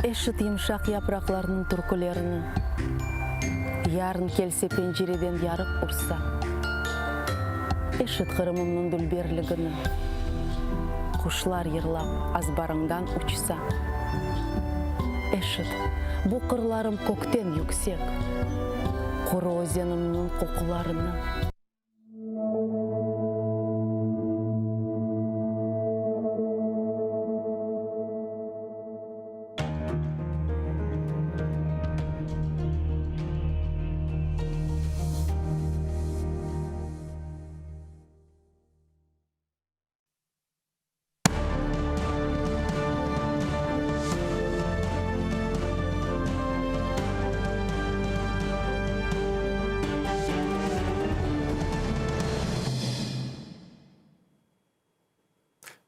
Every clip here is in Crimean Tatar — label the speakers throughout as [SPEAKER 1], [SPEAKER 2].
[SPEAKER 1] Eşit yımşaq yapraqlarnıñ türkülerini, Yarın kelse pencereden yarıq ursa. Eşit Qırımımnıñ dülberligini, Quşlar yırlap azbarıñdan uçsa. Eşit, bu qırlarım kökten yüksek, Quru özenimniñ qoqularını.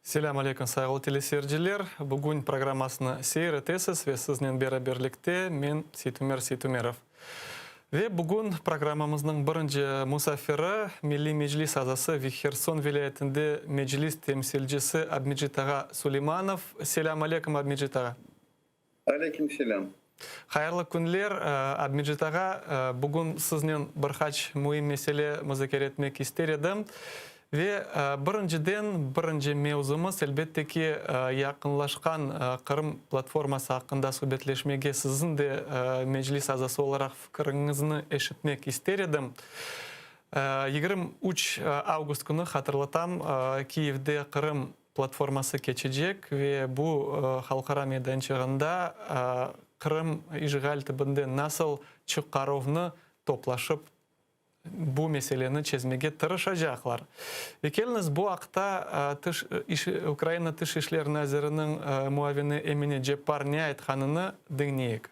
[SPEAKER 2] Selâm aleyküm, sayğılı teleseyirciler! Bugün programmasını seyir etesiz ve siznen beraberlikte men, Seytumer Seytumerov. Ve bugün programmamıznıñ birinci musafiri, Milliy Meclis azası ve Herson vilâyetinde Meclis temsilcisi Abmecit ağa Suleymanov. Selâm aleyküm, Abmecit ağa!
[SPEAKER 3] Aleyküm selâm.
[SPEAKER 2] Hayırlı künler, Abmecit ağa. Bugün siznen bir qaç müim mesele muzakere etmek ister edim. Ve birinciden, birinci mevzumız, elbette ki, yaqınlaşqan Qırım platforması aqqında subetleşmege siziñ de Meclis azası olaraq fikiriñizni eşitmek ister edim. 23 avgust künü, hatırlatam, Kiyevde Qırım platforması keçecek ve bu halqara meydançığında Qırım işğal tibinden nasıl çıqaruvnı toplaşıp bu meseleni çezmege tırışacaqlar. Ve keliñiz, bu aqta tış iş Ukraina Tış işler naziriniñ muavini Emine Ceppar ne aytqanını diñleyik.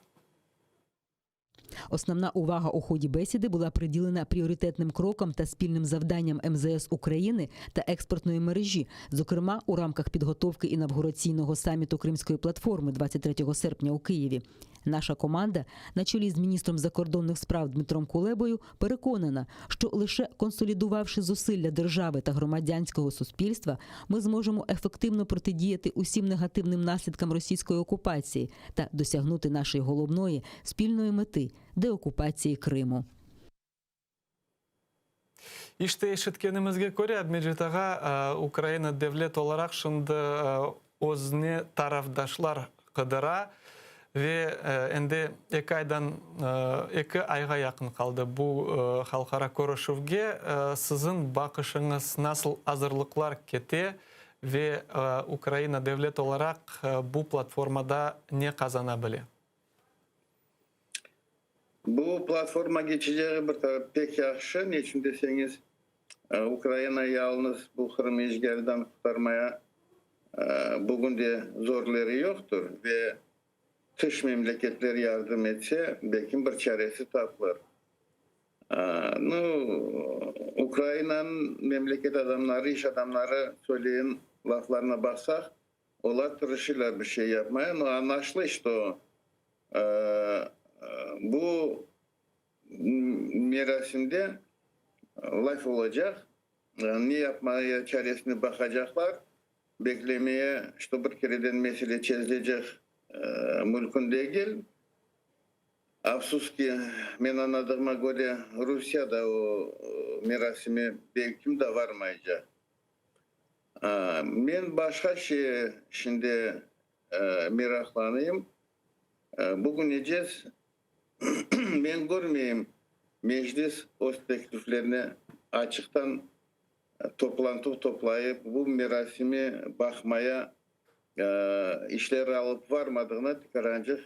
[SPEAKER 4] Основна увага у ході бесіди була приділена пріоритетним крокам та спільним завданням МЗС України та експертної мережі, зокрема у рамках підготовки інавгураційного саміту Кримської платформи 23 серпня у Києві. Наша команда на чолі з міністром закордонних справ Дмитром Кулебою переконана, що лише консолідувавши зусилля держави та громадянського суспільства, ми зможемо ефективно протидіяти усім негативним наслідкам російської окупації та досягнути нашої головної спільної мети деокупації Криму.
[SPEAKER 2] İşte, eşitkenimizge köre, Abmecit ağa, Ukraina devlet olaraq şimdi özüne tarafdaşlar qıdıra ve endi eki aydan eki ayğa yaqın qaldı bu halqara körüşüvge. Siziñ baqışıñız nasıl azırlıqlar kete ve Ukraina devlet olaraq bu platformada ne qazana bile?
[SPEAKER 3] Bu platforma keçeceği bir taraf pek yahşı, neçün deseñiz, Ukraina yalıñız bu Qırım işğaldan qurtarmaya bugün de zorları yoqtır ve tış memleketler yardım etse, belkim bir çaresi tapılır. Nu, Ukrainanıñ memleket adamları, iş adamları söyleyen laflarına baqsaq, Olar tırışırlar bir şey yapmaya, no añlaşıla, şto bu merasimde laf olacaq, ne yapmaya çaresini baqacaqlar, beklemeye, şto bir kereden mesele çezilecek mülkün degil. Afsus ki, men añladığıma köre, Rusiye da o merasime belkim da varmaycaq. Men başqa şey şimdi meraqlanayım. Bugünecez men körmeyim, Meclis öz tekliflerini açıqtan toplantuv toplayıp, bu merasimi baqmaya işler alıp varmadığına tikarançıq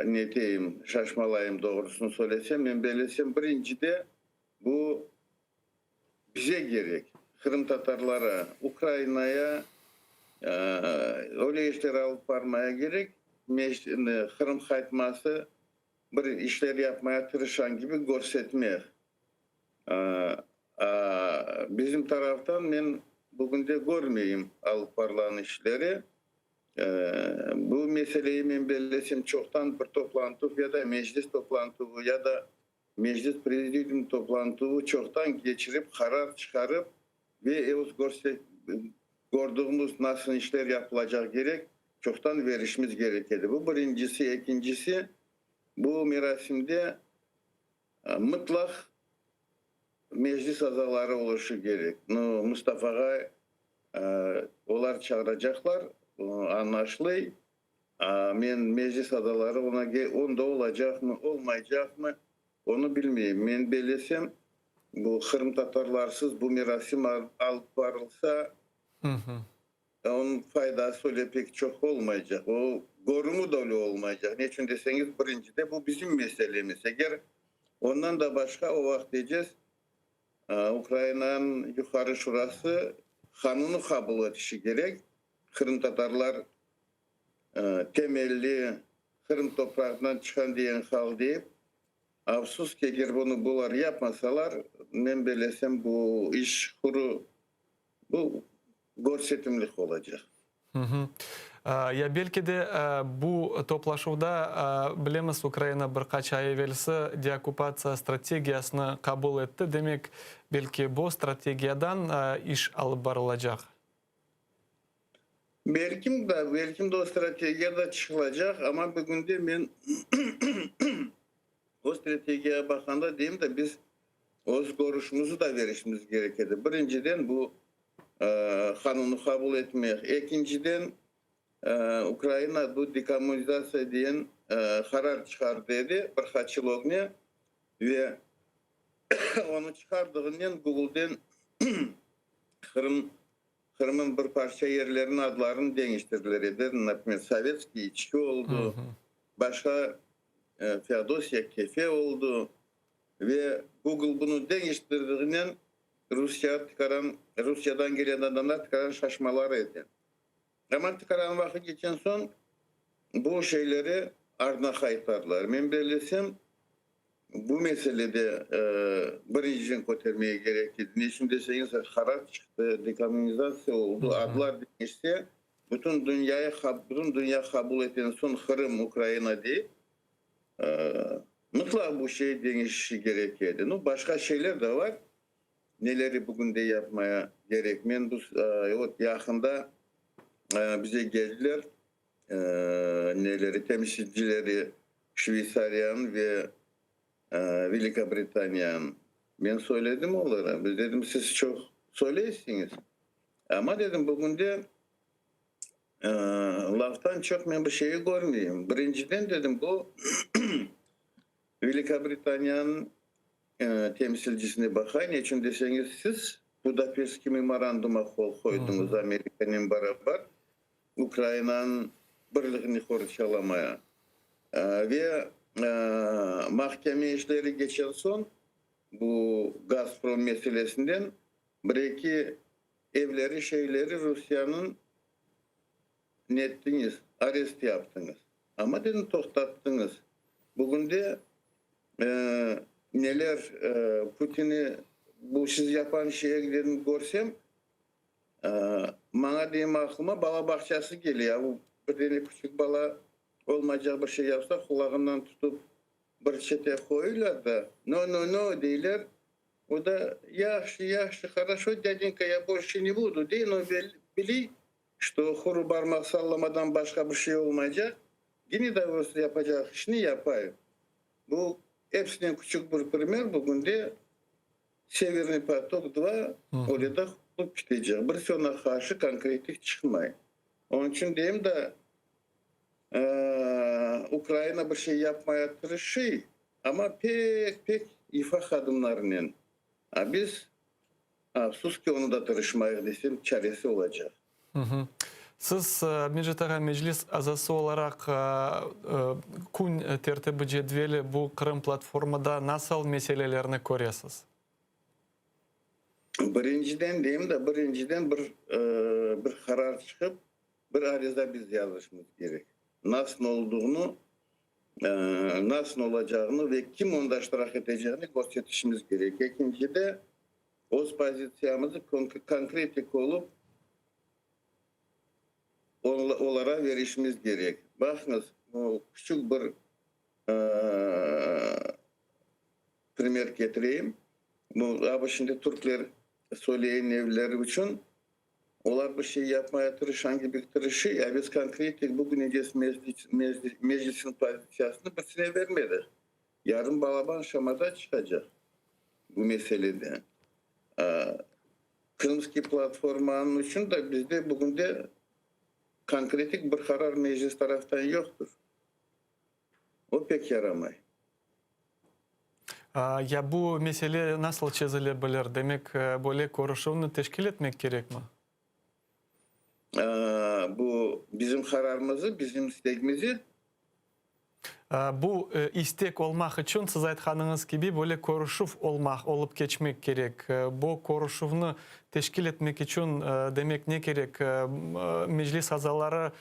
[SPEAKER 3] neteyim, şaşmalayım doğrusını söylesem. Men bellesem, birincide bu Bize kerek, qırımtatarlara, Ukrainaya öyle işler alıp barmaya kerek, Qırım qaytması bir işler yapmaya tırışan kibi körsetmek. Bizim taraftan men bugünde körmeyim alıp barılan işleri. Bu meseleyi men bellesem çoqtan bir toplantuv ya da meclis toplantuvı ya da Meclis Prezidium toplantuvı çoqtan keçirip, qarar çıqarıp ve öz kördiğimiz nasıl işler yapılacaq kerek. Çoqtan verişimiz kerek edi. Bu birincisi. Ekincisi, bu merasimde mıtlaq Meclis azaları oluşı kerek. Nu, Mustafağa olar çağıracaqlar, añlaşlıy. A men Meclis azaları ona onda olacaqmı, olmaycaqmı, onı bilmeyim. Men bellesem, bu qırımtatarlarsız bu merasim alıp barılsa, onıñ faydası öyle pek çoq olmaycaq. O, körümi de öyle olmaycaq. Ne içün deseñiz, birincide bu bizim meselemiz. Eger ondan da başqa o vaqıt deycez, Ukrainanıñ Yuqarı Şurası qanunı qabul etişi kerek, qırımtatarlar temelli Qırım toprağından çıqqan degen hal deyip, afsus ki, eger bunı bular yapmasalar, men bellesem, bu iş quru, bu körsetimlik olacaq.
[SPEAKER 2] Ya belki de bu toplaşuvda, bilemiz, Ukraina bir qaç ay evelsi deokkupatsiya strategiyasını qabul etti, demek, belki bu strategiyadan iş alıp barılacaq?
[SPEAKER 3] Belkim da, belkim de o strategiya da çıqılacaq, amma bugünde men o strategiyağa baqqanda deyim da, biz öz körüşimizi da verişimiz kerek edi. Birinciden, bu qanunnı qabul etmek, ekinciden, Ukraina bu dekommunizatsiya diyen qarar çıqardı edi bir qaç yıl ögne ve onı çıqardığınen Googleden Qırım Qırım'ın bir parça yerleriniñ adlarını deñiştirdiler edi, naprimer, Sovetskiy İçki oldu, başqa Feodosiya Kefe oldu ve Google bunı deñiştirdiğinen Rusya tikaran, Rusyadan gelen adamlar tikaran şaşmalar edi. Amma tikaran vaqıt keçen soñ bu şeyleri ardına qaytardılar. Men bellesem, Bu meselede birinciden kötermege kerek edi. Ne içün deseñiz, qarar çıqtı, dekommunizatsiya oldı, adlar deñişse, bütün dünyayı, bütün dünya qabul etken soñ Qırım, Ukraina deyip, mıtlaq bu şey deñişişi kerek edi. Nu, başqa şeyler de bar, neleri bugünde yapmaya kerek. Men bu, vot, yaqında bize keldiler, neleri, temsilcileri Şveytsariyanıñ ve Velikobritaniyanıñ. Men söyledim olara, biz dedim, siz çoq söyleysiñiz, amma dedim, bugünde laftan çoq men bir şeyi körmeyim. Birinciden, dedim, bu Velikobritaniyanıñ temsilcisine baqay, ne içün deseñiz, siz Budapeştskiy memoranduma qol qoydıñız Amerikanen barabar, Ukrainanıñ birligini qorçalamaya ve mahkeme işleri keçen soñ bu Gazprom meselesinden bir-eki evleri, şeyleri Rusiyeniñ nettiñiz, arest yaptıñız. Amma dedim, toqtattıñız. Bugünde neler Putini bu siz yapan şeyi dedim körsem, Maña deyim aqlıma bala bağçası kele, ya bu bir dene küçük bala olmaycaq bir şey yapsa, qulağından tutıp bir çete qoyurlar da, no, no, no deyler, o da yahşı, yahşı, horoşo, dâdenka, ya bolşe ne budu, dey, no biliy, çto quru barmaq sallamadan başqa bir şey olmaycaq, gene de öz yapacaq işini yapay. Bu episinden küçük bir primer, bugünde Severniy potok dva öyle de qurulıp bitecek. Birisi oña qarşı konkretlik çıqmay. Onıñ içün deyim da, Ukraina bir şey yapmaya tırışıy, amma pek-pek ufaq adımlarnen. A biz, afsus ki, onı da tırışmayıq desem, çaresi olacaq.
[SPEAKER 2] Siz, Mecit ağa, Meclis azası olaraq kün tertibi cedveli bu Qırım platformada nasıl meselelerni köresiz?
[SPEAKER 3] Birinciden deyim de, birinciden bir bir qarar çıqıp, bir ariza biz yazışımız kerek. Nasıl olduğunu, nasıl olacağını ve kim onda iştirak eteceğini körsetişimiz kerek. Ekincide, Öz pozitsiyamızı konkretik olıp, olara verişimiz kerek. Baqıñız, küçük bir primer ketireyim. Bu, şimdi türkler söyleyen evleri içün. Olar bir şey yapmaya tırışan kibi tırışıy, a biz konkretik bugünece Meclisniñ pozitsiyasını birisine bermedik. Yarın balaban şamata çıqacaq bu meselede. Krımskiy platformanıñ içün de bizde bugünde konkretik bir qarar Meclis taraftan yoqtır. O pek yaramay.
[SPEAKER 2] Ya bu mesele nasıl çezile bilir? Demek, böyle körüşüvni teşkil etmek kerekmi?
[SPEAKER 3] Bu bizim qararımızı, bizim istegimizi.
[SPEAKER 2] Bu istek olmaq içün, siz aytqanıñız kibi, böyle körüşüv olmaq, olıp keçmek kerek. Bu körüşüvni teşkil etmek içün, demek, ne kerek? Meclis azaları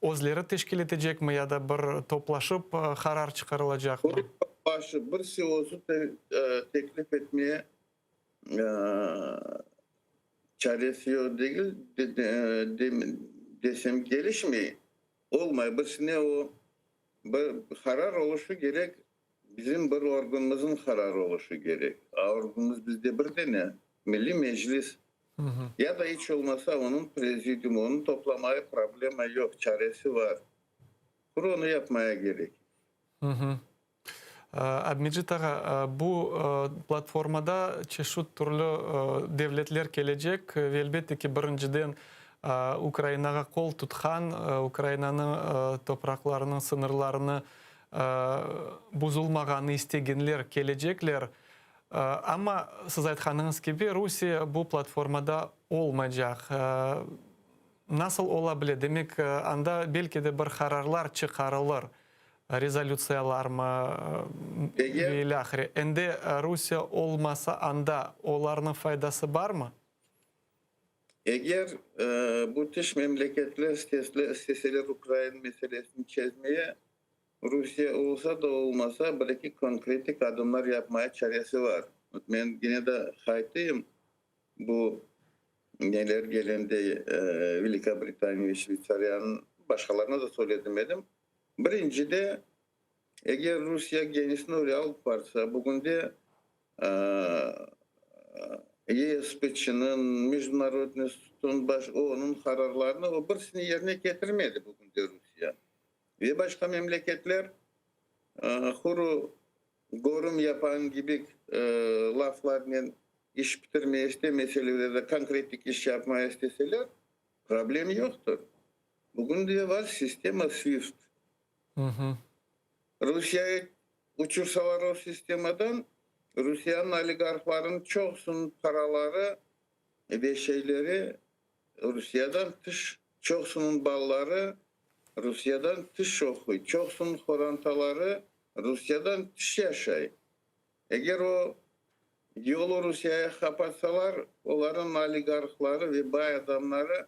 [SPEAKER 2] Özleri teşkil etecekmi ya da bir toplaşıp qarar çıqarılacaqmı?
[SPEAKER 3] Bir toplaşıp, birisi özü teklif etmeye çaresi yoq degil desem kelişmey, olmay. Birisine o bir qarar oluşu kerek, bizim bir organımıznıñ qararı oluşu kerek. A organımız bizde bir dene, Milliy Meclis. Ya da iç olmasa onıñ prezidiumı, onı toplamaya problema yoq, çaresi bar. Quru onı yapmaya kerek.
[SPEAKER 2] Abmecit ağa, bu platformada çeşit türlü devletler kelecek ve elbette ki, birinciden Ukrainağa qol tutqan, Ukrainanıñ topraqlarınıñ sıñırlarını buzulmağanı istegenler kelecekler. Amma, siz aytqanıñız kibi, Rusiye bu platformada olmaycaq. Nasıl ola bile? Demek, anda belki de bir qararlar çıqarılır, rezolütsiyalarmı ve ilâhre. Endi Rusiye olmasa, anda olarnıñ faydası barmı?
[SPEAKER 3] Eger bu tış memleketler isteseler ukrain meselesini çezmeye, Rusiye olsa da olmasa bir-eki konkretik adımlar yapmaya çaresi bar. Men gene de qaytayım, bu neler gelende Velikobritaniyya ve Şveytsariyanıñ, başqalarına da söyledim edim. Birincide, eger Rusiye kendisini öyle alıp barsa, bugünde ESPÇnıñ, Mejdunarodnıy sudnıñ baş onıñ qararlarını o birisini yerine ketirmedi bugünde Rusiye. Ve başqa memleketler quru körüm yapan kibi laflarnen iş bitirmeye istemeseler ya da konkretik iş yapmaya isteseler, problem yoqtır. Bugün de bar sistema SWIFT. Rusiyayı uçursalar o sistemadan, Rusiyanıñ oligarhlarınıñ çoqusınıñ paraları ve şeyleri Rusiyadan tış, çoqusınıñ balaları Rusiyadan tış oquy, çoqusınıñ qorantaları Rusiyadan tış yaşay. Eger o yolu Rusiyaya qapatsalar, olarnıñ oligarhları ve bay adamları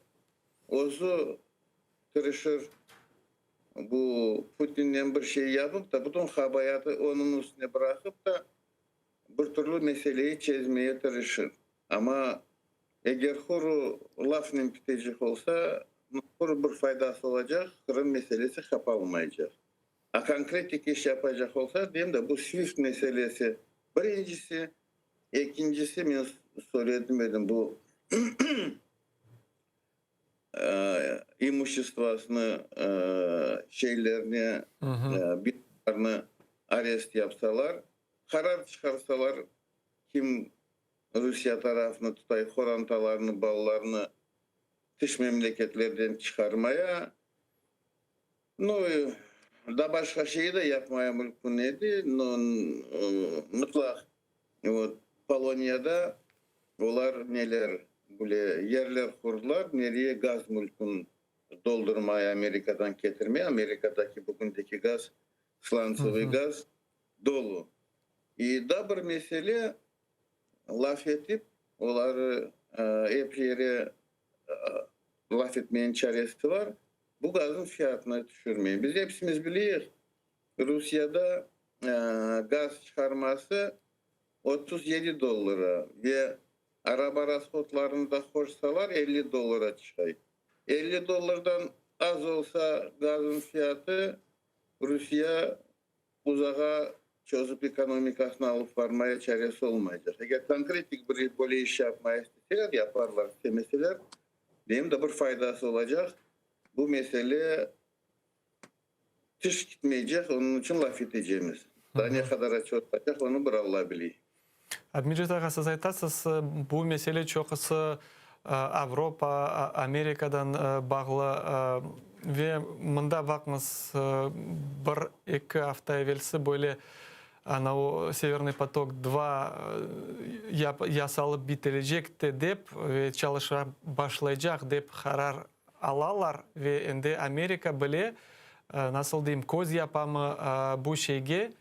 [SPEAKER 3] özü tırışır bu Putinnen bir şey yapıp da, bütün qabayatı onıñ üstüne bıraqıp da, bir türlü meseleyi çezmeye tırışır. Amma eger quru lafnen bitecek olsa, quru bir faydası olacaq, Qırım meselesi qapalmaycaq. A konkretik iş yapacaq olsa, deyim de, bu SWIFT meselesi birincisi, ekincisi, men söyledim edim, bu imuşestvosını, şeylerni, binalarnı arest yapsalar, qarar çıqarsalar, kim Rusiye tarafını tutay, qorantalarını, balalarını tış memleketlerden çıqarmaya, nu, da başqa şeyi de yapmaya mümkün edi, no, mıtlaq, vot, Poloniyada olar neler, bile yerler qurdılar, nereye gaz mülkün doldurmaya, Amerikadan ketirmeye, Amerikadaki bugündeki gaz, slantsovıy gaz dolu. İ da bir mesele, laf etip, olar ep yere laf etmeniñ çaresi bar, bu gaznıñ fiyatını tüşürmey. Biz epsimiz bileyik, Rusiyada gaz çıqarması 37 dollara ve araba rashodlarını da qoşsalar 50 dollara çıqay. 50 dollardan az olsa gaznıñ fiyatı, Rusiye uzağa. çözüp ekonomikasını alıp barmaya çaresi olmaycaq. Eger konkretik bir böyle iş yapmaya isteseler, yaparlar, istemeseler, deyim de bir faydası olacaq. Bu mesele tiş kitmeycek, onıñ içün laf etecemiz. Daa ne qadar çoğulacaq, onı bir Alla biley.
[SPEAKER 2] Abmecit ağa, siz aytasız, bu mesele çoqusı Avropa, Amerikadan bağlı ve mında baqıñız, bir, eki afta evelsi böyle ana o Severный potok dva yasalıp bitirecek de dep ve çalışa başlaycaq dep qarar alalar ve endi Amerika bile, nasıl deyim, köz yapamı bu şeyge,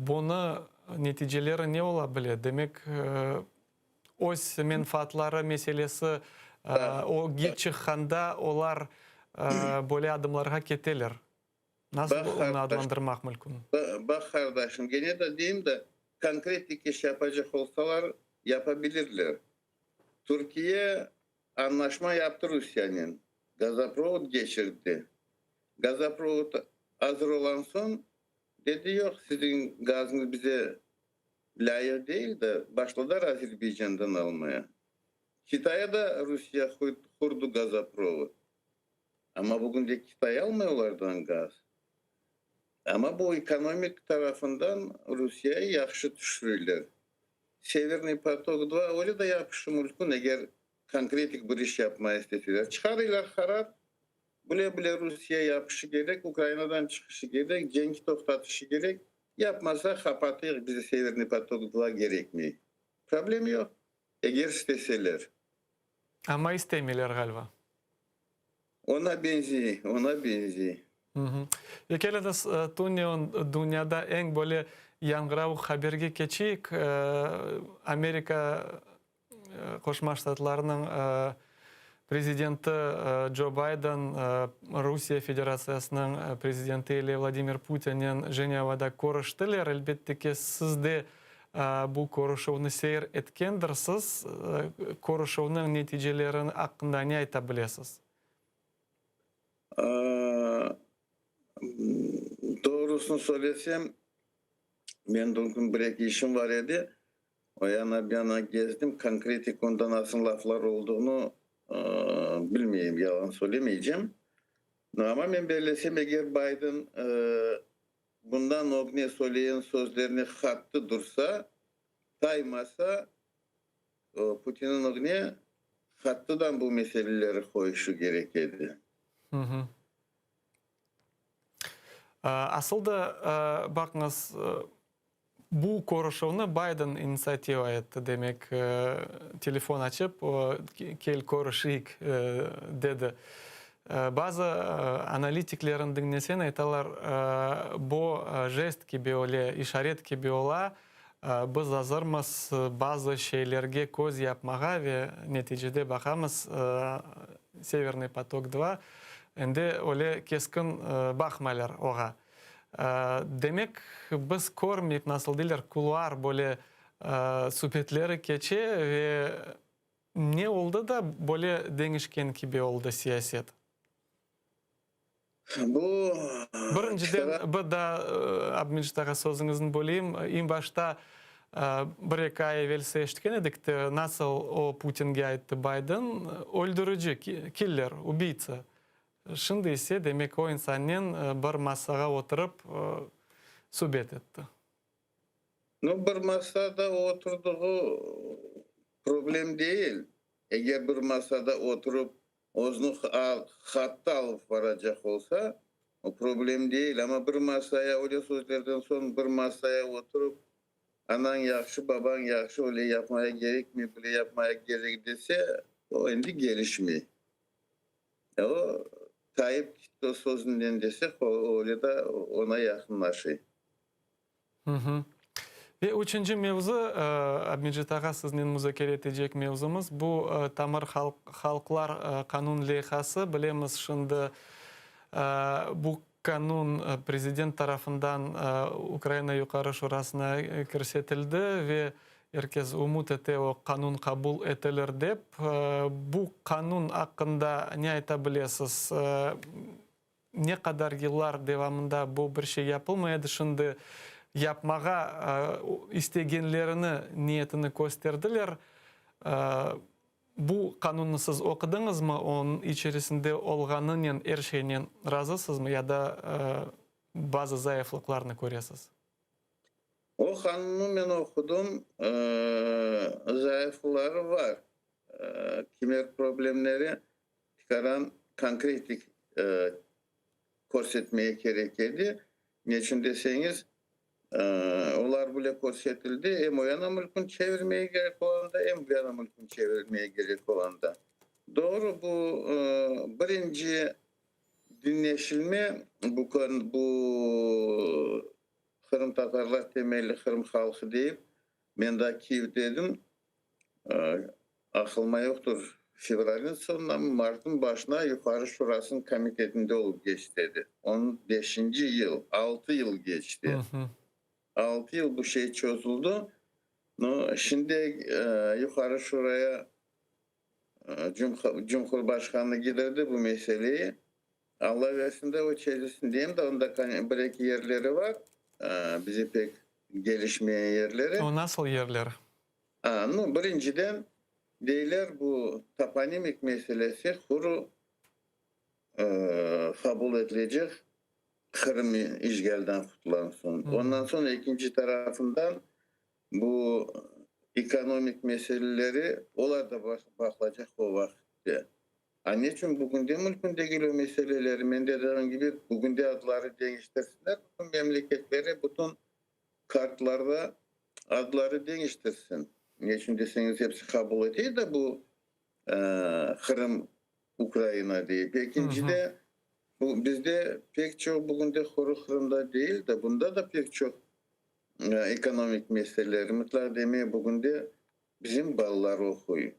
[SPEAKER 2] Bunı neticeleri ne ola bile? Demek, öz menfaatları meselesi ögge çıqqanda olar böyle adımlarğa keteler. Nasıl onı adlandırmaq mülkün?
[SPEAKER 3] Baq, qardaşım, gene de deyim de, konkretik iş yapacaq olsalar, yapabilirler. Türkiye añlaşma yaptı Rusiyanen, gazoprovod geçirdi. Gazoprovod azır olan soñ, dedi, yoq, siziñ gazıñız bize lâyıq değil de, başladılar Azerbaycandan almaya. Kitaya da Rusiye qurdu gazoprovod. Amma bugün de Kitay almay olardan gaz. Amma bu ekonomik tarafından Rusiyayı yahşı tüşürüyler. Severniy potok dva öyle de yapışı mülkün, eger konkretik bir iş yapmaya isteseler. Çıqarıylar qarar, Bile-bile Rusiye yapışı kerek, Ukrainadan çıqışı kerek, cenki toqtatışı kerek. Yapmasa, qapatıyıq, bize Severniy potok dva kerekmey. Problem yoq, eger isteseler.
[SPEAKER 2] Amma istemeyler, ğaliba.
[SPEAKER 3] Ona benziy, ona benziy.
[SPEAKER 2] Ve keliñiz, tünevin dünyada eñ böyle yañğıravuq haberge keçeyik. Amerika Qoşma Ştatlarnıñ prezidenti Co Bayden Rusiye Federatsiyasınıñ prezidenti ile Vladimir Putinnen Jenevada körüştiler. Elbette ki, siz de bu körüşüvni seyir etkendirsiz. Körüşüvniñ neticeleri aqqında ne ayta bilesiz?
[SPEAKER 3] Doğrusını söylesem, men dün kün bir-eki işim bar edi. O yana, bu yana gezdim, konkretik onda nasıl laflar olduğunu bilmeyim, yalan söylemeycem. Amma men bellesem, eger Bayden bundan ögne söyleyen sözlerine qattı dursa, taymasa, Putinniñ ögne qattıdan bu meseleleri qoyuşı kerek edi.
[SPEAKER 2] Asıl da, baqıñız, Bu körüşüvni Bayden initsiativa etti, demek, telefon açıp, kel körüşeyik, dedi. Bazı analitiklerni diñleseñ, aytalar, bu jest kibi öyle, işaret kibi ola, biz azırmız bazı şeylerge köz yapmağa ve neticede baqamız, Severный potok dva, endi öyle keskin baqmaylar oğa. Demek, biz körmeyik, nasıl deyler, kuluar böyle subetleri keçe ve ne oldı da böyle deñişken kibi oldı siyaset?
[SPEAKER 3] Bu
[SPEAKER 2] Birinciden, bir daa, Abmecit ağa, sözüñizni böleyim, eñ başta bir-eki ay evelsi eşitken edik te, nasıl o Putinge ayttı Bayden, öldürici, killer, ubiytsa. Şimdi ise, demek, o insannen bir masağa oturıp subet etti.
[SPEAKER 3] Nu, bir masada oturdığı problem değil. Eger bir masada oturıp, özüni hatta alıp baracaq olsa, o problem değil. Amma bir masaya, öyle sözlerden soñ bir masaya oturıp, anañ yahşı, babañ yahşı, öyle yapmaya kerekmey, böyle yapmaya kerek dese, o endi kelişmey. O, Tayyip Tito sözünden desek, o öyle de oña yaqınlaşıy.
[SPEAKER 2] Ve üçünci mevzu, Abmecit ağa, siznen muzakere etecek mevzumız, bu tamır halqlar qanun leyhası. Bilemiz, şimdi bu qanun prezident tarafından Ukraina Yuqarı Şurasına kirsetildi ve Er kes ümüt ete, o qanun qabul etilir dep. Bu qanun aqqında ne ayta bilesiz? Ne qadar yıllar devamında bu bir şey yapılmay edi, şimdi. Yapmağa istegenlerini, niyetini kösterdiler. Bu qanunnı siz oqudıñızmı? Onıñ içerisinde olğanınen, er şeynen razısızmı ya da bazı zayıflıqlarnı köresiz?
[SPEAKER 3] O qanunnı men oqudım, zayıflıqları bar. Kimer problemleri tikaran konkretik körsetmege kerek edi. Neçün deseñiz, olar bile körsetildi, em o yana mülkün çevirmege kerek olanda, em bu yana mülkün çevirmege kerek olanda. Doğru, bu birinci diñleşilme, bu bu qırımtatarlar temelli Qırım halqı deyip, men daa Kiyevde edim, Aqılma yoqtır, fevralniñ soñunamı, martnıñ başına Yuqarı Şurasınıñ komitetinde olıp keçti edi. On beşinci yıl, altı yıl keçti. Altı yıl bu şey çozuldı. No, şimdi Yuqarı Şuraya Cumhurbaşqanı gidirdi bu meseleyi. Alla versin de o çezilsin deyim de, onda bir-eki yerleri bar, bize pek gelişmeyen yerleri.
[SPEAKER 2] O nasıl yerler?
[SPEAKER 3] A, nu, birinciden, deyler, bu toponimik meselesi quru qabul etilecek Qırım işğalden qutulğan soñ. Ondan soñ, ekinci tarafından, bu ekonomik meseleleri, olar da baqılacaq o vaqıtte. A neçün bugünde mümkün degil o meseleleri? Men dediğim kibi, bugünde adları deñiştirsinler bütün memleketleri, bütün kartlarda adları deñiştirsin. Ne içün deseñiz, hepsi qabul ete de bu Qırım Ukraina deyip. Ekincide, bu bizde pek çoq bugünde quru Qırımda değil de, bunda da pek çoq ekonomik meseleler. Mıtlaq demeye, bugünde bizim balalar oquy.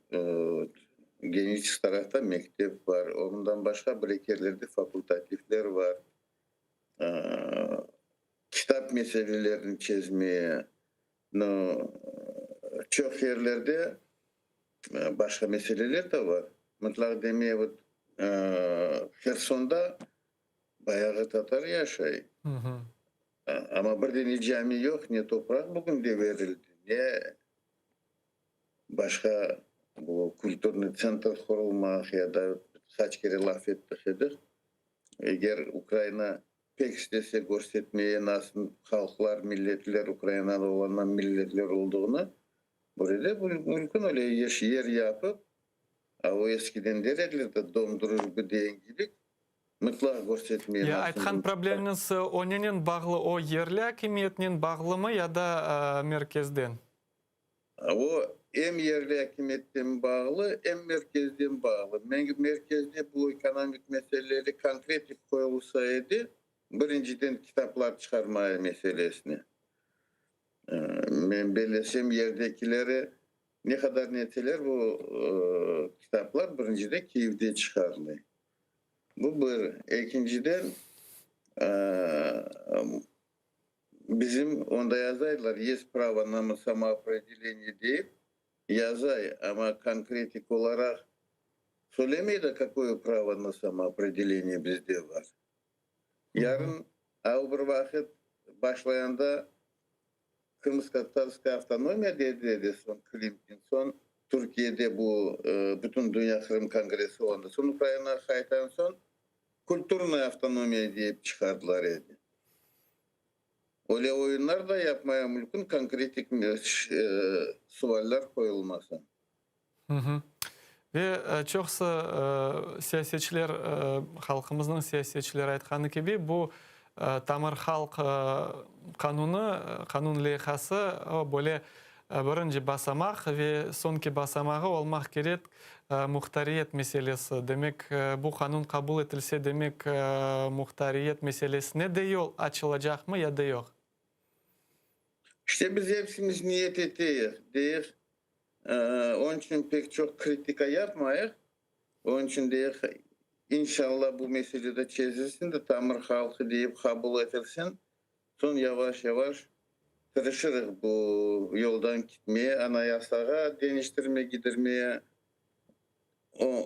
[SPEAKER 3] Geniçesk tarafta mektep bar, ondan başqa bir eki yerlerde fakultativler bar. Kitap meselelerini çezmeye, no, çoq yerlerde başqa meseleler de bar. Mıtlaq demeye, vot, Hersonda bayağı tatar yaşay. Amma bir de ne cami yoq, ne topraq bugün de berildi, ne başqa bu kulturnıy tsentr qurulmaq ya da qaç kere laf ettik edik. Eger Ukraina Pek istese körsetmeye nasıl halqlar, milletler Ukrainada olandan milletler olduğını, böyle de mümkün öyle yer yapıp, a o eskiden der ediler de dom drujbı degen kibi, mıtlaq körsetmeye
[SPEAKER 2] Ya
[SPEAKER 3] nasıl
[SPEAKER 2] aytqan problemiñiz o nenen bağlı, o yerli akimiyetnen bağlımı ya da merkezden?
[SPEAKER 3] O em yerli akimiyetten bağlı, em merkezden bağlı. Merkezde bu ekonomik meseleleri konkretik qoyulsa edi, birinciden kitaplar çıqarmaya meselesine. Men bellesem, yerdekileri ne qadar neteler, bu kitaplar birincide Kiyevde çıqarılay. Bu bir. Ekinciden, Bizim onda yazaylar, yest pravo na samoopredeleniye deyip yazay, amma konkretik olaraq söylemey de, kakoye pravo na samoopredeleniye bizde bar. Yarın, a o bir vaqıt başlayanda Krımsko-tatarskaya avtonomiya dedi edi, soñ Klimkin, soñ Türkiyede bu Bütün Dünya Qırım Kongressi olanda, soñ Ukrainağa qaytan soñ Kulturnaya avtonomiya deyip çıqardılar edi. Öyle oyunlar da yapmaya mümkün, konkretik sualler qoyulmasa.
[SPEAKER 2] Ve çoqusı siyasetçiler, halqımıznıñ siyasetçileri aytqanı kibi, bu tamır halq qanunı, qanun leyhası, o böyle birinci basamaq ve soñki basamağı olmaq kerek muhtariyet meselesi. Demek, bu qanun qabul etilse, demek, muhtariyet meselesine de yol açılacaqmı ya da yoq?
[SPEAKER 3] İşte biz epsimiz niyet eteyik, deyik, onıñ içün pek çoq kritika yapmayıq, onıñ içün deyik, inşallah bu mesele de çezilsin de, tamır halqı deyip qabul etilsin, soñ yavaş-yavaş tırışırıq bu yoldan kitmeye, Anayasağa deñiştirme gidirmeye,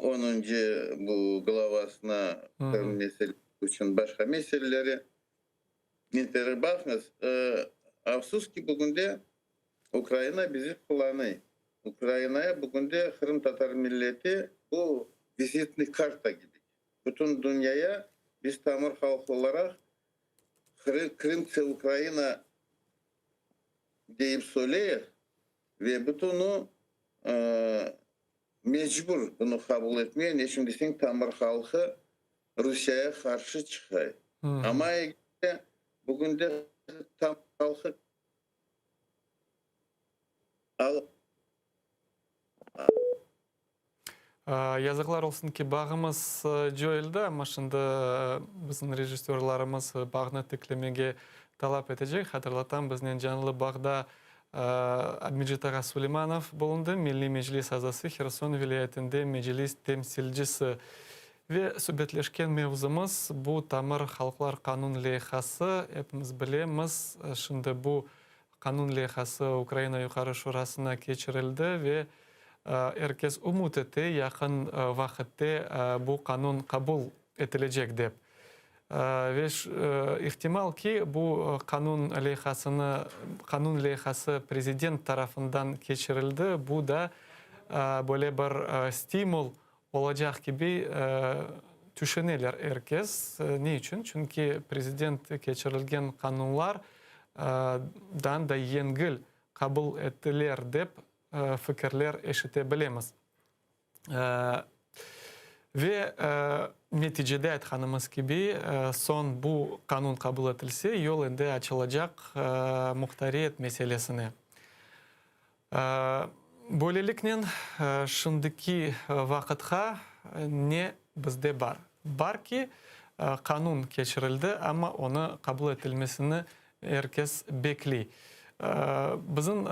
[SPEAKER 3] onuncı bu glavasına Qırım meselesi içün başqa meseleleri. Baqıñız. Afsus ki, bugünde Ukraina bizi qullanıy. Ukrainaya bugünde qırımtatar milleti bu vizitnıy karta kibi. Bütün dünyaya biz tamır halq olaraq Krım tse Ukraina deyip söyleyik ve bütün o mecbur bunı qabul etmeye, ne içün deseñ tamır halqı Rusiyaya qarşı çıqay. Amma eger de bugünde tamır halqı al.
[SPEAKER 2] Yazıqlar olsun ki, bağımız coyuldı, amma şimdi bizim rejissörlarımız bağnı tiklemege talap etecek. Hatırlatam, biznen canlı bağda Abmecit ağa Suleymanov bulundı, Milliy Meclis azası, Herson vilâyetinde Meclis temsilcisi. Ve subetleşken mevzumız, bu tamır halqlar qanun leyhası. Epimiz bilemiz, şimdi bu Qanun leyhası Ukraina Yuqarı Şurasına keçirildi ve er kes ümüt ete, yaqın vaqıtte bu qanun qabul etilecek dep. Ve ihtimal ki, bu qanun leyhasını qanun leyhası prezident tarafından keçirildi, bu da böyle bir stimul olacaq kibi tüşüneler er kes. Ne içün? Çünki prezident keçirilgen qanunlar dan da yengil qabul etiler dep fikirler eşite bilemiz. Ve neticede aytqanımız kibi, soñ bu qanun qabul etilse, yol endi açılacaq muhtariyet meselesine. Böyleliknen, şimdiki vaqıtqa ne bizde bar? Bar ki, qanun keçirildi, amma onı qabul etilmesini er kes bekley. Bizim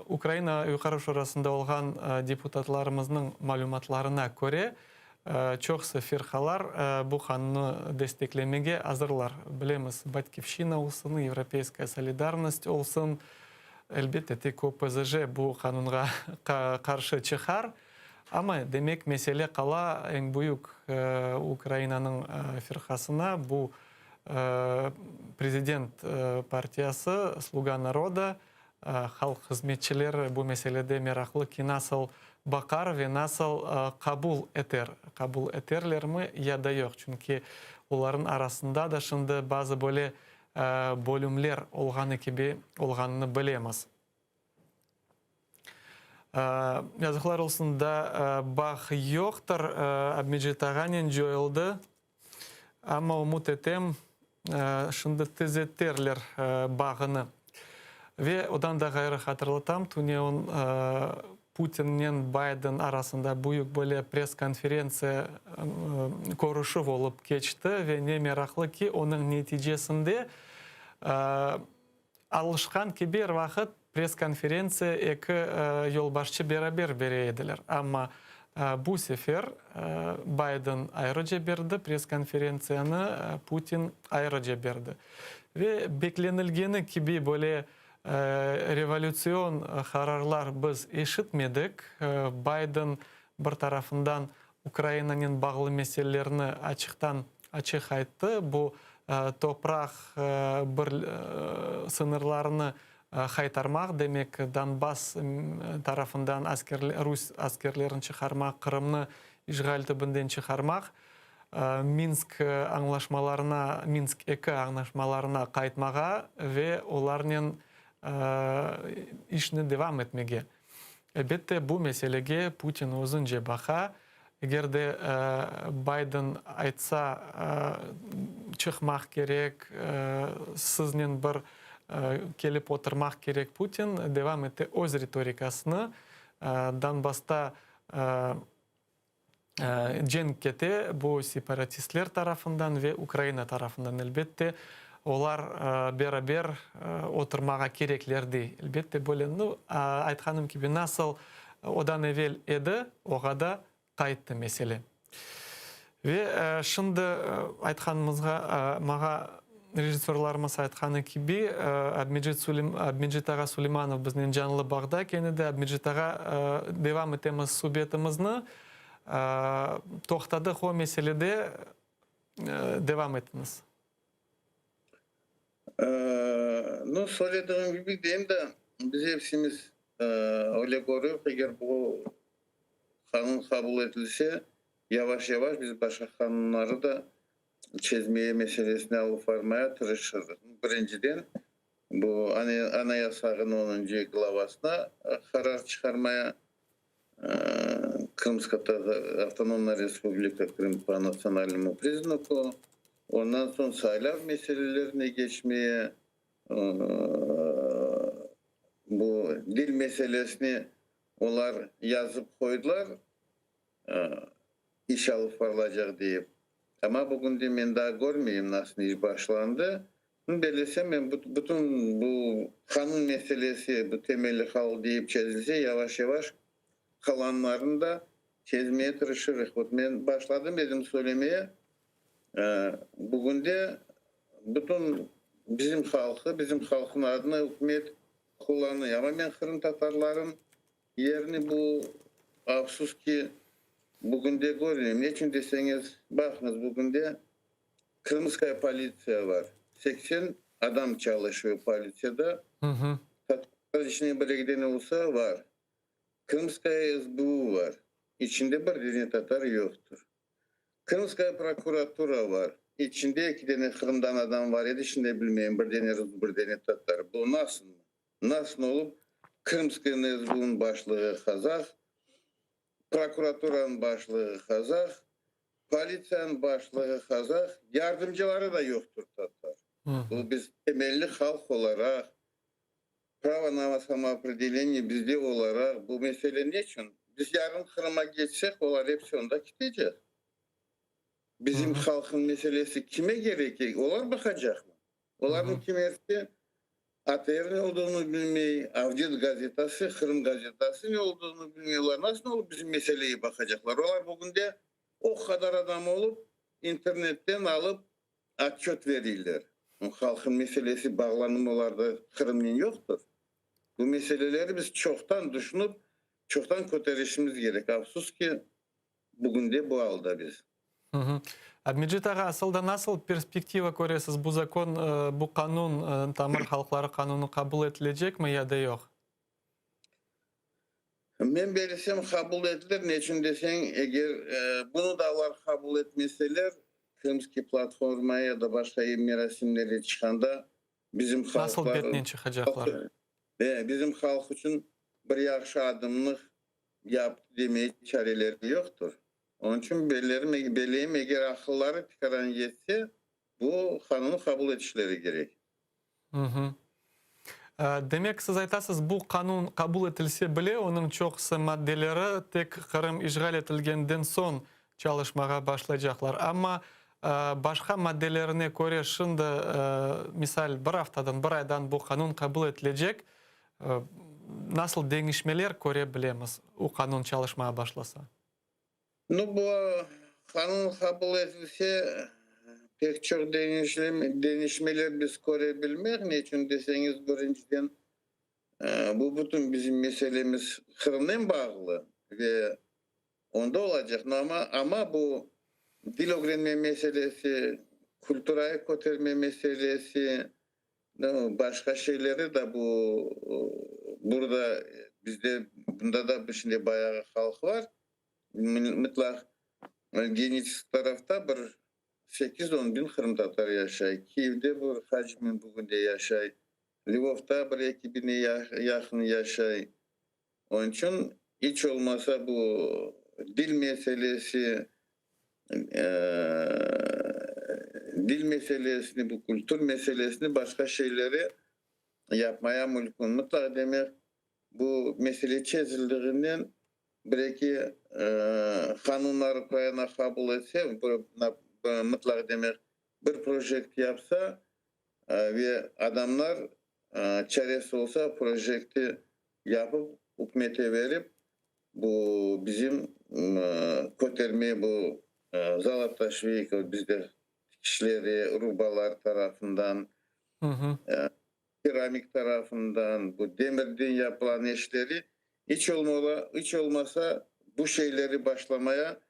[SPEAKER 2] Ukraina Yuqarı Şurasında olğan deputatlarımıznıñ malümatlarına köre, çoqusı firqalar bu qanunnı desteklemege azırlar. Bilemiz, Batkivşçina olsun, Yevropeyskaya solidarnost olsun, Elbette, tek OPZJ bu qanunğa qarşı çıqar, amma, demek, mesele qala eñ büyük Ukrainanıñ firqasına, bu prezident partiyası, Sluga naroda, Halq hızmetçileri bu meselede meraqlı ki, nasıl baqar ve nasıl qabul eter, qabul eterlermi ya da yoq, çünki olarnıñ arasında da şimdi bazı böyle bölümler olğanı kibi olğanını bilemiz. Yazıqlar olsun da, bağ yoqtır, Abmecit ağanen coyuldı, amma ümüt etem, şimdi tüzeterler bağını. Ve odan da ğayrı hatırlatam, tünevin Putinnen Bayden arasında büyük böyle press-konferentsiya, körüşüv olıp keçti ve ne meraqlı ki, onıñ neticesinde alışqan kibi er vaqıt press-konferentsiya eki yolbaşçı beraber bere ediler. Amma bu sefer Bayden ayrıca berdi press-konferentsiyanı, Putin ayrıca berdi. Ve beklenilgeni kibi böyle Revolütsion qararlar biz eşitmedik. Bayden bir tarafından Ukrainanen bağlı meselelerni açıqtan açıq ayttı, bu topraq bir sıñırlarını qaytarmaq, demek, Donbass tarafından rus askerlerini çıqarmaq, Qırımnı işğal tübünden çıqarmaq, Minsk añlaşmalarına, Minsk eki añlaşmalarına qaytmağa ve olarnen işni devam etmege. Elbette, bu meselege Putin özünce baqa. Eger de Bayden aytsa, çıqmaq kerek, siznen bir kelip oturmaq kerek, Putin devam ete öz ritorikasını. Donbassta Cenk kete, bu separatistler tarafından ve Ukraina tarafından, elbette, olar beraber oturmağa kerekler dey. Elbette, böyle, nu, aytqanım kibi, nasıl odan evel edi, oğa da qayttı mesele. Ve şimdi aytqanımızğa, mağa Rejissörlarımız aytqanı kibi, Abmecit Sulim, Abmecit ağa Suleymanov biznen canlı bağda kene de. Abmecit ağa, devam etemiz subetimizni. Toqtadıq o meselede, devam etiñiz.
[SPEAKER 3] Nu, söylediğim kibi deyim de, biz epsimiz öyle körüyük, eger bu qanun qabul etilse, yavaş-yavaş biz başqa qanunları da çezmeye meselesine alıp varmaya tırışırıq. Birinciden, bu Anayasağın onuncı glavasına qarar çıqarmaya, Krımska Avtonomna Respublika Krım po natsıonalnomu priznaku, ondan soñ saylav meselelerine keçmeye, bu dil meselesine olar yazıp qoydılar, iş alıp barılacaq deyip. Amma bugünde men daa körmeyim nasıl iş başlandı. Bellesem, men bütün bu qanun meselesi, bu temelli hal deyip çezilse, yavaş-yavaş qalanlarını da çezmeye tırışırıq. Vot men başladım edim söylemeye, bugünde bütün bizim halqı, bizim halqnıñ adını ükümet qullanıy. Amma men qırımtatarların yerini bu, afsus ki, bugünde körmeyim. Neçün deseñiz, baqıñız, bugünde Krımskaya politsiya bar. 80 adam çalışıyor politsiyada. Tatarlar içinde bir eki dene olsa bar. Krımskaya SBU bar. İçinde bir dene tatar yoqtır. Krımskaya prokuratura bar. İçinde eki dene Qırımdan adam bar edi, şimdi bilmeyim, bir dene rus, bir dene tatar. Bu nasıl? Nasıl olıp Krımskaya SBUnıñ başlığı qazaq, prokuraturanıñ başlığı qazaq, politsiyanıñ başlığı qazaq, yardımcıları da yoqtır tatar. Bu biz temelli halq olaraq, pravo na samoopredeleniye bizde olaraq, bu mesele neçün? Biz yarın Qırım'a geçsek, olar episi onda ketecek. Bizim halqnıñ meselesi kime kerek? Olar baqacaqmı? Olarnıñ kimisi ATR ne olduğunu bilmey, Avdet gazetası, Qırım gazetası ne olduğunu bilmey. Olar nasıl olıp bizim meseleyi baqacaqlar? Olar bugünde o qadar adam olıp, internetten alıp otçöt veriyler. Halqın meselesi bağlanım olarda Qırımnen yoqtır. Bu meseleleri biz çoqtan düşünip, çoqtan köterişimiz kerek. Afsus ki, bugünde bu alda biz.
[SPEAKER 2] Abmecit ağa, asıl da nasıl perspektiva köresiz, bu zakon, bu qanun, tamır halqları qanunı qabul etilecekmi ya da yoq?
[SPEAKER 3] Men bellesem, qabul etilir. Neçün deseñ, eger bunı da olar qabul etmeseler, Krımskiy platformaya ya da başqa merasimlere çıqqanda bizim
[SPEAKER 2] Nasıl
[SPEAKER 3] halqlar
[SPEAKER 2] betnen çıqacaqlar?
[SPEAKER 3] Bizim halq içün bir yahşı adımnı yaptı demeye çareleri yoqtır. Onıñ içün bellerim, belleyim, eger aqılları tikaran yetse, bu qanunı qabul etişleri kerek.
[SPEAKER 2] Demek, siz aytasız, bu qanun qabul etilse bile, onıñ çoqusı maddeleri tek Qırım işğal etilgenden soñ çalışmağa başlaycaqlar. Amma başqa maddelerine köre şimdi, misal, bir aftadan, bir aydan bu qanun qabul etilecek, nasıl deñişmeler köre bilemiz, o qanun çalışmağa başlasa?
[SPEAKER 3] Nu, bu qanun qabul etilse, pek çoq deñişmeler biz köre bilmez. Neçün deseñiz, birinciden, bu bütün bizim meselemiz Qırımnen bağlı ve onda olacaq. Amma, amma bu dil ögrenme meselesi, külturayı köterme meselesi, başqa şeyleri da bu burada bizde bunda da şimdi bayağı halq var. Mıtlaq Geniçesk tarafta bir 8-10 biñ qırımtatar yaşay. Kiyevde bir qaç biñ bugün de yaşay. Lvovda bir eki biñe yaqın yaşay. Onıñ içün iç olmasa bu dil meselesi, dil meselesini, bu kültür meselesini, başqa şeyleri yapmaya mümkün. Mıtlaq demek, bu mesele çezildiğinden bir-eki qanunlar Ukraina qabul etse, mıtlaq demek, bir projekt yapsa ve adamlar çaresi olsa projekti yapıp ükümete verip, bu bizim köterme bu zolota şveyka bizde tikişleri urbalar tarafından, keramik tarafından, bu demirden yapılan işleri iç olmala, iç olmasa bu şeyleri başlamaya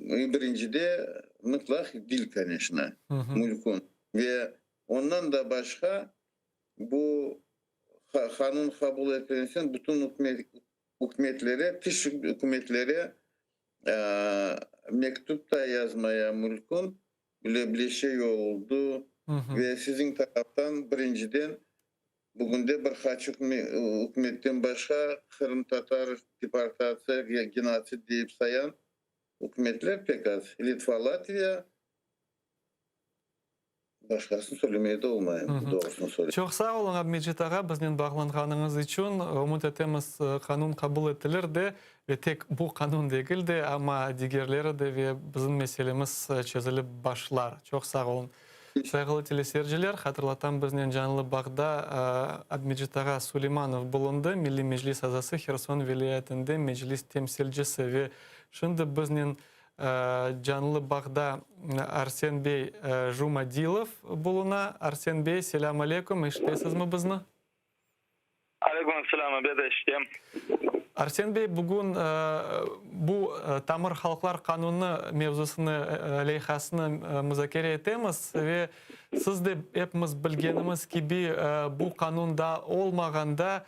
[SPEAKER 3] birincide mıtlaq dil, конечно, mümkün. Ve. Ondan da başqa, bu qanun qabul etilgen bütün ükümetlere, tış ükümetlere mektüp da yazmaya mülkün, bile bile şey oldı ve siziñ taraftan birinciden bugünde bir qaç ükümetten başqa qırımtatar deportatsiya ve genotsid deyip sayan ükümetler pek az, Litva, Latviya, Başqasını söylemeye de olmayım, doğrusını söyleyeyim.
[SPEAKER 2] Çoq sağ oluñ, Abmecit ağa, biznen bağlanğanıñız içün. Ümüt etemiz, qanun qabul etilir de, ve tek bu qanun degil de, amma digerleri de ve bizim meselemiz çezilip başlar. Çoq sağ oluñ. Sayğılı teleseyirciler, hatırlatam, biznen canlı bağda Abmecit ağa Suleymanov bulundı, Milliy Meclis azası, Herson vilâyetinde Meclis temsilcisi ve şimdi biznen Canlı bağda Arsen bey Jumadilov buluna. Arsen bey, selâm aleyküm, eşitesizmi bizni?
[SPEAKER 5] Aleyküm selâm, ebet, eşitem.
[SPEAKER 2] Arsen bey, bugün bu Tamır halqlar qanunı mevzusını, leyhasını muzakere etemiz ve siz de epimiz bilgenimiz kibi, bu qanun daa olmağanda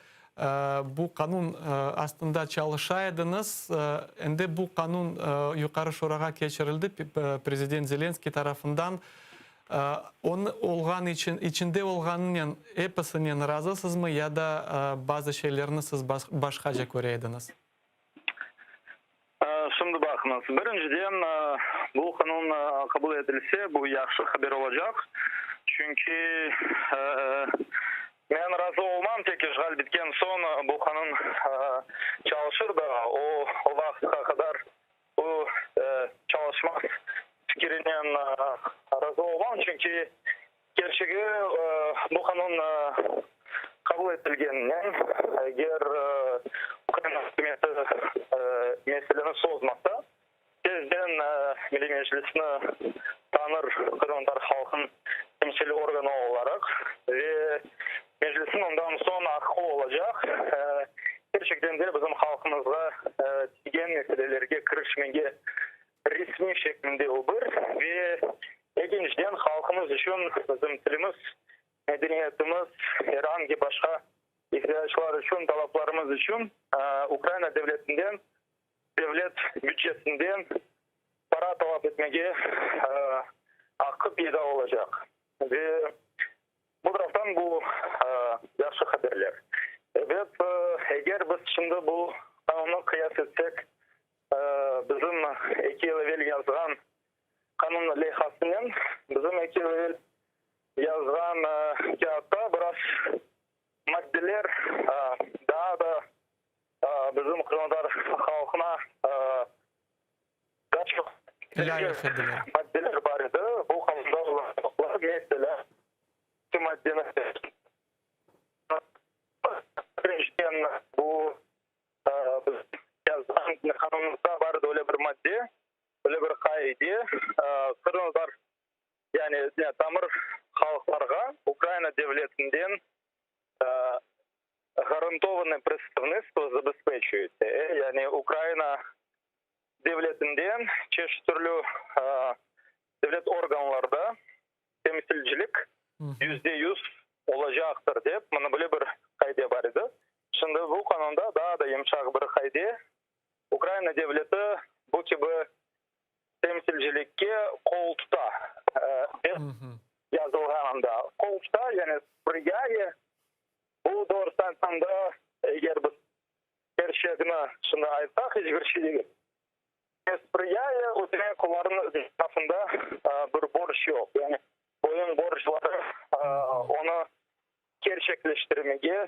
[SPEAKER 2] Bu qanun astında çalışa ediñiz. Endi bu qanun Yuqarı Şurağa keçirildi, prezident Zelenskıy tarafından. Onı olğan içün, içinde olğanınen episinen razısızmı ya da bazı şeylerni siz başqaca köre ediñiz?
[SPEAKER 5] Şimdi baqıñız, birinciden, bu qanun qabul etilse, bu yahşı haber olacaq, çünki men razı olmam, tek işğal bitken soñ bu qanun çalışır da, o vaqıtqa qadar bu çalışmaz fikirinen razı olmam, çünki Kerçegi, bu qanun qabul etilgeninen, eger Ukraina ükümeti meseleni sozmasa, tezden Milliy Meclisni tanır qırımtatar halqınıñ temsiliy organı olaraq ve Meclisniñ ondan soñ aqqı olacaq, kerçekten de bizim halqımızğa tiygen meselelerge kirişmege resmiy şeklinde o bir ve Ekinciden, halqımız içün bizim tilimiz, medeniyetimiz, er angi başqa ihtiyaclar içün, talaplarımız içün Ukraina devletinden, devlet bücetinden para talap etmege aqqı peyda olacaq. Ve bu taraftan bu yahşı haberler. Ebet, eger biz şimdi bu qanunnı qıyas etsek, bizim eki yıl evel yazğan Qanun leyhasınen bizim eki yıl evel yazğan kâğıtta biraz maddeler daa da bizim qırımtatar halqına daa çoq
[SPEAKER 2] Lâyıq ediler.
[SPEAKER 5] maddeler bar edi. Bu qanunda olar yoqlar. Meselâ, şu maddeni birinciden bu biz yazğan qanunımızda bar edi öyle bir madde, Böyle bir qaide qırımtatar, yani tamır halqlarğa Ukraina devletinden garantovannoye predstavnıtstvo zabezpeçuyetsâ, yani Ukraina devletinden çeşit türlü devlet organlarda temsilcilik 100% olacaqtır dep, mına böyle bir qaide bar edi. Şimdi bu qanunda daa da yımşaq bir qaide, Ukraina devleti bu kibi temsilcilikke qol tuta, dep yazılğan anda. Qol tuta, yani sprıyaye. Bu, doğrusını aytqanda, eger biz kerçegini şimdi aytsaq, iç bir şey degil. Sprıyaye, o demek, olarnıñ tarafında bir borc yoq. Yani boyun borcları onı kerçekleştirmege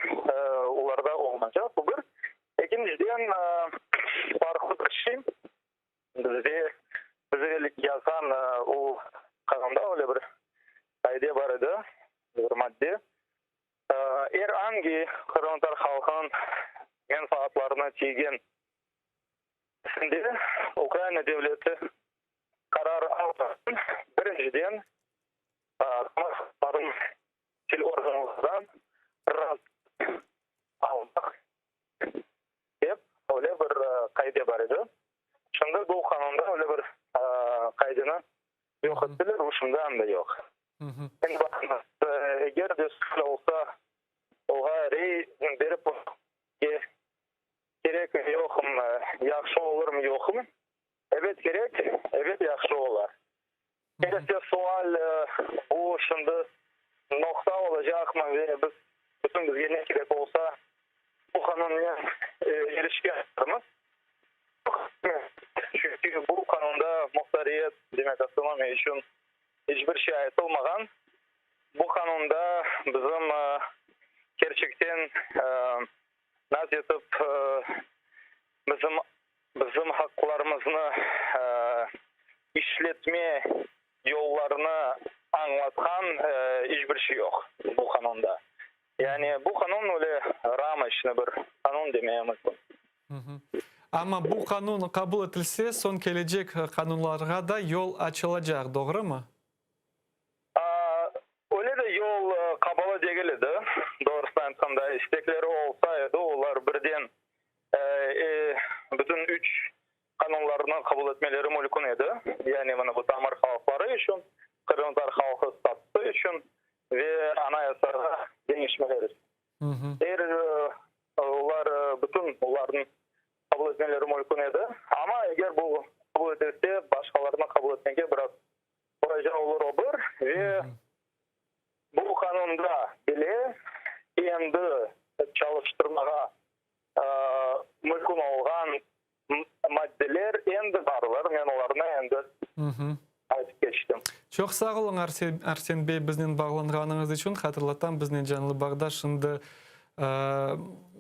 [SPEAKER 5] olarda olmaycaq, bu bir. Ekinciden, farqlı bir şey, bizde, biz evel yazğan o qanunda öyle bir qaide bar edi, bir madde, er angi qırımtatar halqınıñ menfaatlarına tiygen işinde Ukraina devleti qarar almasın, birinciden, tamır halqlarınıñ Til organlardan razılıq almaq dep öyle bir qaide bar edi. Şimdi bu qanunda öyle bir qaideni yoq ettiler, bu şimdi anda yoq. Endi baqıñız. Eger de sual olsa, oğa rey berip kerekmi yoqmı, yahşı olurmı yoqmı? Ebet kerek, ebet yahşı ola. Kerese sual, bu şimdi noqta olacaqmı ve biz bütün bizge ne kerek olsa, bu qanunnen irişken olurmız? Çünki bu qanunda muhtariyet, demek avtonomiya içün iç bir şey aytılmağan. Bu qanunda bizim kerçekten naz etip bizim bizim haqqlarımıznı işletme yollarını añlatqan iç bir şey yoq bu qanunda. Yani bu qanun öyle ramoçnıy bir qanun demeye mümkün.
[SPEAKER 2] Amma bu qanun qabul etilse, soñ kelecek qanunlarğa da yol açılacaq, doğrumı?
[SPEAKER 5] Öyle de yol qapalı degil edi, doğrusını aytqanda. İstekleri olsa edi, olar birden bütün üç qanunlarnı qabul etmeleri mülkün edi, yani mına bu tamır halqları içün, qırımtatar halqı statusı içün ve Anayasağa deñişmeler içün. Er olar bütün olarnıñ qabul etmeleri mülkün edi. Amma eger bu qabul etilse, başqalarını qabul etmege biraz qolayca olur, o bir. Ve bu qanunda bile endi çalıştırmağa mülkün olğan maddeler endi barlar, men olarnı endi aytıp keçtim.
[SPEAKER 2] Çoq sağ oluñ, Arsen bey, biznen bağlanğanıñız içün. Hatırlatam, biznen canlı bağda şimdi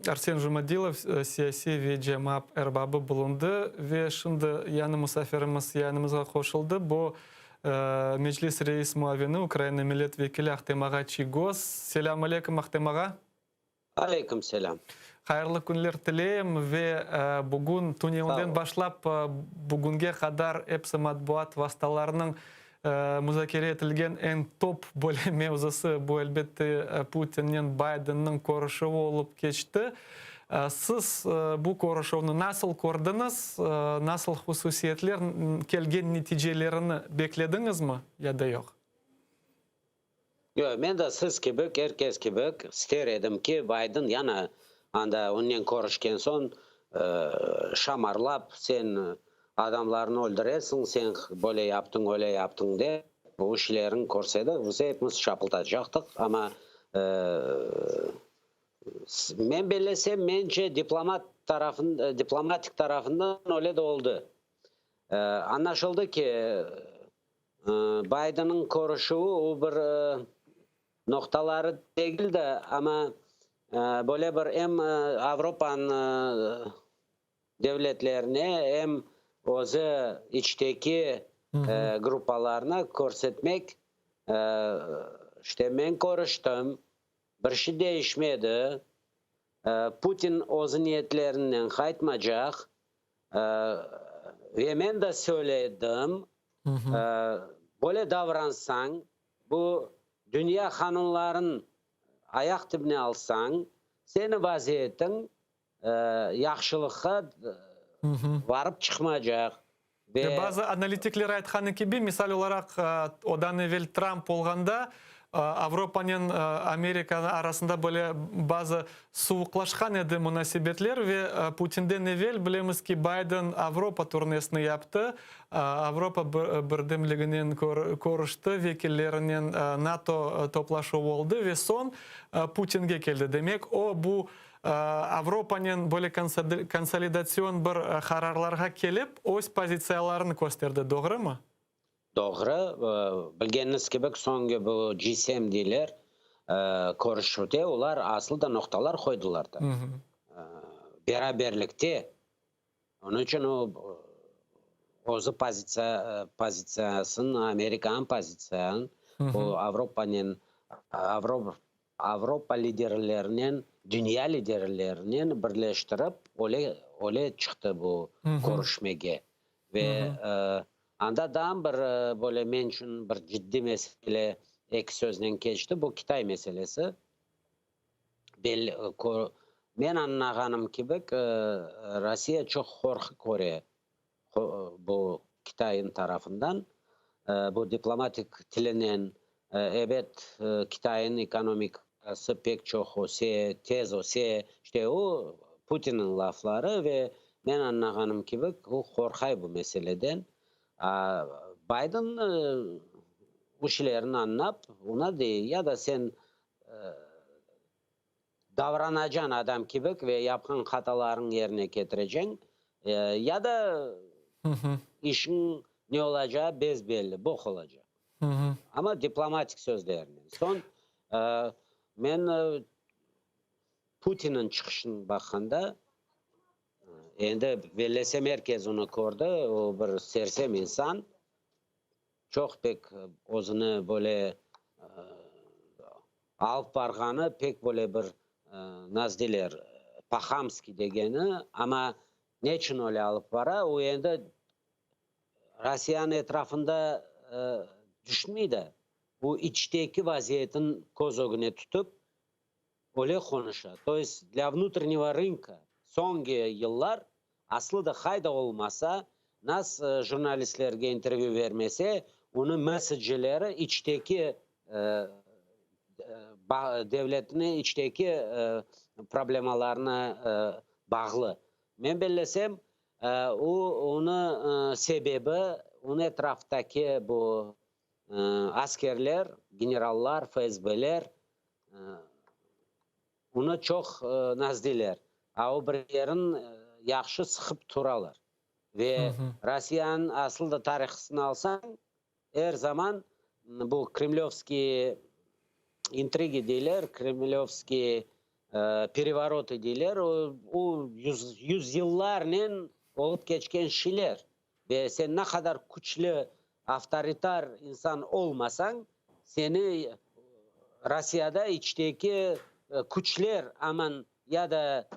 [SPEAKER 2] Arsen Jumadilov, siyasiy ve cemaat erbabı bulundı. Ve şimdi yañı musafirimiz yayınımızğa qoşuldı. Bu, Meclis reis muavini, Ukraina millet vekili Ahtem ağa Çiygoz. Selâm aleyküm, Ahtem ağa.
[SPEAKER 6] Aleyküm selâm.
[SPEAKER 2] Hayırlı künler tileyim ve bugün tünevinden başlap bugünge qadar episi matbuat vastalarınıñ muzakere etilgen eñ top böyle mevzusı bu, elbette, Putinnen Baydenniñ körüşüvi olıp keçti. Siz bu körüşüvni nasıl kördiñiz, nasıl hususiyetler, kelgen neticelerini beklediñizmi ya da yoq?
[SPEAKER 6] Yoq, men de siz kibik, er kes kibik ister edim ki, Bayden yana anda onnen körüşken soñ şamarlap, sen adamlarnı öldüresiñ, sen böyle yaptıñ, öyle yaptıñ dep, bu işlerin körse de, biz epimiz şapıltacaqtıq, amma men bellesem, mence, diplomat tarafın, diplomatik tarafından öyle de oldı. Añlaşıldı ki, Baydenniñ körüşüvi o bir noqtaları degil de, amma böyle bir em Avropanıñ devletlerine, em özü içteki gruppalarına körsetmek, işte men körüştim, bir şey deñişmedi, Putin öz niyetlerinden qaytmacaq, Ve men de söyledim, böyle davransañ, bu dünya qanunların ayaq tibine alsañ, seniñ vaziyetiñ yahşılıqqa varıp çıqmaycaq.
[SPEAKER 2] Ve bazı analitikler aytqanı kibi, misal olaraq, odan evel Tramp olğanda, Avropanen Amerika arasında böyle bazı suvuqlaşqan edi munasebetler ve Putinden evel bilemiz ki, Bayden Avropa turnesini yaptı, Avropa Birdemliginen körüşti, vekillerinen NATO toplaşuvı oldı ve soñ Putinge keldi. Demek, o, bu Avropanen böyle konsolidatsion bir qararlarğa kelip, öz pozitsiyalarını kösterdi, doğrumı?
[SPEAKER 6] Doğru. Bilgeniñiz kibi, soñki bu G7 deyler, körüşüvde olar asıl da noqtalar qoydılar da. Beraberlikte. Onıñ içün o, özü pozitsiya, pozitsiyasını, Amerikanıñ pozitsiyanı, o Avropanen, Avropa liderlerinen, dünya liderlerinen birleştirip, öyle, öyle çıqtı bu körüşmege. Ve anda daa bir böyle men içün bir ciddiy mesele eki söznen keçti, bu Kitay meselesi. Belli, men añlağanım kibi, Rossiya çoq qorqu köre bu Kitayın tarafından, bu diplomatik tilinen. Ebet, Kitayın ekonomikası pek çoq öse, tez öse. İşte o, Putinniñ lafları ve men añlağanım kibi, o qorqay bu meseleden. A Bayden bu şeylerni añlap, oña dey, ya da sen davranacañ adam kibi ve yapqan hatalarıñ yerine ketireceñ, ya da işiñ ne olacağı bes-belli, boq olacaq. Amma diplomatik sözlernen. Soñ men Putinniñ çıqışını baqqanda, endi bellesem er kes onı kördi, o bir sersem insan, çoq pek özüni böyle alıp barğanı pek böyle bir, nasıl deyler, po-hamski degeni, amma neçün öyle alıp bara, o endi Rossiyanıñ etrafında tüşmey de, bu içteki vaziyetini köz ögüne tutıp, öyle qonuşa. To est, dlâ vnutrennego rınka soñki yıllar aslı da qayda olmasa, nas jurnalistlerge intervyü vermese, onıñ meseceleri içteki devletniñ içteki problemalarına bağlı. Men bellesem, O, onı sebebi, onıñ etraftaki bu askerler, generallar, FSBler onı çoq nazdiyler. A o bir yerin yahşı sıqıp turalar. Ve Rossiyanıñ asıl da tarihısını alsañ, Er zaman bu kremlövskiy intrigi deyler, kremlövskiy perevorotı deyler, o yüzyıllarnen olıp keçken şeyler. Ve sen ne qadar küçlü avtoritar insan olmasañ, seni Rossiyada içteki küçler aman ya da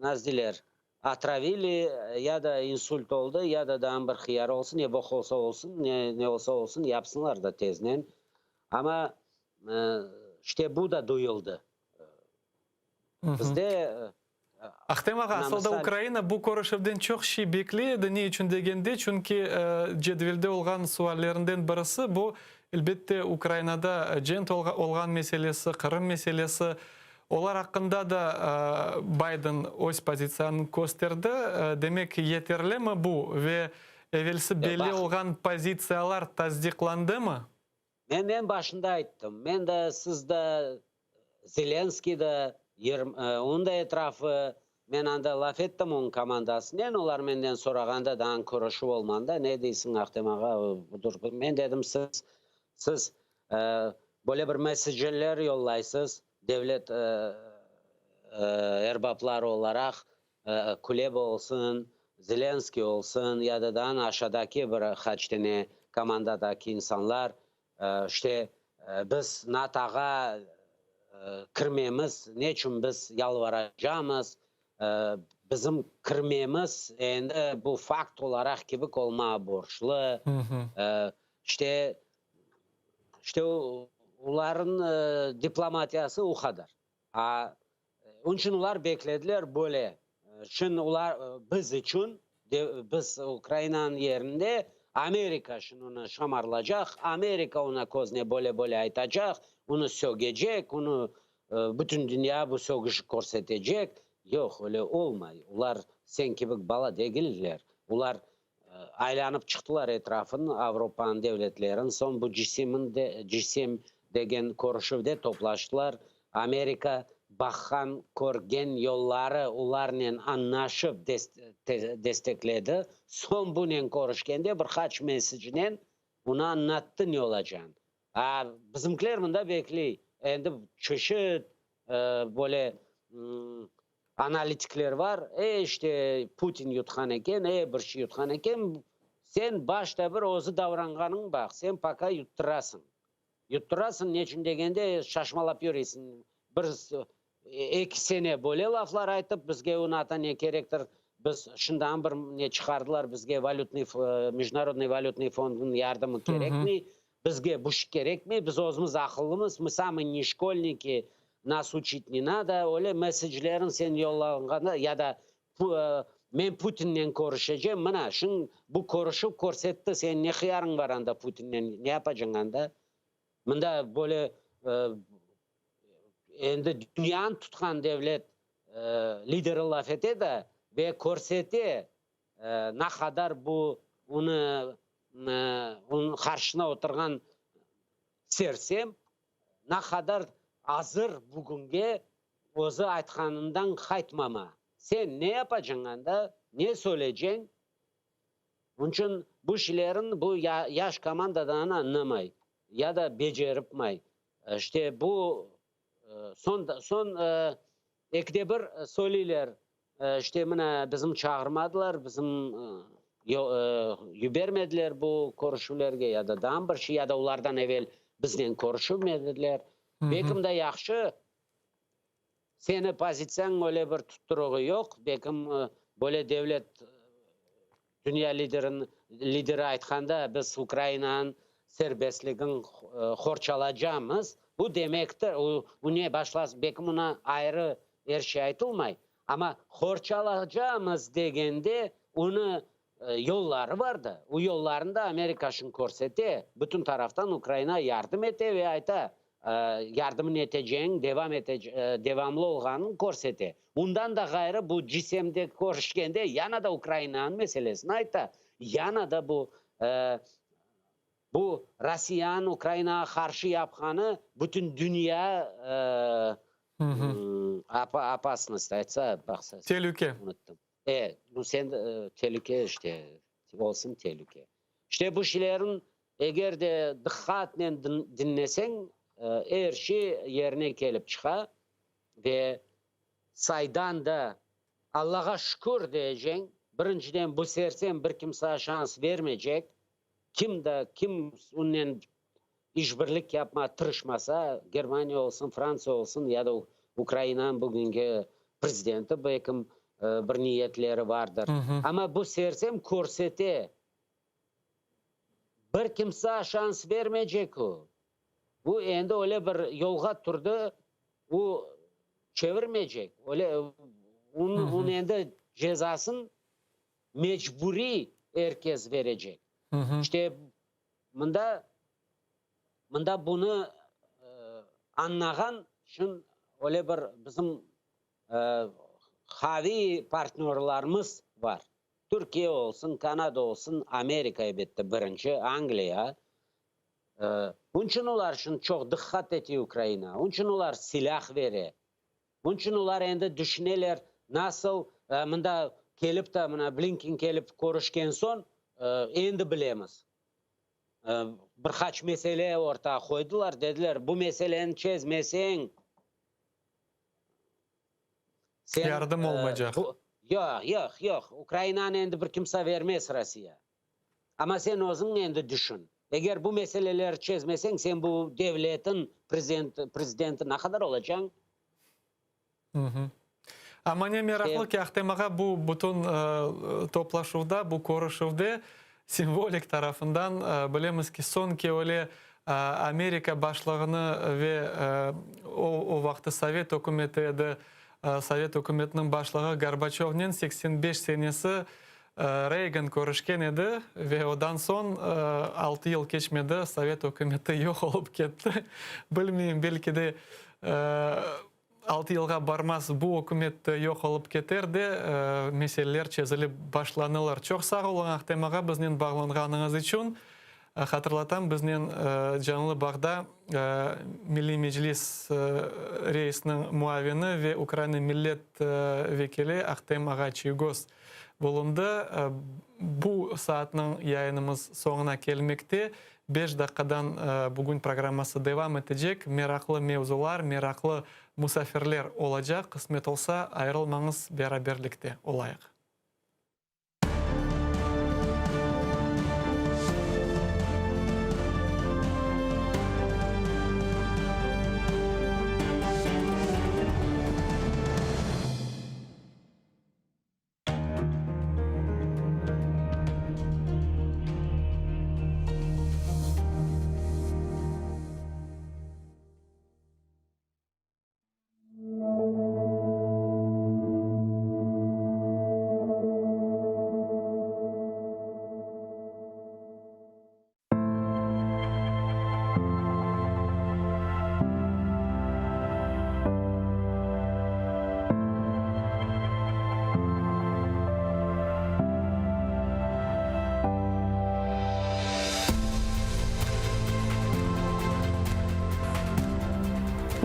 [SPEAKER 6] nasıl deyler, Otravili, ya da insult oldı, ya da daa bir hıyar olsun, ne boq olsa olsun, ne ne olsa olsun, yapsınlar da teznen. Amma işte bu da duyuldı. Bizde
[SPEAKER 2] Ahtem ağa, asıl da Ukraina bu körüşüvden çoq şey bekley edi. Ne içün degende, çünki cedvelde olğan suallerinden birisi bu, elbette, Ukrainada cent olğan meselesi, Qırım meselesi. Olar aqqında da Bayden öz pozitsiyanı kösterdi. Demek, yeterlimi bu ve evelsi belli olğan pozitsiyalar tasdiqlandımı?
[SPEAKER 6] Men eñ başında ayttım, men de, siz de, Zelenskıy da, onıñ da etrafı, men anda laf ettim onıñ komandasınen, olar menden sorağanda, daa körüşüv olmanda, ne deysiñ, Ahtem ağa, budır, men dedim, siz, siz Böyle bir meseceler yollaysız, devlet erbapları olaraq, Kuleba olsun, Zelenskıy olsun ya da daa aşağıdaki bir qaç tane komandadaki insanlar, işte, biz NATOğa kirmemiz, neçün biz yalvaracamız, bizim kirmemiz endi bu fakt olaraq kibi olmağa borclu, işte, İşte olarnıñ diplomatiyası o qadar. A, onıñ içün olar beklediler böyle. Şimdi olar biz içün, biz Ukrainanıñ yerinde Amerika şimdi onı şamarlacaq, Amerika ona közüne böyle-böyle aytacaq, onı sögecek, onı bütün dünya bu sögüşi körsetecek. Yoq, öyle olmay. Olar sen kibi bala degiller. Olar Aylanıp çıqtılar etrafın, Avropanıñ devletlerin, soñ bu G-seven de, G-sem degen körüşüvde toplaştılar. Amerika baqqan, körgen yolları olarnen añlaşıp destekledi. Soñ bunen körüşkende bir qaç mesecnen onı añlattı ne olacağını. A bizimkiler mında bekley. Endi çeşit böyle analitikler bar. E, işte, Putin yutqan eken, e, bir şey yutqan eken. Sen başta bir özü davranğanıñ baq, sen poka yuttırasıñ. Yutturasıñ, neçün degende, şaşmalap yürüysiñ. Bir, eki sene böyle laflar aytıp, bizge o NATO ne kerektir, biz şundan bir ne çıqardılar, bizge valütnıy, Mejdunarodnıy valütnıy fondunıñ yardımı kerekmey, bizge bu şey kerekmey, biz özümiz aqıllımız, mı sami ne şkolniki, nas uçit ne nado, öyle meseclerin sen yollağanda ya da men Putinnen körüşecem, mına, şun bu körüşüv körsetti, senin ne hıyarıñ bar anda Putinnen, ne yapacañ anda? Mında böyle endi dünyanı tutqan devlet lideri laf ete de ve körsete ne qadar bu onı onıñ qarşısına oturğan sersem, ne qadar azır bugünge özü aytqanından qaytmama. Sen ne yapacañ anda, ne söyleyceñ? Onıñ içün bu şeylerin bu yaş komandadan añlamay ya da beceripmay. İşte bu soñ soñ ekide bir söyleyler, işte mına bizim çağırmadılar, bizim yibermediler bu körüşüvlerge ya da daa bir şey, ya da olardan evel biznen körüşmediler. Belkim de yahşı, seni pozitsiyañ öyle bir tutturığı yoq, belkim böyle devlet Dünya lideri aytqanda, biz Ukrainanıñ serbestligin qorçalacamız, bu demektir, o ne başlas, belki buna ayrı er şey aytılmay, amma qorçalacamız degende, onı yolları bar da, o yollarını da Amerika şimdi körsete, bütün taraftan Ukrainağa yardım ete ve ayta, yardımın eteceğin, devam devamlı olğanın körsete. Bundan da ğayrı, bu G7-de körüşkende yana da Ukrainanıñ meselesini ayta, yana da bu bu Rossiyanıñ Ukrainağa qarşı yapqanı bütün dünya opasnost aytsa, baqsa,
[SPEAKER 2] Telüke.
[SPEAKER 6] Unuttım. E, bu sen telüke işte, olsun telüke. İşte bu şeylerin eger de diqqatnen diñleseñ, er şey yerine kelip çıqa ve saydan da Allağa şükür deyeceñ, birinciden bu sersem bir kimsege şans vermeycek, kim de kim onnen işbirlik yapmağa tırışmasa, Germaniya olsun, Frantsiya olsun ya da Ukrainanıñ bugünki prezidenti, belkim, bir niyetleri vardır. Amma bu sersem körsete, bir kimsa şans vermeycek o. Bu endi öyle bir yolğa turdı, o çevirmeycek. Öyle, onıñ endi cezasın mecburiy er kes verecek. İşte, Mında, mında bunı añlağan içün öyle bir bizim qaviy partnörlarımız bar. Türkiye olsun, Kanada olsun, Amerika elbette birinci, Angliya. Bunıñ içün olar içün çoq diqqat ete Ukraina, onıñ içün olar silâh bere, bunıñ içün olar endi düşüneler, nasıl mında kelip de, mına Blinken kelip körüşken soñ, endi bilemiz. Bir qaç mesele ortağa qoydılar, dediler, bu meseleni çezmeseñ,
[SPEAKER 2] sen... Yardım olmaycaq.
[SPEAKER 6] Yoq, yoq, yoq, Ukrainanı endi bir kimse vermez Rossiya. Amma sen özüñ endi düşün, eger bu meseleleri çezmeseñ, sen bu devletin prezidenti ne qadar olacañ?
[SPEAKER 2] Amma ne meraqlı ki, Ahtem ağa, bu bütün toplaşuvda, bu körüşüvde simvolik tarafından bilemiz ki, soñki öyle Amerika başlığını ve o vaqtı Sovet ükümeti edi, Sovet ükümetiniñ başlığı Gorbaçövnen 85 senesi Reygan körüşken edi ve odan soñ altı yıl keçmedi, Sovet ükümeti yoq olıp ketti. Bilmeyim, belki de altı yılğa barmaz bu ükümet de yoq olıp keter de, meseleler çezilip başlanılır. Çoq sağ oluñ, Ahtem ağa, biznen bağlanğanıñız içün. Hatırlatam, biznen canlı bağda Milliy Meclis reisiniñ muavini ve Ukraina millet vekili Ahtem ağa Çiygoz bulundı. Bu saatniñ yayınımız soñuna kelmekte. Beş daqqadan bugün programması devam etecek. Meraqlı mevzular, meraqlı musafirler olacaq. Qısmet olsa, ayırılmañız, beraberlikte olayıq.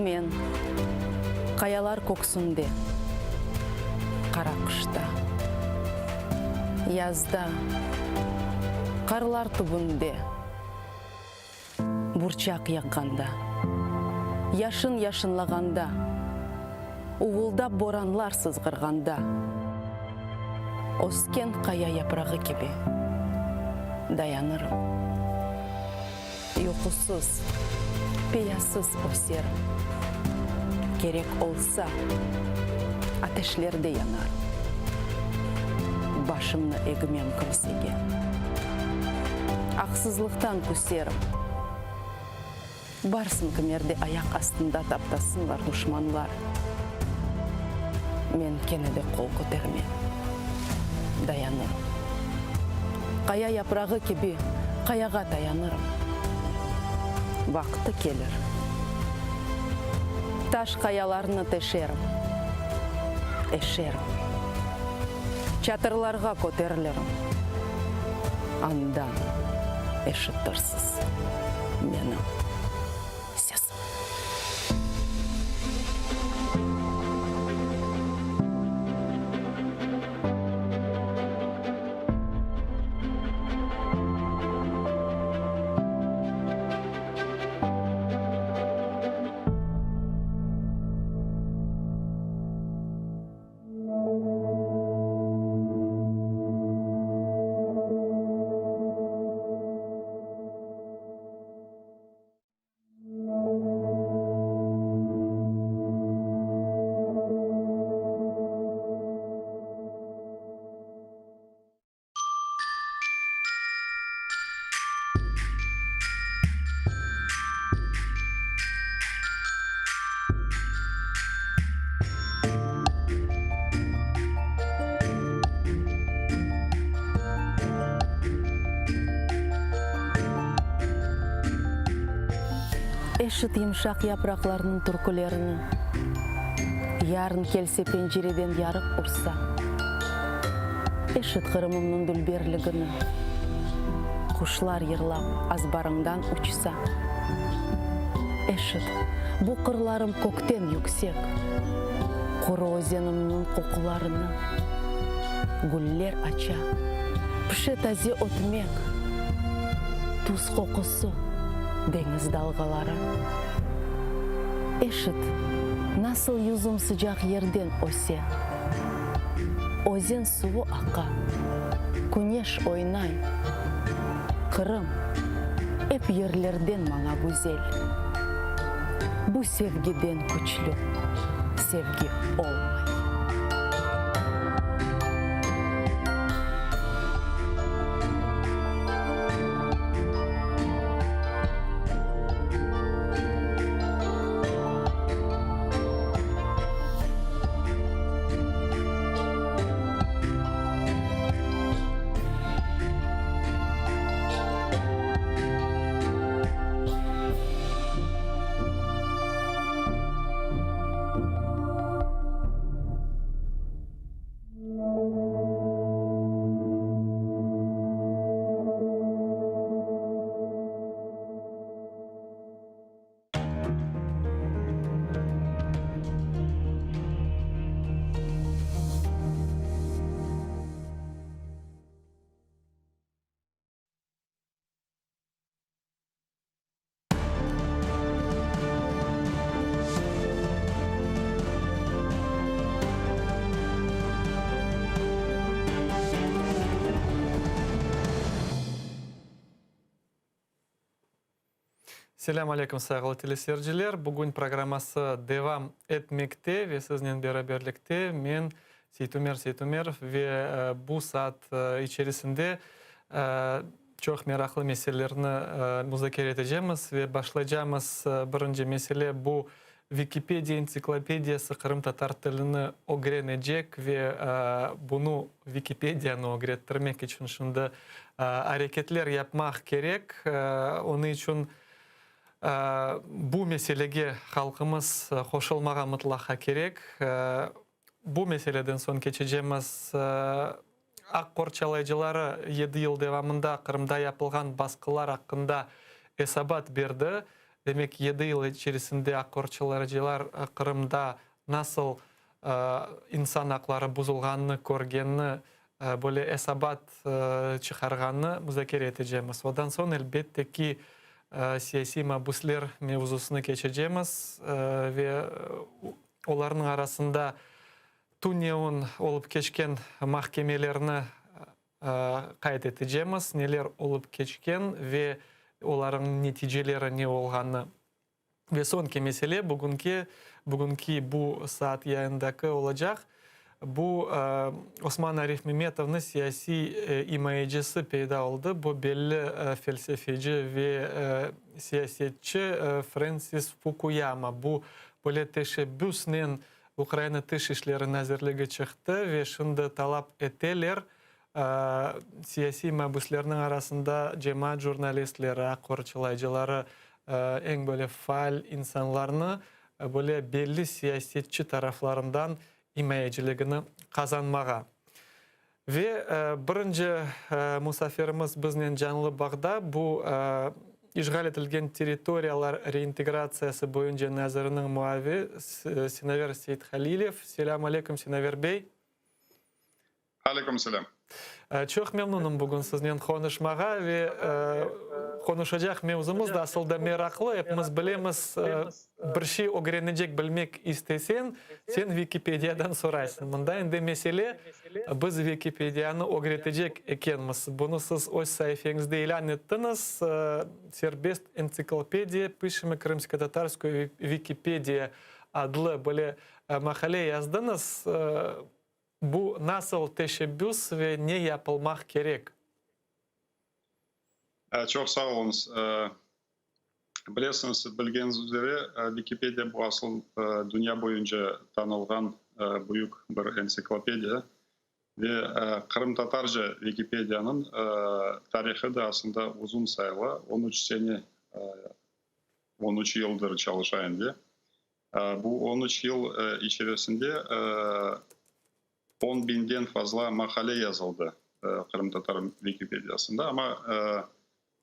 [SPEAKER 1] Men, qayalar köksünde, qara qışta, Yazda, qarlar tübünde, burçaq yağğanda, Yaşın yaşınlağanda, uvuldap boranlar sızğırğanda, Ösken qaya yaprağı kibi dayanırım. Yuqusız, peyasız öserim. Kerek olsa, ateşlerde yanarım. Başımnı egmem kimsege. Aqsızlıqtan küserim. Barsın kimerde ayaq astında taptasınlar duşmanlar. Men kene de qol kötermem. Dayanırım. Qaya yaprağı kibi qayağa tayanırım. Vaqtı kelir. Taş qayalarnı teşerim, eşerim. Çatırlarğa köterilirim. Andan eşitirsiz menim sesim. Eşit yımşaq yapraqlarnıñ türkülerini, Yarın kelse pencereden yarıq ursa. Eşit Qırımımnıñ dülberligini, Quşlar yırlap azbarıñdan uçsa. Eşit, bu qırlarım kökten yüksek, Quru özenimniñ qoqularını. Güller aça, pişe taze ötmek, Tuz qoqusı, deñiz dalğaları. Eşit, nasıl yüzüm sıcaq yerden öse. Özen suvu aqa, küneş oynay. Qırım, ep yerlerden maña güzel. Bu sevgiden küçlü sevgi olmay.
[SPEAKER 2] Selâm aleyküm, sayğılı teleseyirciler! Bugün programması devam etmekte ve siznen beraberlikte men, Seytumer Seytumerov ve bu saat içerisinde çoq meraqlı meselelerni muzakere etecemiz ve başlaycamız. Birinci mesele bu Vikipediya entsiklopediyası qırımtatar tilini ögrenecek ve bunı Vikipediyanı ögrettirmek içün şimdi areketler yapmaq kerek. Onıñ içün bu meselege halqımız qoşulmağa mıtlaqa kerek. Bu meseleden soñ keçecemiz aq qorçalayıcıları yedi yıl devamında Qırımda yapılğan basqılar aqqında esabat berdi. Demek, yedi yıl içerisinde aq qorçalayıcılar Qırımda nasıl insan aqları bozulğanını körgenini, böyle esabat çıqarğanını muzakere etecemiz. Odan soñ, elbette ki, siyasiy mabüsler mevzusını keçecemiz ve olarnıñ arasında tünevin olıp keçken mahkemelerni qayd etecemiz, neler olıp keçken ve olarıñ neticeleri ne olğanı. Ve soñki mesele, bugünki, bugünki bu saat yayındaki olacaq, bu Osman Arifmemetovnı siyasiy imayecisi peyda oldı, bu belli felsefeci ve siyasetçi Frensis Fukuyama. Bu böyle teşebbüsnen Ukraina Tış işleri nazirligi çıqtı ve şimdi talap eteler, siyasiy mabüslerniñ arasında cemaat jurnalistleri, aq qorçalayıcıları, eñ böyle faal insanlarnı böyle belli siyasetçi taraflarından imayeciligini qazanmağa. Ve birinci musafirimiz biznen canlı bağda, bu işğal etilgen territoriyalar reintegratsiyası boyunca naziriniñ muavi Sinaver Seythalilev. Selâm aleyküm, Sinaver bey.
[SPEAKER 7] Aleyküm selâm.
[SPEAKER 2] Çoq memnunım bugün siznen qonuşmağa ve qonuşacaq mevzumız da asıl da meraqlı. Epimiz bilemiz, bir şey ögrenecek, bilmek isteseñ, sen Vikipediyadan soraysıñ. Mında endi mesele, biz Vikipediyanı ögretecek ekenmiz. Bunı siz öz saifeñizde ilân ettiñiz, Serbest entsiklopediya, pişemo krımskotatarskую Vikipediya adlı böyle maqale yazdıñız. Bu nasıl teşebbüs ve ne yapılmaq kerek?
[SPEAKER 7] Çoq sağ oluñız. Bilesiñiz, bilgeniñiz üzere, Vikipediya bu asıl dünya boyunca tanılğan büyük bir entsiklopediya ve qırımtatarca Vikipediyanıñ tarihı da aslında uzun sayıla, on üç sene, on üç yıldır çalışa endi. Bu on üç yıl içerisinde on biñden fazla maqale yazıldı qırımtatar Vikipediyasında, amma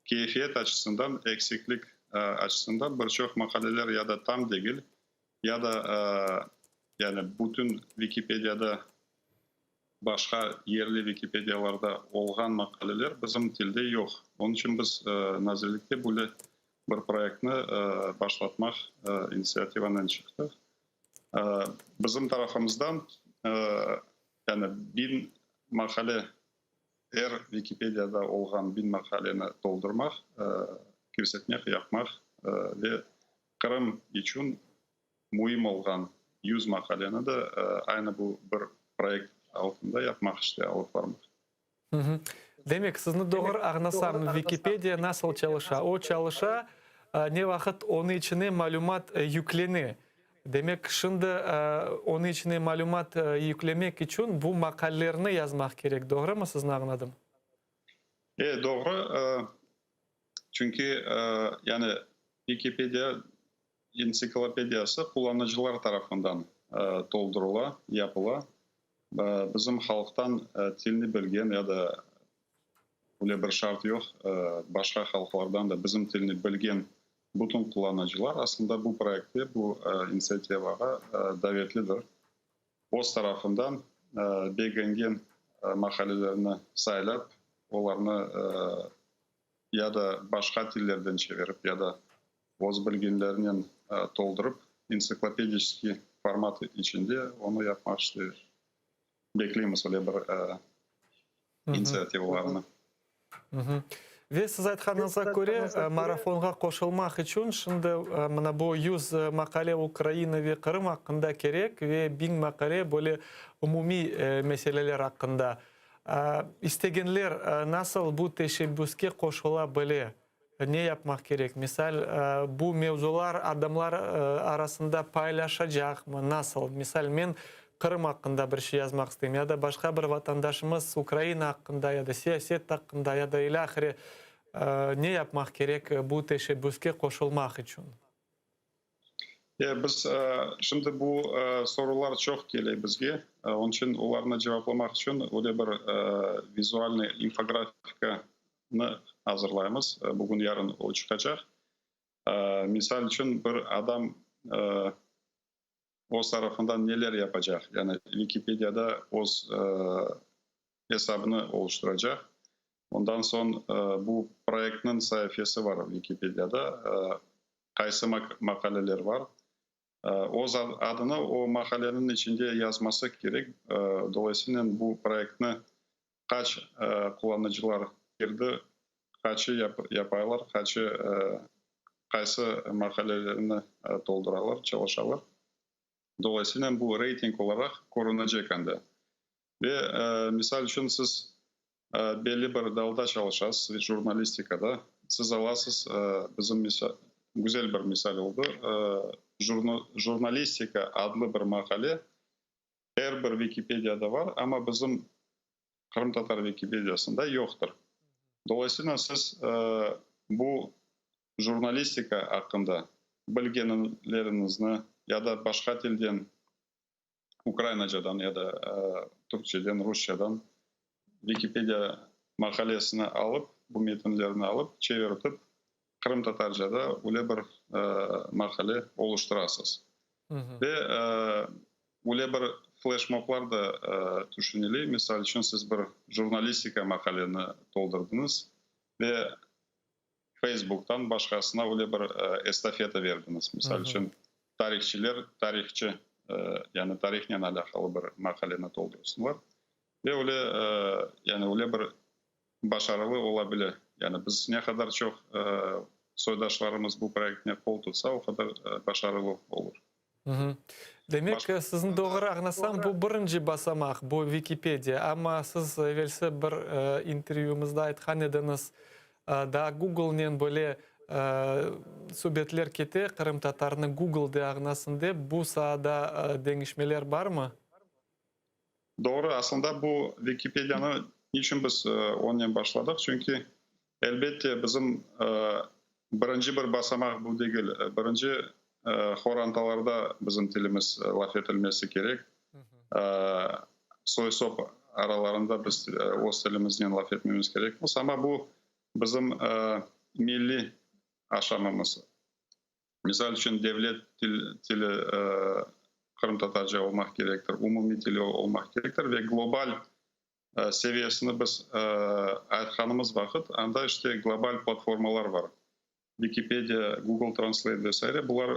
[SPEAKER 7] keyfiyet açısından, eksiklik açısından bir çoq maqaleler ya da tam degil, ya da yani bütün Vikipediyada, başqa yerli Vikipediyalarda olğan maqaleler bizim tilde yoq. Onıñ içün biz nazirlikte böyle bir proyektni başlatmaq inisiativanen çıqtıq. Bizim tarafımızdan yani 1000 maqale, er Vikipediyada olğan 1000 maqaleni toldurmaq, kirsetmek, yapmaq ve Qırım içün müim olğan 100 maqaleni de aynı bu bir proyekt altında yapmaq, işte alıp barmaq.
[SPEAKER 2] Demek, sizni doğru añlasam, Vikipediya nasıl çalışa? O çalışa, ne vaqıt onıñ içine malümat yüklene. Demek, şimdi onıñ içine malümat yüklemek içün bu maqalelerni yazmaq kerek, doğrumı sizni añladım?
[SPEAKER 7] E, doğru. Çünki, yani, Vikipediya entsiklopediyası qullanıcılar tarafından toldurıla, yapıla. Bizim halqtan tilni bilgen ya da öyle bir şart yoq, başqa halqlardan da bizim tilni bilgen bütün qullanıcılar aslında bu proyektke, bu inisiativağa davetlidir. Öz tarafından begengen maqalelerni saylap, olarnı ya da başqa tillerden çevirip, ya da öz bilgenlerinen toldurıp, entsiklopediçeskiy format içinde onı yapmaq işte bekleymiz öyle bir inisiativalarnı.
[SPEAKER 2] Ve siz aytqanıñızğa köre, marafonğa qoşulmaq içün şimdi mına bu 100 maqale Ukraina ve Qırım aqqında kerek ve 1000 maqale böyle umumiy meseleler aqqında. İstegenler nasıl bu teşebbüske qoşula bile? Ne yapmaq kerek? Misal, bu mevzular adamlar arasında paylaşacaqmı? Nasıl? Misal, men Qırım aqqında bir şey yazmaq isteyim, ya da başqa bir vatandaşımız Ukraina aqqında, ya da siyaset aqqında, ya da ilâhre, ne yapmaq kerek bu teşebbüske qoşulmaq içün?
[SPEAKER 7] Biz şimdi bu sorular çoq kele bizge, onıñ içün olarnı cevaplamaq içün öyle bir vizualnıy infografikanı azırlaymız, bugün-yarın o çıqacaq. Misal içün, bir adam öz tarafından neler yapacaq, yani Vikipediyada öz esabını oluştıracaq. Ondan soñ bu proyektniñ saifesi bar Vikipediyada, qaysı maqaleler bar. Öz adını o maqaleniñ içinde yazması kerek. Dolayısınen bu proyektni qaç qullanıcılar kirdi, qaçı yapaylar, qaçı qaysı maqalelerni tolduralar, çalışalar. Dolayısınen bu reyting olaraq körünecek anda. Ve, misal içün, siz belli bir dalda çalışasız, jurnalistikada, siz alasız, bizim güzel bir misal oldı, Jurnalistika adlı bir maqale er bir Vikipediyada bar, amma bizim qırımtatar Vikipediyasında yoqtır. Dolayısıyla siz bu jurnalistika aqqında bilgenleriñizni ya da başqa tilden, ukrainacadan ya da türkçeden, rusçadan Vikipediya maqalesini alıp, bu metinlerni alıp, çevirtip, qırımtatarcada öyle bir maqale oluştırasız. Ve öyle bir fleşmoblar da tüşünile. Misal içün, siz bir jurnalistika maqaleni toldurdıñız ve Feysbuktan başqasına öyle bir estafeta berdiñiz. Misal içün, tarihçiler tarihçı, yani tarihnen alâqalı bir maqaleni toldursınlar. Ve öyle, yani öyle bir başarılı ola bile. Yani biz ne qadar çoq soydaşlarımız bu proyektine qol tutsa, o qadar başarılı olur.
[SPEAKER 2] Demek, sizni doğru añlasam, bu birinci basamaq, bu Vikipediya. Amma siz evelsi bir intervyumızda aytqan ediñiz, daa Googlenen böyle subetler kete, qırımtatarnı Google de añlasın dep, bu saada deñişmeler barmı?
[SPEAKER 7] Doğru, aslında bu Vikipediyanı niçün biz onen başladıq? Çünki, elbette, bizim birinci bir basamaq bu degil. Birinci horantalarda bizim tilimiz laf etilmesi kerek. Soy-sop aralarında biz öz tilimiznen laf etmemiz kerekmiz. Amma bu bizim milliy aşamamız. Misal içün, devlet tili qırımtatarca olmaq kerektir, umumiy tili olmaq kerektir ve global seviyesini biz aytqanımız vaqıt, anda işte global platformalar bar, Vikipediya, Google Translate ve saire, bular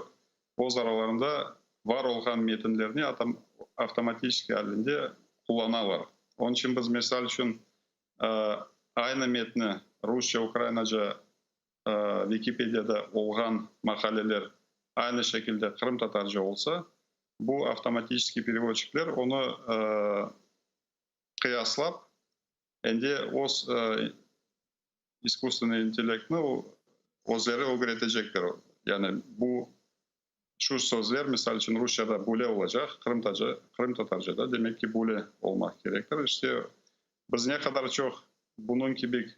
[SPEAKER 7] öz aralarında var olğan metinlerni avtomatiçeskiy alinde qullanalar. Onıñ içün biz, misal içün, aynı metni rusça, ukrainaca Vikipediyada olğan maqaleler aynı şekilde qırımtatarca olsa, bu avtomatiçeskiy perevodçikler onı qıyaslap, endi öz iskusstvenıy intellektni özleri ögretecekler. Yani bu şu sözler, misal içün, rusçada böyle olacaq, qırımtatarcada, demek ki, böyle olmaq kerektir. İşte, biz ne qadar çoq bunıñ kibi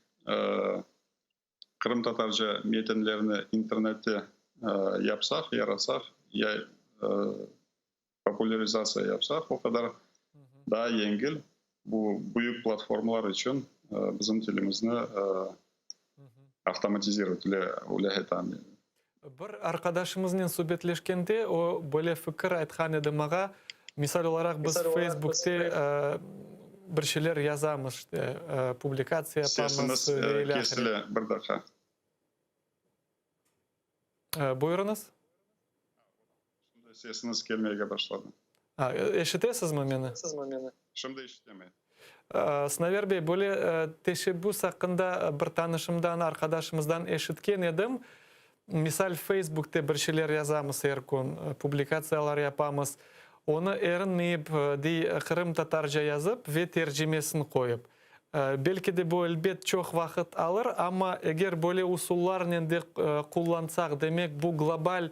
[SPEAKER 7] qırımtatarca metinlerni internette yapsaq, yaratsaq, populârizatsiya yapsaq, o qadar daa yengil bu büyük platformalar içün bizim tilimizni avtomatizirovat
[SPEAKER 2] Bir arqadaşımıznen subetleşkende o böyle fikir aytqan edi mağa, misal olaraq biz Feysbukte bir şeyler yazamız, işte, publikatsiya yapamız
[SPEAKER 7] Sesiñiz
[SPEAKER 2] ve ilâhre.
[SPEAKER 7] kesile, bir daqqa.
[SPEAKER 2] Buyurıñız.
[SPEAKER 7] Şimdi sesiñiz kelmege başladı.
[SPEAKER 2] Eşitesizmi meni?
[SPEAKER 7] Şimdi eşitemeyim.
[SPEAKER 2] Sinaver bey, böyle teşebbüs aqqında bir tanışımdan, arqadaşımızdan eşitken edim. Misal, Feysbukte bir şeyler yazamız er kün, publikatsiyalar yapamız. Onı erinmeyip, dey, qırımtatarca yazıp ve tercimesini qoyıp. Belki de bu, elbet, çoq vaqıt alır, amma eger böyle usullarnen de qullansaq, demek, bu global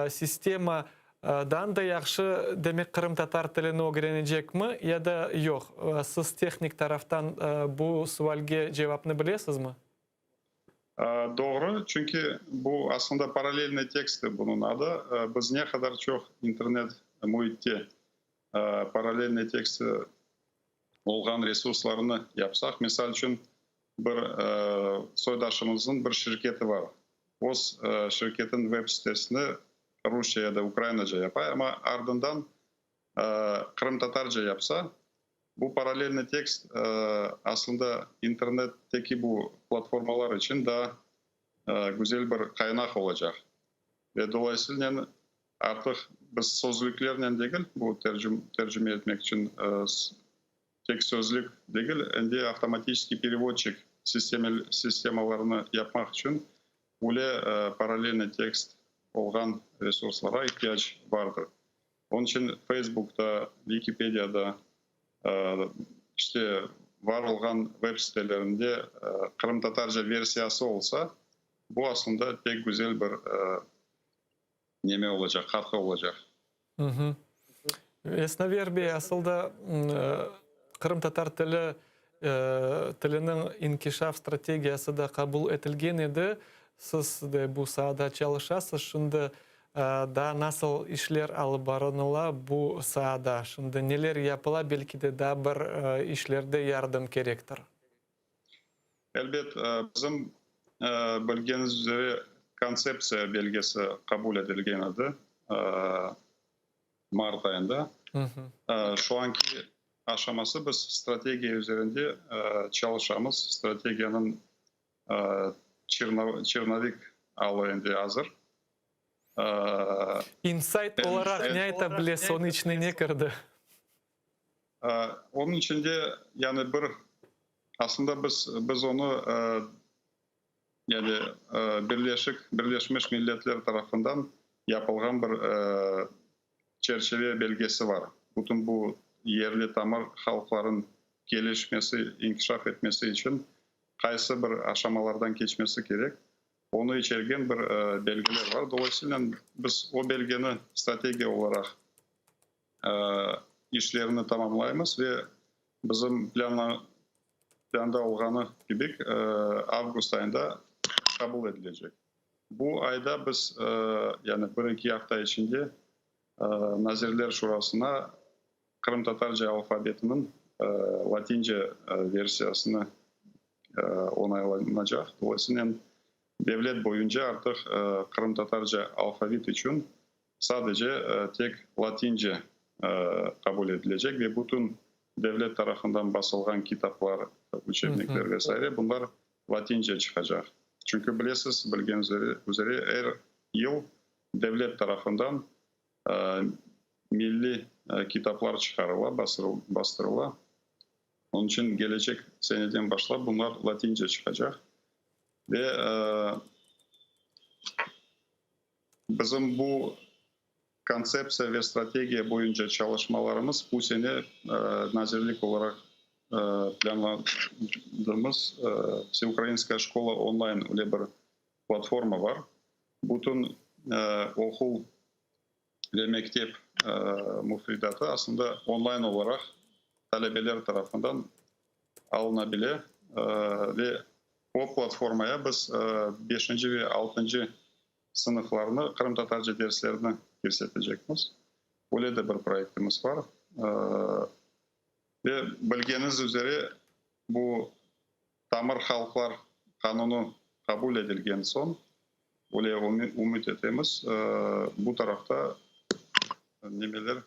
[SPEAKER 2] sistema Dan da yahşı, demek qırımtatar tilini ögrenecekmi ya da yoq? Siz tehnik taraftan bu sualge cevapnı bilesizmi?
[SPEAKER 7] Doğru, çünki bu aslında paralelnıy teksti bunıñ adı. Biz ne qadar çoq internet müitte paralelnıy teksti olğan resurslarnı yapsaq, misal içün, bir soydaşımıznıñ bir şirketi bar. Öz şirketin web sitesini rusça ya da ukrainaca yapay, amma ardından qırımtatarca yapsa, bu paralelniy tekst aslında internetteki bu platformalar içün daa güzel bir qaynaq olacaq. Ve dolayısınen artıq biz sözlüklernen degil, bu tercüme etmek içün tek sözlük degil, endi avtomatiçeskiy perevodçik sistemalarını yapmaq içün öyle paralelniy tekst olğan resurslarğa ihtiyac bardır. Onıñ içün Facebookta, Vikipediyada, işte, var olğan web sitelerinde qırımtatarca versiyası olsa, bu aslında pek güzel bir neme olacaq, qatqı olacaq.
[SPEAKER 2] Esnaver bey, asıl da qırımtatar tili tiliniñ inkişaf strategiyası da qabul etilgen edi. Siz de bu saada çalışasız. Şimdi daa nasıl işler alıp barınıla bu saada? Şimdi neler yapıla, belki de daa bir işlerde yardım kerektir?
[SPEAKER 7] Elbet, bizim bilgeniz üzere kontseptsiya belgesi qabul etilgen edi mart ayında. Şu anki aşaması biz strategiya üzerinde çalışamız. Strategiyanıñ çernovik alı endi azır.
[SPEAKER 2] İnsayt olaraq ne ayta bilesiz, onıñ içine ne kirdi?
[SPEAKER 7] Onıñ içinde, yani bir, aslında biz, biz onı, yani Birleşik, Birleşmiş Milletler tarafından yapılğan bir çerçeve belgesi bar. Bütün bu yerli tamır halqların kelişmesi, inkişaf etmesi içün qaysı bir aşamalardan keçmesi kerek, onı içergen bir belgeler bar. Dolayısıyla biz o belgeni strategiya olaraq işlerini tamamlaymız ve bizim planda olğanı kibi avgust ayında qabul edilecek. Bu ayda biz, yani bir-eki afta içinde Nazirler Şurasına qırımtatarca alfabetiniñ latince versiyasını onaylanacaq. Dolayısınen devlet boyunca artıq qırımtatarca alfavit içün Sadece tek latince qabul etilecek ve bütün devlet tarafından basılğan kitaplar, uçebnikler ve saire, bunlar latince çıqacaq. Çünki bilesiz, bilgeniz üzere, er yıl devlet tarafından milliy kitaplar çıqarıla, bastırıla. Onıñ içün kelecek seneden başlap bunlar latince çıqacaq. Ve Bizim bu kontseptsiya ve strategiya boyunca çalışmalarımız bu sene nazirlik olaraq plânladığımız Vseukrainskaya şkola online öyle bir platforma bar. Bütün oquv ve mektep müfredatı aslında online olaraq talebeler tarafından alına bile ve o platformaya biz beşinci ve altıncı sınıflarnı qırımtatarca derslerni kirsetecekmiz. Öyle de bir proyektimiz bar. Ve bilgeniz üzere, bu Tamır halqlar qanunı qabul etilgen soñ, öyle ümüt etemiz, bu tarafta nimeler,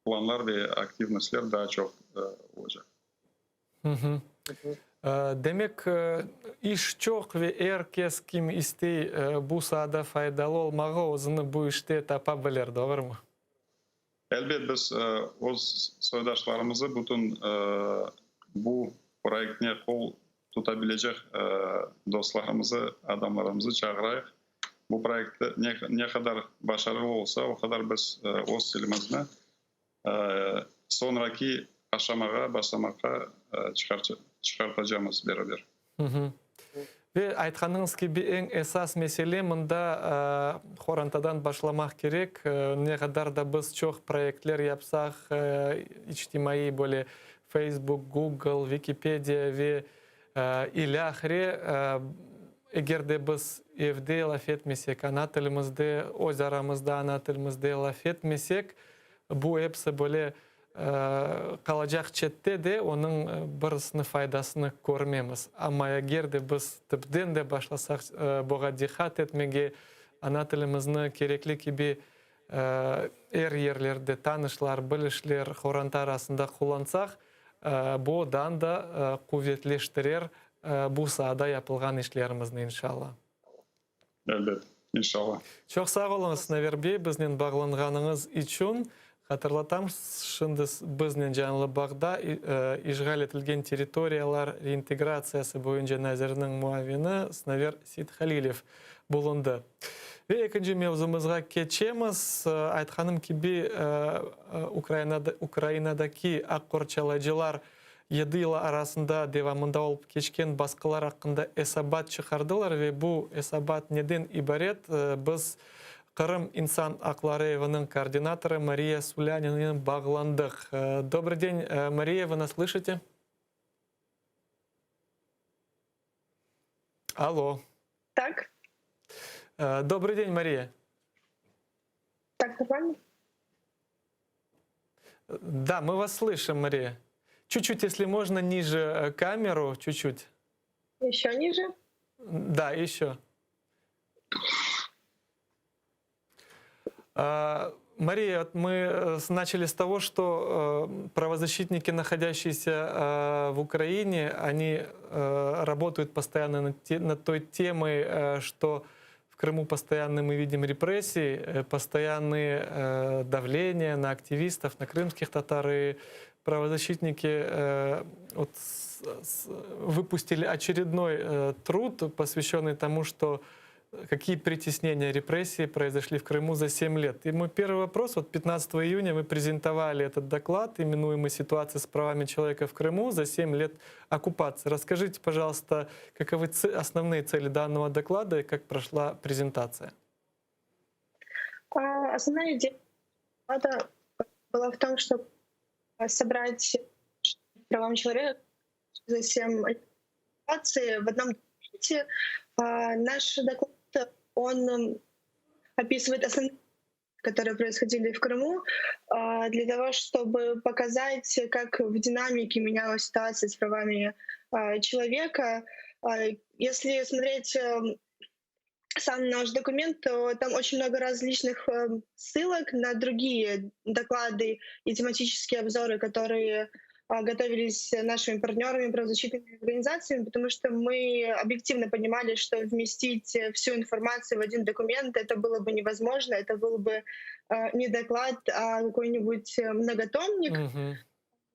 [SPEAKER 7] planlar ve aktivnostler daa çoq olacaq.
[SPEAKER 2] Demek, iş çoq ve er kes, kim istey bu saada faydalı olmağa, özüni bu işte tapa bilir, doğrumı?
[SPEAKER 7] Elbet, biz öz soydaşlarımızı bütün bu proyektine qol tutabilecek dostlarımızı, adamlarımızı çağırayıq. Bu proyekt ne qadar başarılı olsa, o qadar biz öz tilimizni Soñraki aşamağa, basamaqqa çıqartacamız beraber.
[SPEAKER 2] Ve aytqanıñız kibi, eñ esas mesele mında qorantadan başlamaq kerek. Ne qadar da biz çoq proyektler yapsaq, içtimaiy böyle Facebook, Google, Wikipedia ve ilâhre, eger de biz evde laf etmesek, ana tilimizde, öz aramızda ana tilimizde laf etmesek, Bu episi böyle. Qalacaq çette de onıñ birisini faydasını körmemiz. Amma eger de biz tüpten de başlasaq buğa diqqat etmege, ana tilimizni kerekli kibi er yerlerde, tanışlar, bilişler, qoranta arasında qullansaq, bu daa da quvetleştirer bu saada yapılğan işlerimizni, inşalla.
[SPEAKER 7] Elbet, inşalla.
[SPEAKER 2] Çoq sağ oluñız, Sinaver bey, biznen bağlanğanıñız içün. Hatırlatam, şimdi biznen canlı bağda işğal etilgen territoriyalar reintegratsiyası boyunca nazirniñ muavini Sinaver Seythalilev bulundı. Ve ekinci mevzumızğa keçemiz. Aytqanım kibi, Ukrainadaki aq qorçalayıcılar yedi yıl arasında devamında olıp keçken basqılar aqqında esabat çıqardılar ve bu esabat neden ibaret, biz Qırım insan aqları eviniñ koordinatorı Mariya Sulâninanen bağlandıq. Dobrıy den, Mariya, vı nas slışite? Allo.
[SPEAKER 8] Tak.
[SPEAKER 2] Dobrıy den, Mariya.
[SPEAKER 8] Так, нормально?
[SPEAKER 2] Да, мы вас слышим, Мария. Чуть-чуть, если можно, ниже э, камеру, чуть-чуть.
[SPEAKER 8] Еще ниже?
[SPEAKER 2] Да, еще. А, Мария, вот мы э, начали с того, что э, правозащитники, находящиеся в Украине, они работают постоянно над, те, над той темой, что в Крыму постоянно мы видим репрессии, э, постоянные э, давления на активистов, на крымских татар. И правозащитники э, вот выпустили очередной труд, посвященный тому, что какие притеснения, репрессии произошли в Крыму за 7 лет. И мой первый вопрос, вот 15 июня вы презентовали этот доклад, именуемый «Ситуация с правами человека в Крыму за 7 лет оккупации». Расскажите, пожалуйста, каковы основные цели данного доклада и как прошла презентация?
[SPEAKER 8] А, основная идея доклада была в том, чтобы собрать правам человека за 7 оккупации в одном документе. А, наш доклад, он описывает основные которые происходили в Крыму, а, для того, чтобы показать, как в динамике менялась ситуация с правами а, человека. Если смотреть эм, сам наш документ, то там очень много различных эм, ссылок на другие доклады и тематические обзоры, которые готовились нашими партнерами, правозащитными организациями, потому что мы объективно понимали, что вместить всю информацию в один документ это было бы невозможно, это был бы не доклад, а какой-нибудь многотомник.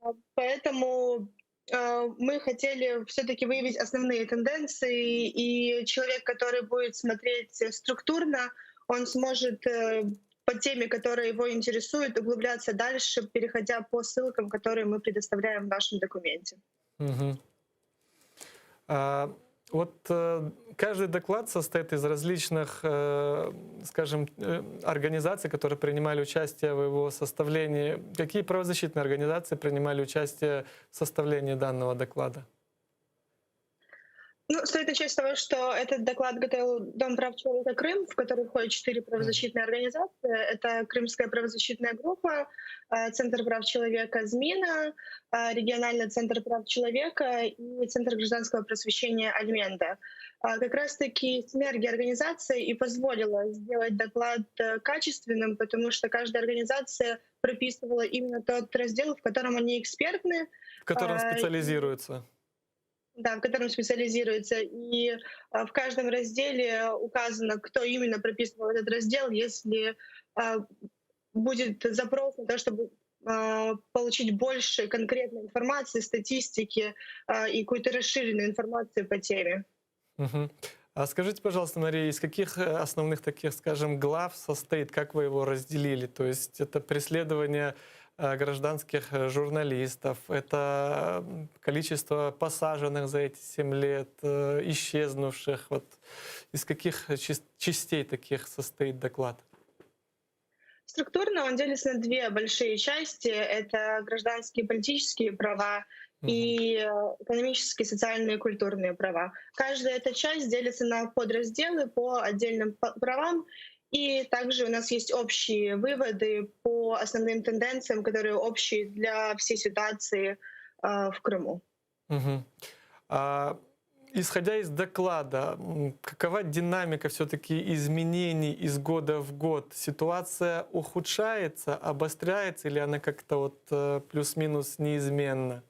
[SPEAKER 8] Угу. Поэтому мы хотели все-таки выявить основные тенденции, и человек, который будет смотреть структурно, он сможет э, по теме, которая его интересует, углубляться дальше, переходя по ссылкам, которые мы предоставляем в нашем документе.
[SPEAKER 2] Угу. А, вот э, каждый доклад состоит из различных, э, скажем, э, организаций, которые принимали участие в его составлении. Какие правозащитные организации принимали участие в составлении данного доклада?
[SPEAKER 8] Ну, стоит начать с того, что этот доклад готовил Дом прав человека Крым, в который входят четыре правозащитные организации. Это Крымская правозащитная группа, э, Центр прав человека «Змина», э, Региональный центр прав человека и Центр гражданского просвещения «Альменда». Э, как раз-таки синергия организации и позволила сделать доклад качественным, потому что каждая организация прописывала именно тот раздел, в котором они экспертны.
[SPEAKER 2] В котором специализируются
[SPEAKER 8] да, в котором специализируется. И а, в каждом разделе указано, кто именно прописывал этот раздел, если а, будет запрос на то, чтобы а, получить больше конкретной информации, статистики и какую-то расширенную информацию по теме.
[SPEAKER 2] Угу. А скажите, пожалуйста, Мария, из каких э, основных таких, скажем, глав состоит, как вы его разделили? То есть это преследование гражданских э, журналистов, это количество посаженных за эти 7 лет, э, исчезнувших. Вот из каких частей таких состоит доклад?
[SPEAKER 8] Структурно он делится на две большие части. Это гражданские и политические права угу. и экономические, социальные и культурные права. Каждая эта часть делится на подразделы по отдельным правам. И также у нас есть общие выводы по основным тенденциям, которые общие для всей ситуации в Крыму.
[SPEAKER 2] Угу. А, исходя из доклада, какова динамика все-таки изменений из года в год? Ситуация ухудшается, обостряется или она как-то вот э, плюс-минус неизменна?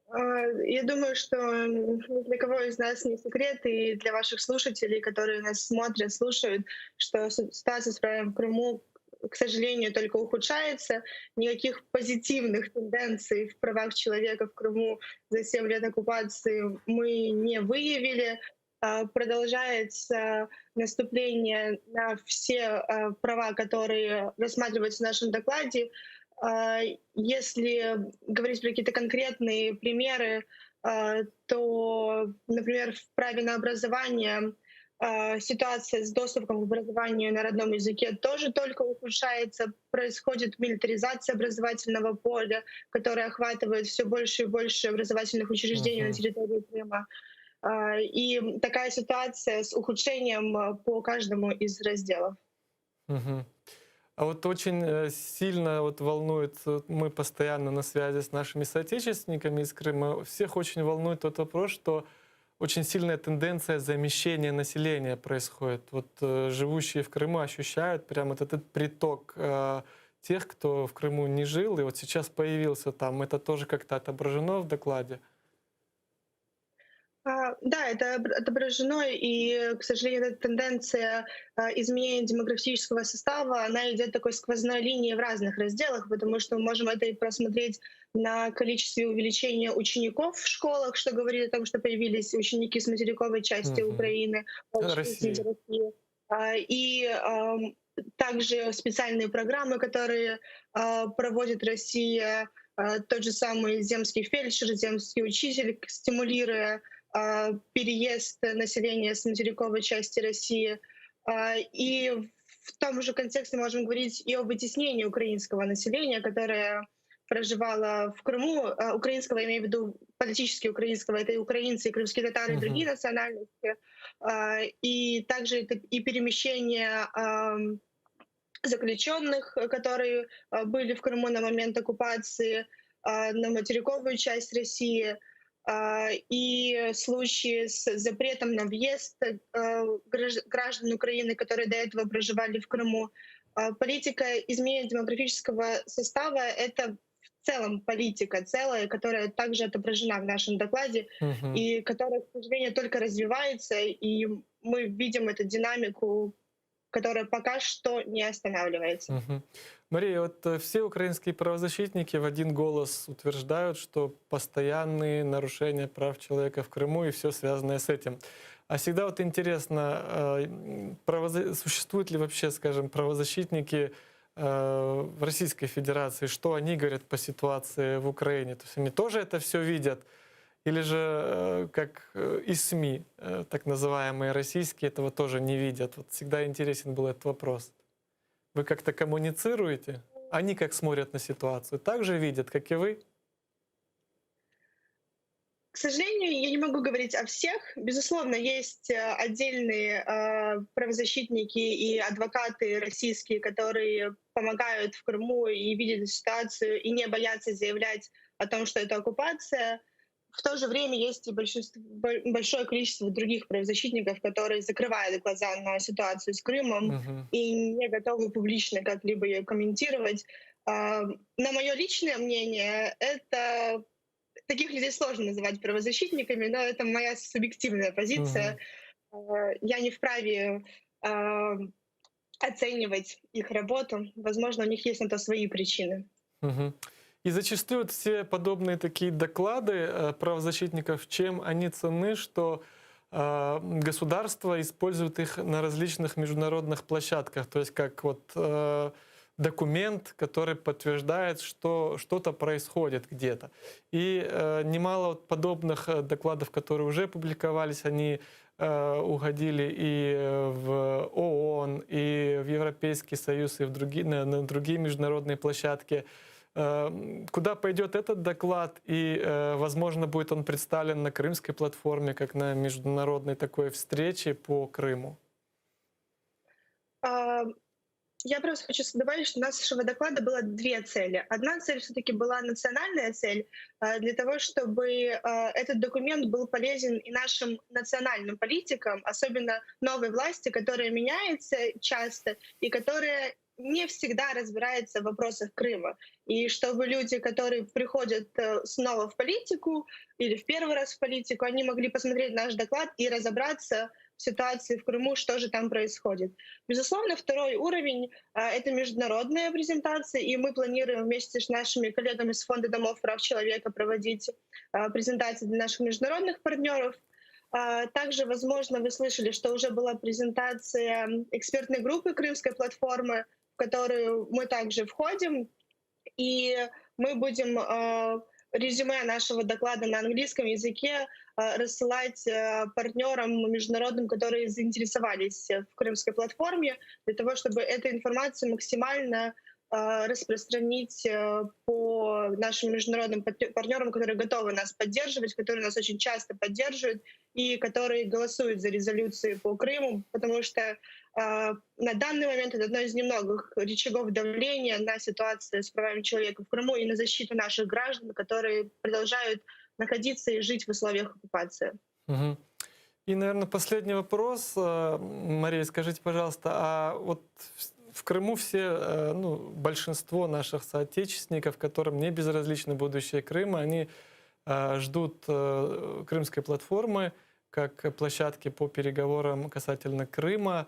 [SPEAKER 8] А, я думаю, что ни для кого из нас не секрет, и для ваших слушателей, которые нас смотрят, слушают, что ситуация с правами в Крыму, к сожалению, только ухудшается. Никаких позитивных тенденций в правах человека в Крыму за 7 лет оккупации мы не выявили. А, продолжается наступление на все а, права, которые рассматриваются в нашем докладе. А, если говорить про какие-то конкретные примеры, то, например, в праве на образование ситуация с доступом к образованию на родном языке тоже только ухудшается. Происходит милитаризация образовательного поля, которая охватывает все больше и больше образовательных учреждений uh-huh. на территории Крыма. И такая ситуация с ухудшением по каждому из разделов.
[SPEAKER 2] Угу. А вот очень э, сильно вот волнует, мы постоянно на связи с нашими соотечественниками из Крыма, всех очень волнует тот вопрос, что очень сильная тенденция замещения населения происходит. Вот э, живущие в Крыму ощущают прямо вот этот приток э, тех, кто в Крыму не жил, и вот сейчас появился там. Это тоже как-то отображено в докладе?
[SPEAKER 8] А, да, это отображено, и, к сожалению, эта тенденция а, изменения демографического состава, она идет такой сквозной линией в разных разделах, потому что мы можем это и просмотреть на количестве увеличения учеников в школах, что говорит о том, что появились ученики с материковой части угу. Украины,
[SPEAKER 2] России.
[SPEAKER 8] России. А, и также специальные программы, которые проводит Россия, тот же самый земский фельдшер, земский учитель, стимулируя переезд населения с материковой части России. А, и в том же контексте можем говорить и о вытеснении украинского населения, которое проживало в Крыму. А, украинского, я имею в виду политически украинского, это и украинцы, и крымские татары, и другие национальности. И также это и перемещение заключенных, которые были в Крыму на момент оккупации, на материковую часть России — и случаи с запретом на въезд э, граждан Украины, которые до этого проживали в Крыму. А, политика изменения демографического состава — это в целом политика целая, которая также отображена в нашем докладе угу. и которая, к сожалению, только развивается, и мы видим эту динамику, которая пока что не останавливается.
[SPEAKER 2] Угу. Мария, вот э, все украинские правозащитники в один голос утверждают, что постоянные нарушения прав человека в Крыму и все связанное с этим. А всегда вот интересно, э, правоза... существуют ли вообще, скажем, правозащитники э, в Российской Федерации, что они говорят по ситуации в Украине? То есть они тоже это все видят? Или же, как и СМИ, так называемые российские, этого тоже не видят? Вот всегда интересен был этот вопрос. Вы как-то коммуницируете? Они как смотрят на ситуацию? Так же видят, как и вы?
[SPEAKER 8] К сожалению, я не могу говорить о всех. Безусловно, есть э, отдельные э, правозащитники и адвокаты российские, которые помогают в Крыму и видят ситуацию, и не боятся заявлять о том, что это оккупация. В то же время есть и большинство, большое количество других правозащитников, которые закрывают глаза на ситуацию с Крымом uh-huh. и не готовы публично как-либо ее комментировать. А, на мое личное мнение, это таких людей сложно называть правозащитниками, но это моя субъективная позиция. Uh-huh. Я не вправе а, оценивать их работу. Возможно, у них есть на то свои причины.
[SPEAKER 2] Uh-huh. И зачастую вот все подобные такие доклады э, правозащитников, чем они ценны, что э, государство использует их на различных международных площадках, то есть как вот э, документ, который подтверждает, что что-то происходит где-то. И немало вот подобных докладов, которые уже публиковались, они угодили и в ООН, и в Европейский Союз, и в другие, на, на другие международные площадки. Эм, куда пойдет этот доклад и, э, возможно, будет он представлен на крымской платформе, как на международной такой встрече по Крыму?
[SPEAKER 8] Я просто хочу добавить, что у нашего доклада было две цели. Одна цель все-таки была национальная цель, для того, чтобы этот документ был полезен и нашим национальным политикам, особенно новой власти, которая меняется часто и которая не всегда разбирается в вопросах Крыма. И чтобы люди, которые приходят э, снова в политику или в первый раз в политику, они могли посмотреть наш доклад и разобраться в ситуации в Крыму, что же там происходит. Безусловно, второй уровень э, — это международная презентация, и мы планируем вместе с нашими коллегами с Фонда домов прав человека проводить э, презентации для наших международных партнеров. Также, возможно, вы слышали, что уже была презентация экспертной группы Крымской платформы, в которую мы также входим, и мы будем э, резюме нашего доклада на английском языке э, рассылать э, партнерам международным, которые заинтересовались в крымской платформе, для того, чтобы эту информацию максимально распространить по нашим международным партнерам, которые готовы нас поддерживать, которые нас очень часто поддерживают и которые голосуют за резолюции по Крыму, потому что на данный момент это одно из немногих рычагов давления на ситуацию с правами человека в Крыму и на защиту наших граждан, которые продолжают находиться и жить в условиях оккупации.
[SPEAKER 2] Угу. И, наверное, последний вопрос. Э, Мария, скажите, пожалуйста, а вот в Крыму все, э, ну, большинство наших соотечественников, которым не безразлично будущее Крыма, они э, ждут крымской платформы как площадки по переговорам касательно Крыма.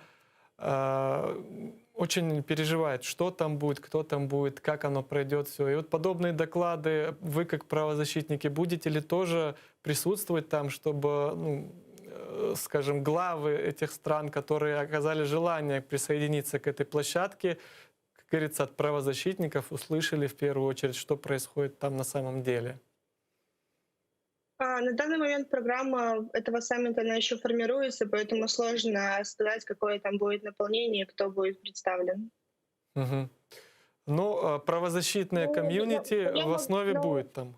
[SPEAKER 2] Очень переживает, что там будет, кто там будет, как оно пройдет все. И вот подобные доклады вы, как правозащитники, будете ли тоже присутствовать там, чтобы, ну, э, скажем, главы этих стран, которые оказали желание присоединиться к этой площадке, как говорится, от правозащитников услышали в первую очередь, что происходит там на самом деле?
[SPEAKER 8] А, на данный момент программа этого саммита, она еще формируется, поэтому сложно сказать, какое там будет наполнение, кто будет представлен.
[SPEAKER 2] Угу. Ну, а правозащитная ну, комьюнити я, в основе ну, будет там.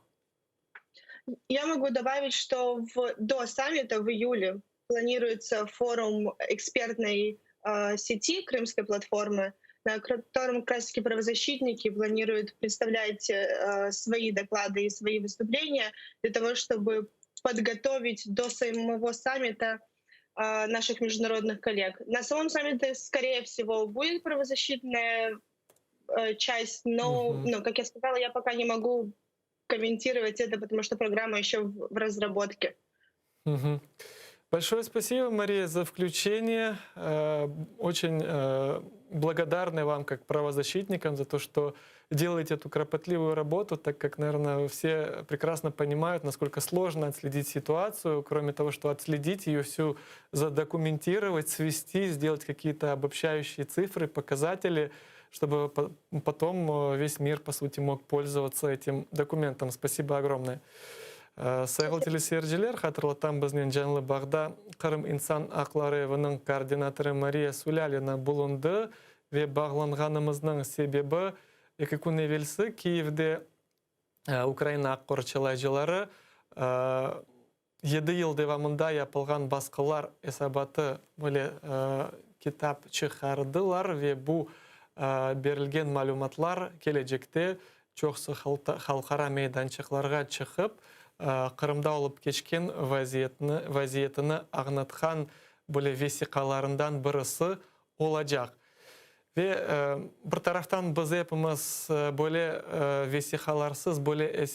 [SPEAKER 8] Я могу добавить, что в, до саммита в июле планируется форум экспертной э, сети Крымской платформы, на котором как раз-таки правозащитники планируют представлять э, свои доклады и свои выступления для того, чтобы подготовить до самого саммита э, наших международных коллег. На самом саммите, скорее всего, будет правозащитная э, часть, но, mm-hmm. ну, как я сказала, я пока не могу комментировать это, потому что программа еще в, в разработке.
[SPEAKER 2] Угу. Большое спасибо, Мария, за включение. Э, очень э, благодарны вам, как правозащитникам, за то, что делаете эту кропотливую работу, так как, наверное, все прекрасно понимают, насколько сложно отследить ситуацию. Кроме того, что отследить ее всю, задокументировать, свести, сделать какие-то обобщающие цифры, показатели, чтобы потом э, весь мир, по сути, мог пользоваться этим документом. Спасибо огромное. Sayğılı teleseyirciler, hatırlatam biznen canlı bağda Qırım insan aqları eviniñ koordinatorı Mariya Sulâlina bulundı ve bağlanğanımıznıñ sebebi eki kün evelsi Kiyevde Ukraina aq qorçalayıcıları yedi yıl devamında yapılğan basqılar esabatı böyle kitap çıqardılar ve bu berilgen malümatlar kelecekte çoqusı halqara meydançıqlarğa çıqıp, Qırımda olıp keçken vaziyetni vaziyetini añlatqan böyle vesiqalarından birisi olacaq. Ve bir taraftan biz epimiz böyle vesiqalarsız, böyle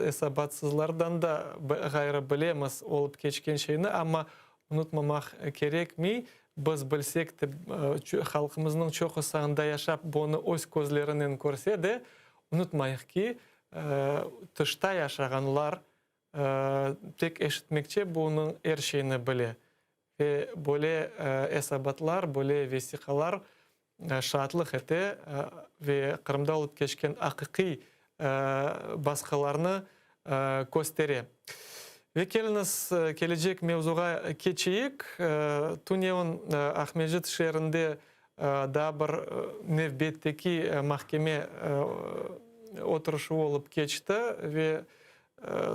[SPEAKER 2] esabatsızlardan da ğayrı bilemiz olıp keçken şeyni, amma unutmamaq kerekmey, biz bilsek de, halqımıznıñ çoqusı anda yaşap, bunı öz közlerinen körse de, unutmayıq ki, tışta yaşağanlar tek eşitmekçe bunıñ er şeyni bile. Ve böyle esabatlar, böyle vesiqalar şaatlıq ete ve Qırımda olıp keçken aqiqiy basqılarnı köstere. Ve keliñiz, kelecek mevzuğa keçeyik. Tünevin Aqmescit şeerinde daa bir nevbetteki mahkeme oturışuvı olıp keçti ve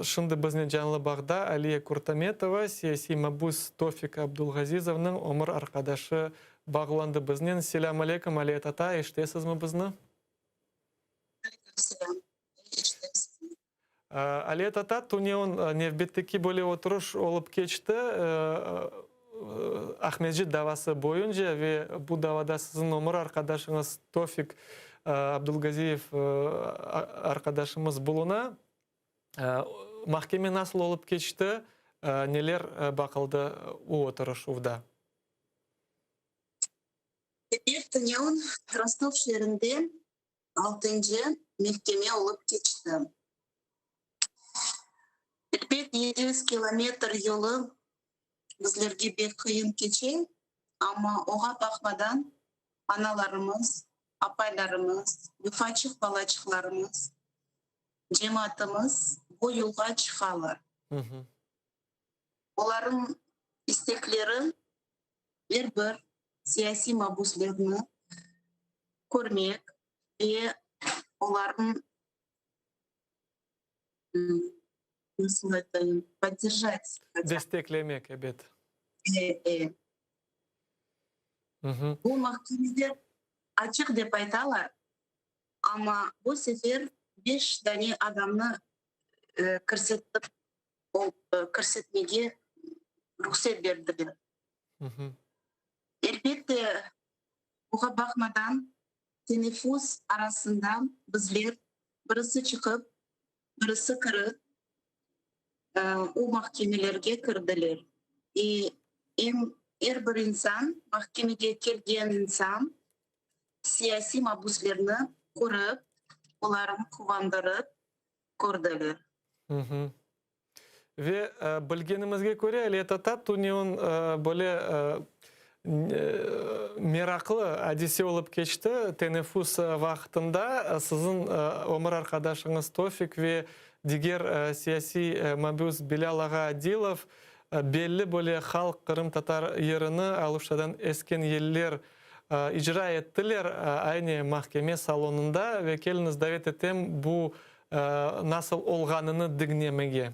[SPEAKER 2] Şimdi biznen canlı bağda Aliye Kurtametova, siyasiy mabüs Tofik Abdulgazizovnıñ ömür arqadaşı. bağlandı biznen. Selâm aleyküm, Aliye tata, eşitesizmi bizni?
[SPEAKER 9] Aleyküm selâm, eşitem sizni.
[SPEAKER 2] Aliye tata, tünevin nevbetteki böyle oturış olıp keçti, Aqmescit davası boyunca ve bu davada siziñ ömür arqadaşıñız Tofik Abdulgaziyev arqadaşımız buluna. Mahkeme nasıl olıp keçti, neler baqıldı o oturışuvda?
[SPEAKER 9] Teper tünevin Rostov şeerinde altıncı mehkeme olıp keçti. Elbet, 700 kilometr yolu bizlerge bek qıyın keçe, amma oğa baqmadan analarımız, apaylarımız, yufaçıq balaçıqlarımız, cemaatımız bu yolğa çıqalar. Olarnıñ istekleri er bir siyasiy mabüslerni körmek ve olarnıñ, nasıl aytayım, podderjat.
[SPEAKER 2] Desteklemek, ebet.
[SPEAKER 9] E, e. Bu mahkemeler açıq dep aytalar, amma bu sefer beş dane adamnı kirsetip, kirsetmege ruhset berdiler. Elbette, buğa baqmadan, teneffüs arasında bizler birisi çıqıp, birisi kirip, o mahkemelerge kirdiler. E, em er bir insan, mahkemege kelgen insan siyasiy mabüslerni körip, olarnı quvandırıp kördiler.
[SPEAKER 2] Ve bilgenimizge köre, Aliye tata, tünevin böyle meraqlı adise olıp keçti. Teneffüs vaqtında siziñ ömür arqadaşıñız Tofik ve diger siyasiy mabüs Bilâl ağa Adilov belli böyle halq qırımtatar yırını Aluştadan esken yeller icra ettiler aynı mahkeme salonında. Ve keliñiz, davet etem, bu nasıl olğanını diñlemege.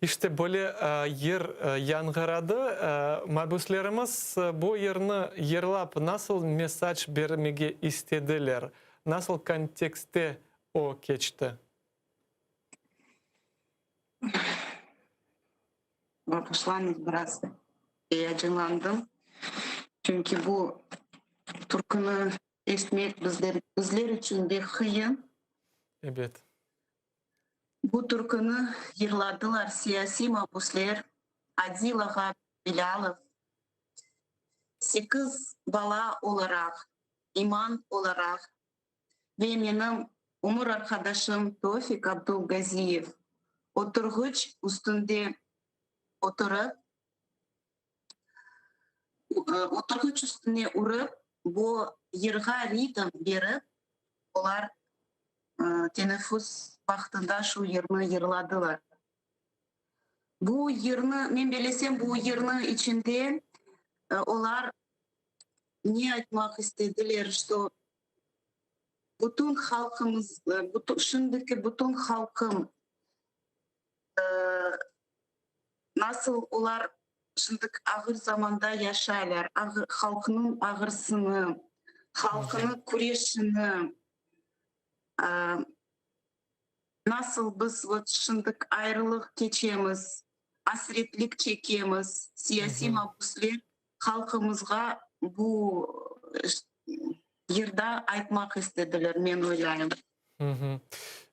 [SPEAKER 2] İşte, böyle yır yañğıradı. Mabüslerimiz bu yırnı yırlap nasıl mesac bermege istediler? Nasıl kontekstte o keçti?
[SPEAKER 9] Bağışlañız, biraz eyecanlandım. Çünki bu türküni eşitmek bizler bizler içün bek qıyın.
[SPEAKER 2] Ebet.
[SPEAKER 9] Bu türküni yırladılar siyasiy mabüsler Adil ağa Bilâlov, sekiz bala olaraq, iman olaraq ve menim ömür arqadaşım Tofik Abdulgaziyev oturğıç üstünde oturıp, oturğıç üstüne urıp, bu yırğa ritm berip, olar teneffüs vaqtında şu yırnı yırladılar. Bu yırnı, men belesem, bu yırnı içinde olar ne aytmaq istediler, şto bütün halqımız, şimdiki bütün halqım nasıl olar şimdiki ağır zamanda yaşaylar, halqınıñ ağırsını, halqınıñ küreşini, nasıl biz vot şimdik ayrılıq keçemiz, asretlik çekemiz, siyasiy mabüsler halqımızğa bu yırda aytmaq istediler, men oylayım.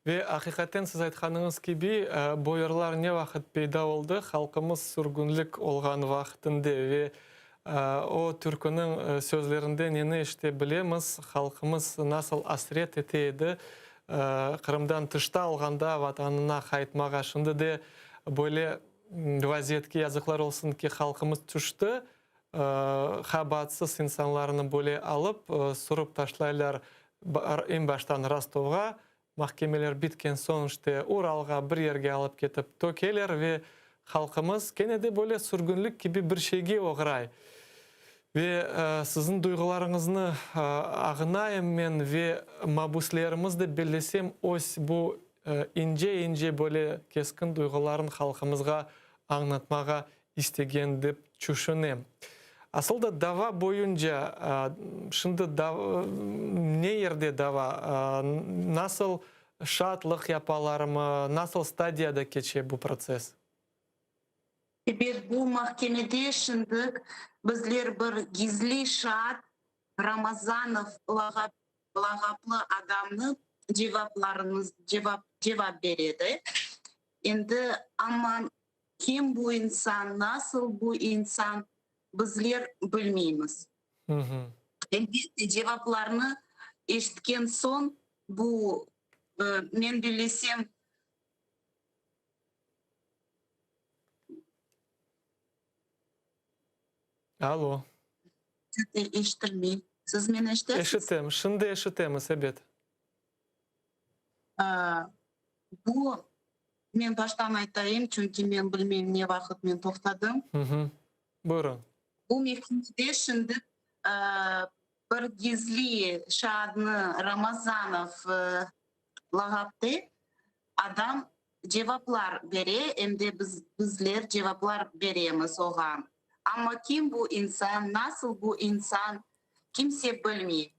[SPEAKER 2] Ve aqiqaten siz aytqanıñız kibi, boyarlar ne vaqıt peyda oldı? Halqımız sürgünlik olğan vaqtında ve o türküniñ sözlerinde neni eşite bilemiz, halqımız nasıl asret ete edi, Qırımdan tışta olğanda Vatanına qaytmağa. Şimdi de böyle vaziyetke yazıqlar olsun ki, halqımız tüşti, Qabaatsız insanlarnı böyle alıp, sürip taşlaylar eñ baştan Rostovğa, mahkemeler bitken soñ işte Uralğa bir yerge alıp ketip tökeler ve halqımız kene de böyle sürgünlik kibi bir şeyge oğray. Ve siziñ duyğularıñıznı ağınayım men ve mabüslerimiz de bellesem öz bu ince-ince böyle keskin duyğuların halqımızğa añlatmağa istegen dep tüşünem. Asıl da dava boyunca şimdi ne yerde dava, nasıl şaatlıq yapalarmı, nasıl stadiyada keçe bu protsess?
[SPEAKER 9] Ebet, bu mahkemede şimdik bizler bir gizli şaat Ramazanov lağaplı adamnı cevaplarımız cevap cevap beredi. Endi amma Kim bu insan, nasıl bu insan, bizler bilmeymiz. Elbette, cevaplarnı eşitken soñ, bu, men bellesem,
[SPEAKER 2] Alo.
[SPEAKER 9] Eşitilmey. Siz meni eşitesiz?
[SPEAKER 2] Eşitem. Şimdi eşitemiz, ebet.
[SPEAKER 9] Bu, men baştan aytayım, çünki men bilmeyim ne vaqıt men toqtadım.
[SPEAKER 2] Buyurıñ.
[SPEAKER 9] Bu mevkimede şimdi bir gizli şaadnı Ramazanov lağaptı adam cevaplar bere, em de biz, bizler cevaplar beremiz oğa. Amma kim bu insan, nasıl bu insan, kimse bilmey.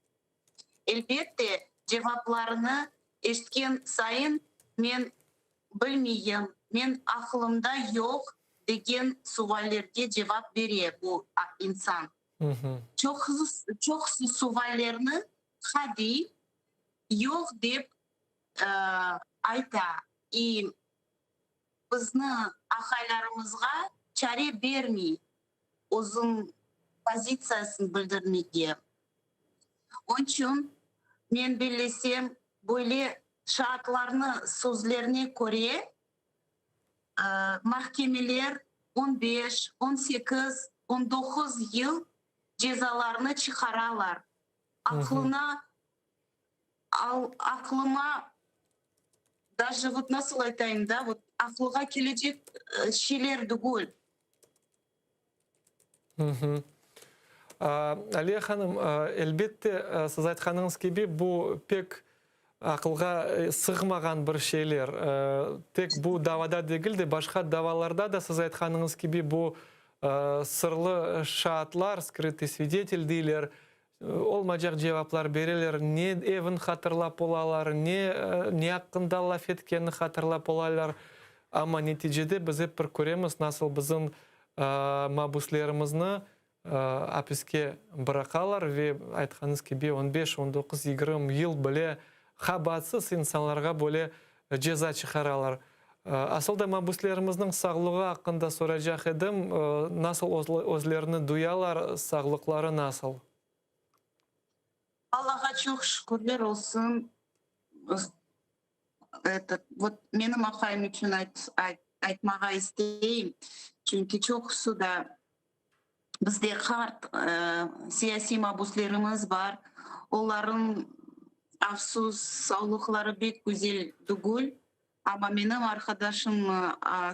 [SPEAKER 9] Elbette, cevaplarını eşitken sayın men bilmeyim, men aqılımda yoq degen suallerge cevap bere bu insan. Çoqusı suallerni hadi, yoq dep ayta. İ bizni aqaylarımızğa çare bermey özüñ pozitsiyasını bildirmege. Onıñ içün, men bellesem, böyle şaatlarnı sözlerine köre, mahkemeler on beş, on sekiz, on doquz yıl cezalarnı çıqaralar. Aqlına, aqlıma daje vot nasıl aytayım da, vot aqlığa kelecek şeyler tügül.
[SPEAKER 2] Aliye hanım, elbette, siz aytqanıñız kibi, bu pek aqılğa sığmağan bir şeyler. Tek bu davada degil de, başqa davalarda da siz aytqanıñız kibi, bu sırlı şaatlar, skrıtıy svidetel deyler, olmaycaq cevaplar bereler, ne evin hatırlap olalar, ne ne aqqında laf etkenini hatırlap olalar. Amma neticede biz ep bir köremiz, nasıl bizim mabüslerimizni apiske bıraqalar ve, aytqanıñız kibi, on beş, on doquz, 20 yıl bile qabaatsız insanlarğa böyle ceza çıqaralar. Asıl da mabüslerimizniñ sağlığı aqqında soracaq edim, nasıl özlerini duyalar, sağlıqları nasıl?
[SPEAKER 9] Allağa çoq şükürler olsun, etot, vot, menim aqayım içün aytmağa isteyim, çünki çoqusı da bizde qart siyasiy mabüslerimiz bar, olarıñ, afsus, sağlıqları pek güzel tügül, amma menim arqadaşım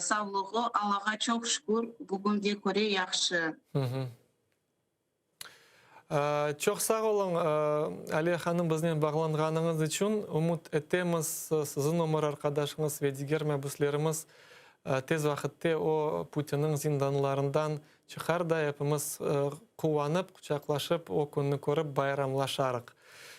[SPEAKER 9] sağlığı, Allağa çoq şükür, bugünge köre yahşı.
[SPEAKER 2] Çoq sağ oluñ, Aliye hanım, biznen bağlanğanıñız içün. Ümüt etemiz, siziñ ömür arqadaşıñız ve diger mabüslerimiz tez vaqıtte o Putinniñ zindanlarından çıqar da, epimiz quvanıp, quçaqlaşıp, o künni körip bayramlaşarıq.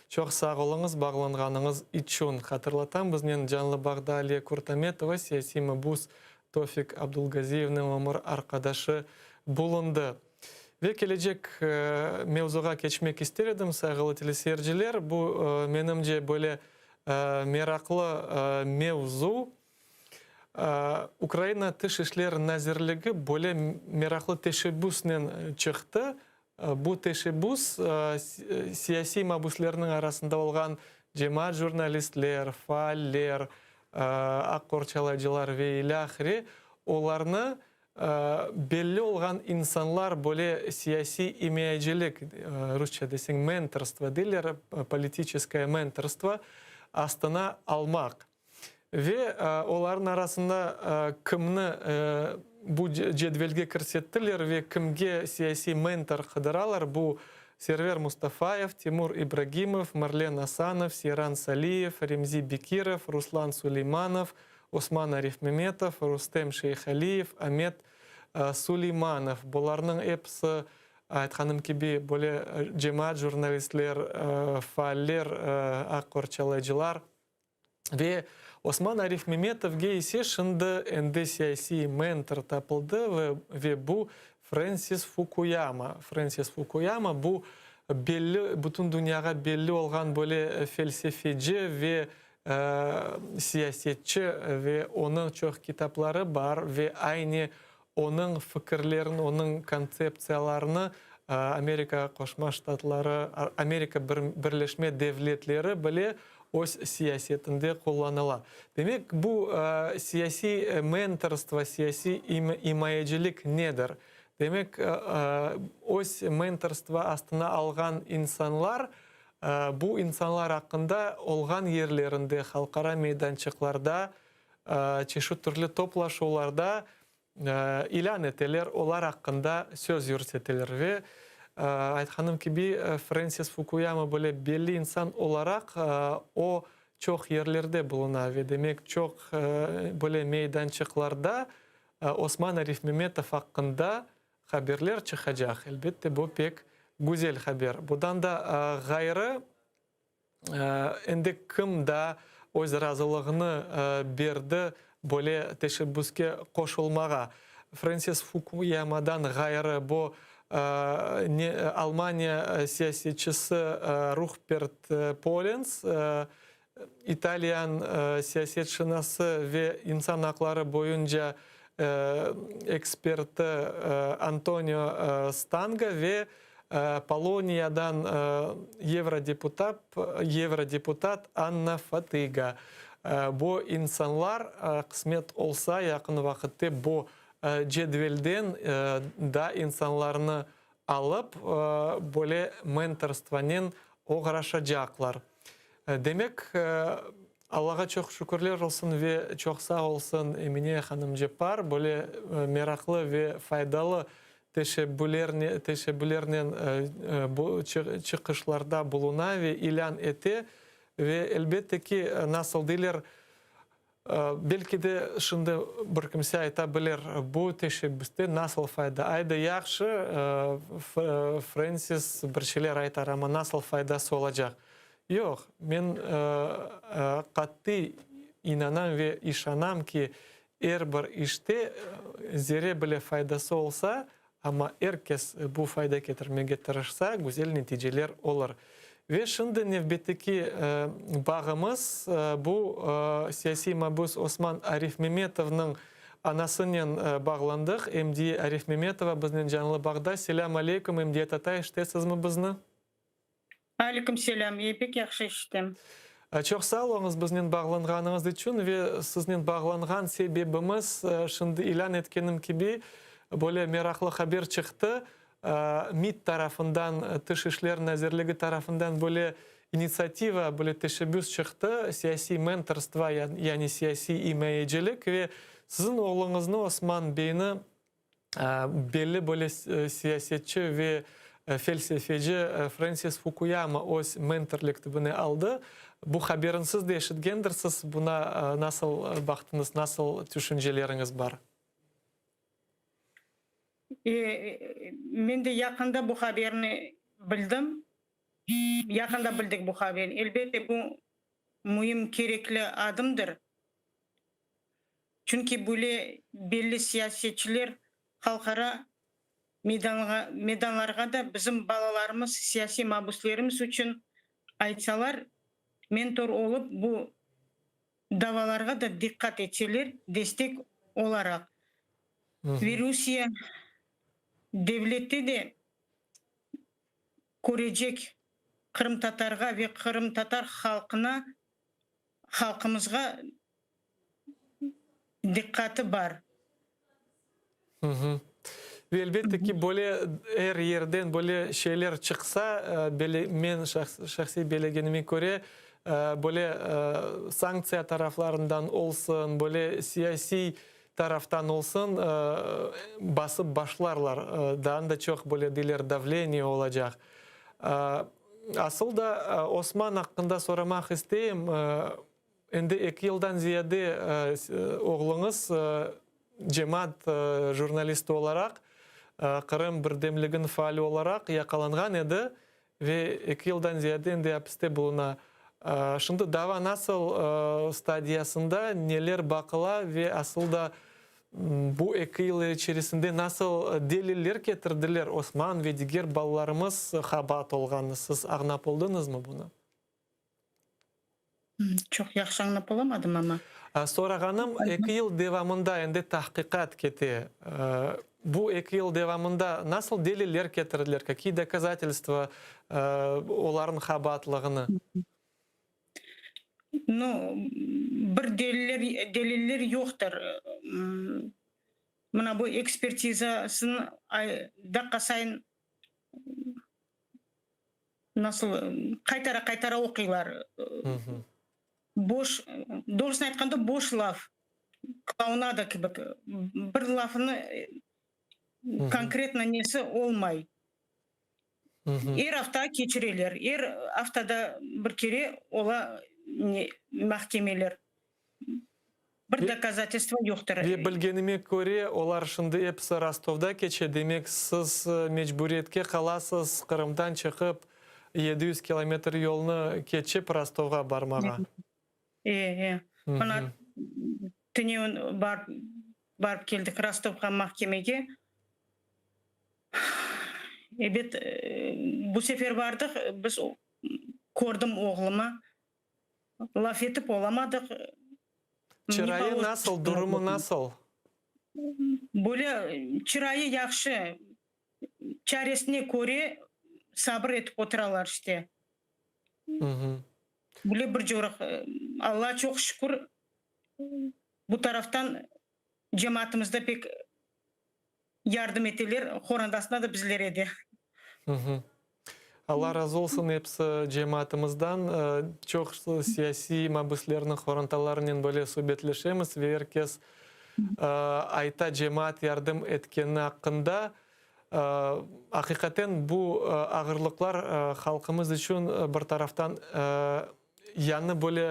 [SPEAKER 2] Çoq sağ oluñız bağlanğanıñız içün. Hatırlatam, biznen canlı bağda Aliye Kurtametova, siyasiy mabüs Tofik Abdulgaziyevniñ ömür arqadaşı bulundı. Ve kelecek mevzuğa keçmek ister edim, sayğılı teleseyirciler. Bu, menimce, böyle. meraqlı mevzu. Ukraina Tış işler nazirligi böyle meraqlı teşebbüsnen çıqtı. Bu teşebbüs siyasiy mabüslerniñ arasında olğan cemaat jurnalistler, faaller, aq qorçalayıcılar ve ilâhre, olarnı belli olğan insanlar böyle siyasiy imayecilik, rusça deseñ, mentorstvo deyler, politiçeskoye mentorstvo, astına almaq. Ve olarnıñ arasında kimni bu cedvelge kirsettiler ve kimge siyasiy mentor qıdıralar, bu Server Mustafayev, Timur İbragimov, Marlen Asanov, Seyran Saliyev, Remzi Bekirov, Ruslan Suleymanov, Osman Arifmemetov, Rustem Şeyhaliyev, Amet Suleymanov. Bularnıñ episi, aytqanım kibi, böyle cemaat jurnalistler, faaller, aq qorçalayıcılar. Ve Osman Arifmemetovge ise şimdi endi siyasiy mentor tapıldı ve bu Frensis Fukuyama. Frensis Fukuyama bu belli, bütün dünyağa belli olğan böyle felsefeci ve siyasetçi ve onıñ çoq kitapları bar ve aynı onıñ fikirlerini, onıñ kontseptsiyalarını Amerika Qoşma Ştatları, Amerika Birleşme Devletleri bile öz siyasetinde qullanıla. Demek, bu siyasiy mentorstvo, siyasiy imayecilik nedir? Demek, öz mentorstvo astına alğan insanlar bu insanlar aqqında olğan yerlerinde, halqara meydançıqlarda, çeşit türlü toplaşuvlarda ilân eteler, olar aqqında söz yürseteler. Ve, aytqanım kibi, Frensis Fukuyama böyle belli insan olaraq, o, çoq yerlerde buluna ve, demek, çoq böyle meydançıqlarda Osman Arifmemetov aqqında haberler çıqacaq. Elbette, bu pek güzel haber. Budan da ğayrı, endi kim daa öz razılığını berdi böyle teşebbüske qoşulmağa? Frensis Fukuyamadan ğayrı, bu Almaniya siyasetçisi Ruhpert Polens, İtaliyan siyasetşınası ve insan aqları boyunca eksperti Antonio Stanga ve Poloniyadan yevrodeputat Anna Fotıga. Bu insanlar, qısmet olsa, yaqın vaqıtte bu cedvelden daa insanlarnı alıp, böyle mentorstvonen oğraşacaqlar. Demek, Allağa çoq şükürler olsun ve çoq sağ olsun Emine hanım Ceppar, böyle meraqlı ve faydalı teşebbülernen bu çıqışlarda buluna ve ilân ete. Ve elbette ki, nasıl deyler, Belki de, şimdi bir kimse ayta bilir, bu teşebbüste nasıl fayda? Ayda, yahşı, Frensis bir şeyler aytar, amma nasıl faydası olacaq? Yoq, men qattiy inanam ve işanam ki, er bir işte zerre bile faydası olsa, Amma er kes bu fayda ketirmege tırışsa, güzel neticeler olur. Ve şimdi nevbetteki bağımız, bu siyasiy mabüs Osman Arifmemetovnıñ anasınen bağlandıq. Emdiye Arifmemetova biznen canlı bağda. Selâm aleyküm, Emdiye tatay, eşitesizmi bizni?
[SPEAKER 10] Aleyküm selâm, e, pek yahşı eşitem.
[SPEAKER 2] Çoq sağ oluñız biznen bağlanğanıñız içün ve siznen bağlanğan sebebimiz, şimdi ilân etkenim kibi, böyle meraqlı haber çıqtı, MİT tarafından, Tış işler nazirligi tarafından böyle initsiativa, böyle teşebbüs çıqtı, siyasiy mentorstvo, yani siyasiy imayecilik ve siziñ oğluñıznı, Osman beyni, Belli böyle siyasetçi ve felsefeci Frensis Fukuyama öz mentorlik tibine aldı. Bu haberin siz de eşitgendirsiz. Buna nasıl baqtıñız, nasıl tüşünceleriñiz bar?
[SPEAKER 10] Men de yaqında bu haberni bildim. Yaqında bildik bu haberni. Elbette, bu müim, kerekli adımdır. Çünki böyle belli siyasetçiler halqara meydanlarğa da bizim balalarımız, siyasiy mabüslerimiz içün aytsalar, Mentor olıp bu davalarğa da diqqat etseler, destek olaraq. Ve Rusiye devleti de körecek qırımtatarğa ve qırımtatar halqına, halqımızğa diqqatı bar.
[SPEAKER 2] Ve elbette ki, böyle er yerden böyle şeyler çıqsa, men şahsiy belegenime köre, böyle sanktsiya taraflarından olsun, böyle siyasiy taraftan olsun, basıp başlarlar, daa da çoq böyle deyler davleniye olacaq. Asıl da Osman aqqında soramaq isteyim. Endi eki yıldan ziyade oğluñız cemaat jurnalisti olaraq, Qırım birdemliginiñ faali olaraq yaqalanğan edi ve eki yıldan ziyade endi apiste buluna. Şimdi dava nasıl stadiyasında, neler baqıla ve asıl da bu eki yıl içerisinde nasıl deliller ketirdiler Osman ve diger balalarımız qabaat olğanını siz añlap oldıñızmı bunı?
[SPEAKER 10] Çoq yahşı añlap olamadım amma.
[SPEAKER 2] Sorağanım, eki yıl devamında endi tahqiqat kete. Bu eki yıl devamında nasıl deliller ketirdiler, kakiye dokazatelstva olarnıñ qabaatlığını?
[SPEAKER 10] Nu, bir deliller, deliller yoqtır. Mına bu ekspertizasını daqqa sayın Nasıl qaytara-qaytara oquylar. Boş, doğrusını aytqanda, boş laf, klounada kibi, bir lafını konkretno nesi olmay. Er afta keçireler, er aftada bir kere ola mahkemeler. Bir dokazatelstvo yoqtır.
[SPEAKER 2] Ve bilgenime köre, olar şimdi episi Rostovda keçe, demek, siz mecburiyetke qalasız Qırımdan çıqıp, 700 kilometr yolnı keçip Rostovğa barmağa.
[SPEAKER 10] E, e. Mına tünevin barıp, barıp keldik Rostovğa mahkemege. Ebet, bu sefer bardıq, biz kördim oğlumı. Laf etip olamadıq.
[SPEAKER 2] Çırayı nasıl, durumı nasıl?
[SPEAKER 10] Böyle çırayı yahşı, çaresine köre sabır etip oturalar işte. Böyle bir coruq. Allağa çoq şükür, bu taraftan cemaatımız da pek yardım eteler, qorandasına da bizlere de.
[SPEAKER 2] Alla razı olsun episi cemaatımızdan. Çoq siyasiy mabüslerniñ qorantalarınen böyle subetleşemiz ve er kes ayta cemaat yardım etkeni aqqında. Aqiqaten bu ağırlıqlar halqımız içün bir taraftan yañı böyle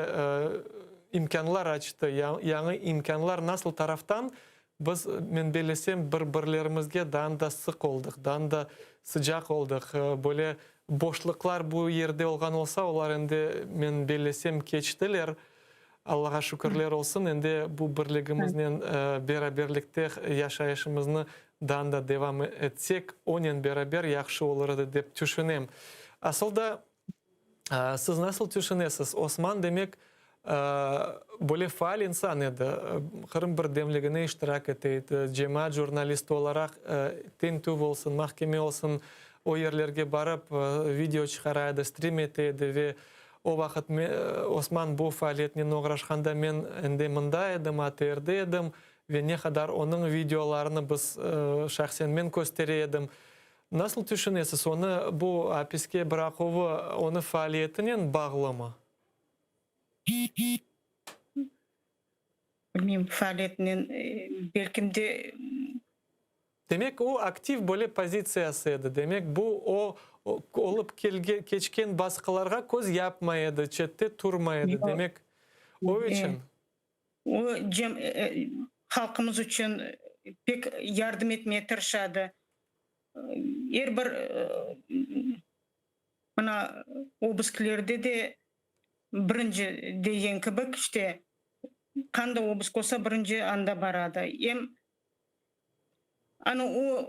[SPEAKER 2] imkânlar açtı, yañı imkânlar nasıl taraftan Biz, men bellesem, bir-birlerimizge daa da sıq oldıq, daa da sıcaq oldıq. Böyle boşluqlar bu yerde olğan olsa, olar endi, men bellesem, keçtiler. Allağa şükürler olsun, endi bu birligimiznen beraberlikte yaşayışımıznı daa da devam etsek, onen beraber yahşı olur edi, dep tüşünem. Asıl da, Siz nasıl tüşünesiz, Osman, demek, böyle faal insan edi, Qırım birdemligine iştirak ete edi, cemaat jurnalisti olaraq tintüv olsun, mahkeme olsun, o yerlerge barıp, video çıqara edi, strim ete edi ve o vaqıt Osman bu faaliyetnen oğraşqanda men endi mında edim, ATRde edim ve ne qadar onıñ videolarını biz, şahsen men köstere edim. Nasıl tüşünesiz, onı bu apiske bıraquvı onı faaliyetinen bağlımı?
[SPEAKER 10] Bilmeyim, faaliyetinen, belkim de.
[SPEAKER 2] Demek, o aktiv böyle pozitsiyası edi. Demek, bu o, olıp keçken basqılarğa köz yapmay edi, çette turmay edi. Demek, o içün.
[SPEAKER 10] O, halqımız içün pek yardım etmege tırışadı. Er bir mına obısklerde de birinci degen kibi, işte, qanday obısk olsa, birinci anda baradı. Em ana o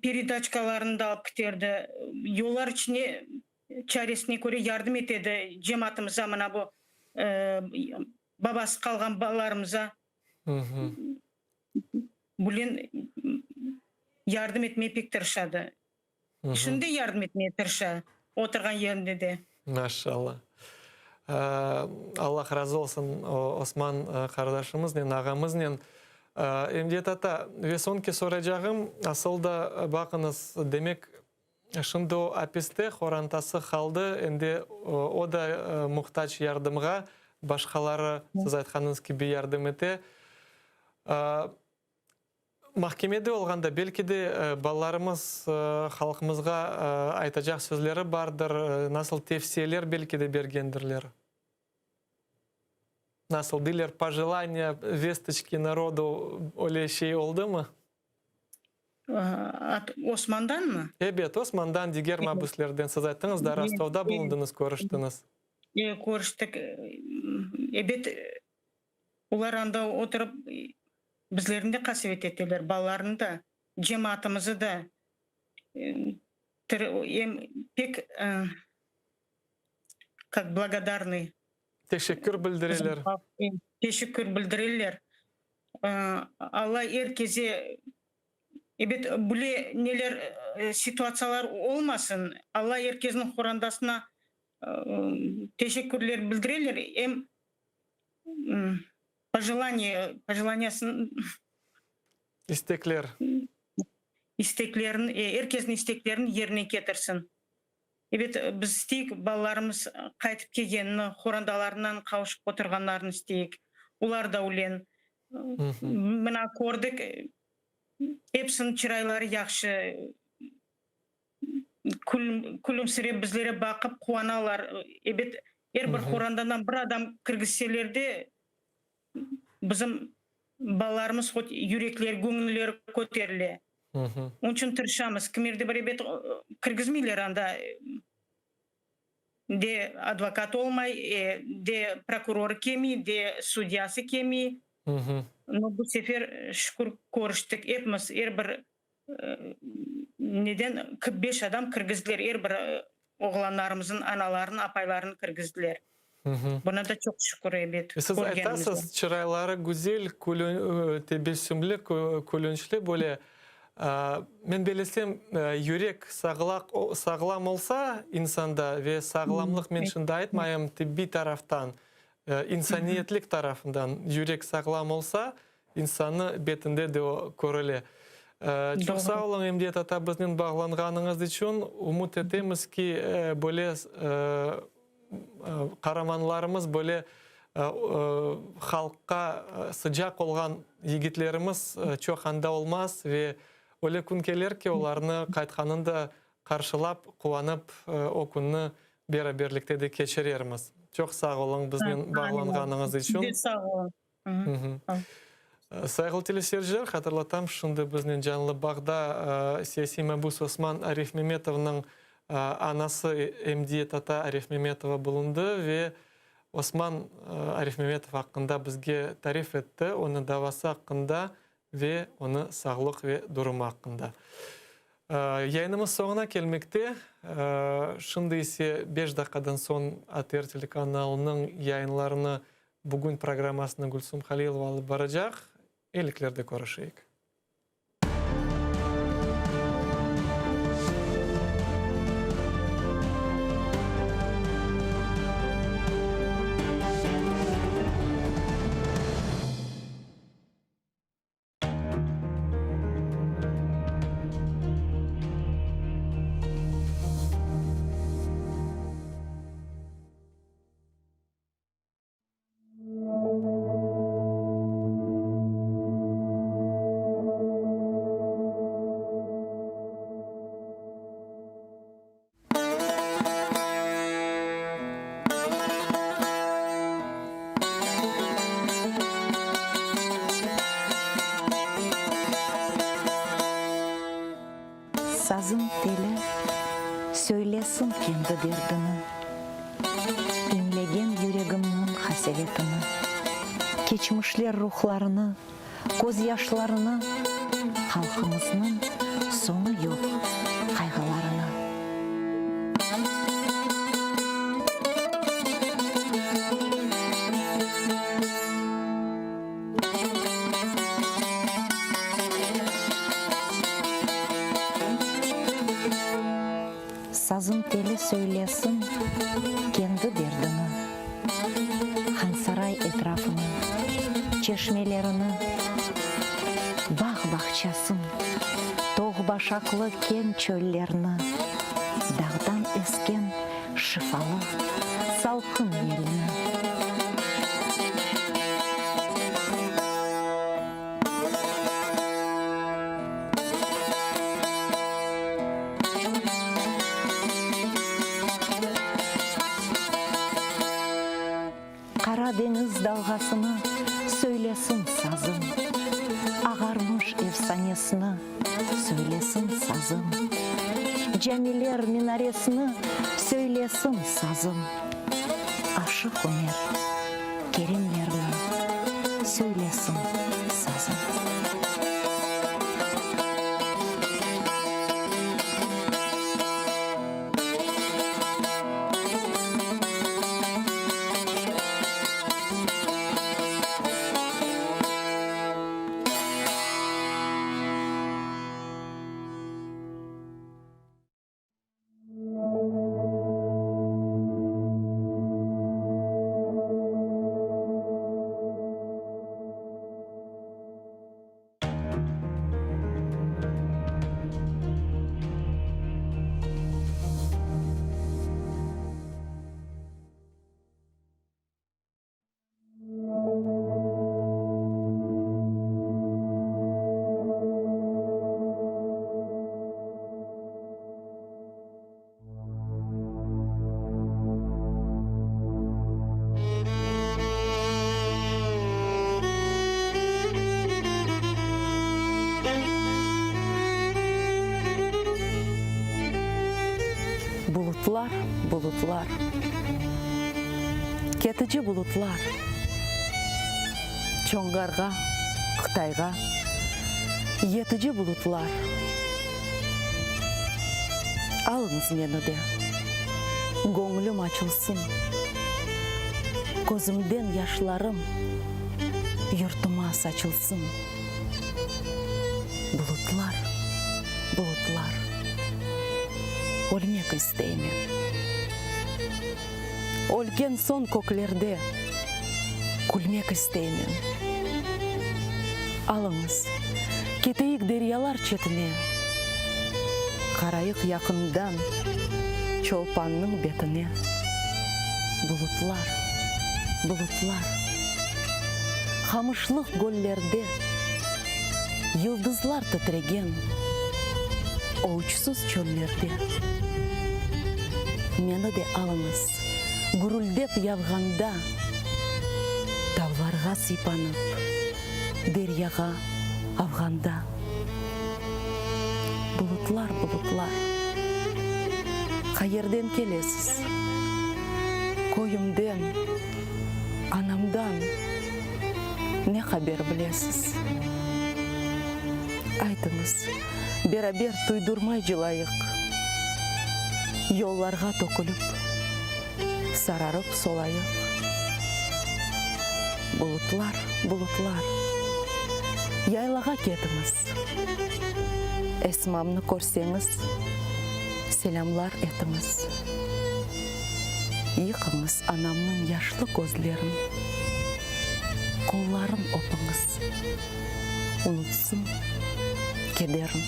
[SPEAKER 10] peredaçkalarını da alıp kiterdi, yollar içine. çaresine köre yardım etedi cemaatımıza, mına bu babasız qalğan balalarımıza bulen yardım etmeye pek tırışadı. Şimdi yardım etmeye tırışa, oturğan yerinde de.
[SPEAKER 2] Maşallah. Allah razı olsun Osman qardaşımıznen, ağamıznen. Emcet ata, ve soñki soracağım, asıl da, baqıñız, demek, şimdi o apiste, qorantası qaldı, endi o da muhtac yardımğa, başqaları, siz aytqanıñız kibi, yardım ete. Mahkemede olğanda, belki de, balalarımız halqımızğa aytacaq sözleri bardır, nasıl tevsiyeler belki de bergendirler? Nasıl deyler, pojelaniya, vestoçki narodu, öyle şey oldımı?
[SPEAKER 10] Osmandanmı?
[SPEAKER 2] Ebet, Osmandan, diger mabüslerden. Siz ayttıñız da, Rostovda bulundıñız, körüştiñiz.
[SPEAKER 10] Körüştik. Ebet, Olar anda oturıp, bizlerni de qasevet eteler, balalarnı da, cemaatımızı da. Em pek, kak, blagodarnıy.
[SPEAKER 2] Teşekkür bildireler.
[SPEAKER 10] Teşekkür bildireler. Alla er keze, ebet, bule neler, situatsiyalar olmasın, Alla er kezniñ qorandasına teşekkürler bildireler. Em Pojelaniye, pojelaniyasın.
[SPEAKER 2] İstekler.
[SPEAKER 10] İsteklerin, er kesniñ isteklerin yerine ketirsin. Ebet, biz isteyik, balalarımız qaytıp kelgenini, qorantalarınan qavuşıp oturğanlarını isteyik. Olar da ülen. Mına kördik, episiniñ çırayları yahşı, Külümsirep bizlere baqıp quvanalar. Ebet, er bir qorantadan bir adam kirgizseler de, bizim balalarımız hot yürekleri, göñülleri köterile. Onıñ içün tırışamız. Kimerde bir ebet kirgizmeyler anda, de advokat olmay, de prokurorı kelmey, de sudyası kelmey. No, bu sefer, şükür, körüştik epimiz, er bir Neden 45 adam kirgizdiler, er bir oğlanlarımızın analarını, apaylarını kirgizdiler. Buna da çoq şükür, ebet,
[SPEAKER 2] Siz
[SPEAKER 10] körgenimizge.
[SPEAKER 2] aytasız, çırayları güzel, tebessümli, külünçli böyle. Men belesem, yürek sağlam olsa insanda, ve sağlamlıq men şimdi aytmayım tibbiy taraftan, insaniyetlik tarafından yürek sağlam olsa, İnsannı betinde de o körüle. Çoq sağ oluñ, Emdiyet ata, biznen bağlanğanıñız içün. Ümüt etemiz ki, böyle qaramanlarımız, böyle halqqa sıcaq olğan yigitlerimiz çoq anda olmaz ve öyle kün kelir ki, olarnı qaytqanını da qarşılap, quvanıp, o künni beraberlikte de keçirermiz. Çoq sağ oluñ biznen bağlanğanıñız içün.
[SPEAKER 10] Siz de sağ oluñ.
[SPEAKER 2] Sayğılı teleseyirciler, hatırlatam, şimdi biznen canlı bağda siyasiy mabüs Osman Arifmemetovnıñ anası Emdiye tata Arifmemetova bulundı ve Osman Arifmemetov aqqında bizge tarif etti, onıñ davası aqqında ve onı sağlıq ve durumı aqqında. Yayınımız soñuna kelmekte. Şimdi ise beş daqqadan soñ ATR telekanalınıñ yayınlarını Bugün programmasını Gülsum Halilova alıp baracaq. Eliklerde körüşeyik.
[SPEAKER 11] Sazıñ teli söylesin kendi derdini, İñlegen yüregimniñ qasevetini, Keçmişler ruhlarını, közyaşlarını, Halqımıznıñ soñu yoq qayğılarını. Söylesin kendi derdini, Hansaray etrafını, çeşmelerini, Bağ-bağçasın, toğ-başaqlı keñ çöllerni, Dağdan esken şifalı salqın yelni. Qara deñiz dalğasını söylesin sazım, Ağarmış efsanesini söylesin sazım, Camiler minaresini söylesin sazım, Aşıq Ümer, Kerimlerni söylesin sazım.
[SPEAKER 1] Bulutlar, bulutlar, ketici bulutlar, Çoñğarğa, Qıtayğa yetici bulutlar. Alıñız meni de, göñlüm açılsın, Közümden yaşlarım yurtuma saçılsın. Bulutlar, bulutlar, ölmek isteymen. Ölgen soñ köklerde külmek isteymen. Alıñız, keteyik deryalar çetine, Qarayıq yaqından Çolpannıñ betine. Bulutlar, bulutlar, qamışlıq göllerde Yıldızlar titregen o uçsuz çöllerde. Meni de alıñız, gürüldep yavğanda, Tavlarğa sıypanıp, deryağa avğanda. Bulutlar, bulutlar, qayerden kelesiz? Köyümden, anamdan ne haber bilesiz? Aytıñız, beraber tuydurmay cılayıq, Yollarğa tökülip, sararıp solayıq. Bulutlar, bulutlar, yaylağa ketiñiz, Esmamnı körseñiz, selâmlar etiñiz. Yıqıñız anamnıñ yaşlı közlerin, Qolların öpiñiz, unutsın kederin.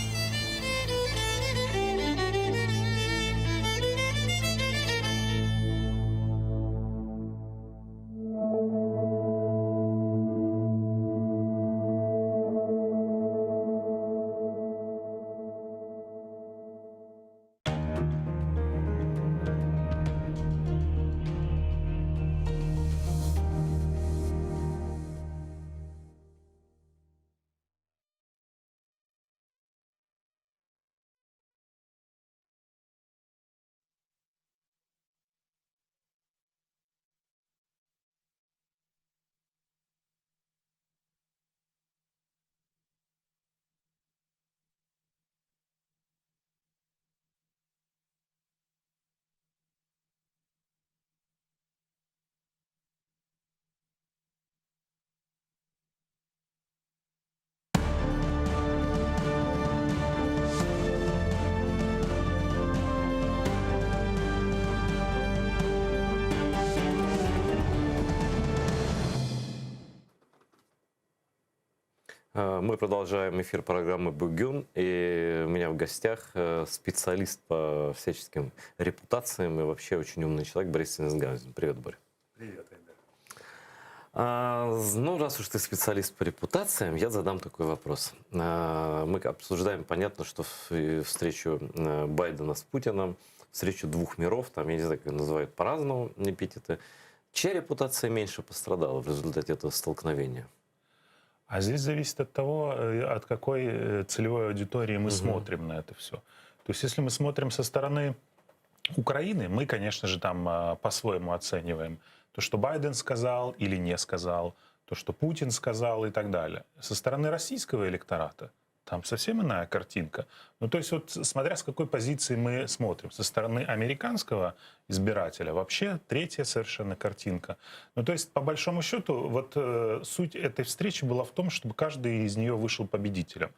[SPEAKER 12] Мы продолжаем эфир программы «Бугюн». И у меня в гостях э, специалист по всяческим репутациям и вообще очень умный человек Борис Теннисгаузен. Привет, Боря.
[SPEAKER 13] Привет, Айдар.
[SPEAKER 12] А, ну, раз уж ты специалист по репутациям, я задам такой вопрос. А, мы обсуждаем, понятно, что встречу э, Байдена с Путиным, встречу двух миров, там, я не знаю, как называют по-разному эпитеты. Чья репутация меньше пострадала в результате этого столкновения?
[SPEAKER 13] А здесь зависит от того, э, от какой э, целевой аудитории мы угу. смотрим на это все. То есть если мы смотрим со стороны Украины, мы, конечно же, там а, по-своему оцениваем то, что Байден сказал или не сказал, то, что Путин сказал и так далее. Со стороны российского электората там совсем иная картинка. Ну, то есть вот смотря с какой позиции мы смотрим. Со стороны американского избирателя вообще третья совершенно картинка. Ну, то есть, по большому счету, вот э, суть этой встречи была в том, чтобы каждый из нее вышел победителем.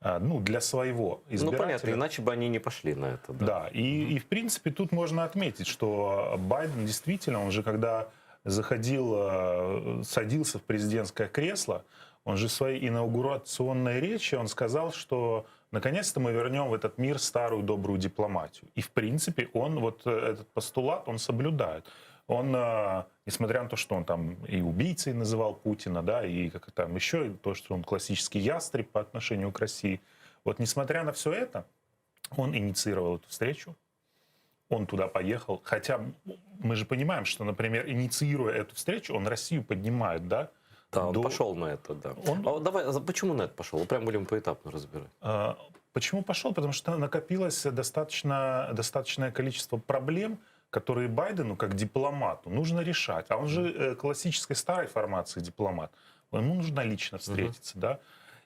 [SPEAKER 13] А, ну, для своего избирателя.
[SPEAKER 12] Ну, понятно, иначе бы они не пошли на это.
[SPEAKER 13] Да, да и, и в принципе тут можно отметить, что Байден действительно, он же когда заходил, э, садился в президентское кресло, он же в своей инаугурационной речи, он сказал, что наконец-то мы вернем в этот мир старую добрую дипломатию. И, в принципе, он вот э, этот постулат, он соблюдает. Он, э, несмотря на то, что он там и убийцей называл Путина, да, и как там еще, то, что он классический ястреб по отношению к России, вот несмотря на все это, он инициировал эту встречу, он туда поехал. Хотя мы же понимаем, что, например, инициируя эту встречу, он Россию поднимает, да,
[SPEAKER 12] да, он до... пошел на это, да. Он... А давай, а почему на это пошел? Прям будем поэтапно разбирать.
[SPEAKER 13] А, почему пошел? Потому что накопилось достаточно, достаточное количество проблем, которые Байдену, как дипломату, нужно решать. А он же э, классической старой формации дипломат. Ему нужно лично встретиться, угу. да.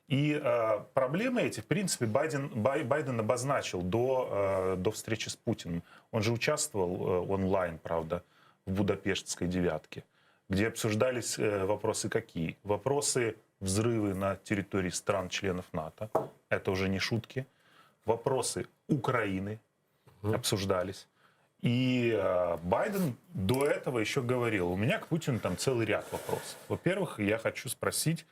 [SPEAKER 13] И э, проблемы эти, в принципе, Байден, Бай, Байден обозначил до, э, до встречи с Путиным. Он же участвовал э, онлайн, правда, в Будапештской девятке где обсуждались э, вопросы какие? Вопросы взрывы на территории стран-членов НАТО. Это уже не шутки. Вопросы Украины обсуждались. И э, Байден до этого еще говорил, у меня к Путину там целый ряд вопросов. Во-первых, я хочу спросить,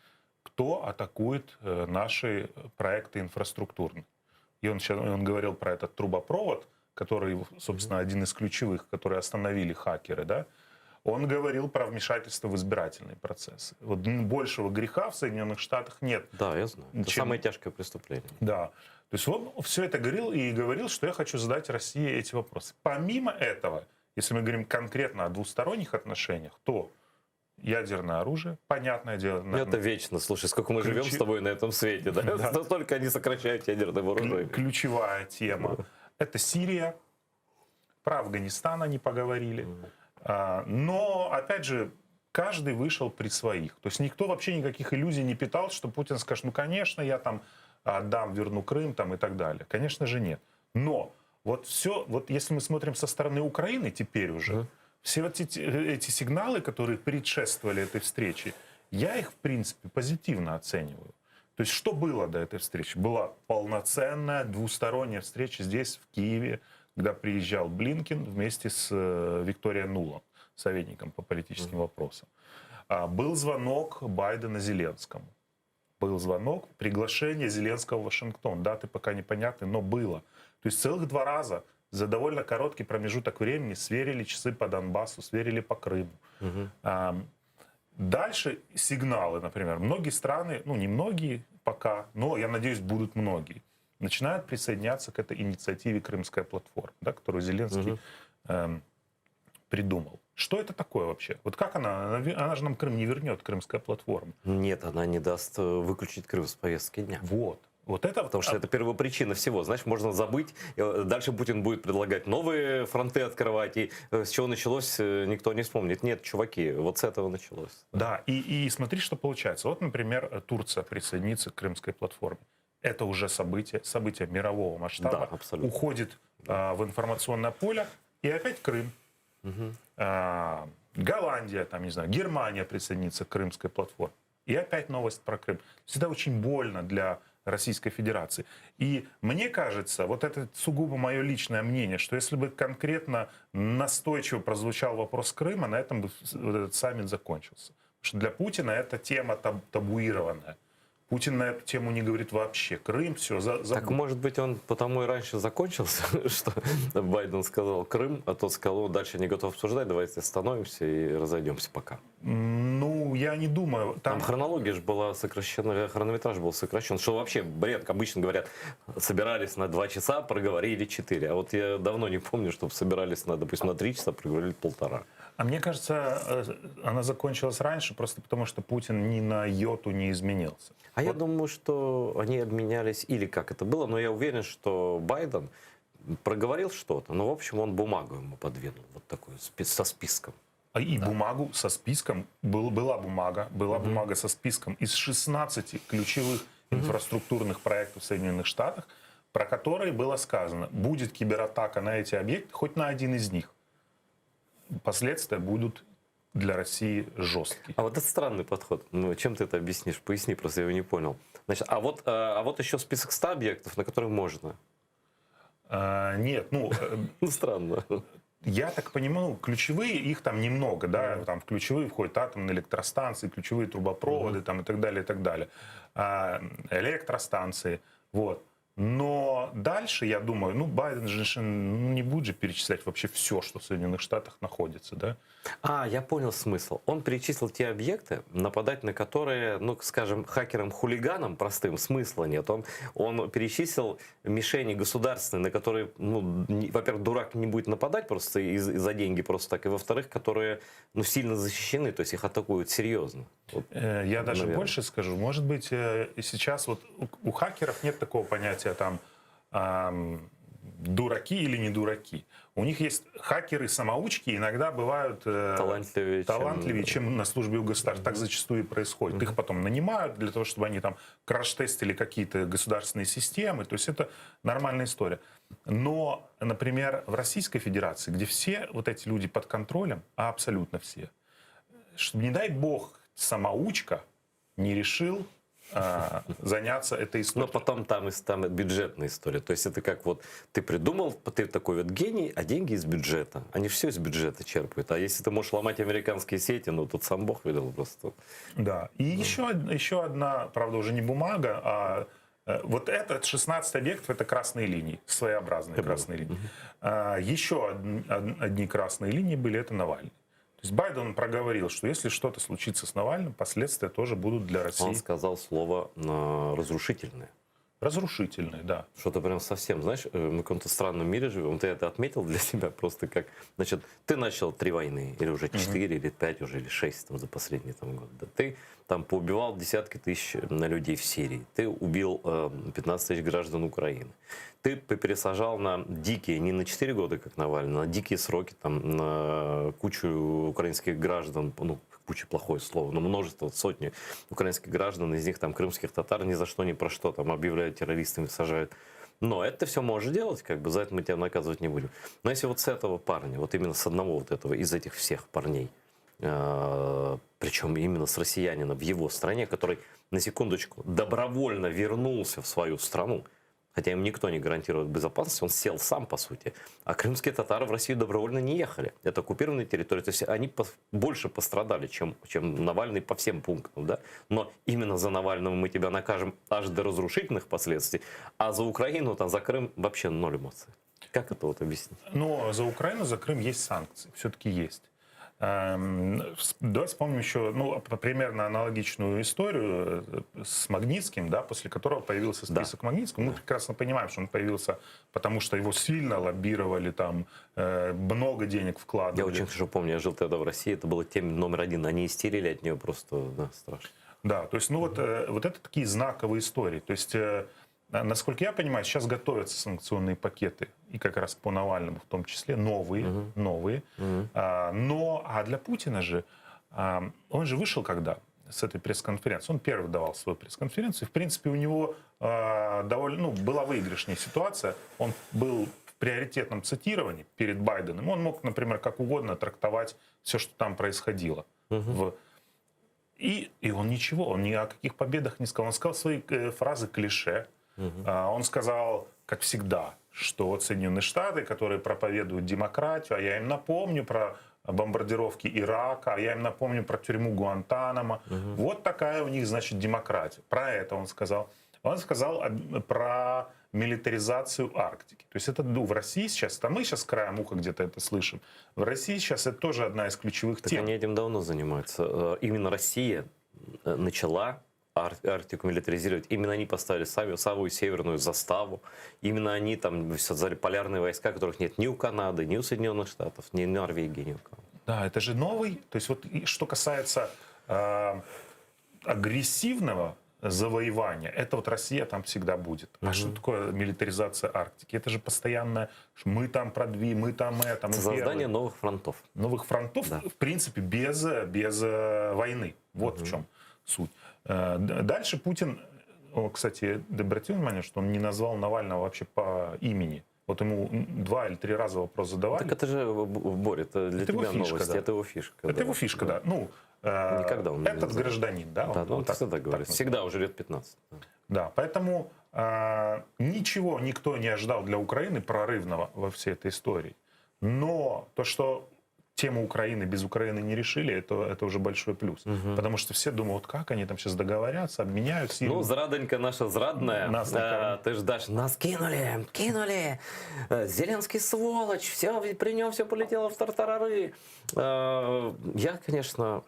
[SPEAKER 13] кто атакует э, наши проекты инфраструктурные. И он, сейчас, он говорил про этот трубопровод, который, собственно, один из ключевых, который остановили хакеры, да? Он говорил про вмешательство в избирательные процессы. Вот большего греха в Соединенных Штатах нет.
[SPEAKER 12] Да, я знаю. Это чем... самое тяжкое преступление.
[SPEAKER 13] Да. То есть он все это говорил и говорил, что я хочу задать России эти вопросы. Помимо этого, если мы говорим конкретно о двусторонних отношениях, то ядерное оружие, понятное дело.
[SPEAKER 12] Ну, это вечно. Слушай, сколько мы Ключи... живем с тобой на этом свете, да? да. Настолько они сокращают ядерное вооружение.
[SPEAKER 13] Ключевая тема. Это Сирия. Про Афганистан они поговорили. А, но, опять же, каждый вышел при своих. То есть никто вообще никаких иллюзий не питал, что Путин скажет, ну, конечно, я там отдам, верну Крым там, и так далее. Конечно же, нет. Но вот все, вот если мы смотрим со стороны Украины теперь уже, mm. все вот эти, эти сигналы, которые предшествовали этой встрече, я их, в принципе, позитивно оцениваю. То есть что было до этой встречи? Была полноценная двусторонняя встреча здесь, в Киеве, когда приезжал Блинкен вместе с э, Викторией Нуланд, советником по политическим вопросам. А, был звонок Байдена Зеленскому. Был звонок, приглашение Зеленского в Вашингтон. Даты пока непонятны, но было. То есть целых два раза за довольно короткий промежуток времени сверили часы по Донбассу, сверили по Крыму. Угу. Дальше сигналы, например. Многие страны, ну не многие пока, но, я надеюсь, будут многие, начинают присоединяться к этой инициативе «Крымская платформа», да, которую Зеленский угу. эм, придумал. Что это такое вообще? Вот как она? Она, она же нам Крым не вернет, Крымская платформа.
[SPEAKER 12] Нет, она не даст э, выключить Крым с повестки дня.
[SPEAKER 13] Вот. Вот это,
[SPEAKER 12] Потому что это первопричина всего. Знаешь, можно забыть. Э, дальше Путин будет предлагать новые фронты открывать. И э, с чего началось, никто не вспомнит. Нет, чуваки, вот с этого началось.
[SPEAKER 13] Да, и, и смотри, что получается. Вот, например, Турция присоединится к Крымской платформе. Это уже событие, событие мирового масштаба.
[SPEAKER 12] Да, абсолютно.
[SPEAKER 13] Уходит а, в информационное поле. И опять Крым. Угу. А, Голландия, там, не знаю, Германия присоединится к Крымской платформе. И опять новость про Крым. Всегда очень больно для Российской Федерации. И мне кажется, вот это сугубо мое личное мнение, что если бы конкретно настойчиво прозвучал вопрос Крыма, на этом бы вот этот саммит закончился. Потому что для Путина эта тема таб табуированная. Путин на эту тему не говорит вообще. Крым, все, за,
[SPEAKER 12] за... Так, может быть, он потому и раньше закончился, что Байден сказал Крым, а тот сказал, дальше не готов обсуждать, давайте остановимся и разойдемся пока.
[SPEAKER 13] Ну, я не думаю.
[SPEAKER 12] Там, Там хронология же была сокращена, хронометраж был сокращен. Что вообще бред, обычно говорят, собирались на 2 часа, проговорили 4. А вот я давно не помню, чтобы собирались на, допустим, на 3 часа, проговорили полтора.
[SPEAKER 13] А мне кажется, э, она закончилась раньше, просто потому что Путин ни на йоту не изменился.
[SPEAKER 12] А вот. я думаю, что они обменялись, или как это было, но я уверен, что Байден проговорил что-то, но, в общем, он бумагу ему подвинул, вот такую, со списком.
[SPEAKER 13] А и да. бумагу со списком, был, была бумага, была угу. бумага со списком из 16 ключевых угу. инфраструктурных проектов в Соединенных Штатах, про которые было сказано, будет кибератака на эти объекты, хоть на один из них. Последствия будут для России жесткие.
[SPEAKER 12] А вот это странный подход. Ну, чем ты это объяснишь? Поясни, просто я его не понял. Значит, а вот, а вот еще список 100 объектов, на которые можно.
[SPEAKER 13] А, нет, ну...
[SPEAKER 12] Э, ну, странно.
[SPEAKER 13] Я так понимаю, ну, ключевые, их там немного, да, там в ключевые входят атомные электростанции, ключевые трубопроводы mm-hmm. там и так далее, и так далее. А, электростанции, вот. Но дальше, я думаю, ну, Байден же ну, не будет же перечислять вообще все, что в Соединенных Штатах находится, да?
[SPEAKER 12] А, я понял смысл. Он перечислил те объекты, нападать на которые, ну, скажем, хакерам-хулиганам простым смысла нет. Он, он перечислил мишени государственные, на которые, ну, во-первых, дурак не будет нападать просто из, за деньги просто так, и во-вторых, которые, ну, сильно защищены, то есть их атакуют серьезно.
[SPEAKER 13] Вот, э, я даже наверное. больше скажу. Может быть, э, сейчас вот у, у хакеров нет такого понятия там эм, дураки или не дураки. У них есть хакеры-самоучки, иногда бывают
[SPEAKER 12] э, талантливее,
[SPEAKER 13] талантливее чем... чем на службе у государства. Так зачастую и происходит. Mm-hmm. Их потом нанимают для того, чтобы они там краш-тестили какие-то государственные системы. То есть это нормальная история. Но, например, в Российской Федерации, где все вот эти люди под контролем, а абсолютно все, чтобы, не дай бог, самоучка не решил а, заняться этой историей.
[SPEAKER 12] Но потом там, там бюджетная история. То есть это как вот ты придумал, ты такой вот гений, а деньги из бюджета. Они все из бюджета черпают. А если ты можешь ломать американские сети, ну тут сам Бог видел просто.
[SPEAKER 13] Да. И ну. еще, еще одна, правда, уже не бумага, а э, вот этот 16 объектов это красные линии, своеобразные это красные линии. Угу. Еще одни красные линии были, это Навальный. То есть Байден проговорил, что если что-то случится с Навальным, последствия тоже будут для России.
[SPEAKER 12] Он сказал слово э, разрушительное.
[SPEAKER 13] Разрушительное, да.
[SPEAKER 12] Что-то прям совсем, знаешь, э, мы в каком-то странном мире живем. Ты это отметил для себя просто как... Значит, ты начал три войны, или уже четыре, угу. или пять уже, или шесть там, за последний там, год. Да, ты там поубивал десятки тысяч э, людей в Сирии. Ты убил э, 15 тысяч граждан Украины. Ты пересажал на дикие, не на 4 года, как Навальный, на дикие сроки, там, на кучу украинских граждан, ну, куча плохое слово, но множество, сотни украинских граждан, из них там крымских татар ни за что, ни про что там объявляют террористами, сажают. Но это ты все можешь делать, как бы за это мы тебя наказывать не будем. Но если вот с этого парня, вот именно с одного вот этого, из этих всех парней, э, причем именно с россиянина в его стране, который, на секундочку, добровольно вернулся в свою страну, хотя им никто не гарантирует безопасность, он сел сам, по сути. А крымские татары в Россию добровольно не ехали. Это оккупированные территории, то есть они больше пострадали, чем, чем Навальный по всем пунктам. Да? Но именно за Навального мы тебя накажем аж до разрушительных последствий, а за Украину, там, за Крым вообще ноль эмоций. Как это вот объяснить?
[SPEAKER 13] Ну, за Украину, за Крым есть санкции, все-таки есть. Эм, давай вспомним еще ну, примерно аналогичную историю э, с Магнитским, да, после которого появился список да. Магнитского. Мы прекрасно понимаем, что он появился, потому что его сильно лоббировали, там, э, много денег вкладывали.
[SPEAKER 12] Я очень хорошо помню, я жил тогда в России, это была тема номер один. Они истерили от нее просто, да, страшно.
[SPEAKER 13] Да, то есть, ну вот, э, вот это такие знаковые истории. То есть, насколько я понимаю, сейчас готовятся санкционные пакеты, и как раз по Навальному в том числе, новые, угу. новые. Угу. А, но, а для Путина же, а, он же вышел когда с этой пресс-конференции, он первый давал свою пресс-конференцию, в принципе, у него а, довольно, ну, была выигрышная ситуация, он был в приоритетном цитировании перед Байденом, он мог, например, как угодно трактовать все, что там происходило. Угу. В, и, и он ничего, он ни о каких победах не сказал. Он сказал свои э, фразы клише. Угу. Он сказал, как всегда, что вот Соединенные Штаты, которые проповедуют демократию, а я им напомню про бомбардировки Ирака, а я им напомню про тюрьму Гуантанамо. Вот такая у них, значит, демократия. Про это он сказал. Он сказал про милитаризацию Арктики. То есть это ну, в России сейчас, там мы сейчас краем уха где-то это слышим, в России сейчас это тоже одна из ключевых
[SPEAKER 12] Так
[SPEAKER 13] тем.
[SPEAKER 12] они этим давно занимаются. Э, Именно Россия э, начала Ар- Арктику милитаризировать. Именно они поставили сами, самую северную заставу. Именно они там создали полярные войска, которых нет ни у Канады, ни у Соединенных Штатов, ни Норвегии, ни у кого.
[SPEAKER 13] Да, это же новый. То есть вот и что касается э, агрессивного завоевания, это вот Россия там всегда будет. А что такое милитаризация Арктики? Это же постоянно, что мы там продви, мы там это, мы
[SPEAKER 12] Это создание
[SPEAKER 13] первые.
[SPEAKER 12] новых фронтов.
[SPEAKER 13] новых фронтов,
[SPEAKER 12] Да.
[SPEAKER 13] в принципе, без, без э, войны. Вот в чем суть. Э, д- Дальше Путин, о, кстати, ты обратил внимание, что он не назвал Навального вообще по имени? Вот ему м, два или три раза вопрос задавали.
[SPEAKER 12] Так это же, Борь, это для
[SPEAKER 13] Это его
[SPEAKER 12] тебя
[SPEAKER 13] фишка,
[SPEAKER 12] новости,
[SPEAKER 13] да.
[SPEAKER 12] это его фишка.
[SPEAKER 13] Это
[SPEAKER 12] да.
[SPEAKER 13] его фишка, да. Ну, э,
[SPEAKER 12] Никогда он не
[SPEAKER 13] этот
[SPEAKER 12] называет.
[SPEAKER 13] гражданин, да?
[SPEAKER 12] Да,
[SPEAKER 13] он
[SPEAKER 12] ну, он
[SPEAKER 13] вот так-
[SPEAKER 12] всегда
[SPEAKER 13] так
[SPEAKER 12] говорит.
[SPEAKER 13] называет.
[SPEAKER 12] Всегда, уже лет 15. Да.
[SPEAKER 13] Да, поэтому э, ничего никто не ожидал для Украины прорывного во всей этой истории. Но то, что тему Украины без Украины не решили, это, это уже большой плюс. Потому что все думают, вот как они там сейчас договорятся, обменяют Сирию.
[SPEAKER 12] Ну, зрадонька наша зрадная.
[SPEAKER 13] Нас
[SPEAKER 12] А, ты ж дашь, нас кинули, кинули. Э, Зеленский сволочь, все, при нем все полетело в тартарары. Э, Я, конечно,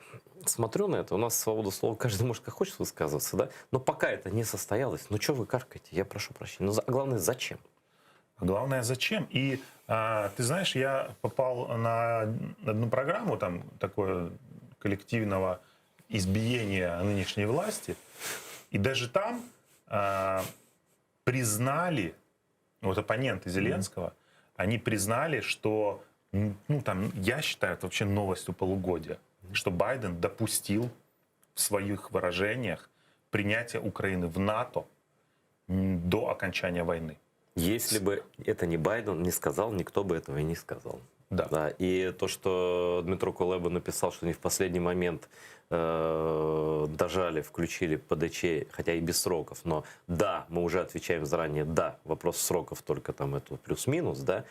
[SPEAKER 12] смотрю на это. У нас свобода слова, каждый может как хочет высказываться, да? Но пока это не состоялось, ну что вы каркаете? Я прошу прощения. Ну, за- а главное, зачем?
[SPEAKER 13] Главное, зачем? И а, ты знаешь, я попал на одну программу там такое коллективного избиения нынешней власти, и даже там а, признали, вот оппоненты Зеленского, они признали, что, м, ну там, я считаю, это вообще новостью полугодия, что Байден допустил в своих выражениях принятие Украины в НАТО м, до окончания войны.
[SPEAKER 12] Если бы это не Байден не сказал, никто бы этого и не сказал.
[SPEAKER 13] Да.
[SPEAKER 12] Да, и то, что Дмитро Кулеба написал, что они в последний момент э, дожали, включили ПДЧ, хотя и без сроков, но да, мы уже отвечаем заранее, да, вопрос сроков только там это плюс-минус, да,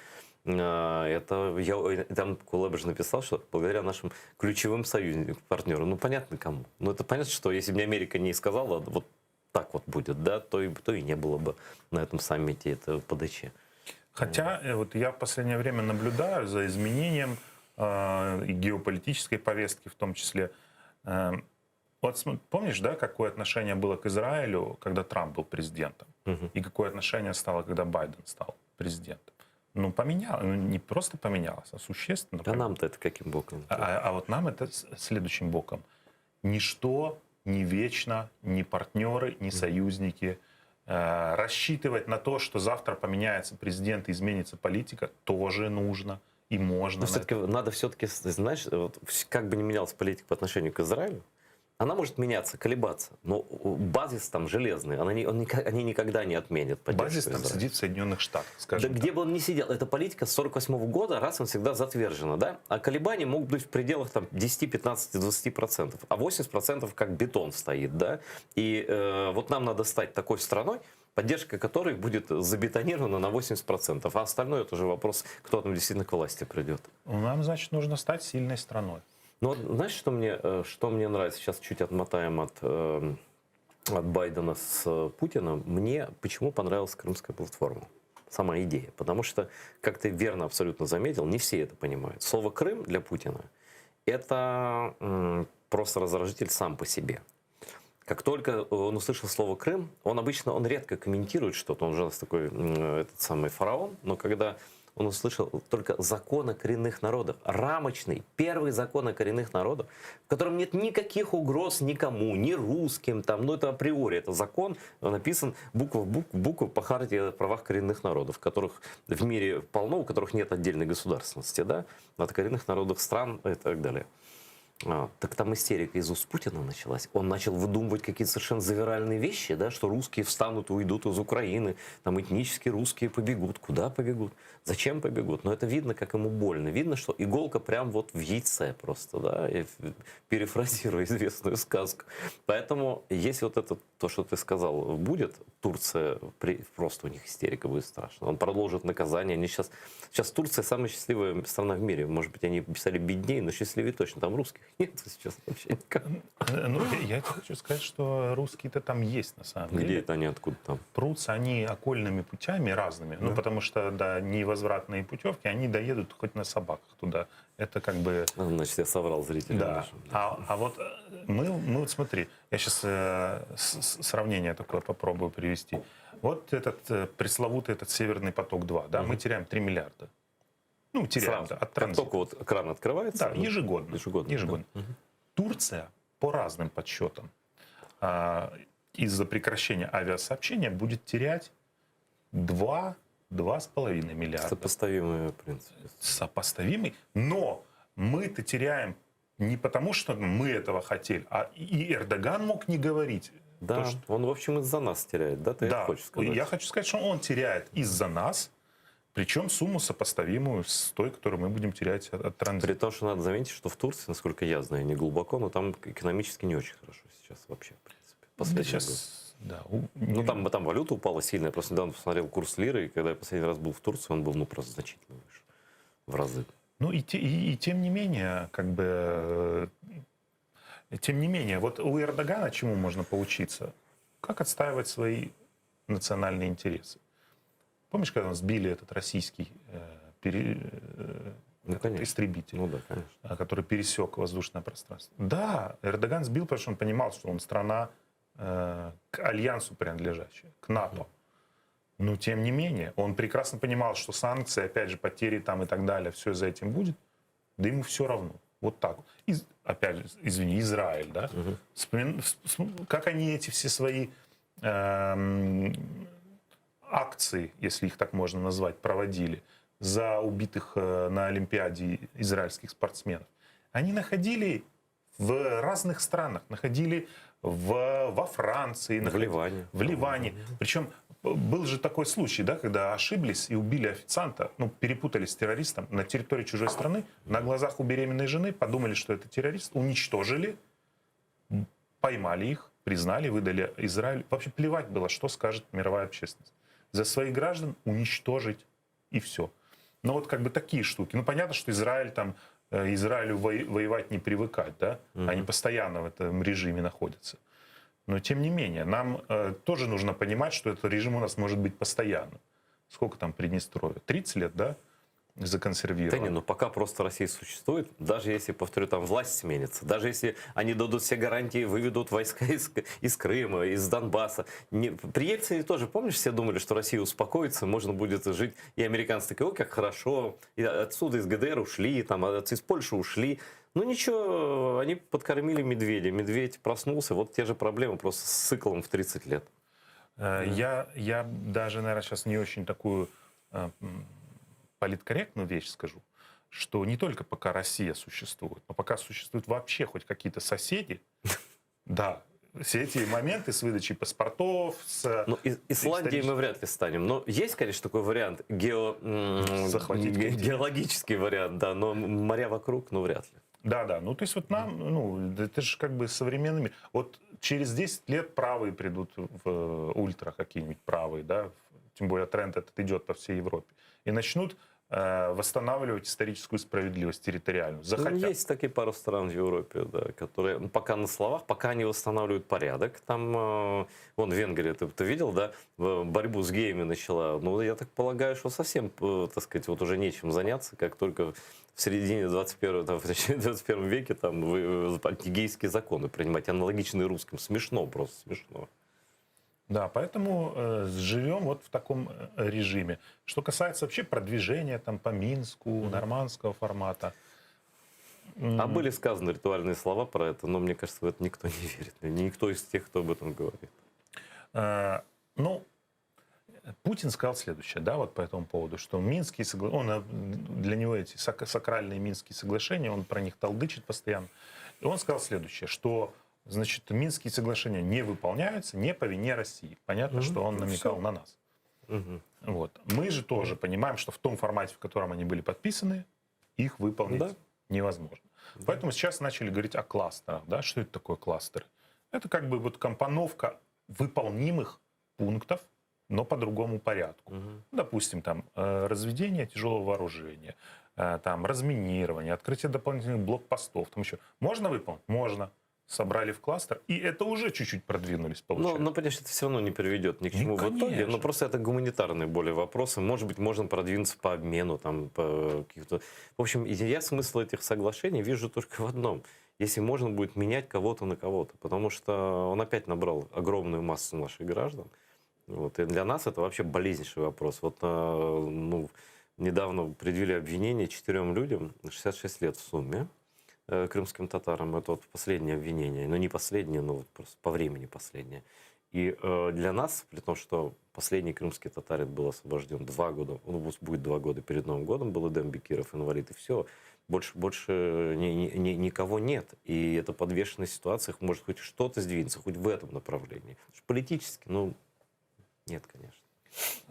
[SPEAKER 12] Э, это я, э, там Кулеба же написал, что благодаря нашим ключевым союзникам, партнерам, ну понятно кому, ну это понятно, что если бы мне Америка не сказала, вот так вот будет, да, то и, то и не было бы на этом саммите это ПДЧ.
[SPEAKER 13] Хотя э, вот я в последнее время наблюдаю за изменением э, и геополитической повестки в том числе. Э, вот см- помнишь, да, какое отношение было к Израилю, когда Трамп был президентом, и какое отношение стало, когда Байден стал президентом? Ну, поменялось, ну, не просто поменялось, а существенно.
[SPEAKER 12] А нам-то это каким боком?
[SPEAKER 13] А, а- а вот нам это с- следующим боком. Ничто не вечно, ни партнеры, ни союзники. Э, Рассчитывать на то, что завтра поменяется президент и изменится политика, тоже нужно и можно.
[SPEAKER 12] Но
[SPEAKER 13] на
[SPEAKER 12] все-таки надо все-таки, знаешь, вот вс- как бы ни менялась политика по отношению к Израилю, она может меняться, колебаться, но у- базис там железный, она не, он ника- они никогда не отменят
[SPEAKER 13] это.
[SPEAKER 12] поддержку
[SPEAKER 13] Базис там
[SPEAKER 12] Израиля.
[SPEAKER 13] сидит в Соединенных Штатах,
[SPEAKER 12] Да
[SPEAKER 13] скажем
[SPEAKER 12] где бы он ни сидел, эта политика с 48 года раз навсегда затвержена, да? А колебания могут быть в пределах там 10, 15, 20%, а 80% как бетон стоит, да? И э, вот нам надо стать такой страной, поддержка которой будет забетонирована на 80%, а остальное это уже вопрос, кто там действительно к власти придет.
[SPEAKER 13] так. Нам, значит, нужно стать сильной страной.
[SPEAKER 12] Ну вот знаешь, что мне, э, что мне нравится? Сейчас чуть отмотаем от, э, от Байдена с э, Путиным. Мне почему понравилась Крымская платформа? Сама идея. Потому что, как ты верно абсолютно заметил, не все это понимают. Слово «Крым» для Путина – это м, просто раздражитель сам по себе. Как только он услышал слово «Крым», он обычно, он редко комментирует что-то, он же у нас такой, м, этот самый фараон, но когда он услышал только закон о коренных народах, рамочный, первый закон о коренных народах, в котором нет никаких угроз никому, ни русским, там, ну это априори, это закон, он написан буква в букву, буква по хартии о правах коренных народов, которых в мире полно, у которых нет отдельной государственности, да, от коренных народов стран и так далее. А, так там истерика из уст Путина началась. Он начал выдумывать какие-то совершенно завиральные вещи, да, что русские встанут и уйдут из Украины, там этнические русские побегут. Куда побегут? Зачем побегут? Но это видно, как ему больно. Видно, что иголка прям вот в яйце просто, да, я перефразирую известную сказку. Поэтому, если вот это, то, что ты сказал, будет, Турция, просто у них истерика будет страшная. Он продолжит наказание. Они сейчас, сейчас Турция самая счастливая страна в мире. Может быть, они стали беднее, но счастливее точно. Там русских нет сейчас вообще никак.
[SPEAKER 13] Ну, я, я хочу сказать, что русские-то там есть на самом
[SPEAKER 12] Где
[SPEAKER 13] деле.
[SPEAKER 12] Где это они, откуда там?
[SPEAKER 13] Прутся они окольными путями разными. Ну, да. Ну, потому что, да, невозвратные путевки, они доедут хоть на собаках туда. Это как бы...
[SPEAKER 12] Значит, я соврал зрителям.
[SPEAKER 13] Да. Нашим, да. А, а вот э, мы, мы вот смотри, я сейчас э, сравнение такое попробую привести. Вот этот э, пресловутый этот Северный поток-2, да, угу. мы теряем 3 миллиарда. Ну, теряем,
[SPEAKER 12] Сразу. да, от транзита. Как только вот кран открывается?
[SPEAKER 13] Да, ежегодно.
[SPEAKER 12] Ежегодно.
[SPEAKER 13] ежегодно. Да. Турция по разным подсчетам а, из-за прекращения авиасообщения будет терять 2 2,5 миллиарда.
[SPEAKER 12] Сопоставимый, в принципе.
[SPEAKER 13] Сопоставимый, но мы-то теряем не потому, что мы этого хотели, а и Эрдоган мог не говорить.
[SPEAKER 12] Да, то, что... он, в общем, из-за нас теряет, да, ты
[SPEAKER 13] да.
[SPEAKER 12] хочешь сказать?
[SPEAKER 13] Я хочу сказать, что он теряет из-за нас, причем сумму сопоставимую с той, которую мы будем терять от, от транзита.
[SPEAKER 12] При том, что надо заметить, что в Турции, насколько я знаю, не глубоко, но там экономически не очень хорошо сейчас вообще, в принципе.
[SPEAKER 13] Да сейчас, да.
[SPEAKER 12] Ну, там, там валюта упала сильно. Я просто недавно посмотрел курс лиры, и когда я последний раз был в Турции, он был, ну, просто значительно выше. В разы.
[SPEAKER 13] Ну, и, те, и, и тем не менее, как бы... Тем не менее, вот у Эрдогана чему можно поучиться? Как отстаивать свои национальные интересы? Помнишь, когда сбили этот российский э, пере, э,
[SPEAKER 12] ну,
[SPEAKER 13] этот истребитель,
[SPEAKER 12] ну, да, конечно.
[SPEAKER 13] который пересек воздушное пространство? Да, Эрдоган сбил, потому что он понимал, что он страна э, к альянсу принадлежащая, к НАТО. Но тем не менее, он прекрасно понимал, что санкции, опять же, потери там и так далее, все за этим будет. Да ему все равно. Вот так. И, опять же, извини, Израиль, да?
[SPEAKER 12] Угу.
[SPEAKER 13] Вспомин, как они эти все свои э, акции, если их так можно назвать, проводили за убитых э, на Олимпиаде израильских спортсменов. Они находили в разных странах, находили в, во Франции,
[SPEAKER 12] в
[SPEAKER 13] находили,
[SPEAKER 12] Ливане.
[SPEAKER 13] В Ливане. Причем был же такой случай, да, когда ошиблись и убили официанта, ну, перепутали с террористом на территории чужой страны, на глазах у беременной жены, подумали, что это террорист, уничтожили, поймали их, признали, выдали Израиль. Вообще плевать было, что скажет мировая общественность. За своих граждан уничтожить и все. Но вот как бы такие штуки. Ну, понятно, что Израиль там, Израилю воевать не привыкать, да?
[SPEAKER 12] Угу.
[SPEAKER 13] Они постоянно в этом режиме находятся. Но тем не менее, нам э, тоже нужно понимать, что этот режим у нас может быть постоянно. Сколько там Приднестровья? 30 лет, да? Законсервирован.
[SPEAKER 12] Да не, ну пока просто Россия существует, даже если, повторю, там власть сменится, даже если они дадут все гарантии, выведут войска из, из Крыма, из Донбасса. Не, при Ельцине тоже, помнишь, все думали, что Россия успокоится, можно будет жить. И американцы такие, о, как хорошо, и отсюда из ГДР ушли, там, из Польши ушли. Ну ничего, они подкормили медведя, медведь проснулся, вот те же проблемы, просто с циклом в 30 лет.
[SPEAKER 13] Я, я даже, наверное, сейчас не очень такую политкорректную вещь скажу, что не только пока Россия существует, но пока существуют вообще хоть какие-то соседи, да, все эти моменты с выдачей паспортов, с...
[SPEAKER 12] Ну, Исландией мы вряд ли станем. Но есть, конечно, такой вариант, гео...
[SPEAKER 13] Захватить
[SPEAKER 12] геологический вариант, да, но моря вокруг, ну, вряд ли.
[SPEAKER 13] Да, да. Ну, то есть вот нам, ну, это же как бы современный мир. Вот через 10 лет правые придут в ультра какие-нибудь правые, да, тем более тренд этот идет по всей Европе, и начнут э, восстанавливать историческую справедливость территориальную. Захотят.
[SPEAKER 12] Ну, есть такие пару стран в Европе, да, которые ну, пока на словах, пока они восстанавливают порядок. Там, э, вон Венгрия, ты, ты видел, да, борьбу с геями начала. Ну, я так полагаю, что совсем, э, так сказать, вот уже нечем заняться, как только в середине 21, там, в 21 веке там вы, антигейские законы принимать, аналогичные русским. Смешно просто, смешно.
[SPEAKER 13] Да, поэтому э, живем вот в таком режиме. Что касается вообще продвижения там по Минску, mm-hmm. нормандского формата.
[SPEAKER 12] А были сказаны ритуальные слова про это, но мне кажется, в это никто не верит. Никто из тех, кто об этом говорит.
[SPEAKER 13] Э, ну, Путин сказал следующее, да, вот по этому поводу, что Минские соглашения, он, для него эти сакральные Минские соглашения, он про них толдычит постоянно. И он сказал следующее, что значит, Минские соглашения не выполняются не по вине России. Понятно, что он намекал
[SPEAKER 2] Всё.
[SPEAKER 13] на нас. Вот. Мы же тоже понимаем, что в том формате, в котором они были подписаны, их выполнить
[SPEAKER 12] Да.
[SPEAKER 13] невозможно. Поэтому сейчас начали говорить о кластерах. Да? Что это такое кластеры? Это как бы вот компоновка выполнимых пунктов, но по другому порядку. Допустим, там э, разведение тяжелого вооружения, э, там разминирование, открытие дополнительных блокпостов, там еще. Можно выполнить? Можно. Собрали в кластер, и это уже чуть-чуть продвинулись,
[SPEAKER 12] Но,
[SPEAKER 13] получается.
[SPEAKER 12] но, понимаешь, это все равно не приведет ни к
[SPEAKER 13] Ну,
[SPEAKER 12] чему в итоге. Но
[SPEAKER 13] конечно.
[SPEAKER 12] просто это гуманитарные более вопросы. Может быть, можно продвинуться по обмену, там, по каких-то... В общем, я смысл этих соглашений вижу только в одном. Если можно будет менять кого-то на кого-то. Потому что он опять набрал огромную массу наших граждан. Вот. И для нас это вообще болезненнейший вопрос. Вот, э, ну, недавно предъявили обвинение четырем людям, 66 лет в сумме, э, крымским татарам. Это вот последнее обвинение. Ну, не последнее, но вот просто по времени последнее. И э, для нас, при том, что последний крымский татарин был освобожден два года, ну, вот будет два года перед Новым годом, был Эдем Бекиров, инвалид, и все. Больше, больше ни- ни- ни- никого нет. И это подвешенная ситуация, может хоть что-то сдвинется, хоть в этом направлении. Потому что политически, ну, нет, конечно.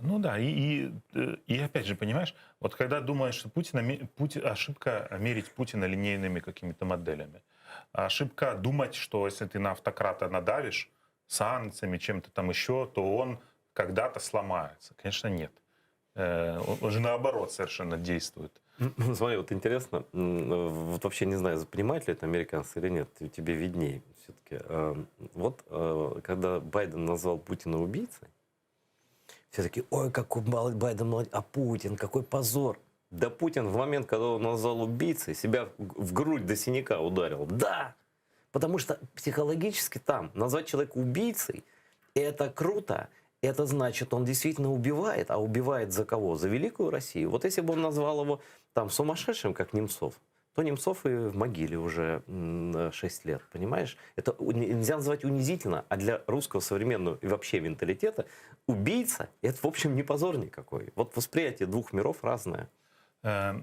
[SPEAKER 13] Ну да, и, и, э, и опять же, понимаешь, вот когда думаешь, что Путина, ме- Пути- ошибка мерить Путина линейными какими-то моделями. Ошибка думать, что если ты на автократа надавишь санкциями, чем-то там еще, то он когда-то сломается. Конечно, нет. Э, Он он же наоборот совершенно действует.
[SPEAKER 12] Смотри, вот интересно, м, э, вот вообще не знаю, понимают ли это американцы или нет, тебе виднее все-таки. Вот э, когда Байден назвал Путина убийцей, все такие, ой, какой мал- Байден молодец, а Путин, какой позор. Да Путин в момент, когда он назвал убийцей, себя в в грудь до синяка ударил. Да! Потому что психологически там назвать человека убийцей – это круто. Это значит, он действительно убивает. А убивает за кого? За великую Россию. Вот если бы он назвал его там сумасшедшим, как Немцов, то Немцов и в могиле уже 6 лет, понимаешь? Это у- нельзя назвать унизительно, а для русского современного и вообще менталитета убийца – это, в общем, не позор никакой. Вот восприятие двух миров разное.
[SPEAKER 13] Э,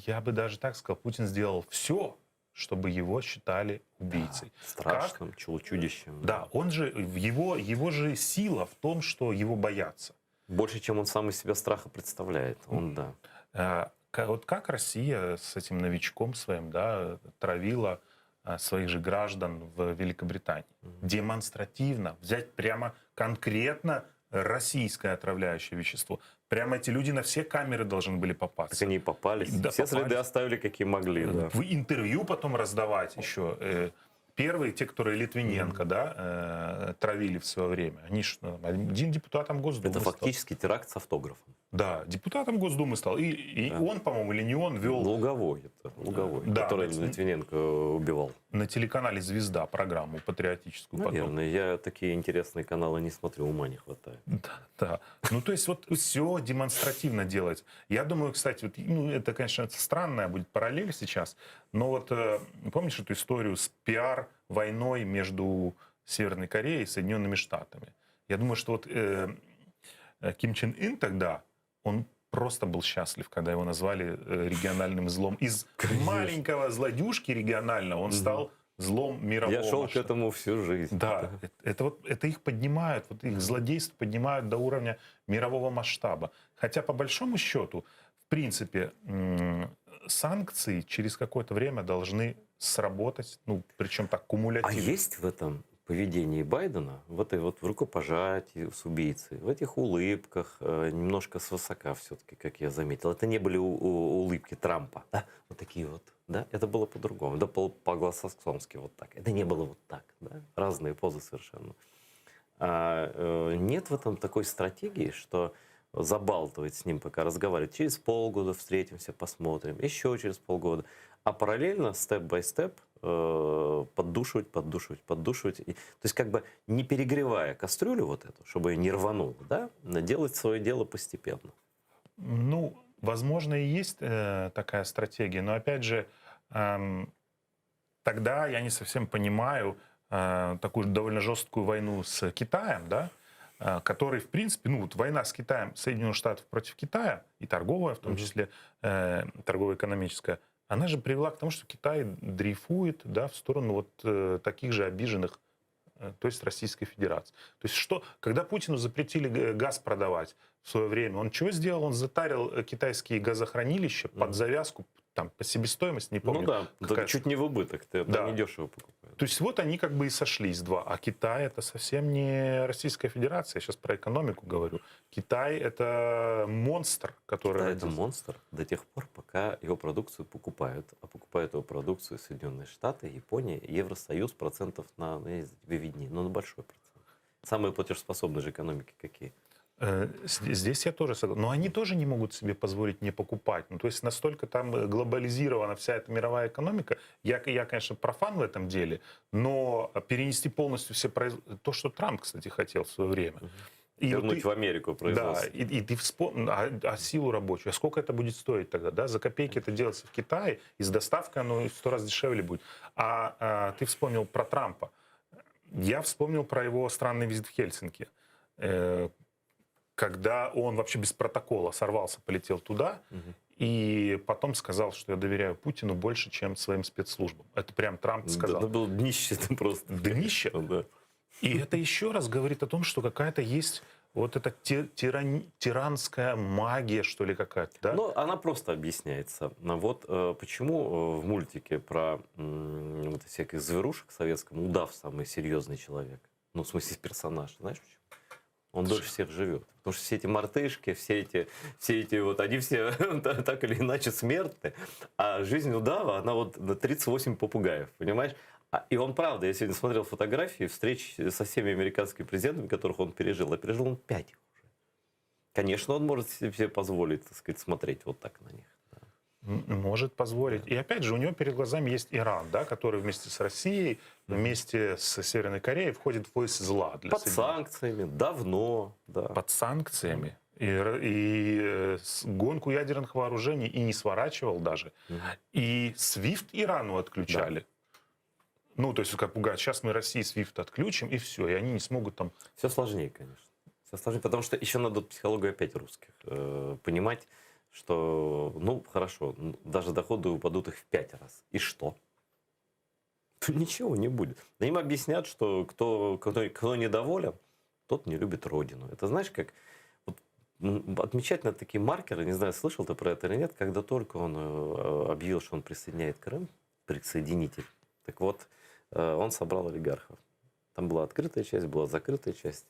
[SPEAKER 13] Я бы даже так сказал, Путин сделал все, чтобы его считали убийцей.
[SPEAKER 12] Страшным, чу- чудищем.
[SPEAKER 13] Да, он же, его, его же сила в том, что его боятся.
[SPEAKER 12] Больше, чем он сам из себя страха представляет. Он, да.
[SPEAKER 13] Э, ка- Вот как Россия с этим новичком своим, да, травила э, своих же граждан в Великобритании? Демонстративно взять прямо конкретно российское отравляющее вещество. Прямо эти люди на все камеры должны были попасться.
[SPEAKER 12] Так они и попались.
[SPEAKER 13] Да,
[SPEAKER 12] Все следы
[SPEAKER 13] попались.
[SPEAKER 12] оставили, какие могли. Да.
[SPEAKER 13] В интервью потом раздавать еще. Э, Первые, те, которые Литвиненко, да, э, травили в свое время, они ж, ну, один депутатом Госдумы
[SPEAKER 12] Это
[SPEAKER 13] стал.
[SPEAKER 12] фактически теракт с автографом.
[SPEAKER 13] Да, депутатом Госдумы стал. И, и
[SPEAKER 12] Да.
[SPEAKER 13] он, по-моему, или не он вел
[SPEAKER 12] Луговой это, Луговой,
[SPEAKER 13] Да,
[SPEAKER 12] который
[SPEAKER 13] на-
[SPEAKER 12] Литвиненко убивал.
[SPEAKER 13] на телеканале «Звезда» программу патриотическую потом.
[SPEAKER 12] Наверное, я такие интересные каналы не смотрю, ума не хватает.
[SPEAKER 13] Да, да. Ну, то есть вот все демонстративно делать. Я думаю, кстати, вот, ну, это, конечно, странная будет параллель сейчас, но вот э, помнишь эту историю с пиар-войной между Северной Кореей и Соединенными Штатами? Я думаю, что вот э, э, Ким Чен Ын тогда, он просто был счастлив, когда его назвали э, региональным злом. Из
[SPEAKER 12] Конечно.
[SPEAKER 13] маленького злодюшки регионального он стал злом мирового
[SPEAKER 12] Я шел к
[SPEAKER 13] масштаба.
[SPEAKER 12] этому всю жизнь.
[SPEAKER 13] Да, это, это вот это их поднимают, вот их злодейство поднимают до уровня мирового масштаба. Хотя по большому счету, в принципе, м, санкции через какое-то время должны сработать, ну, причем так
[SPEAKER 12] А
[SPEAKER 13] кумулятивно.
[SPEAKER 12] есть в этом поведении Байдена, в этой вот рукопожатии с убийцей, в этих улыбках, э, немножко свысока все-таки, как я заметил. Это не были у- у- улыбки Трампа, да? Вот такие вот, да? Это было по-другому, да, по- по-англосаксонски вот так. Это не было вот так, да? Разные позы совершенно. А, э, нет в этом такой стратегии, что забалтывать с ним, пока разговаривать. Через полгода встретимся, посмотрим, еще через полгода. А параллельно, step by step, э, поддушивать, поддушивать, поддушивать. И, то есть как бы не перегревая кастрюлю вот эту, чтобы ее не рвануло, да, но делать свое дело постепенно.
[SPEAKER 13] Ну, возможно, и есть э, такая стратегия, но опять же, эм, тогда я не совсем понимаю э, такую довольно жесткую войну с Китаем, да, э, который, в принципе, ну вот война с Китаем, Соединенных Штатов против Китая, и торговая, в том числе, э, торгово-экономическая, Она же привела к тому, что Китай дрейфует да, в сторону вот э, таких же обиженных, э, то есть Российской Федерации. То есть что, когда Путину запретили газ продавать в свое время, он чего сделал? Он затарил э, китайские газохранилища под завязку, там, по себестоимости, не помню.
[SPEAKER 12] Ну да, какая... чуть не в убыток, ты да. недешево покупают.
[SPEAKER 13] То есть вот они как бы и сошлись два. А Китай это совсем не Российская Федерация. Я сейчас про экономику говорю. Китай это монстр, который...
[SPEAKER 12] Китай это монстр до тех пор, пока его продукцию покупают. А покупают его продукцию Соединенные Штаты, Япония, Евросоюз процентов на, ну, я не знаю, тебе виднее, но на большой процент. Самые платежеспособные же экономики какие?
[SPEAKER 13] Э, здесь я тоже согласен. Но они тоже не могут себе позволить не покупать. Ну, то есть настолько там э, глобализирована вся эта мировая экономика. Я, я конечно, профан в этом деле, но перенести полностью все произ... То, что Трамп, кстати, хотел в свое время.
[SPEAKER 12] И Вернуть вот ты, в Америку производство.
[SPEAKER 13] Да, и, и ты вспом... а, а силу рабочую, а сколько это будет стоить тогда, да? За копейки это делается в Китае, и с доставкой оно в сто раз дешевле будет. А, а ты вспомнил про Трампа. Я вспомнил про его странный визит в Хельсинки э, когда он вообще без протокола сорвался, полетел туда, угу. и потом сказал, что я доверяю Путину больше, чем своим спецслужбам. Это прям Трамп сказал.
[SPEAKER 12] Да, это было днище просто.
[SPEAKER 13] Днище?
[SPEAKER 12] Да.
[SPEAKER 13] И это еще раз говорит о том, что какая-то есть вот эта тиран, тиранская магия, что ли, какая-то, да?
[SPEAKER 12] Ну, она просто объясняется. Вот э, почему э, в мультике про вот всяких зверушек советском удав самый серьезный человек. Ну, в смысле, персонаж. Знаешь почему? Он дольше всех живет. Потому что все эти мартышки, все эти, все эти вот, они все так или иначе смертны. А жизнь удава, она вот на 38 попугаев, понимаешь? А, и он правда, я сегодня смотрел фотографии встреч со всеми американскими президентами, которых он пережил. А пережил он 5 уже. Конечно, он может себе позволить, так сказать, смотреть вот так на них.
[SPEAKER 13] Может позволить. И опять же, у него перед глазами есть Иран, да, который вместе с Россией, вместе с Северной Кореей входит в пояс зла.
[SPEAKER 12] Для Под санкциями, давно. Да.
[SPEAKER 13] Под санкциями. И, и э, гонку ядерных вооружений и не сворачивал даже. И SWIFT Ирану отключали. Да. Ну, то есть, как пугать, сейчас мы России SWIFT отключим, и все, и они не смогут там...
[SPEAKER 12] Все сложнее, конечно. Все сложнее, потому что еще надо психологию опять русских э, понимать, что, ну, хорошо, даже доходы упадут их в пять раз. И что? Ничего не будет. Им объяснят, что кто, кто, кто недоволен, тот не любит родину. Это знаешь, как вот, отмечать на такие маркеры, не знаю, слышал ты про это или нет, когда только он э, объявил, что он присоединяет Крым, присоединитель, так вот, э, он собрал олигархов. Там была открытая часть, была закрытая часть.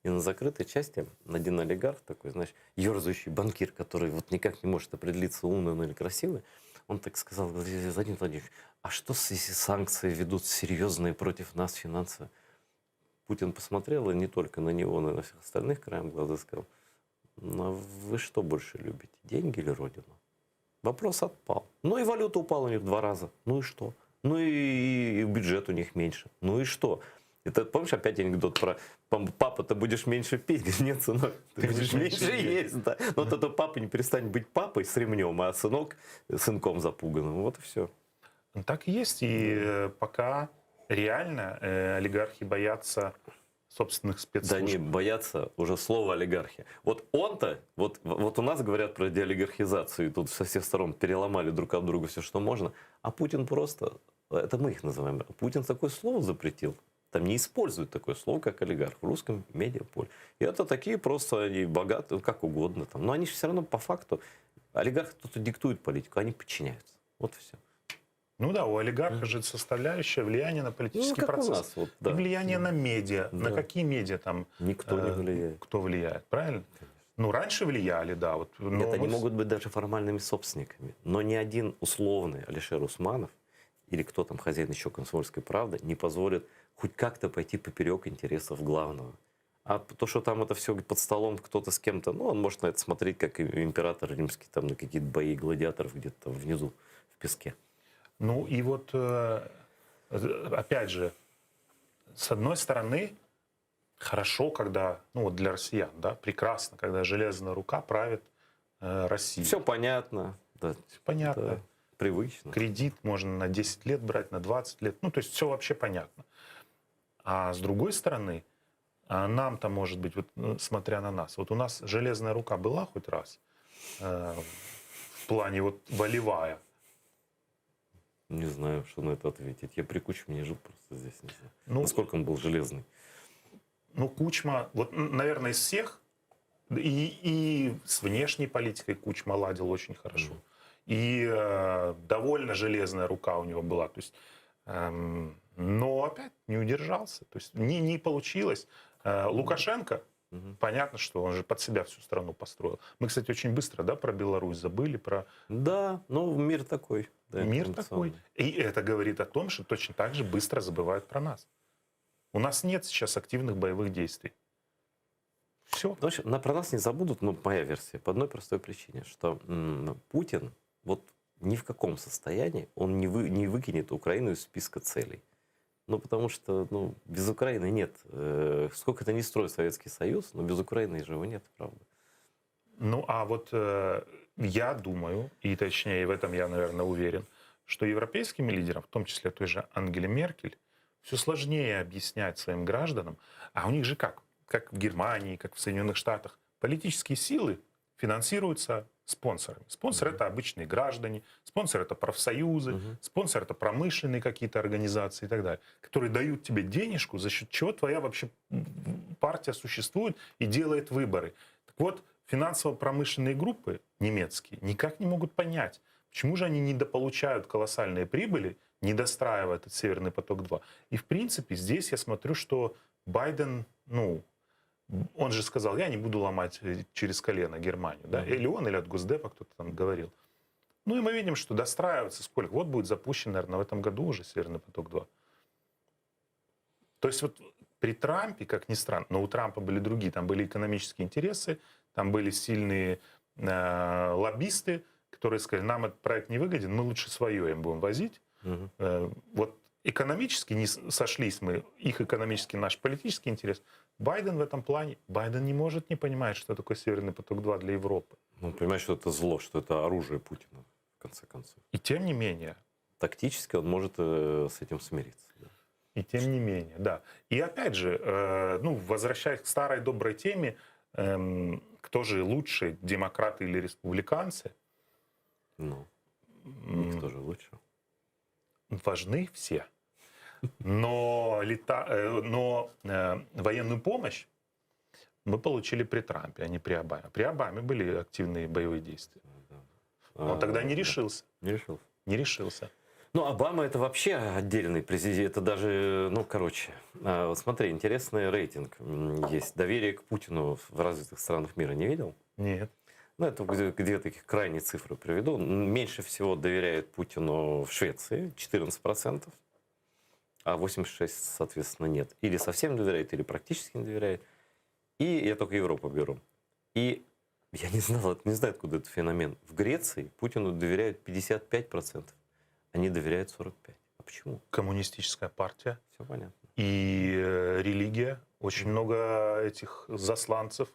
[SPEAKER 12] И на закрытой части один олигарх такой, знаешь, ерзающий банкир, который вот никак не может определиться, умный он или красивый, он так сказал, говорит, Владимир Владимирович, а что если санкции ведут серьезные против нас финансовые? Путин посмотрел, и не только на него, но и на всех остальных краем глаза сказал, ну, а вы что больше любите, деньги или родину? Вопрос отпал. Ну и валюта упала у них два раза. Ну и что? Ну и, и бюджет у них меньше. Ну и что? Это, помнишь, опять анекдот про папа, ты будешь меньше пить? Говорит, нет, сынок, ты, ты будешь меньше, меньше есть. Да. Но вот это папа не перестанет быть папой с ремнем, а сынок сынком запуганным. Вот и все.
[SPEAKER 13] Ну, так и есть. И э, пока реально э, олигархи боятся собственных спецслужб.
[SPEAKER 12] Да не боятся уже слова олигархи. Вот он-то, вот, вот у нас говорят про деолигархизацию, и тут со всех сторон переломали друг от друга все, что можно, а Путин просто, это мы их называем, Путин такое слово запретил. Там не используют такое слово, как олигарх в русском медиаполе. И это такие просто, они богатые, как угодно. Там. Но они же все равно по факту, олигархи тут диктуют политику, они подчиняются. Вот и все.
[SPEAKER 13] Ну да, у олигарха же составляющая влияние на политический
[SPEAKER 12] ну, как
[SPEAKER 13] процесс.
[SPEAKER 12] У нас, вот, да.
[SPEAKER 13] И влияние на медиа.
[SPEAKER 12] Да.
[SPEAKER 13] На какие медиа там?
[SPEAKER 12] Никто не влияет.
[SPEAKER 13] Кто влияет, правильно?
[SPEAKER 12] Конечно.
[SPEAKER 13] Ну, раньше влияли, да. Вот, но
[SPEAKER 12] Нет, они
[SPEAKER 13] мы...
[SPEAKER 12] могут быть даже формальными собственниками. Но ни один условный Алишер Усманов или кто там хозяин еще «Комсомольской правды» не позволит хоть как-то пойти поперек интересов главного. А то, что там это все под столом кто-то с кем-то, ну, он может на это смотреть, как император римский, там на какие-то бои гладиаторов где-то там внизу в песке.
[SPEAKER 13] Ну и вот, э, опять же, с одной стороны, хорошо, когда, ну вот для россиян, да, прекрасно, когда железная рука правит э, Россией.
[SPEAKER 12] Все понятно. Да.
[SPEAKER 13] Все понятно.
[SPEAKER 12] Да. Привычно.
[SPEAKER 13] Кредит можно на 10 лет брать, на 20 лет. Ну, то есть все вообще понятно. А с другой стороны, а нам-то, может быть, вот, ну, смотря на нас, вот у нас железная рука была хоть раз э, в плане вот волевая.
[SPEAKER 12] Не знаю, что на это ответить. Я при Кучме не жил просто здесь, не знаю. Ну, Насколько он был железный.
[SPEAKER 13] Ну, Кучма, вот, наверное, из всех, и, и с внешней политикой Кучма ладил очень хорошо. Mm. И э, довольно железная рука у него была. То есть, эм, но опять не удержался. То есть не, не получилось. Э, Лукашенко, угу. понятно, что он же под себя всю страну построил. Мы, кстати, очень быстро да, про Беларусь забыли. Про...
[SPEAKER 12] Да, ну мир такой.
[SPEAKER 13] Да, мир такой. И это говорит о том, что точно так же быстро забывают про нас. У нас нет сейчас активных боевых действий.
[SPEAKER 12] Все. В общем, на, про нас не забудут, ну, моя версия, по одной простой причине, что м, Путин вот ни в каком состоянии он не, вы, не выкинет Украину из списка целей. Ну, потому что ну, без Украины нет. Э, сколько это не строит Советский Союз, но без Украины же его нет, правда.
[SPEAKER 13] Ну, а вот э, я думаю, и точнее в этом я, наверное, уверен, что европейским лидерам, в том числе той же Ангеле Меркель, все сложнее объяснять своим гражданам, а у них же как? Как в Германии, как в Соединенных Штатах, политические силы финансируются спонсорами. Спонсоры mm-hmm. это обычные граждане, спонсоры это профсоюзы, mm-hmm. спонсоры это промышленные какие-то организации и так далее, которые дают тебе денежку, за счет чего твоя вообще партия существует и делает выборы. Так вот, финансово-промышленные группы немецкие никак не могут понять, почему же они недополучают колоссальные прибыли, не достраивая этот Северный поток-2. И, в принципе, здесь я смотрю, что Байден, ну, он же сказал, я не буду ломать э, через колено Германию. Да? Или он, или от Госдепа кто-то там говорил. Ну и мы видим, что достраивается сколько. Вот будет запущен, наверное, в этом году уже Северный поток-2. То есть вот при Трампе, как ни странно, но у Трампа были другие, там были экономические интересы, там были сильные э, лоббисты, которые сказали, нам этот проект не выгоден, мы лучше свое им будем возить. Угу. Э, вот экономически не сошлись мы, их экономический, наш политический интерес. Байден в этом плане, Байден не может не понимать, что такое Северный поток-2 для Европы.
[SPEAKER 12] Он понимает, что это зло, что это оружие Путина, в конце концов.
[SPEAKER 13] И тем не менее.
[SPEAKER 12] Тактически он может э, с этим смириться. Да.
[SPEAKER 13] И тем не менее, да. И опять же, э, ну, возвращаясь к старой доброй теме, э, кто же лучше, демократы или республиканцы?
[SPEAKER 12] Ну, никто же лучше.
[SPEAKER 13] Важны все. Но, лета, э, но э, военную помощь мы получили при Трампе, а не при Обаме. При Обаме были активные боевые действия. Он тогда не решился.
[SPEAKER 12] Не решился.
[SPEAKER 13] Не решился.
[SPEAKER 12] Ну, Обама это вообще отдельный президент, это даже, ну, короче, а, вот смотри, интересный рейтинг есть. Доверие к Путину в развитых странах мира не видел?
[SPEAKER 13] Нет.
[SPEAKER 12] Ну, это где, где таких крайние цифры приведу. Меньше всего доверяет Путину в Швеции, 14%, а 86, соответственно, нет. Или совсем доверяет, или практически не доверяет. И я только Европу беру. И я не знал, не знаю, откуда этот феномен. В Греции Путину доверяют 55%, они доверяют 45%. А почему?
[SPEAKER 13] Коммунистическая партия.
[SPEAKER 12] Все понятно.
[SPEAKER 13] И э, религия. Очень много этих засланцев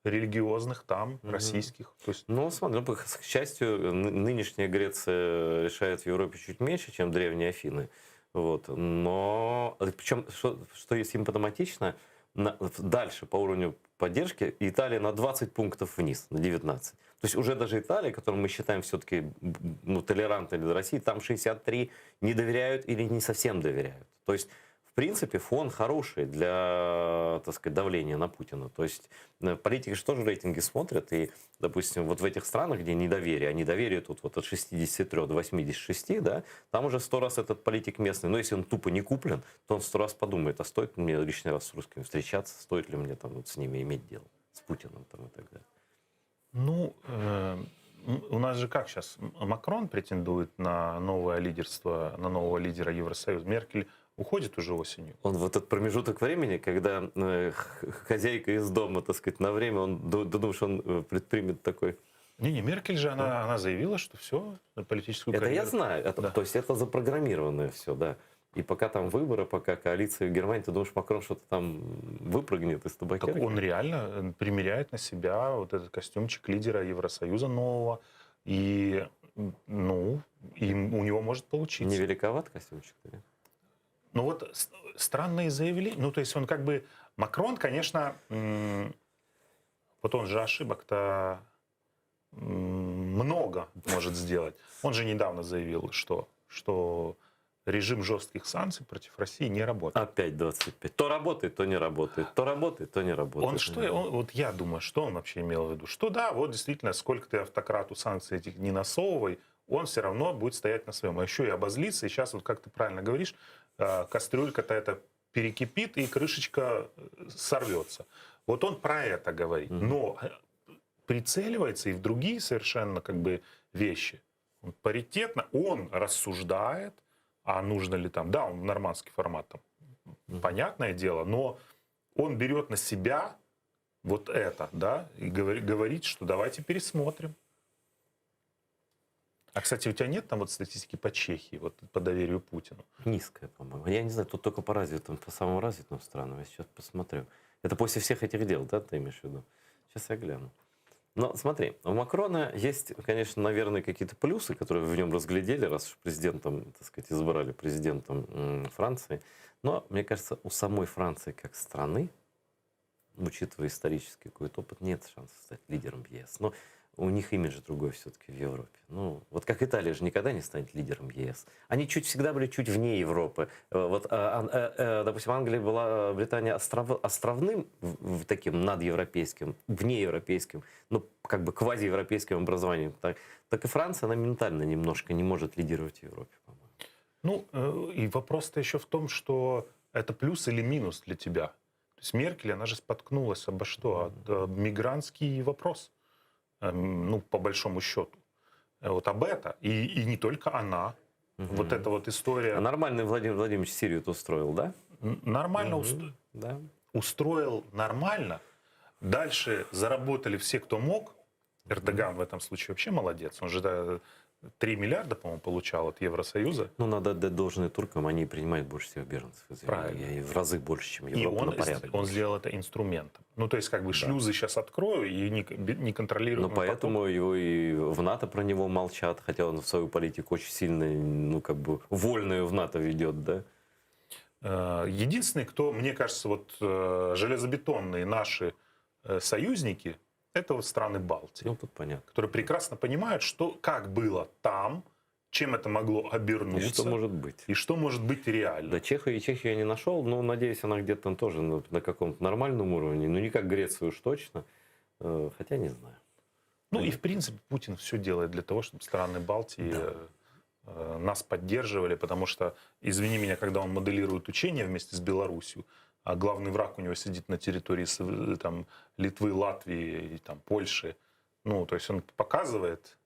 [SPEAKER 13] религиозных там, угу. российских.
[SPEAKER 12] То есть... Ну, смотри, ну, к счастью, нынешняя Греция решает в Европе чуть меньше, чем древние Афины. Вот. Но, причем, что, что симптоматично, на, дальше по уровню поддержки Италия на 20 пунктов вниз, на 19. То есть уже даже Италия, которую мы считаем все-таки ну, толерантной для России, там 63 не доверяют или не совсем доверяют. То есть принципе, фон хороший для, так сказать, давления на Путина. То есть э, политики же тоже рейтинги смотрят, и, допустим, вот в этих странах, где недоверие, а недоверие тут вот от 63 до 86, да, там уже сто раз этот политик местный, но если он тупо не куплен, то он сто раз подумает, а стоит мне лишний раз с русскими встречаться, стоит ли мне там вот с ними иметь дело, с Путиным там и так далее.
[SPEAKER 13] Ну, э, у нас же как сейчас? Макрон претендует на новое лидерство, на нового лидера Евросоюза. Меркель уходит уже осенью.
[SPEAKER 12] Он в этот промежуток времени, когда э, хозяйка из дома, так сказать, на время, он думаешь, он э, предпримет такой...
[SPEAKER 13] Не-не, Меркель же, она, она заявила, что все, политическую
[SPEAKER 12] Это карьеру. я знаю, это, да. то есть это запрограммированное все, да. И пока там выборы, пока коалиция в Германии, ты думаешь, Макрон что-то там выпрыгнет из табакерки?
[SPEAKER 13] Так он реально э, примеряет на себя вот этот костюмчик лидера Евросоюза нового. И, ну, и у него может получиться.
[SPEAKER 12] Не великоват костюмчик? Нет?
[SPEAKER 13] Ну вот странные заявления. Ну, то есть он как бы... Макрон, конечно, вот он же ошибок-то много может сделать. Он же недавно заявил, что... Что режим жестких санкций против России не работает.
[SPEAKER 12] Опять 25. То работает, то не работает. То работает, то не работает.
[SPEAKER 13] Он что, он, вот я думаю, что он вообще имел в виду? Что да, вот действительно, сколько ты автократу санкций этих не насовывай, он все равно будет стоять на своем. А еще и обозлится, и сейчас, вот как ты правильно говоришь, э, кастрюлька-то это перекипит, и крышечка э, сорвется. Вот он про это говорит. Но э, прицеливается и в другие совершенно как бы вещи. Он паритетно, он рассуждает, а нужно ли там, да, он нормандский формат там, понятное дело, но он берет на себя вот это, да, и говорит, говорит, что давайте пересмотрим. А, кстати, у тебя нет там вот статистики по Чехии, вот по доверию Путину?
[SPEAKER 12] Низкая, по-моему. Я не знаю, тут только по развитым, по самым развитым странам. Я сейчас посмотрю. Это после всех этих дел, да, ты имеешь в виду? Сейчас я гляну. Но смотри, у Макрона есть, конечно, наверное, какие-то плюсы, которые в нем разглядели, раз уж президентом, так сказать, избрали президентом Франции. Но, мне кажется, у самой Франции как страны, учитывая исторический какой-то опыт, нет шанса стать лидером ЕС. Но у них имидж другой все-таки в Европе. Ну, вот как Италия же никогда не станет лидером ЕС. Они чуть всегда были чуть вне Европы. Э, вот, а, э, э, допустим, Англия была, Британия остров, островным, в, таким надевропейским, внеевропейским, ну, как бы квазиевропейским образованием. Так, так и Франция, она ментально немножко не может лидировать в Европе,
[SPEAKER 13] по-моему. Ну, и вопрос-то еще в том, что это плюс или минус для тебя. То есть Меркель, она же споткнулась обо что? Об мигрантский вопрос. Эм, ну, по большому счету. Э, вот об это. И, и не только она. Угу. Вот эта вот история.
[SPEAKER 12] А нормально Владимир Владимирович Сирию устроил, да?
[SPEAKER 13] Нормально угу. уст... да. устроил нормально. Дальше заработали все, кто мог. Эрдоган в этом случае вообще молодец. Он же да, 3 миллиарда, по-моему, получал от Евросоюза.
[SPEAKER 12] Ну, надо отдать должное туркам, они принимают больше всех беженцев. Извини.
[SPEAKER 13] Правильно.
[SPEAKER 12] И в разы больше, чем Европа
[SPEAKER 13] и он,
[SPEAKER 12] на порядок.
[SPEAKER 13] Он сделал это инструментом. Ну, то есть, как бы шлюзы да. сейчас открою и не, не контролирую.
[SPEAKER 12] Но поэтому поток. его и в НАТО про него молчат, хотя он в свою политику очень сильно, ну, как бы, вольную в НАТО ведет, да?
[SPEAKER 13] Э, единственный, кто, мне кажется, вот э, железобетонные наши э, союзники, это вот страны Балтии.
[SPEAKER 12] Ну, тут понятно.
[SPEAKER 13] Которые прекрасно понимают, что, как было там, чем это могло обернуться.
[SPEAKER 12] И что может быть.
[SPEAKER 13] И что может быть реально.
[SPEAKER 12] Да, Чехию, Чехию я не нашел, но, надеюсь, она где-то там тоже на, на каком-то нормальном уровне. Ну, не как Грецию уж точно, э, хотя не знаю.
[SPEAKER 13] Ну, и, в принципе, Путин все делает для того, чтобы страны Балтии да. Э, нас поддерживали, потому что, извини меня, когда он моделирует учения вместе с Беларусью, а главный враг у него сидит на территории там, Литвы, Латвии и там, Польши. Ну, то есть он показывает,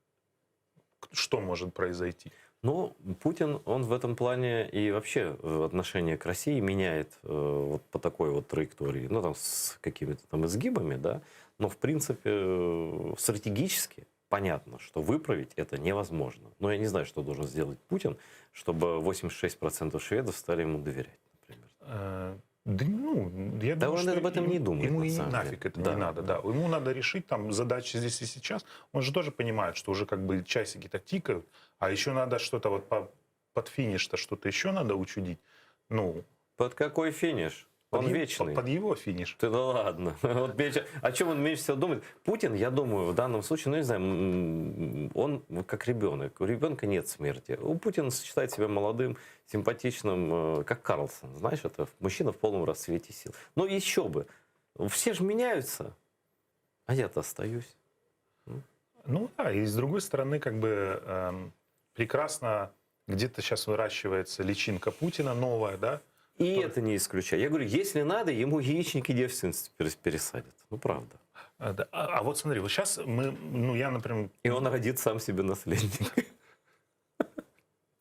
[SPEAKER 13] что может произойти.
[SPEAKER 12] Ну, Путин, он в этом плане и вообще отношение к России меняет э, вот по такой вот траектории, ну, там, с какими-то там изгибами, да, но, в принципе, э, стратегически понятно, что выправить это невозможно. Но я не знаю, что должен сделать Путин, чтобы 86% шведов стали ему доверять, например.
[SPEAKER 13] Э, да, ну, я
[SPEAKER 12] да
[SPEAKER 13] думаю,
[SPEAKER 12] он
[SPEAKER 13] что
[SPEAKER 12] об этом
[SPEAKER 13] ему,
[SPEAKER 12] не думает.
[SPEAKER 13] Ему
[SPEAKER 12] на
[SPEAKER 13] и
[SPEAKER 12] самом
[SPEAKER 13] нафиг
[SPEAKER 12] деле.
[SPEAKER 13] это
[SPEAKER 12] да,
[SPEAKER 13] не надо, да. Ему надо решить там задачи здесь и сейчас. Он же тоже понимает, что уже как бы часики-то тикают, а еще надо что-то вот по, под финиш-то что-то еще надо учудить. Ну,
[SPEAKER 12] под какой финиш?
[SPEAKER 13] Под
[SPEAKER 12] Он
[SPEAKER 13] его,
[SPEAKER 12] вечный.
[SPEAKER 13] Под, под его финиш.
[SPEAKER 12] Ты, да ладно. Вот меньше, о чем он меньше всего думает? Путин, я думаю, в данном случае, ну не знаю, он как ребенок. У ребенка нет смерти. У Путина считает себя молодым, симпатичным, э, как Карлсон. Знаешь, это мужчина в полном расцвете сил. Но еще бы. Все же меняются, а я-то остаюсь.
[SPEAKER 13] Ну да, и с другой стороны, как бы эм, прекрасно где-то сейчас выращивается личинка Путина новая, да?
[SPEAKER 12] И Что? это не исключаю. Я говорю, если надо, ему яичники девственности пересадят. Ну, правда.
[SPEAKER 13] А, да. а, а вот смотри, вот сейчас мы, ну, я, например...
[SPEAKER 12] И он родит сам себе наследника.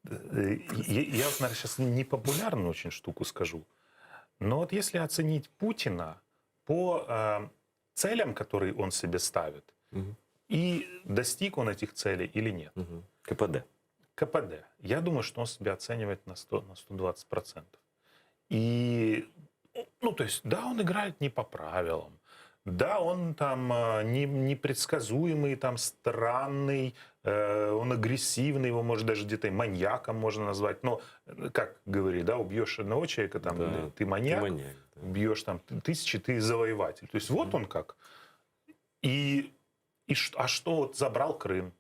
[SPEAKER 13] Э, я, я наверное, сейчас непопулярную очень штуку скажу. Но вот если оценить Путина по э, целям, которые он себе ставит,
[SPEAKER 12] угу.
[SPEAKER 13] и достиг он этих целей или нет.
[SPEAKER 12] Угу. КПД.
[SPEAKER 13] КПД. Я думаю, что он себя оценивает на, 100, на 120%. И, ну, то есть, да, он играет не по правилам, да, он там э, не, непредсказуемый, там странный, э, он агрессивный, его, может, даже где-то и маньяком можно назвать. Но, э, как говорили, да, убьешь одного человека, там,
[SPEAKER 12] да,
[SPEAKER 13] ты маньяк,
[SPEAKER 12] ты маньяк да.
[SPEAKER 13] убьешь там тысячи, ты завоеватель. То есть вот mm. он как. И, и а что вот забрал Крым,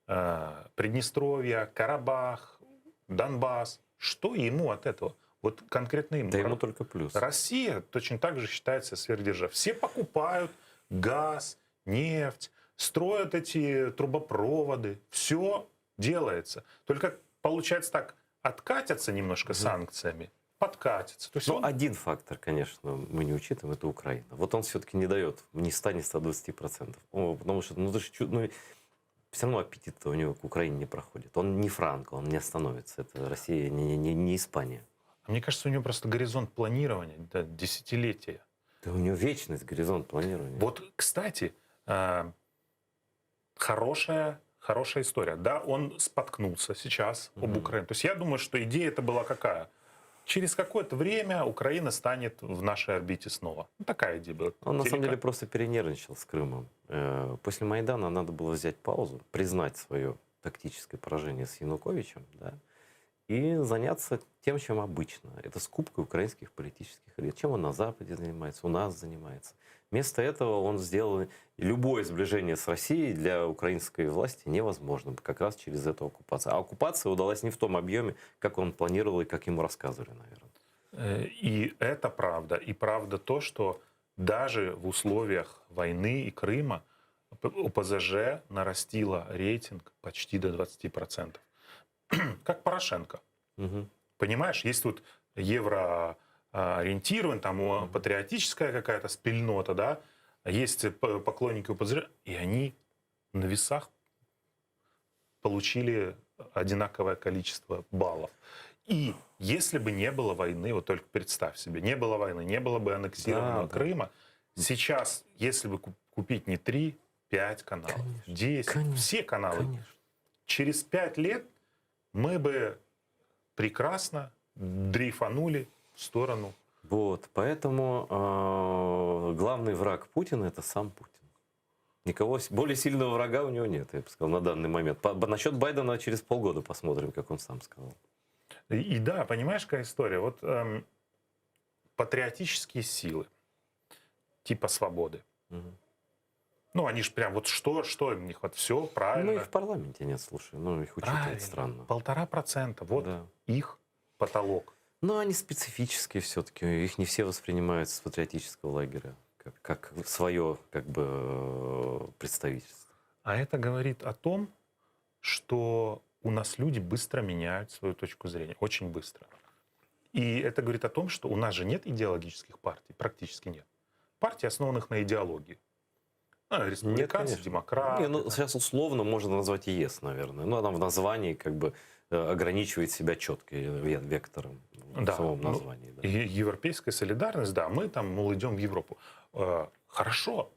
[SPEAKER 13] Приднестровье, Карабах. Донбасс. Что ему от этого? Вот конкретно ему.
[SPEAKER 12] Да ему только плюс.
[SPEAKER 13] Россия точно так же считается сверхдержавой. Все покупают газ, нефть, строят эти трубопроводы. Все делается. Только получается так, откатятся немножко угу. санкциями, подкатятся.
[SPEAKER 12] То есть Но он... один фактор, конечно, мы не учитываем, это Украина. Вот он все-таки не дает ни 100, ни 120 процентов. Потому что, ну, даже, ну, все равно аппетит у него к Украине не проходит. Он не Франко, он не остановится. Это Россия, не, не, не Испания.
[SPEAKER 13] А мне кажется, у него просто горизонт планирования, да, десятилетия.
[SPEAKER 12] Да у него вечность горизонт планирования.
[SPEAKER 13] Вот, кстати, э, хорошая, хорошая история. Да, он споткнулся сейчас mm-hmm. об Украине. То есть я думаю, что идея это была какая? Через какое-то время Украина станет в нашей орбите снова. Ну, такая идея была.
[SPEAKER 12] Он на самом деле просто перенервничал с Крымом. Э, после Майдана надо было взять паузу, признать свое тактическое поражение с Януковичем, да, и заняться тем, чем обычно. Это скупкой украинских политических элит. Чем он на Западе занимается, у нас занимается. Вместо этого он сделал любое сближение с Россией для украинской власти невозможным, как раз через эту оккупацию. А оккупация удалась не в том объеме, как он планировал и как ему рассказывали, наверное.
[SPEAKER 13] Э, и это правда. И правда то, что даже в условиях войны и Крыма ОПЗЖ нарастила рейтинг почти до 20%. Как Порошенко. Угу. Понимаешь, есть тут евро ориентирован, там патриотическая какая-то спільнота, да, есть поклонники ОПЗЖ, и они на весах получили одинаковое количество баллов. И если бы не было войны, вот только представь себе, не было войны, не было бы аннексированного да, Крыма, да. сейчас, если бы купить не 3, 5 каналов, конечно, 10, конечно, все каналы, конечно. через 5 лет мы бы прекрасно дрейфанули в сторону.
[SPEAKER 12] Вот, поэтому э, главный враг Путина это сам Путин. Никого более сильного врага у него нет, я бы сказал, на данный момент. По, насчет Байдена через полгода посмотрим, как он сам сказал.
[SPEAKER 13] И, и да, понимаешь, какая история? Вот эм, патриотические силы типа свободы. Угу. Ну, они же прям вот что, что им не хватает? Все правильно.
[SPEAKER 12] Ну, их в парламенте нет, слушай. Ну, их учитывать странно.
[SPEAKER 13] 1,5%. Вот да. их потолок.
[SPEAKER 12] Но они специфические все-таки. Их не все воспринимают с патриотического лагеря как, как свое как бы, э, представительство.
[SPEAKER 13] А это говорит о том, что у нас люди быстро меняют свою точку зрения. Очень быстро. И это говорит о том, что у нас же нет идеологических партий, практически нет. Партий, основанных на идеологии. А, республиканцы, нет, демократы.
[SPEAKER 12] Не, ну, сейчас условно можно назвать ЕС, наверное. Ну, она в названии как бы э, ограничивает себя четко вектором в
[SPEAKER 13] да,
[SPEAKER 12] самом
[SPEAKER 13] ну,
[SPEAKER 12] названии.
[SPEAKER 13] Ну, да. Европейская солидарность, да, мы там, мол, идем в Европу. Э, хорошо.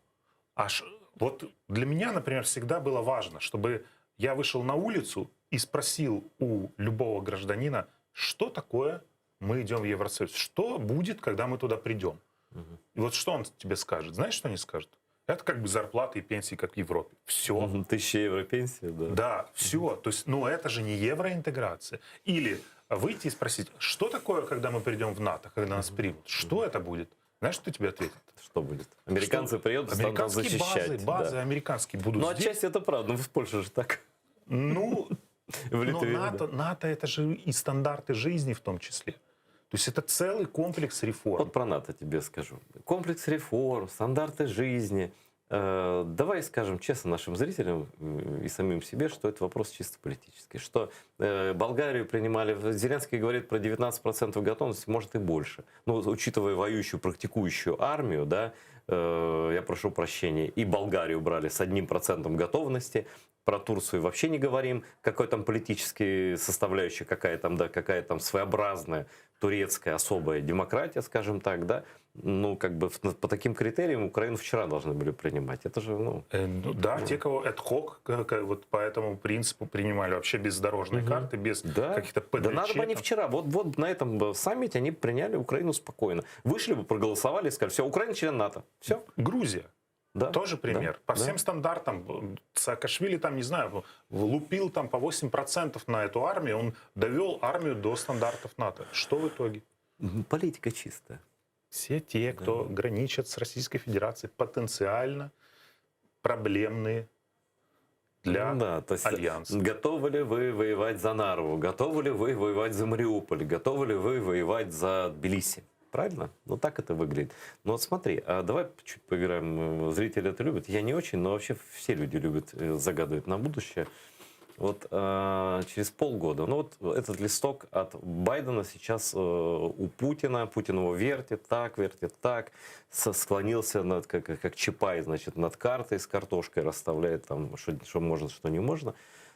[SPEAKER 13] Аж вот для меня, например, всегда было важно, чтобы я вышел на улицу и спросил у любого гражданина, что такое мы идем в Евросоюз, что будет, когда мы туда придем. Угу. И вот что он тебе скажет? Знаешь, что они скажут? Это как бы зарплаты и пенсии, как в Европе. Все.
[SPEAKER 12] Тысяча евро пенсия, да.
[SPEAKER 13] Да, все. То есть, ну, это же не евроинтеграция. Или выйти и спросить, что такое, когда мы придем в НАТО, когда нас примут? Что это будет? Знаешь, что тебе ответят?
[SPEAKER 12] Что будет? Американцы что? приедут, станут нас защищать.
[SPEAKER 13] Базы, базы
[SPEAKER 12] да.
[SPEAKER 13] американские будут
[SPEAKER 12] Ну, отчасти это правда. Ну, в Польше же так.
[SPEAKER 13] Ну,
[SPEAKER 12] в Литве,
[SPEAKER 13] но НАТО,
[SPEAKER 12] да.
[SPEAKER 13] НАТО это же и стандарты жизни в том числе. То есть это целый комплекс реформ.
[SPEAKER 12] Вот про НАТО тебе скажу. Комплекс реформ, стандарты жизни. Э, давай скажем честно нашим зрителям и самим себе, что это вопрос чисто политический. Что э, Болгарию принимали, Зеленский говорит про 19% готовности, может и больше. Но учитывая воюющую, практикующую армию, да, э, я прошу прощения, и Болгарию брали с одним процентом готовности, про Турцию вообще не говорим, какой там политический составляющая, какая там, да, какая там своеобразная турецкая особая демократия, скажем так, да, ну, как бы по таким критериям Украину вчера должны были принимать. Это же, ну...
[SPEAKER 13] Э, ну да, ну. те, кого ad hoc, вот по этому принципу принимали вообще без дорожной угу. карты, без
[SPEAKER 12] да.
[SPEAKER 13] каких-то ПДЧ.
[SPEAKER 12] Да надо бы они вчера, вот, вот на этом саммите они приняли Украину спокойно. Вышли бы, проголосовали и сказали, все, Украина член НАТО. Все.
[SPEAKER 13] Грузия.
[SPEAKER 12] Да,
[SPEAKER 13] Тоже пример.
[SPEAKER 12] Да,
[SPEAKER 13] по
[SPEAKER 12] да.
[SPEAKER 13] всем стандартам. Саакашвили там, не знаю, лупил там по 8% на эту армию. Он довел армию до стандартов НАТО. Что в итоге?
[SPEAKER 12] Политика чистая.
[SPEAKER 13] Все те, кто да. граничат с Российской Федерацией, потенциально проблемные. Для
[SPEAKER 12] Ну да, то есть
[SPEAKER 13] Альянса.
[SPEAKER 12] готовы ли вы воевать за Нарву, готовы ли вы воевать за Мариуполь, готовы ли вы воевать за Тбилиси? Правильно? Ну так это выглядит. Но вот смотри, а давай чуть поиграем. Зрители это любят. Я не очень, но вообще все люди любят э, загадывать на будущее. Вот э, через полгода, ну вот этот листок от Байдена сейчас э, у Путина, Путин его вертит так, вертит так, со- склонился над, как, как Чапай, значит, над картой с картошкой, расставляет там, что, что можно, что не можно.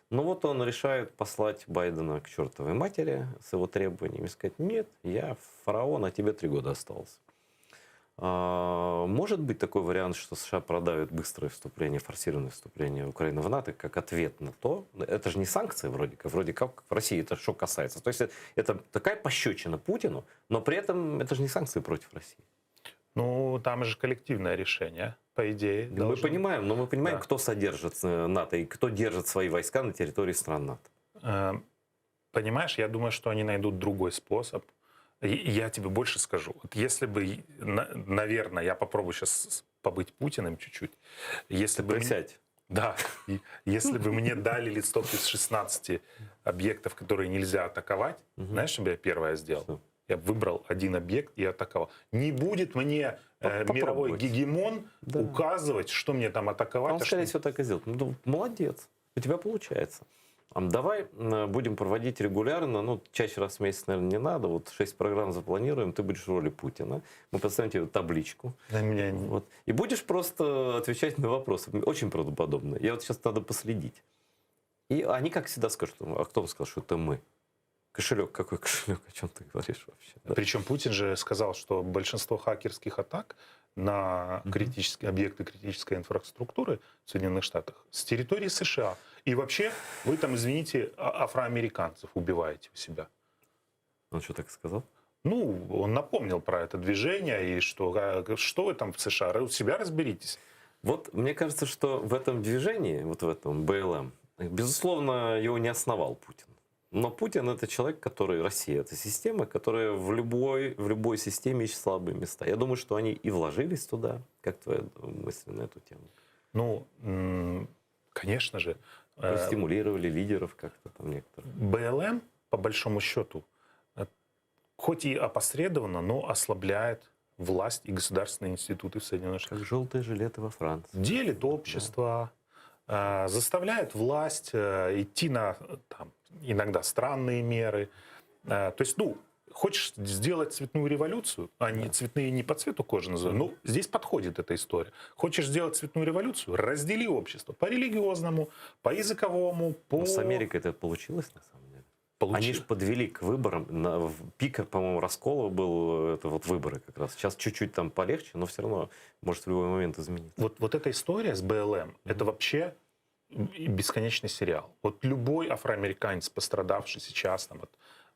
[SPEAKER 12] Но вот он решает послать Байдена к чертовой матери с его требованиями, сказать, нет, я фараон, а тебе три года осталось. А, Может быть такой вариант, что США продавят быстрое вступление, форсированное вступление Украины в НАТО как ответ на то? Это же не санкции вроде как, вроде как в России это что касается. То есть это, это такая пощечина Путину, но при этом это же не санкции против России.
[SPEAKER 13] Ну, там же коллективное решение, по идее.
[SPEAKER 12] Мы
[SPEAKER 13] должно.
[SPEAKER 12] понимаем, но мы понимаем,
[SPEAKER 13] Да.
[SPEAKER 12] кто содержит э, НАТО и кто держит свои войска на территории стран НАТО.
[SPEAKER 13] Э, Понимаешь, я думаю, что они найдут другой способ. И Я тебе больше скажу. Вот если бы, наверное, я попробую сейчас побыть Путиным чуть-чуть. Если бы мне-
[SPEAKER 12] Присядь.
[SPEAKER 13] Да, и если бы мне дали листок из 16 объектов, которые нельзя атаковать, знаешь, что бы я первое сделал?
[SPEAKER 12] Что?
[SPEAKER 13] Я бы выбрал один объект и атаковал. Не будет мне э,
[SPEAKER 12] Поп-
[SPEAKER 13] мировой
[SPEAKER 12] попробовать.
[SPEAKER 13] гегемон
[SPEAKER 12] Да.
[SPEAKER 13] указывать, что мне там атаковать.
[SPEAKER 12] Он,
[SPEAKER 13] а что
[SPEAKER 12] скорее всего, так и сделает. Ну, молодец, у тебя получается. А Давай м, будем проводить регулярно, ну, чаще раз в месяц, наверное, не надо. Вот 6 программ запланируем, ты будешь в роли Путина. Мы поставим тебе табличку.
[SPEAKER 13] На меня не-
[SPEAKER 12] Вот. И будешь просто отвечать на вопросы. Очень правдоподобно. Я вот сейчас надо последить. И они, как всегда, скажут, а кто вам сказал, что это мы? Кошелек, какой кошелек? О чем ты говоришь вообще? Да.
[SPEAKER 13] Причем Путин же сказал, что большинство хакерских атак на критические объекты критической инфраструктуры в Соединенных Штатах с территории США. И вообще вы там, извините, а- афроамериканцев убиваете у себя.
[SPEAKER 12] Он что, так сказал?
[SPEAKER 13] Ну, он напомнил про это движение и что, а, что вы там в США, у себя разберитесь.
[SPEAKER 12] Вот мне кажется, что в этом движении, вот в этом БЛМ, безусловно, его не основал Путин. Но Путин это человек, который... Россия это система, которая в любой, в любой системе ищет слабые места. Я думаю, что они и вложились туда. Как твоя мысль на эту тему?
[SPEAKER 13] Ну, м, конечно же, э,
[SPEAKER 12] Стимулировали лидеров как-то там некоторых.
[SPEAKER 13] БЛМ, по большому счету, э, хоть и опосредованно, но ослабляет власть и государственные институты в Соединенных Штатах.
[SPEAKER 12] Как желтые жилеты во Франции.
[SPEAKER 13] Делит общество, э, заставляет власть э, идти на э, там, иногда странные меры. Э, То есть, ну, хочешь сделать цветную революцию, они цветные не по цвету кожи называют, ну, здесь подходит эта история. Хочешь сделать цветную революцию, раздели общество по религиозному, по языковому, по...
[SPEAKER 12] Но с Америкой это получилось на самом деле?
[SPEAKER 13] Получилось.
[SPEAKER 12] Они же подвели к выборам. На, в пик, по-моему, раскола был, э, это вот выборы как раз. Сейчас чуть-чуть там полегче, но все равно может в любой момент измениться.
[SPEAKER 13] Вот, вот эта история с БЛМ, это вообще бесконечный сериал. Вот любой афроамериканец, пострадавший сейчас там, от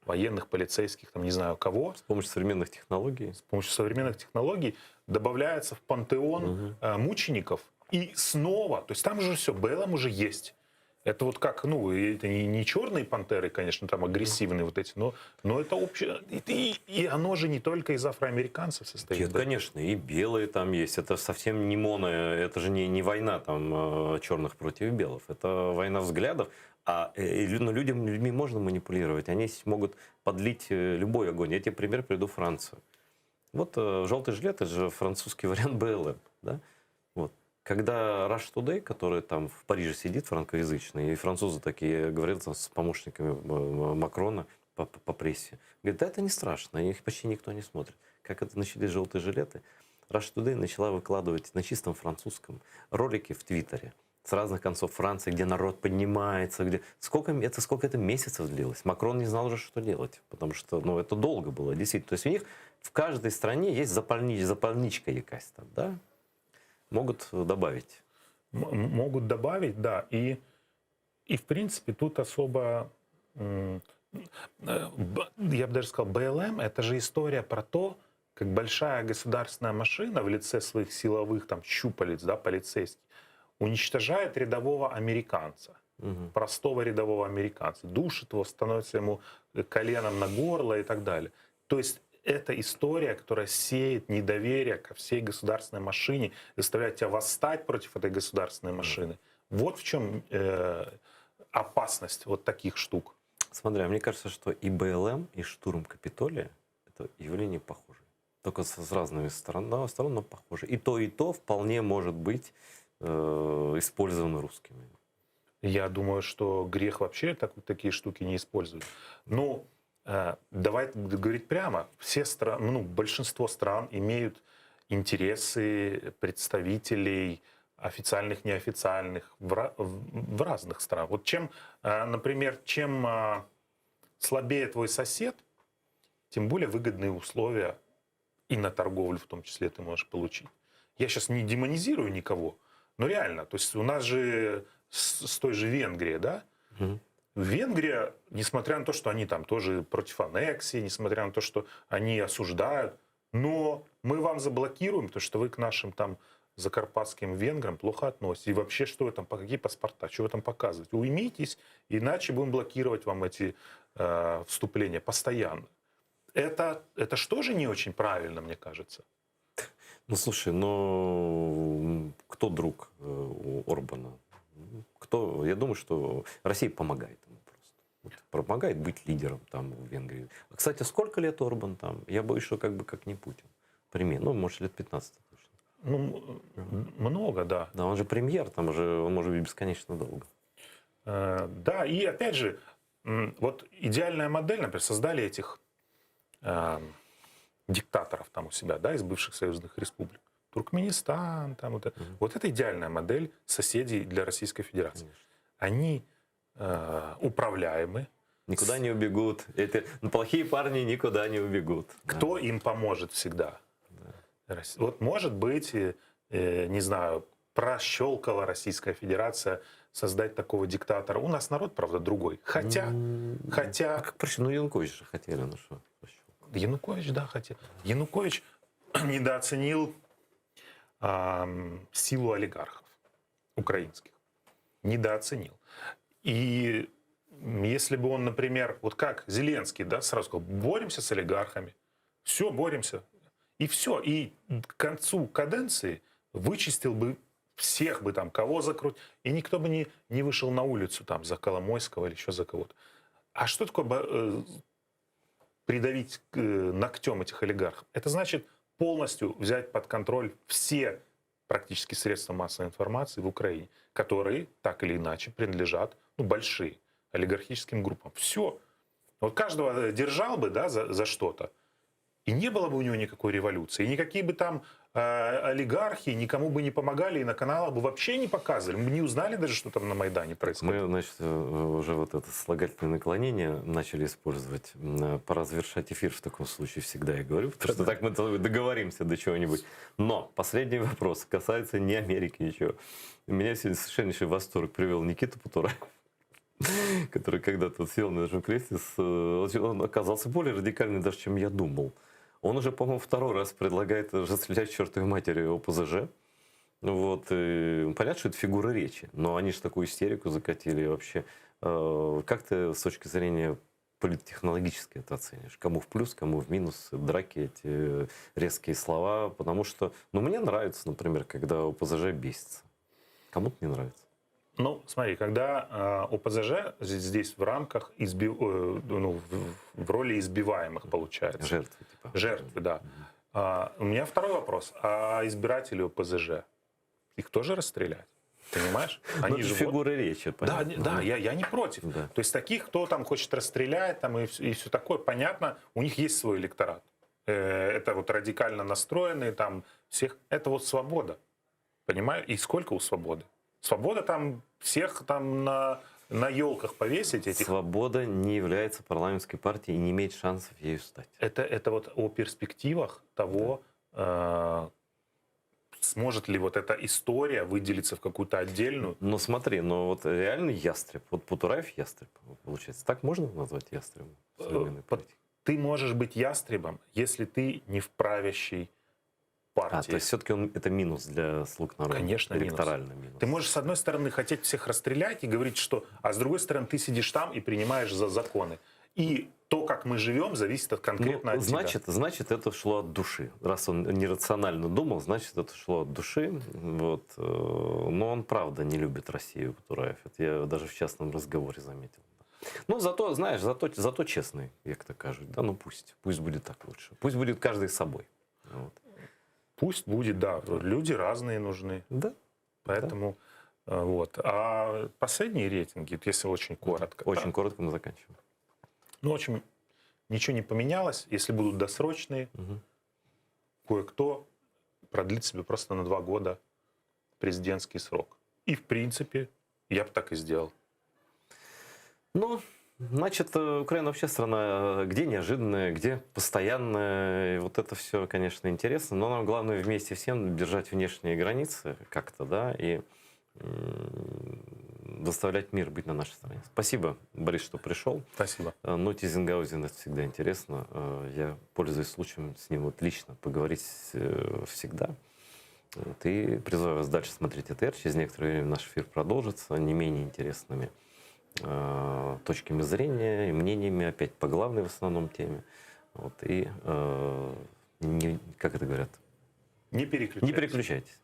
[SPEAKER 13] военных, полицейских, там, не знаю кого,
[SPEAKER 12] С помощью современных технологий.
[SPEAKER 13] с помощью современных технологий добавляется в пантеон э, мучеников. И снова, то есть там же все, БЛМ уже есть. Это вот как, ну, это не, не черные пантеры, конечно, там агрессивные вот эти, но, но это общее. И, и, и оно же не только из афроамериканцев состоит.
[SPEAKER 12] Нет,
[SPEAKER 13] да.
[SPEAKER 12] конечно, и белые там есть. Это совсем не моно, это же не, не война там э, черных против белых. Это война взглядов. А э, лю- но людям, людьми можно манипулировать. Они с- могут подлить э, любой огонь. Я тебе пример приведу Францию. Вот э, желтый жилет, это же французский вариант БЛМ. Да? Вот. Когда Rush Today, который там в Париже сидит, франкоязычный, и французы такие говорят там, с помощниками э, Макрона по, по- по прессе, говорят, да это не страшно, их почти никто не смотрит. Как это начались желтые жилеты, Rush Today начала выкладывать на чистом французском ролики в Твиттере с разных концов Франции, где народ поднимается, где... Сколько это, сколько это месяцев длилось? Макрон не знал уже, что делать, потому что ну, это долго было, действительно. То есть у них в каждой стране есть запальни... запальничка якась там, да? Могут добавить.
[SPEAKER 13] М- могут добавить, да. И, и в принципе тут особо, м, э, б- я бы даже сказал, БЛМ это же история про то, как большая государственная машина в лице своих силовых там щупалец, да, полицейских, уничтожает рядового американца,
[SPEAKER 12] Мгм.
[SPEAKER 13] простого рядового американца, душит его, становится ему коленом на горло и так далее. То есть это история, которая сеет недоверие ко всей государственной машине, заставляет тебя восстать против этой государственной машины. Вот в чем э, опасность вот таких штук.
[SPEAKER 12] Смотри, а мне кажется, что и БЛМ, и штурм Капитолия – это явление похожие. Только с, с разными сторон, да, сторон, но похожи. И то, и то вполне может быть э, использовано русскими.
[SPEAKER 13] Я думаю, что грех вообще так, такие штуки не использовать. Ну, э, давай говорить прямо. Все страны, ну, большинство стран имеют интересы представителей официальных, неофициальных в, в разных странах. Вот чем, э, например, чем э, слабее твой сосед, тем более выгодные условия и на торговлю в том числе ты можешь получить. Я сейчас не демонизирую никого, но реально, то есть у нас же с, с той же Венгрией, да? Угу. Венгрия, несмотря на то, что они там тоже против аннексии, несмотря на то, что они осуждают, но мы вам заблокируем, потому что вы к нашим там закарпатским венграм плохо относитесь. И вообще, что вы там, по какие паспорта, что вы там показываете? Уймитесь, иначе будем блокировать вам эти э, вступления постоянно. Это, это что же не очень правильно, мне кажется?
[SPEAKER 12] Ну, слушай, но кто друг э, у Орбана? Кто? Я думаю, что Россия помогает ему просто. Вот, помогает быть лидером там в Венгрии. А, кстати, сколько лет Орбан там? Я боюсь, что как бы как не Путин. Пример. Ну, может, лет 15 точно.
[SPEAKER 13] Ну, много, да.
[SPEAKER 12] Да, он же премьер, там же он может быть бесконечно долго.
[SPEAKER 13] Э, да, и опять же, вот идеальная модель, например, создали этих э, диктаторов там у себя, да, из бывших союзных республик. Туркменистан, там вот это. Mm-hmm. Вот это идеальная модель соседей для Российской Федерации. Конечно. Они э, управляемы.
[SPEAKER 12] Никуда не убегут. Эти ну, плохие парни никуда не убегут.
[SPEAKER 13] Кто да. им поможет всегда? Да. Вот может быть, э, не знаю, прощелкала Российская Федерация создать такого диктатора. У нас народ, правда, другой. Хотя, mm-hmm. хотя...
[SPEAKER 12] А как проще? Ну, Янукович же хотели, ну что?
[SPEAKER 13] Янукович, да, хотел. Янукович недооценил э, силу олигархов украинских. Недооценил. И если бы он, например, вот как Зеленский, да, сразу сказал, боремся с олигархами, все, боремся. И все. И к концу каденции вычистил бы всех бы там, кого закруть, и никто бы не, не вышел на улицу там за Коломойского или еще за кого-то. А что такое э, придавить э, ногтем этих олигархов? Это значит полностью взять под контроль все практически средства массовой информации в Украине, которые так или иначе принадлежат, ну, большие олигархическим группам. Все. Вот каждого держал бы, да, за, за что-то, и не было бы у него никакой революции, и никакие бы там э, олигархи никому бы не помогали, и на каналах бы вообще не показывали. Мы бы не узнали даже, что там на Майдане происходит.
[SPEAKER 12] Мы, значит, э, уже вот это слагательное наклонение начали использовать. Э, пора завершать эфир в таком случае всегда, я говорю, потому что так мы договоримся до чего-нибудь. Но последний вопрос касается не Америки ничего. Меня сегодня совершеннейший восторг привел Никита Потураев который когда-то сел на нашем кресле, с, э, он оказался более радикальный даже, чем я думал. Он уже, по-моему, второй раз предлагает расстрелять чертовой матери ОПЗЖ. Вот, и понятно, что это фигура речи, но они же такую истерику закатили вообще. Э, как ты с точки зрения политтехнологической это оценишь? Кому в плюс, кому в минус драки эти резкие слова? Потому что, ну, мне нравится, например, когда ОПЗЖ бесится. Кому-то не нравится.
[SPEAKER 13] Ну, смотри, когда э, ОПЗЖ здесь в рамках изби, э, ну, в, в роли избиваемых получается.
[SPEAKER 12] Жертвы, типа.
[SPEAKER 13] Жертвы, да. А, у меня второй вопрос. А избиратели ОПЗЖ, их тоже расстрелять? Понимаешь?
[SPEAKER 12] Ну, Они же фигуры вот... речи.
[SPEAKER 13] Понятно. Да, да, я, я не против. Да. То есть таких, кто там хочет расстрелять там, и, и все такое, понятно, у них есть свой электорат. Э, это вот радикально настроенные там всех. Это вот свобода. Понимаю? И сколько у свободы? Свобода там всех там на, на елках повесить этих.
[SPEAKER 12] Свобода не является парламентской партией и не имеет шансов ею стать.
[SPEAKER 13] Это, это вот о перспективах того, да. э, сможет ли вот эта история выделиться в какую-то отдельную.
[SPEAKER 12] Но смотри, но вот реально ястреб, вот Потураев ястреб, получается. Так можно назвать ястребом в современной
[SPEAKER 13] э, политике? Ты можешь быть ястребом, если ты не в правящей партии.
[SPEAKER 12] А, то есть все-таки он, это минус для слуг народа.
[SPEAKER 13] Конечно,
[SPEAKER 12] Электоральный минус. минус.
[SPEAKER 13] Ты можешь, с одной стороны, хотеть всех расстрелять и говорить, что... А с другой стороны, ты сидишь там и принимаешь за законы. И То, как мы живем, зависит от конкретно
[SPEAKER 12] Ну,
[SPEAKER 13] от тебя.
[SPEAKER 12] значит, значит, это шло от души. Раз он нерационально думал, значит, это шло от души. Вот. э, Но он правда не любит Россию, Тураев. Это я даже в частном разговоре заметил. Ну, зато, знаешь, зато, зато честный, як то кажуть. Да, ну пусть. Пусть будет так лучше. Пусть будет каждый собой. Вот.
[SPEAKER 13] Пусть будет, да. Люди разные нужны.
[SPEAKER 12] Да.
[SPEAKER 13] Поэтому э, вот. А последние рейтинги, если очень коротко.
[SPEAKER 12] Очень
[SPEAKER 13] да.
[SPEAKER 12] коротко мы заканчиваем.
[SPEAKER 13] Ну, в общем, ничего не поменялось. Если будут досрочные, кое-кто продлит себе просто на два года президентский срок. И, в принципе, я бы так и сделал.
[SPEAKER 12] Ну, значит, э, Украина вообще страна, э, где неожиданная, где постоянная. И вот это все, конечно, интересно. Но нам главное вместе всем держать внешние границы как-то, да, и м, заставлять мир быть на нашей стороне. Спасибо, Борис, что пришел.
[SPEAKER 13] Спасибо.
[SPEAKER 12] Э, Ну, Тизенгаузен, это всегда интересно. Э, Я пользуюсь случаем с ним вот лично поговорить э, всегда. Вот, и призываю вас дальше смотреть ЭТР. Через некоторое время наш эфир продолжится не менее интересными э, точками зрения и мнениями, опять по главной в основном теме. Вот, и, э, не, как это говорят?
[SPEAKER 13] Не переключайтесь.
[SPEAKER 12] Не переключайтесь.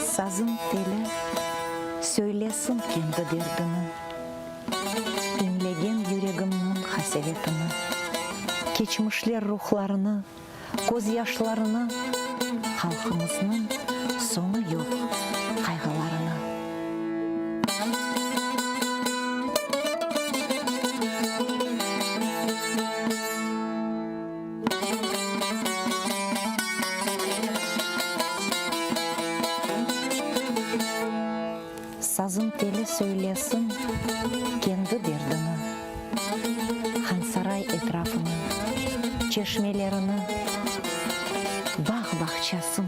[SPEAKER 11] Sazım teli söylesin kendi derdini, İñlegen yüregimniñ qasevetini, Keçmişler ruhlarını, közyaşlarını, Halqımıznıñ soñu yoq qayğılarını. Sazım teli söylesin kendi derdini, Hansaray etrafını, çeşmelerini, Bağ-bağçasın,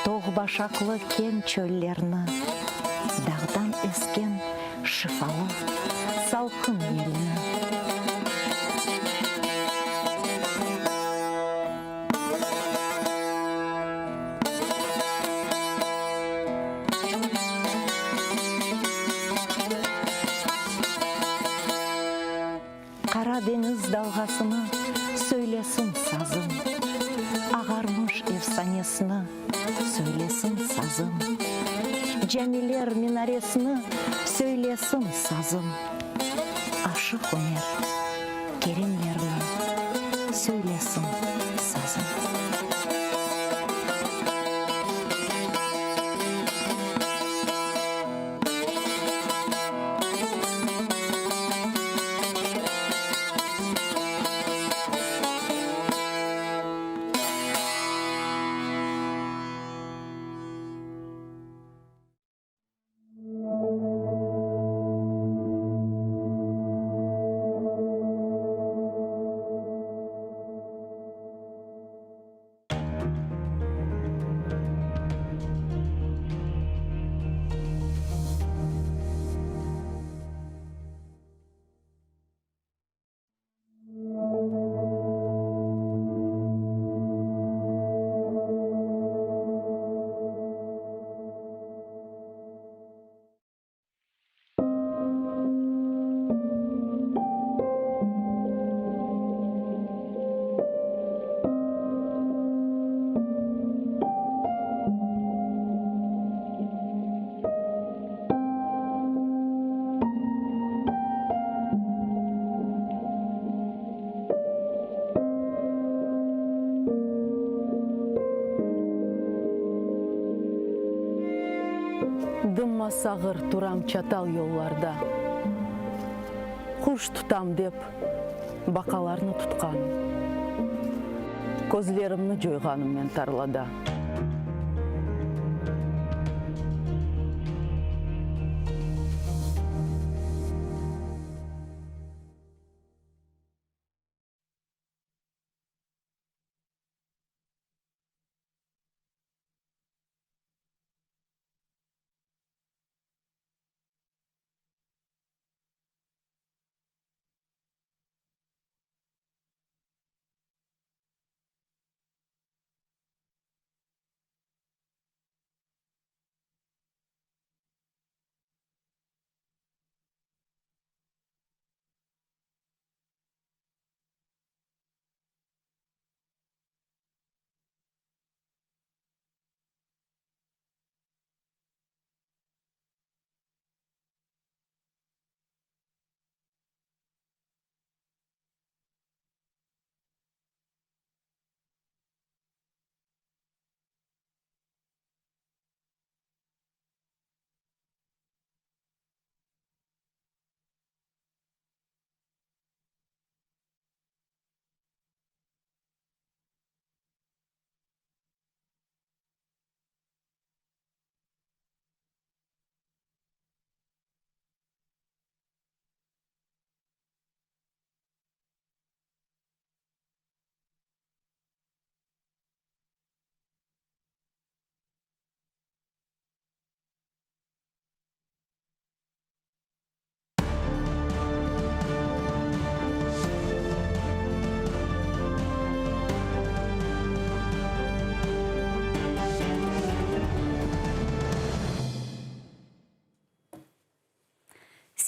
[SPEAKER 11] toğ-başaqlı keñ çöllerni, Dağdan esken şifalı salqın yelni. Qara deñiz dalğasını söylesin sazım, Ağarmış efsanesini söylesin sazım, Camiler minaresini söylesin sazım, Aşıq Ümer, Kerimlerni söylesin sazım.
[SPEAKER 1] Dımma sağır turam çatal yollarda. Quş tutam dep, baqalarnı tutqanım. Közlerimni coyğanım men tarlada.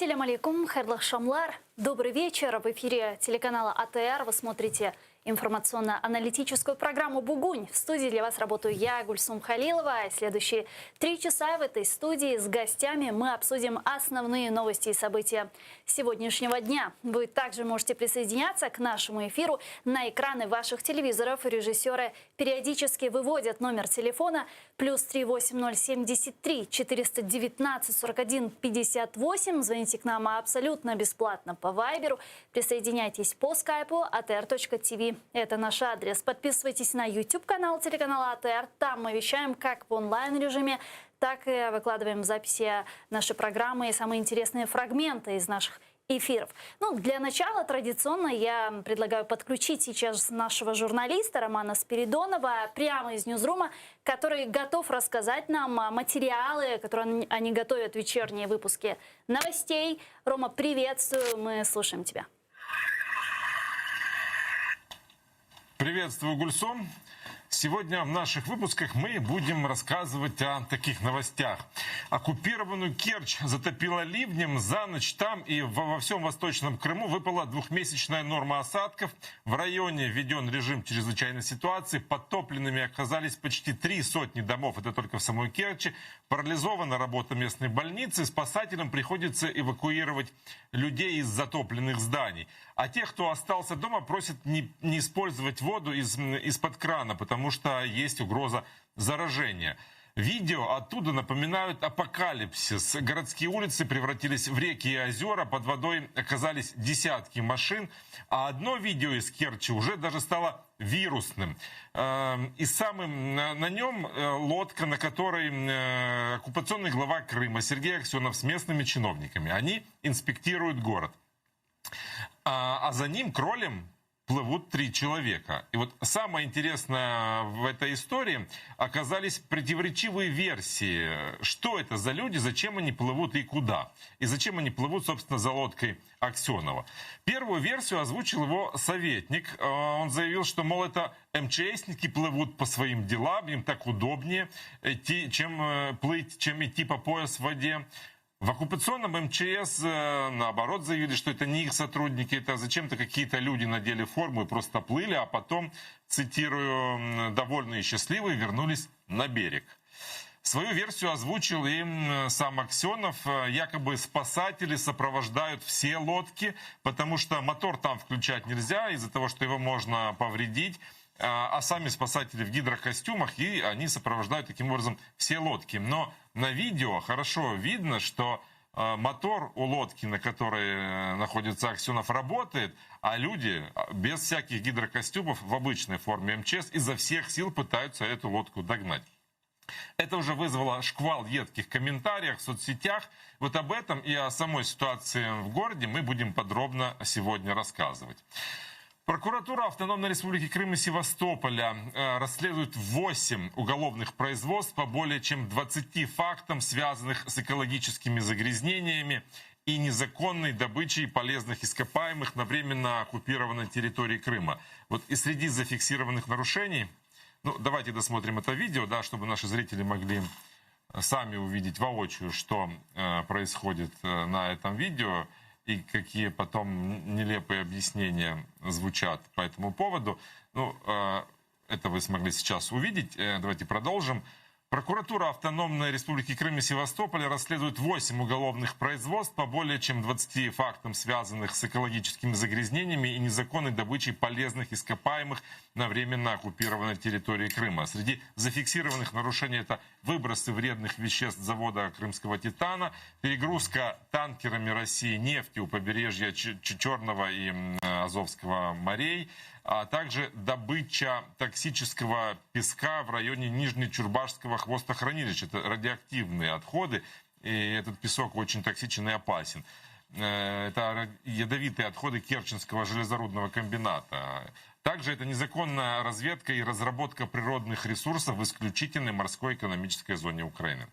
[SPEAKER 14] Selâm aleyküm, hayırlı aqşamlar. Добрый вечер. В эфире телеканала АТР вы смотрите информационно-аналитическую программу «Бугунь». В студии для вас работаю я, Гульсум Халилова. И следующие три часа в этой студии с гостями мы обсудим основные новости и события сегодняшнего дня. Вы также можете присоединяться к нашему эфиру на экраны ваших телевизоров. Режиссеры периодически выводят номер телефона плюс 38073 419 41 58. Звоните к нам абсолютно бесплатно по Вайберу. Присоединяйтесь по скайпу atr.tv. Это наш адрес. Подписывайтесь на YouTube-канал телеканала АТР. Там мы вещаем как в онлайн-режиме, так и выкладываем записи нашей программы и самые интересные фрагменты из наших эфиров. Ну, для начала традиционно я предлагаю подключить сейчас нашего журналиста Романа Спиридонова прямо из Ньюзрума, который готов рассказать нам материалы, которые они готовят в вечерние выпуски новостей. Рома, приветствую, мы слушаем тебя.
[SPEAKER 15] Приветствую, Гульсом. Сегодня в наших выпусках мы будем рассказывать о таких новостях. Оккупированную Керчь затопило ливнем. За ночь там и во всем Восточном Крыму выпала двухмесячная норма осадков. В районе введен режим чрезвычайной ситуации. Подтопленными оказались почти три сотни домов. Это только в самой Керчи. Парализована работа местной больницы. Спасателям приходится эвакуировать людей из затопленных зданий. А тех, кто остался дома, просят не, не использовать воду из, из-под крана, потому что есть угроза заражения. Видео оттуда напоминают апокалипсис. Городские улицы превратились в реки и озера, под водой оказались десятки машин. А одно видео из Керчи уже даже стало вирусным. Эм, и самым на, на нем э, лодка, на которой э, оккупационный глава Крыма Сергей Аксенов с местными чиновниками. Они инспектируют город. А, а за ним кролем плывут три человека. И вот самое интересное в этой истории оказались противоречивые версии. Что это за люди, зачем они плывут и куда? И зачем они плывут, собственно, за лодкой Аксенова? Первую версию озвучил его советник. Э, он заявил, что, мол, это МЧСники плывут по своим делам, им так удобнее идти, чем э, плыть, чем идти по пояс в воде. В оккупационном МЧС, э, наоборот, заявили, что это не их сотрудники, это зачем-то какие-то люди надели форму и просто плыли, а потом, цитирую, довольные и счастливые вернулись на берег. Свою версию озвучил и сам Аксенов. Э, якобы спасатели сопровождают все лодки, потому что мотор там включать нельзя из-за того, что его можно повредить. А, а сами спасатели в гидрокостюмах, и они сопровождают таким образом все лодки. Но на видео хорошо видно, что Мотор у лодки, на которой находится Аксенов, работает, а люди без всяких гидрокостюмов в обычной форме МЧС изо всех сил пытаются эту лодку догнать. Это уже вызвало шквал едких комментариев в соцсетях. Вот об этом и о самой ситуации в городе мы будем подробно сегодня рассказывать. Прокуратура Автономной Республики Крым и Севастополя э, расследует 8 уголовных производств по более чем 20 фактам, связанных с экологическими загрязнениями и незаконной добычей полезных ископаемых на временно оккупированной территории Крыма. Вот и среди зафиксированных нарушений, ну давайте досмотрим это видео, да, чтобы наши зрители могли сами увидеть воочию, что э, происходит э, на этом видео и какие потом нелепые объяснения звучат по этому поводу. Ну, э, это вы смогли сейчас увидеть. Э, давайте продолжим. Прокуратура Автономной Республики Крым и Севастополя расследует 8 уголовных производств по более чем 20 фактам, связанных с экологическими загрязнениями и незаконной добычей полезных ископаемых на временно оккупированной территории Крыма. Среди зафиксированных нарушений это выбросы вредных веществ завода Крымского Титана, перегрузка танкерами России нефти у побережья Черного и Азовского морей, а также добыча токсического песка в районе Нижнечурбашского хвостохранилища. Это радиоактивные отходы, и этот песок очень токсичен и опасен. Э, это ядовитые отходы Керченского железорудного комбината. Также это незаконная разведка и разработка природных ресурсов в исключительной морской экономической зоне Украины.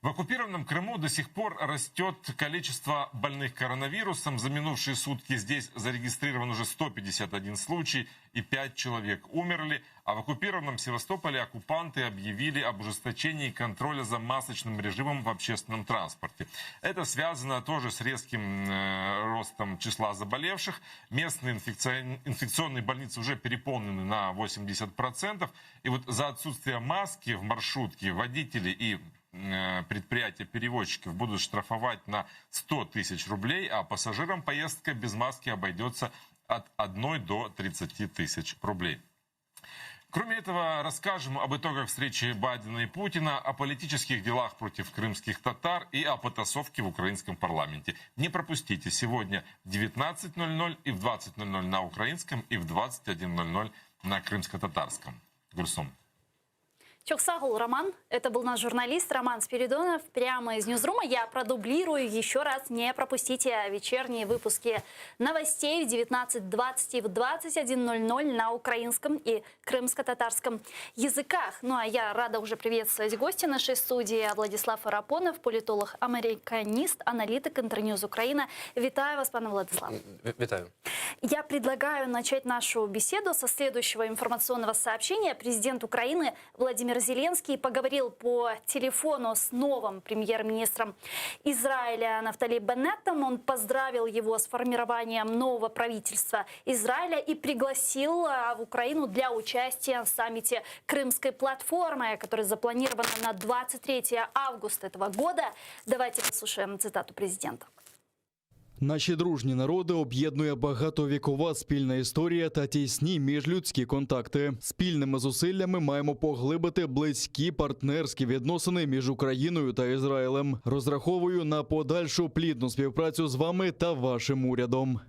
[SPEAKER 15] В оккупированном Крыму до сих пор растет количество больных коронавирусом. За минувшие сутки здесь зарегистрирован уже 151 случай и 5 человек умерли. А в оккупированном Севастополе оккупанты объявили об ужесточении контроля за масочным режимом в общественном транспорте. Это связано тоже с резким э, ростом числа заболевших. Местные инфекционные больницы уже переполнены на 80%. И вот за отсутствие маски в маршрутке водители и Э, предприятия-перевозчиков будут штрафовать на 100 тысяч рублей, а пассажирам поездка без маски обойдется от 1 до 30 тысяч рублей. Кроме этого, расскажем об итогах встречи Байдена и Путина, о политических делах против крымских татар и о потасовке в украинском парламенте. Не пропустите сегодня в 19.00 и в 20.00 на украинском и в 21.00 на крымско-татарском. Гульсум.
[SPEAKER 14] Çoq sağ ol, Роман. Это был наш журналист Роман Спиридонов. Прямо из Ньюзрума я продублирую еще раз. Не пропустите вечерние выпуски новостей в 19.20 и в 21.00 на украинском и крымско-татарском языках. Ну а я рада уже приветствовать гостя нашей студии Владислав Фарапонов, политолог, американист, аналитик Интерньюз Украина. Вітаю вас, пане Владислав.
[SPEAKER 16] Вітаю.
[SPEAKER 14] Я предлагаю начать нашу беседу со следующего информационного сообщения. Президент Украины Владимир Зеленский поговорил по телефону с новым премьер-министром Израиля Нафтали Беннетом. Он поздравил его с формированием нового правительства Израиля и пригласил а, в Украину для участия в саммите Крымской платформы, который запланирован на 23 августа этого года. Давайте послушаем цитату президента.
[SPEAKER 17] Наші дружні народи об'єднує багатовікова спільна історія та тісні міжлюдські контакти. Спільними зусиллями маємо поглибити близькі партнерські відносини між Україною та Ізраїлем. Розраховую на подальшу плідну співпрацю з вами та вашим урядом.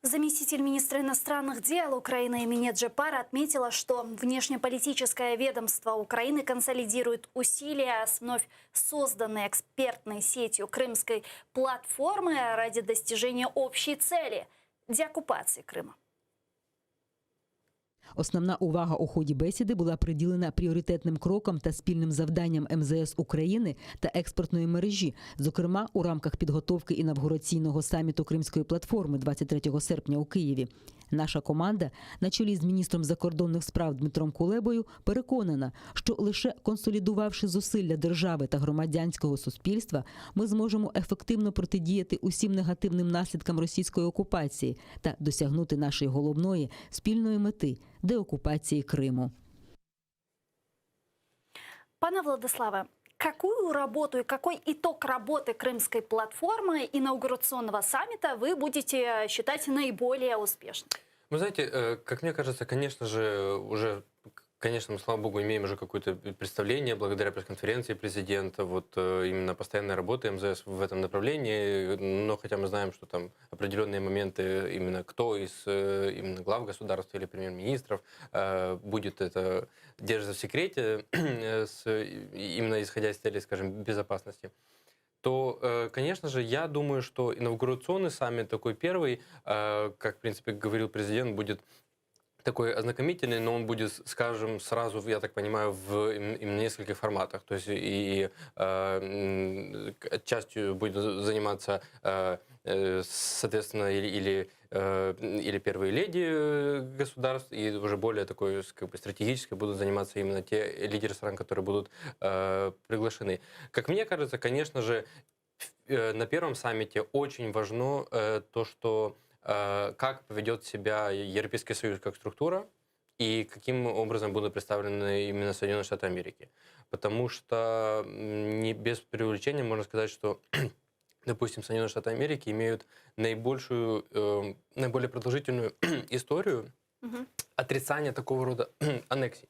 [SPEAKER 14] Заместитель министра иностранных дел Украины Эмине Джеппар отметила, что внешнеполитическое ведомство Украины консолидирует усилия с вновь созданной экспертной сетью Крымской платформы ради достижения общей цели – деоккупации Крыма.
[SPEAKER 4] Основна увага у ході бесіди була приділена пріоритетним крокам та спільним завданням МЗС України та експертної мережі, зокрема у рамках підготовки інавгураційного саміту Кримської платформи 23 серпня у Києві. Наша команда на чолі з міністром закордонних справ Дмитром Кулебою переконана, що лише консолідувавши зусилля держави та громадянського суспільства, ми зможемо ефективно протидіяти усім негативним наслідкам російської окупації та досягнути нашої головної спільної мети деокупації Криму.
[SPEAKER 14] Пане Владиславе, какую работу и какой итог работы Крымской платформы инаугурационного саммита вы будете считать наиболее успешным?
[SPEAKER 16] Вы знаете, э, как мне кажется, конечно же, уже. Конечно, мы, слава богу, имеем уже какое-то представление благодаря пресс-конференции президента, вот э, именно постоянная работа МЗС в этом направлении, но хотя мы знаем, что там определенные моменты, именно кто из э, именно глав государства или премьер-министров э, будет это держаться в секрете, с, именно исходя из целей, скажем, безопасности то, конечно же, я думаю, что инаугурационный саммит такой первый, как, в принципе, говорил президент, будет такой ознакомительный, но он будет, скажем, сразу, я так понимаю, в именно нескольких форматах. То есть и э, частью будет заниматься, э, э, соответственно, или, или, э, или первые леди государств, и уже более такой как бы, стратегической будут заниматься именно те лидеры стран, которые будут э, приглашены. Как мне кажется, конечно же, э, на первом саммите очень важно э, то, что Э, как поведет себя Европейский Союз как структура и каким образом будут представлены именно Соединенные Штаты Америки. Потому что не без преувеличения можно сказать, что допустим, Соединенные Штаты Америки имеют наибольшую, э, наиболее продолжительную историю угу. отрицания такого рода аннексий.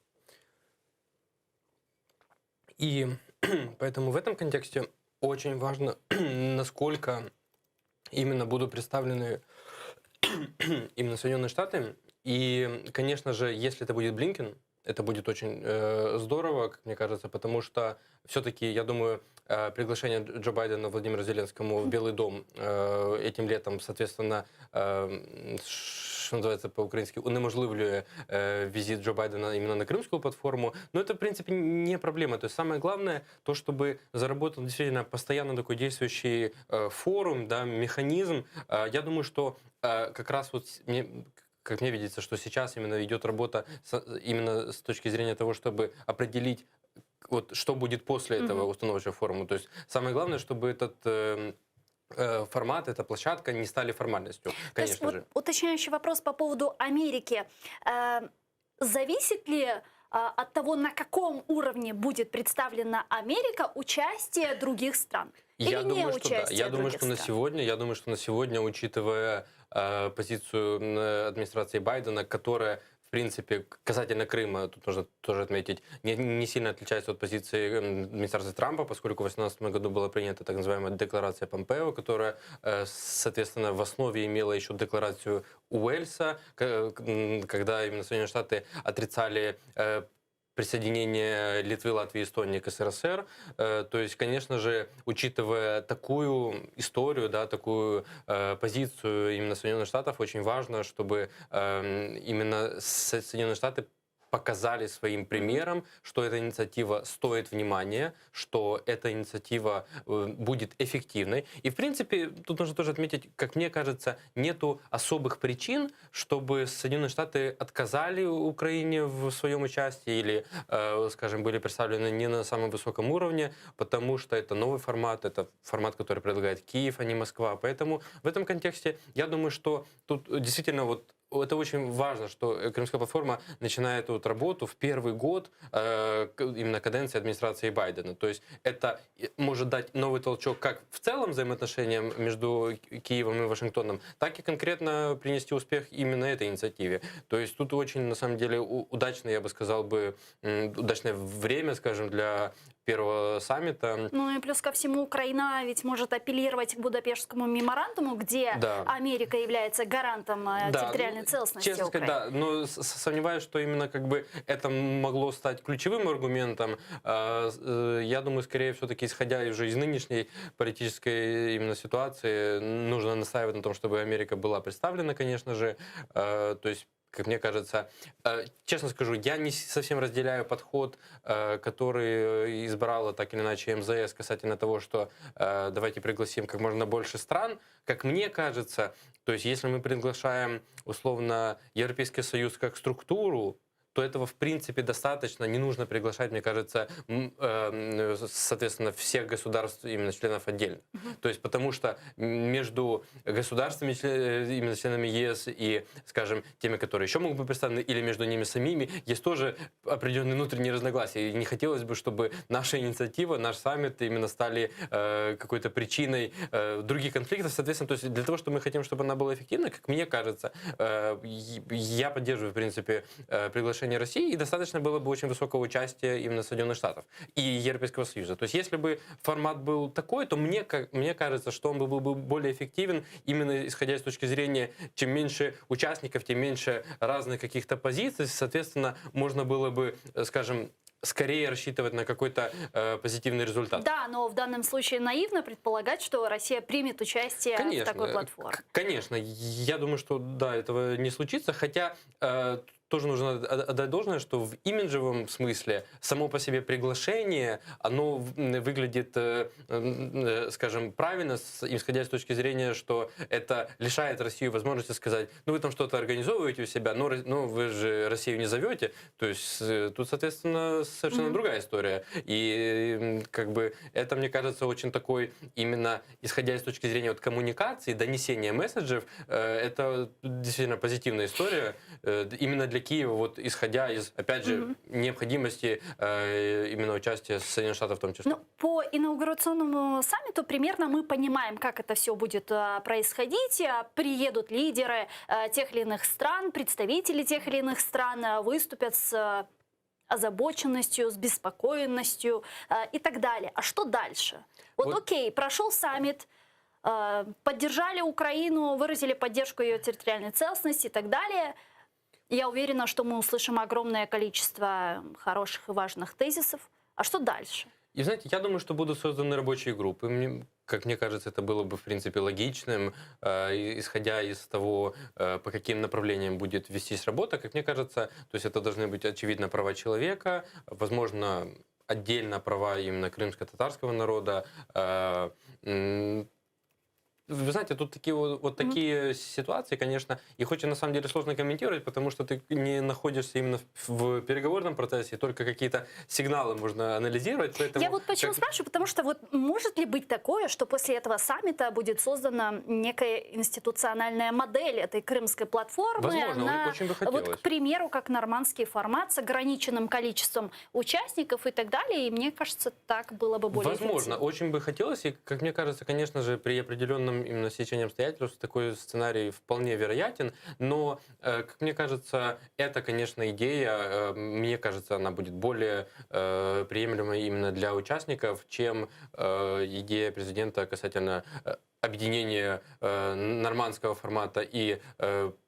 [SPEAKER 16] И поэтому в этом контексте очень важно, насколько именно будут представлены именно Соединенные Штаты. И, конечно же, если это будет Блинкен, это будет очень э, здорово, как мне кажется, потому что все-таки, я думаю, э, приглашение Джо Байдена Владимиру Зеленскому в Белый дом э, этим летом, соответственно, э, что называется по-украински, унеможливлює э, визит Джо Байдена именно на Крымскую платформу. Но это, в принципе, не проблема. То есть самое главное, то, чтобы заработал действительно постоянно такой действующий э, форум, да, механизм. Э, я думаю, что э, как раз вот мне, как мне видится, что сейчас именно идет работа с, именно с точки зрения того, чтобы определить, вот, что будет после этого mm-hmm. установочного форума. То есть самое главное, чтобы этот э, э, формат, эта площадка не стали формальностью, конечно
[SPEAKER 14] То есть,
[SPEAKER 16] же.
[SPEAKER 14] Вот, уточняющий вопрос по поводу Америки. Э, зависит ли а, от того, на каком уровне будет представлена Америка, участие других стран? Или
[SPEAKER 16] я
[SPEAKER 14] не
[SPEAKER 16] думаю, что да.
[SPEAKER 14] участие
[SPEAKER 16] Я думаю,
[SPEAKER 14] других
[SPEAKER 16] что на
[SPEAKER 14] стран?
[SPEAKER 16] сегодня, я думаю, что на сегодня, учитывая э, позицию м, администрации Байдена, которая в принципе, касательно Крыма, тут нужно тоже отметить, не, не сильно отличается от позиции м, администрации Трампа, поскольку в 2018 году была принята так называемая декларация Помпео, которая, э, соответственно, в основе имела еще декларацию Уэльса, когда именно Соединенные Штаты отрицали э, присоединение Литвы, Латвии и Эстонии к СРСР. Э, то есть, конечно же, учитывая такую историю, да, такую э, позицию именно Соединенных Штатов, очень важно, чтобы эм, именно Соединенные Штаты показали своим примером, что эта инициатива стоит внимания, что эта инициатива э, будет эффективной. И, в принципе, тут нужно тоже отметить, как мне кажется, нету особых причин, чтобы Соединенные Штаты отказали Украине в своем участии или, э, скажем, были представлены не на самом высоком уровне, потому что это новый формат, это формат, который предлагает Киев, а не Москва. Поэтому в этом контексте я думаю, что тут действительно вот это очень важно, что Крымская платформа начинает вот работу в первый год э, именно каденции администрации Байдена. То есть это может дать новый толчок как в целом взаимоотношениям между Киевом и Вашингтоном, так и конкретно принести успех именно этой инициативе. То есть тут очень, на самом деле, удачное, я бы сказал бы, удачное время, скажем, для первого саммита.
[SPEAKER 14] Ну и плюс ко всему Украина ведь может апеллировать к Будапештскому меморандуму, где
[SPEAKER 16] да.
[SPEAKER 14] Америка является гарантом э,
[SPEAKER 16] да,
[SPEAKER 14] территориальной
[SPEAKER 16] ну,
[SPEAKER 14] целостности
[SPEAKER 16] честно
[SPEAKER 14] Украины.
[SPEAKER 16] Сказать, да, но сомневаюсь, что именно как бы это могло стать ключевым аргументом. А, э, я думаю, скорее все-таки исходя уже из нынешней политической именно ситуации, нужно настаивать на том, чтобы Америка была представлена, конечно же. А, то есть как мне кажется, э, честно скажу, я не совсем разделяю подход, э, который избрала так или иначе МЗС касательно того, что э, давайте пригласим как можно больше стран. Как мне кажется, то есть если мы приглашаем условно Европейский Союз как структуру, то этого в принципе достаточно. Не нужно приглашать, мне кажется, э, соответственно, всех государств, именно членов отдельно. Mm-hmm. То есть потому что между государствами, э, именно членами ЕС и, скажем, теми, которые еще могут быть представлены, или между ними самими, есть тоже определенные внутренние разногласия. И не хотелось бы, чтобы наша инициатива, наш саммит именно стали э, какой-то причиной э, других конфликтов. Соответственно, то есть для того, чтобы мы хотим, чтобы она была эффективна, как мне кажется, э, я поддерживаю, в принципе, э, приглашение приглашение России, и достаточно было бы очень высокого участия именно Соединенных Штатов и Европейского Союза. То есть если бы формат был такой, то мне, мне кажется, что он был бы более эффективен именно исходя из точки зрения, чем меньше участников, тем меньше разных каких-то позиций, соответственно, можно было бы, э, скажем, скорее рассчитывать на какой-то э, позитивный результат.
[SPEAKER 14] Да, но в данном случае наивно предполагать, что Россия примет участие
[SPEAKER 16] конечно,
[SPEAKER 14] в такой платформе.
[SPEAKER 16] Конечно, я думаю, что да, этого не случится, хотя э, тоже нужно отдать должное, что в имиджевом смысле само по себе приглашение, оно выглядит, э, э, скажем, правильно, исходя с точки зрения, что это лишает Россию возможности сказать, ну вы там что-то организовываете у себя, но, но вы же Россию не зовете. То есть э, тут, соответственно, совершенно mm-hmm. другая история. И как бы это, мне кажется, очень такой, именно исходя из точки зрения вот коммуникации, донесения месседжев, это действительно позитивная история именно для Киева, вот исходя из, опять же, угу. необходимости э, именно участия Соединенных Штатов в том числе.
[SPEAKER 14] Ну, по инаугурационному саммиту примерно мы понимаем, как это все будет э, происходить. Приедут лидеры э, тех или иных стран, представители тех или иных стран э, выступят с озабоченностью, с беспокоенностью и так далее. А что дальше? Вот, вот окей, прошел саммит, поддержали Украину, выразили поддержку ее территориальной целостности и так далее – я уверена, что мы услышим огромное количество хороших и важных тезисов. А что дальше?
[SPEAKER 16] И знаете, я думаю, что будут созданы рабочие группы. Мне, как мне кажется, это было бы, в принципе, логичным, э, исходя из того, э, по каким направлениям будет вестись работа. Как мне кажется, то есть это должны быть, очевидно, права человека, возможно, отдельно права именно крымско-татарского народа, э, вы знаете, тут такие вот, вот такие mm-hmm. ситуации, конечно, их очень на самом деле сложно комментировать, потому что ты не находишься именно в, в переговорном процессе, только какие-то сигналы можно анализировать. Поэтому,
[SPEAKER 14] Я вот почему
[SPEAKER 16] как...
[SPEAKER 14] спрашиваю, потому что вот может ли быть такое, что после этого саммита будет создана некая институциональная модель этой крымской платформы?
[SPEAKER 16] Возможно,
[SPEAKER 14] она,
[SPEAKER 16] очень бы хотелось.
[SPEAKER 14] Вот, к примеру, как нормандский формат с ограниченным количеством участников и так далее, и мне кажется, так было бы более
[SPEAKER 16] Возможно, очень бы хотелось, и, как мне кажется, конечно же, при определенном именно стечении обстоятельств такой сценарий вполне вероятен, но, э, как мне кажется, это, конечно, идея, э, мне кажется, она будет более э, приемлемой именно для участников, чем идея президента касательно объединения нормандского формата и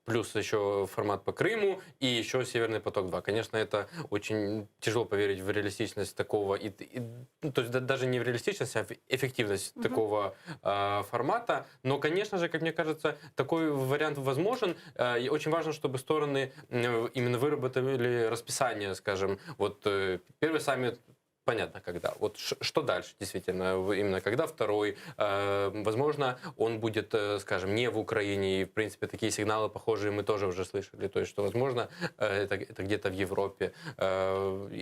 [SPEAKER 16] плюс еще формат по Крыму и еще Северный поток-2. Конечно, это очень тяжело поверить в реалистичность такого, и, и, ну, то есть да, даже не в реалистичность, а в эффективность угу. такого э, формата. Но, конечно же, как мне кажется, такой вариант возможен. Э, и очень важно, чтобы стороны именно выработали расписание, скажем. Вот э, первый саммит понятно, когда. Вот что дальше, действительно, именно когда второй. Э, возможно, он будет, э, скажем, не в Украине. И, в принципе, такие сигналы похожие мы тоже уже слышали. То есть, что, возможно, э, это, это где-то в Европе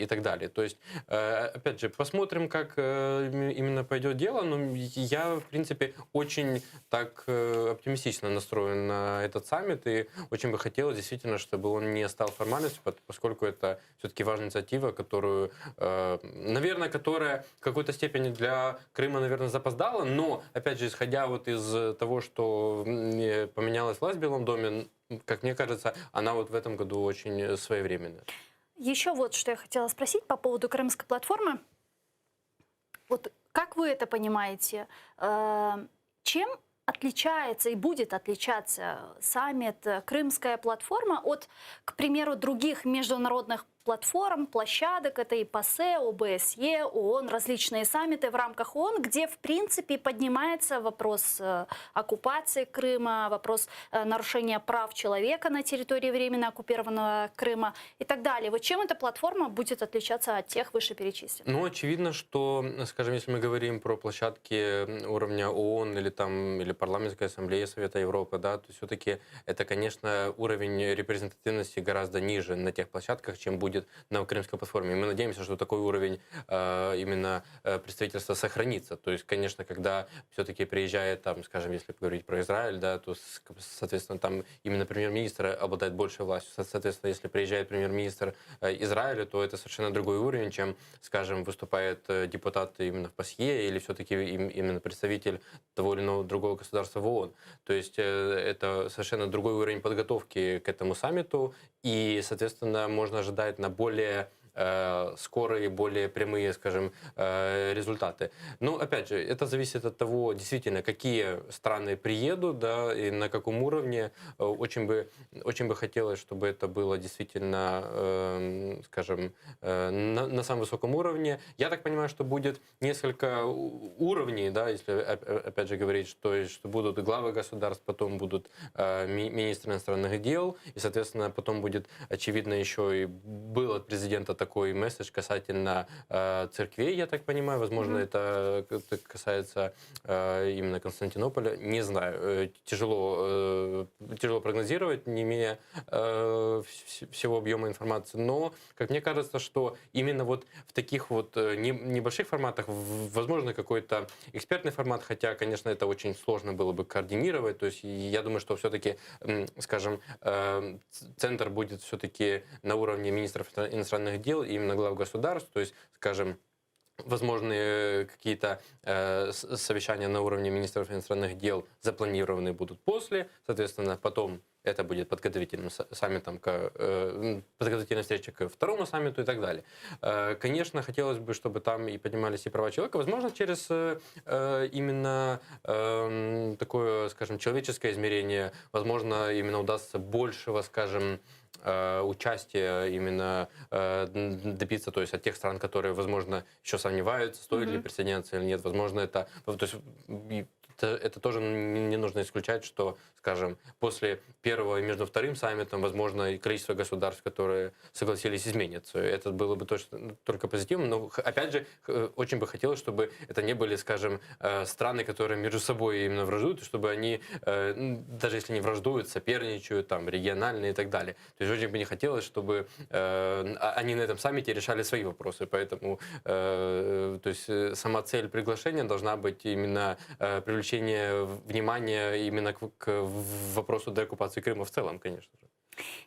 [SPEAKER 16] и так далее. То есть, опять же, посмотрим, как именно пойдет дело. Но я, в принципе, очень так оптимистично настроен на этот саммит. И очень бы хотелось, действительно, чтобы он не стал формальностью, поскольку это все-таки важная инициатива, которую наверное, которая в какой-то степени для Крыма, наверное, запоздала, но, опять же, исходя вот из того, что поменялась власть в Белом доме, как мне кажется, она вот в этом году очень своевременная.
[SPEAKER 14] Еще вот что я хотела спросить по поводу крымской платформы. Вот как вы это понимаете? Э, чем отличается и будет отличаться саммит э, Крымская платформа от, к примеру, других международных платформ, площадок, это и ПАСЕ, ОБСЕ, ООН, различные саммиты в рамках ООН, где, в принципе, поднимается вопрос э, оккупации Крыма, вопрос э, нарушения прав человека на территории временно оккупированного Крыма и так далее. Вот чем эта платформа будет отличаться от тех вышеперечисленных?
[SPEAKER 16] Ну, очевидно, что, скажем, если мы говорим про площадки уровня ООН или, там, или Парламентской ассамблеи Совета Европы, да, то все-таки это, конечно, уровень репрезентативности гораздо ниже на тех площадках, чем будет. будет на Крымской платформе. Мы надеемся, что такой уровень именно представительства сохранится. То есть, конечно, когда все-таки приезжает, там, скажем, если говорить про Израиль, да, то, соответственно, там именно премьер-министр обладает большей властью. Соответственно, если приезжает премьер-министр Израиля, то это совершенно другой уровень, чем, скажем, выступает депутат именно в ПАСЕ или все-таки именно представитель того или иного другого государства в ООН. То есть это совершенно другой уровень подготовки к этому саммиту, и, соответственно, можно ожидать на более э, скорые, более прямые, скажем, э, результаты. Но, опять же, это зависит от того, действительно, какие страны приедут, да, и на каком уровне. Э, очень бы, очень бы хотелось, чтобы это было действительно, э, скажем, э, на, на самом высоком уровне. Я так понимаю, что будет несколько уровней, да, если, опять же, говорить, что, что будут главы государств, потом будут э, министры иностранных дел, и, соответственно, потом будет, очевидно, еще и был от президента такой месседж касательно э, церквей, я так понимаю. Возможно, mm-hmm. это касается э, именно Константинополя. Не знаю. Э, тяжело, э, тяжело прогнозировать, не имея э, всего объема информации. Но, как мне кажется, что именно вот в таких вот э, не, небольших форматах, возможно, какой-то экспертный формат, хотя, конечно, это очень сложно было бы координировать. То есть я думаю, что все-таки, скажем, э, центр будет все-таки на уровне министров иностранных дел, именно глав государств, то есть, скажем, возможные какие-то э, совещания на уровне министров иностранных дел запланированы будут после, соответственно, потом это будет подготовительным саммитом, к, э, подготовительная встреча к второму саммиту и так далее. Э, конечно, хотелось бы, чтобы там и поднимались и права человека, возможно, через э, именно э, такое, скажем, человеческое измерение, возможно, именно удастся большего, скажем, э, участия именно э, добиться, то есть от тех стран, которые, возможно, еще сомневаются, стоит mm-hmm. ли присоединяться или нет, возможно, это, то есть это, это тоже не нужно исключать, что, скажем, после первого и между вторым саммитом, возможно, и количество государств, которые согласились, изменится. Это было бы точно, только позитивным, но, опять же, очень бы хотелось, чтобы это не были, скажем, э, страны, которые между собой именно враждуют, чтобы они, э, даже если не враждуют, соперничают, там, регионально и так далее. То есть очень бы не хотелось, чтобы э, а, они на этом саммите решали свои вопросы, поэтому то есть сама цель приглашения должна быть именно привлечение внимания именно к, к вопросу деоккупации Крыма в целом, конечно же.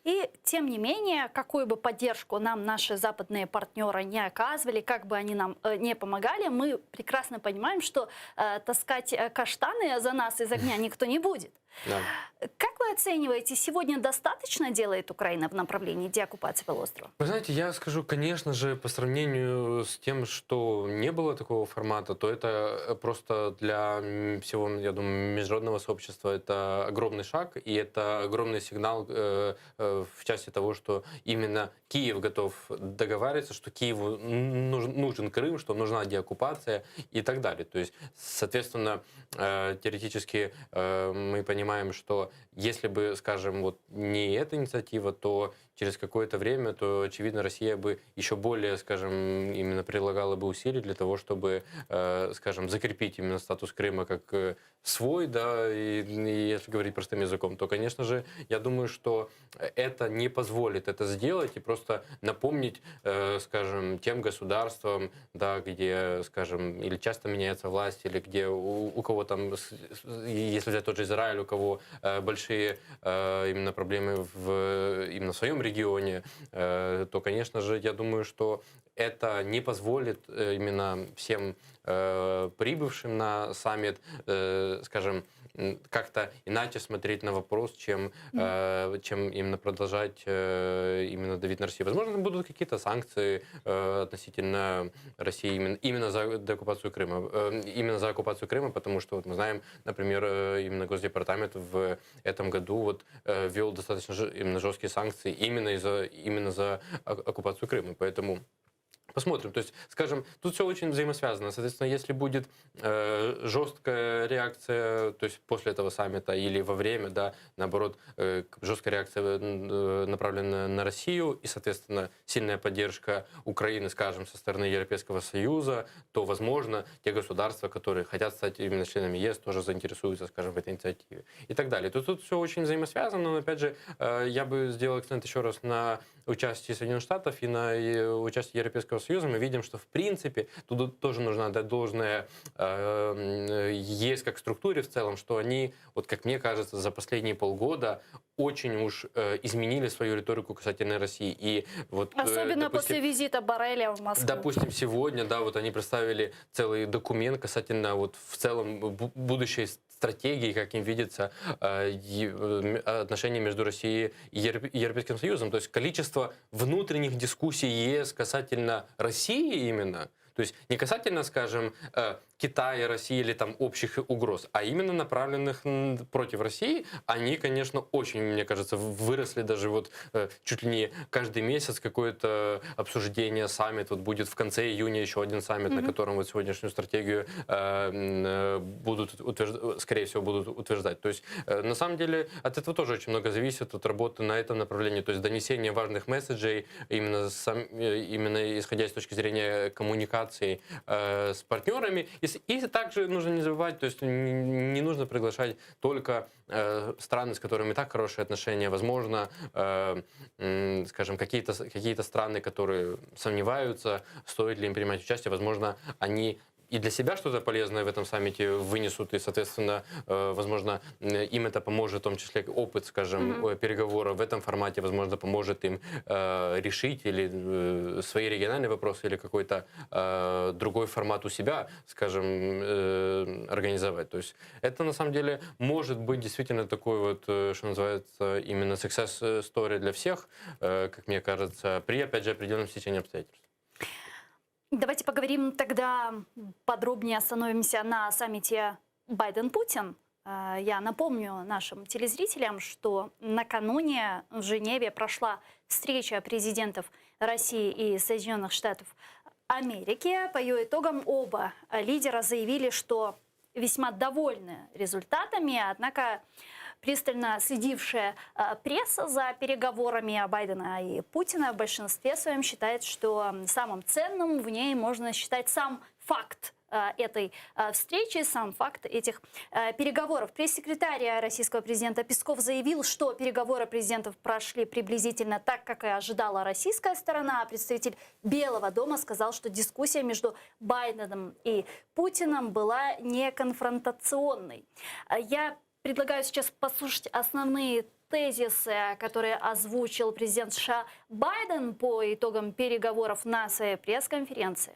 [SPEAKER 14] И тем не менее, какую бы поддержку нам наши западные партнеры не оказывали, как бы они нам э, не помогали, мы прекрасно понимаем, что э, таскать э, каштаны за нас из огня никто не будет. Да. Как вы оцениваете, сегодня достаточно делает Украина в направлении деоккупации полуострова?
[SPEAKER 16] Вы знаете, я скажу, конечно же, по сравнению с тем, что не было такого формата, то это э, просто для всего, я думаю, международного сообщества это огромный шаг, и это огромный сигнал э, э, в части того, что именно Киев готов договариваться, что Киеву нужен, нужен Крым, что нужна деоккупация и так далее. То есть, соответственно, теоретически мы понимаем, что если бы, скажем, вот не эта инициатива, то через какое-то время, то, очевидно, Россия бы еще более, скажем, именно прилагала бы усилий для того, чтобы, э, скажем, закрепить именно статус Крыма как э, свой, да, и, и если говорить простым языком, то, конечно же, я думаю, что это не позволит это сделать и просто напомнить, э, скажем, тем государствам, да, где, скажем, или часто меняется власть, или где у, у кого там, если взять тот же Израиль, у кого большие именно проблемы в, именно в своем регионе, э, то, конечно же, я думаю, что это не позволит э, именно всем э, прибывшим на саммит, скажем, как-то иначе смотреть на вопрос, чем, mm. чем именно продолжать именно давить на Россию. Возможно, будут какие-то санкции относительно России именно, именно за деоккупацию Крыма. Именно за оккупацию Крыма, потому что вот мы знаем, например, именно Госдепартамент в этом году вот ввел достаточно именно жесткие санкции именно, из-за, именно за оккупацию Крыма. Поэтому Посмотрим. То есть, скажем, тут все очень взаимосвязано. Соответственно, если будет э, жесткая реакция, то есть после этого саммита или во время, да, наоборот, э, жесткая реакция э, направленная на Россию и, соответственно, сильная поддержка Украины, скажем, со стороны Европейского Союза, то, возможно, те государства, которые хотят стать именно членами ЕС, тоже заинтересуются, скажем, в этой инициативе и так далее. То тут все очень взаимосвязано, но, опять же, э, я бы сделал акцент еще раз на участии Соединенных Штатов, и на участии Европейского Союза мы видим, что в принципе тут тоже нужно отдать должное э, ЕС как структуре в целом, что они, вот как мне кажется, за последние полгода очень уж э, изменили свою риторику касательно России. И вот,
[SPEAKER 14] э, Особенно допустим, после визита Борреля в Москву.
[SPEAKER 16] Допустим, сегодня, да, вот они представили целый документ касательно вот в целом будущей стратегии, как им видится э, отношения между Россией и Европейским Союзом. То есть количество внутренних дискуссий ЕС касательно России именно, то есть не касательно, скажем, э, Китая, России или там общих угроз, а именно направленных против России, они, конечно, очень, мне кажется, выросли даже вот э, чуть ли не каждый месяц какое-то обсуждение, саммит, вот будет в конце июня еще один саммит, mm-hmm. на котором вот сегодняшнюю стратегию э, будут, утвержд... скорее всего, будут утверждать. То есть, на самом деле, от этого тоже очень много зависит, от работы на этом направлении, то есть донесение важных месседжей, именно, сам, именно исходя с точки зрения коммуникации э, с партнерами. И, и также нужно не забывать, то есть не нужно приглашать только э, страны, с которыми так хорошие отношения. Возможно, э, скажем, какие-то какие страны, которые сомневаются, стоит ли им принимать участие, возможно, они и для себя что-то полезное в этом саммите вынесут, и, соответственно, э, возможно, им это поможет, в том числе опыт, скажем, mm-hmm. переговоров в этом формате, возможно, поможет им э, решить или э, свои региональные вопросы, или какой-то другой формат у себя, скажем, организовать. То есть это, на самом деле, может быть действительно такой вот, что называется, именно success story для всех, как мне кажется, при, опять же, определенном стечении обстоятельств.
[SPEAKER 14] Давайте поговорим тогда подробнее, остановимся на саммите Байден-Путин. Э, я напомню нашим телезрителям, что накануне в Женеве прошла встреча президентов России и Соединенных Штатов Америки. По ее итогам оба лидера заявили, что весьма довольны результатами, однако пристально следившая э, пресса за переговорами Байдена и Путина в большинстве своем считает, что самым ценным в ней можно считать сам факт э, этой э, встречи, сам факт этих переговоров. Пресс-секретарь российского президента Песков заявил, что переговоры президентов прошли приблизительно так, как и ожидала российская сторона. А представитель Белого дома сказал, что дискуссия между Байденом и Путиным была не конфронтационной. Я предлагаю сейчас послушать основные тезисы, которые озвучил президент США Байден по итогам переговоров на своей пресс-конференции.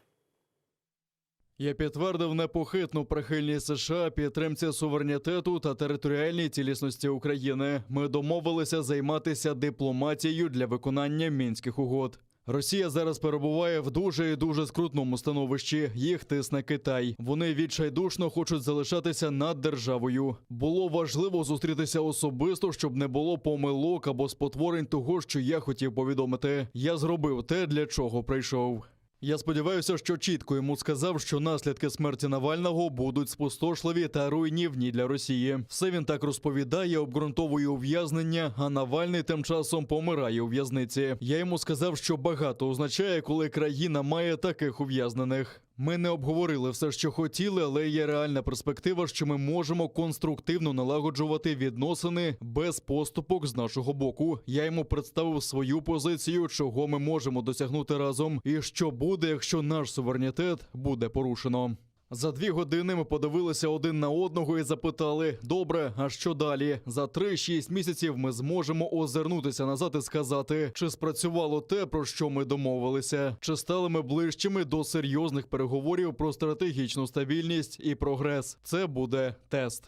[SPEAKER 17] Я підтвердив непохитну прихильність США підтримці суверенітету та територіальній цілісності України. Ми домовилися займатися дипломатією для виконання мінських угод. Росія зараз перебуває в дуже і дуже скрутному становищі. Їх тисне Китай. Вони відчайдушно хочуть залишатися наддержавою. Було важливо зустрітися особисто, щоб не було помилок або спотворень того, що я хотів повідомити. Я зробив те, для чого прийшов. Я сподіваюся, що чітко йому сказав, що наслідки смерті Навального будуть спустошливі та руйнівні для Росії. Все він так розповідає, обґрунтовує ув'язнення, а Навальний тим часом помирає у в'язниці. Я йому сказав, що багато означає, коли країна має таких ув'язнених. Ми не обговорили все, що хотіли, але є реальна перспектива, що ми можемо конструктивно налагоджувати відносини без поступок з нашого боку. Я йому представив свою позицію, чого ми можемо досягнути разом, і що буде, якщо наш суверенітет буде порушено. За дві години ми подивилися один на одного і запитали: добре, а що далі? За 3-6 місяців ми зможемо озирнутися назад і сказати, чи спрацювало те, про що ми домовилися, чи стали ми ближчими до серйозних переговорів про стратегічну стабільність і прогрес. Це буде тест.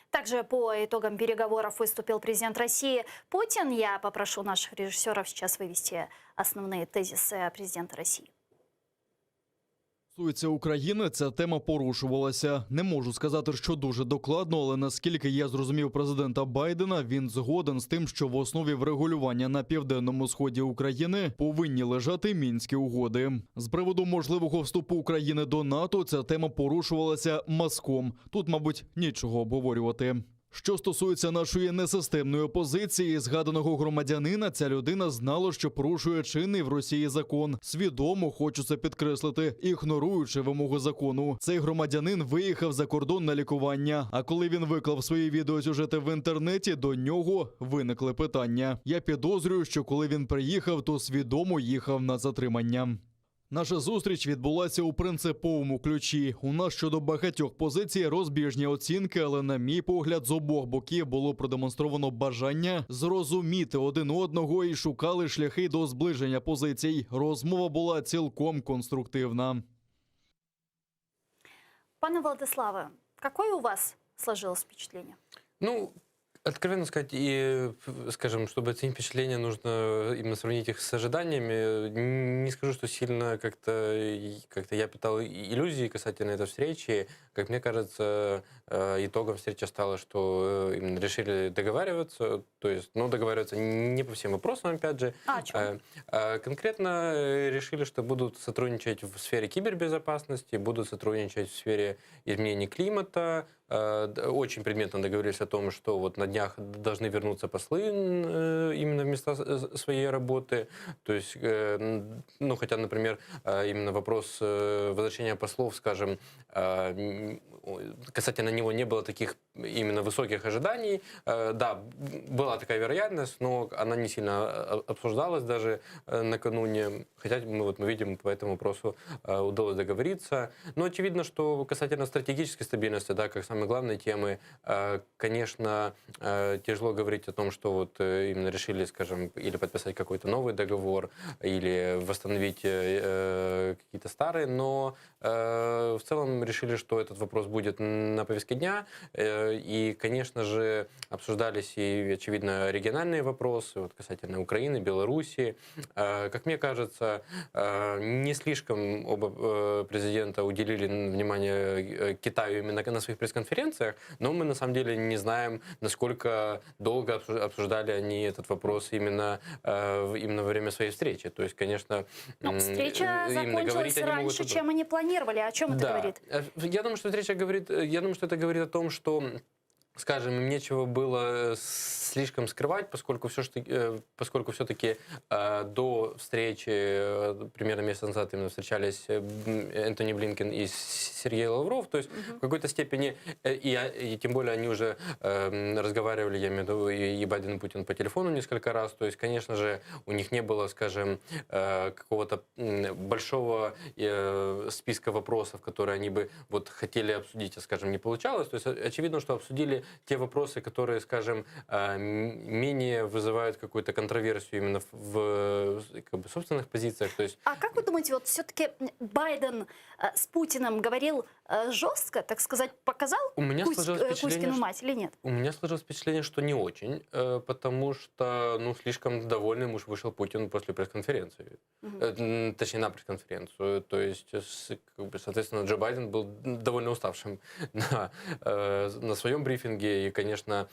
[SPEAKER 14] Также по итогам переговоров выступил президент России Путин. Я попрошу наших режиссеров сейчас вывести основные тезисы президента России.
[SPEAKER 17] Стосується України, ця тема порушувалася. Не можу сказати, що дуже докладно, але наскільки я зрозумів президента Байдена, він згоден з тим, що в основі врегулювання на південному сході України повинні лежати мінські угоди. З приводу можливого вступу України до НАТО ця тема порушувалася мазком. Тут, мабуть, нічого обговорювати. Що стосується нашої несистемної опозиції, і згаданого громадянина, ця людина знала, що порушує чинний в Росії закон. Свідомо хочу це підкреслити, ігноруючи вимогу закону. Цей громадянин виїхав за кордон на лікування. А коли він виклав свої відеосюжети в інтернеті, до нього виникли питання. Я підозрюю, що коли він приїхав, то свідомо їхав на затримання. Наша зустріч відбулася у принциповому ключі. У нас щодо багатьох позицій розбіжні оцінки, але, на мій погляд, з обох боків було продемонстровано бажання зрозуміти один одного і шукали шляхи до зближення позицій. Розмова була цілком конструктивна.
[SPEAKER 14] Пане Владиславе, какое у вас сложилось впечатление?
[SPEAKER 16] Ну, откровенно сказать, и, скажем, чтобы оценить впечатление, нужно именно сравнить их с ожиданиями. Не скажу, что сильно как-то как я питал иллюзии касательно этой встречи. Как мне кажется, э, итогом встречи стало, что э, именно решили договариваться, то есть, ну, договариваться не по всем вопросам, опять же.
[SPEAKER 14] А о чем?
[SPEAKER 16] Э, конкретно решили, что будут сотрудничать в сфере кибербезопасности, будут сотрудничать в сфере изменения климата, очень предметно договорились о том, что вот на днях должны вернуться послы именно в места своей работы. То есть, ну, хотя, например, именно вопрос возвращения послов, скажем, касательно него не было таких именно высоких ожиданий. Да, была такая вероятность, но она не сильно обсуждалась даже накануне. Хотя мы, вот, мы видим, по этому вопросу удалось договориться. Но очевидно, что касательно стратегической стабильности, да, как самой главной темы, конечно, тяжело говорить о том, что вот именно решили, скажем, или подписать какой-то новый договор, или восстановить какие-то старые, но в целом решили, что этот вопрос будет на повестке дня. И, конечно же, обсуждались и, очевидно, региональные вопросы вот, касательно Украины, Белоруссии. Как мне кажется, не слишком оба президента уделили внимание Китаю именно на своих пресс-конференциях, но мы на самом деле не знаем, насколько долго обсуждали они этот вопрос именно, именно во время своей встречи. То есть, конечно,
[SPEAKER 14] Но встреча закончилась раньше, чем они планировали. О чем это
[SPEAKER 16] да.
[SPEAKER 14] говорит?
[SPEAKER 16] Я думаю, что встреча говорит, я думаю, что это говорит о том, что скажем, им нечего было слишком скрывать, поскольку все, что, поскольку все-таки до встречи примерно месяц назад именно встречались Энтони Блинкен и Сергей Лавров, то есть в какой-то степени, и, и тем более они уже разговаривали, я имею в виду, и Байден, и Путин по телефону несколько раз, то есть, конечно же, у них не было, скажем, какого-то большого списка вопросов, которые они бы вот хотели обсудить, а, скажем, не получалось, то есть очевидно, что обсудили те вопросы, которые, скажем, менее вызывают какую-то контроверсию именно в, как бы, собственных позициях. То есть...
[SPEAKER 14] А как вы думаете, вот все-таки Байден с Путиным говорил жестко, так сказать, показал
[SPEAKER 16] У меня
[SPEAKER 14] Кузь,
[SPEAKER 16] сложилось впечатление,
[SPEAKER 14] Кузькину
[SPEAKER 16] что-
[SPEAKER 14] мать или нет?
[SPEAKER 16] У меня сложилось впечатление, что не очень, потому что, ну, слишком довольным уж вышел Путин после пресс-конференции.
[SPEAKER 14] Мгм.
[SPEAKER 16] Точнее, на пресс-конференцию. То есть, как бы, соответственно, Джо Байден был довольно уставшим на, на своем брифинге. И, конечно,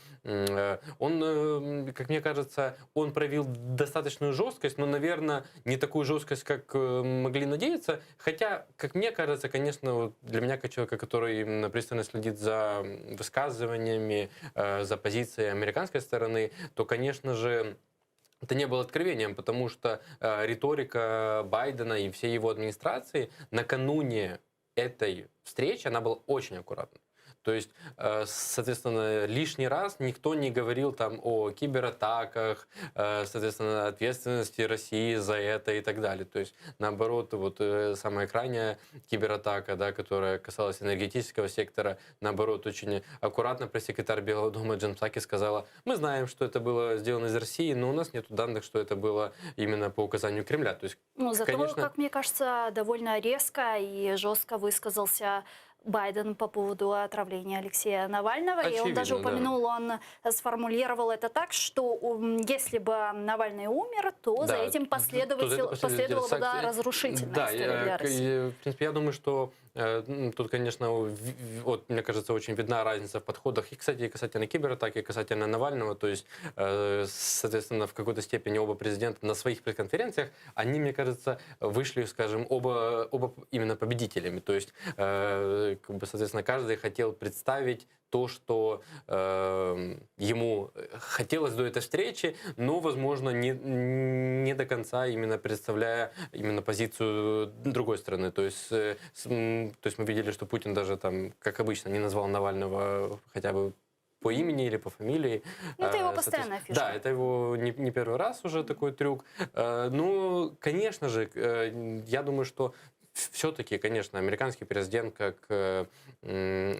[SPEAKER 16] он, как мне кажется, он проявил достаточную жесткость, но, наверное, не такую жесткость, как могли надеяться. Хотя, как мне кажется, конечно, вот для меня, как человека, который именно пристально следит за высказываниями, за позицией американской стороны, то, конечно же, это не было откровением, потому что риторика Байдена и всей его администрации накануне этой встречи, она была очень аккуратной. То есть, соответственно, лишний раз никто не говорил там о кибератаках, соответственно, ответственности России за это и так далее. То есть, наоборот, вот самая крайняя кибератака, да, которая касалась энергетического сектора, наоборот, очень аккуратно пресс-секретарь Белого дома Джен Псаки сказала, мы знаем, что это было сделано из России, но у нас нет данных, что это было именно по указанию Кремля. То есть,
[SPEAKER 14] Ну, зато,
[SPEAKER 16] конечно,
[SPEAKER 14] как мне кажется, довольно резко и жестко высказался Байден по поводу отравления Алексея Навального. И он даже
[SPEAKER 16] Очевидно, да.
[SPEAKER 14] упомянул, он сформулировал это так, что если бы Навальный умер, то за
[SPEAKER 16] Да,
[SPEAKER 14] этим
[SPEAKER 16] то за это
[SPEAKER 14] последовал, последовала бы, да,
[SPEAKER 16] санкции.
[SPEAKER 14] разрушительная
[SPEAKER 16] Да,
[SPEAKER 14] история для России.
[SPEAKER 16] в принципе, я думаю, что тут, конечно, вот, мне кажется, очень видна разница в подходах. И, кстати, и касательно кибератаки, и касательно Навального. То есть, соответственно, в какой-то степени оба президента на своих пресс-конференциях, они, мне кажется, вышли, скажем, оба, оба именно победителями. То есть, как бы, соответственно, каждый хотел представить то, что э, ему хотелось до этой встречи, но, возможно, не, не до конца именно представляя именно позицию другой стороны. То есть, э, с, то есть мы видели, что Путин даже там, как обычно, не назвал Навального хотя бы по имени или по фамилии.
[SPEAKER 14] Ну, это его
[SPEAKER 16] Э,
[SPEAKER 14] постоянная фишка.
[SPEAKER 16] Да, это его не, не первый раз уже такой трюк. Э, Ну, конечно же, э, я думаю, что все-таки, конечно, американский президент, как, э,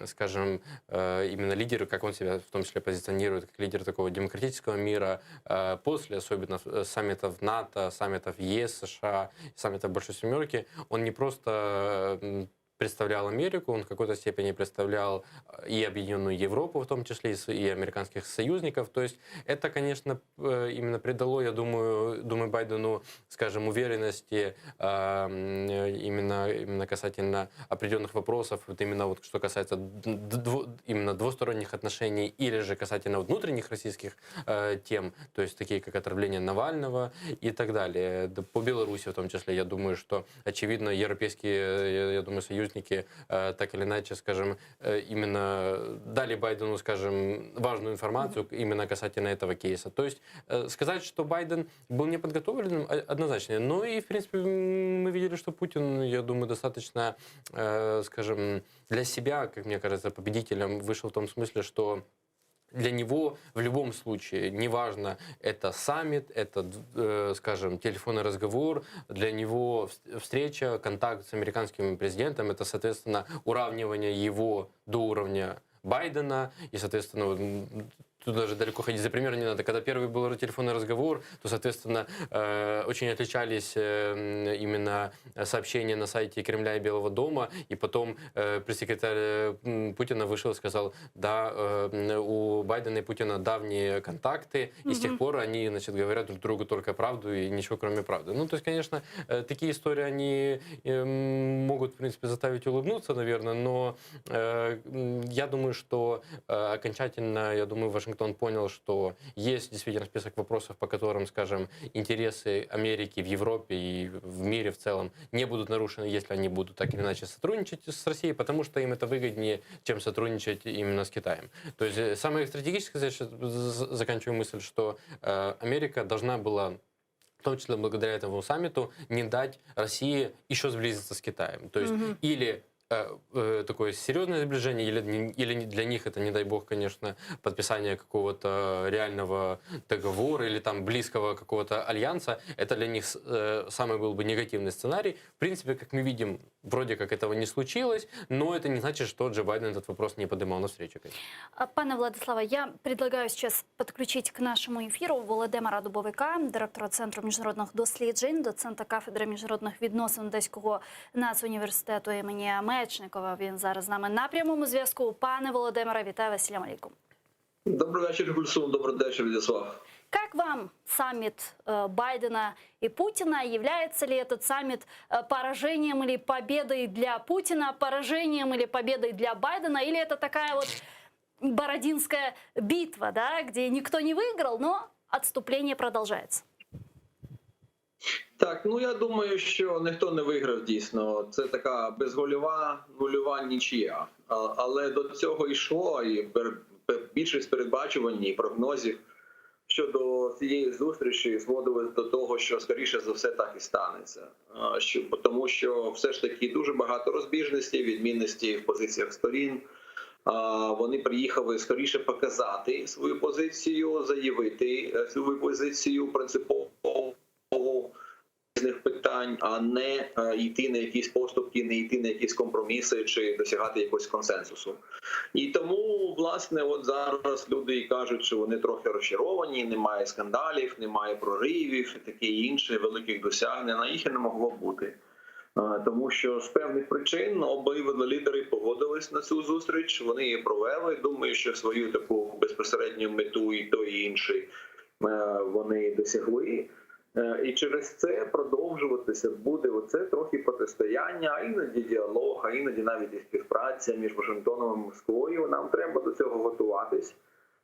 [SPEAKER 16] скажем, э, именно лидер, как он себя в том числе позиционирует, как лидер такого демократического мира, э, после особенно саммитов НАТО, саммитов ЕС, США, саммитов Большой Семерки, он не просто представлял Америку, он в какой-то степени представлял и Объединенную Европу, в том числе, и американских союзников. То есть это, конечно, именно придало, я думаю, думаю Байдену, скажем, уверенности именно, именно касательно определенных вопросов, вот именно вот что касается дво, именно двусторонних отношений или же касательно внутренних российских э, тем, то есть такие как отравление Навального и так далее. По Беларуси в том числе, я думаю, что, очевидно, европейские, я думаю, союзники э, так или иначе, скажем, э, именно дали Байдену, скажем, важную информацию именно касательно этого кейса. То есть э, сказать, что Байден был не подготовленным, однозначно. Ну и, в принципе, мы видели, что Путин, я думаю, достаточно, скажем, для себя, как мне кажется, победителем вышел в том смысле, что для него в любом случае, неважно, это саммит, это, э, скажем, телефонный разговор, для него встреча, контакт с американским президентом, это, соответственно, уравнивание его до уровня Байдена, и, соответственно, тут даже далеко ходить за примером не надо. Когда первый был телефонный разговор, то, соответственно, э, очень отличались э, именно сообщения на сайте Кремля и Белого дома, и потом э, пресс-секретарь Путина вышел и сказал, да, у Байдена и Путина давние контакты, и с тех пор они, значит, говорят друг другу только правду и ничего кроме правды. Ну, то есть, конечно, такие истории, они могут, в принципе, заставить улыбнуться, наверное, но я думаю, что окончательно, я думаю, Вашингтон понял, что есть действительно список вопросов, по которым, скажем, интересы Америки в Европе и в мире в целом не будут нарушены, если они будут так или иначе сотрудничать с Россией, потому что им это выгоднее, чем сотрудничать именно с Китаем. То есть э, самое стратегическое, я сейчас заканчиваю мысль, что э, Америка должна была в том числе благодаря этому саммиту, не дать России еще сблизиться с Китаем. То есть угу. или такое серьезное сближение, или, или для них это, не дай бог, конечно, подписание какого-то реального договора или там близкого какого-то альянса, это для них э, самый был бы негативный сценарий. В принципе, как мы видим, вроде как этого не случилось, но это не значит, что Джо Байден этот вопрос не поднимал на встрече. Конечно.
[SPEAKER 14] Пане Владиславе, я предлагаю сейчас подключить к нашему эфиру Володимира Дубовика, директора Центру міжнародних досліджень, доцента кафедри міжнародних відносин Одеського нацуніверситету імені Мечникова. Він зараз з нами на прямому зв'язку. Пане Володимире, вітаю вас, Салям алейкум.
[SPEAKER 18] Добрый вечер, Гульсум. Добрый вечер, Владислав.
[SPEAKER 14] Как вам саммит э, Байдена и Путина? Является ли этот саммит э, поражением или победой для Путина, поражением или победой для Байдена? Или это такая вот Бородинская битва, да, где никто не выиграл, но отступление продолжается?
[SPEAKER 18] Так, ну я думаю, що ніхто не виграв дійсно. Це така безгольова нульова нічия. Але до цього йшло, і більшість передбачувань і прогнозів щодо цієї зустрічі зводились до того, що скоріше за все так і станеться. Що, тому що все ж таки дуже багато розбіжностей, відмінностей в позиціях сторін. Вони приїхали скоріше показати свою позицію, заявити е, свою позицію принципову різних питань, а не е, йти на якісь поступки, не йти на якісь компроміси чи досягати якогось консенсусу. І тому, власне, от зараз люди і кажуть, що вони трохи розчаровані, немає скандалів, немає проривів і таке інше, великих досягнень, а їх і не могло бути. Е, Тому що з певних причин обидва лідери погодились на цю зустріч. Вони її провели. Думаю, що свою таку безпосередню мету і той, і інший е, вони досягли. Е, І через це продовжуватися буде оце трохи протистояння, а іноді діалог, а іноді навіть і співпраця між Вашингтоном і Москвою. Нам треба до цього готуватись.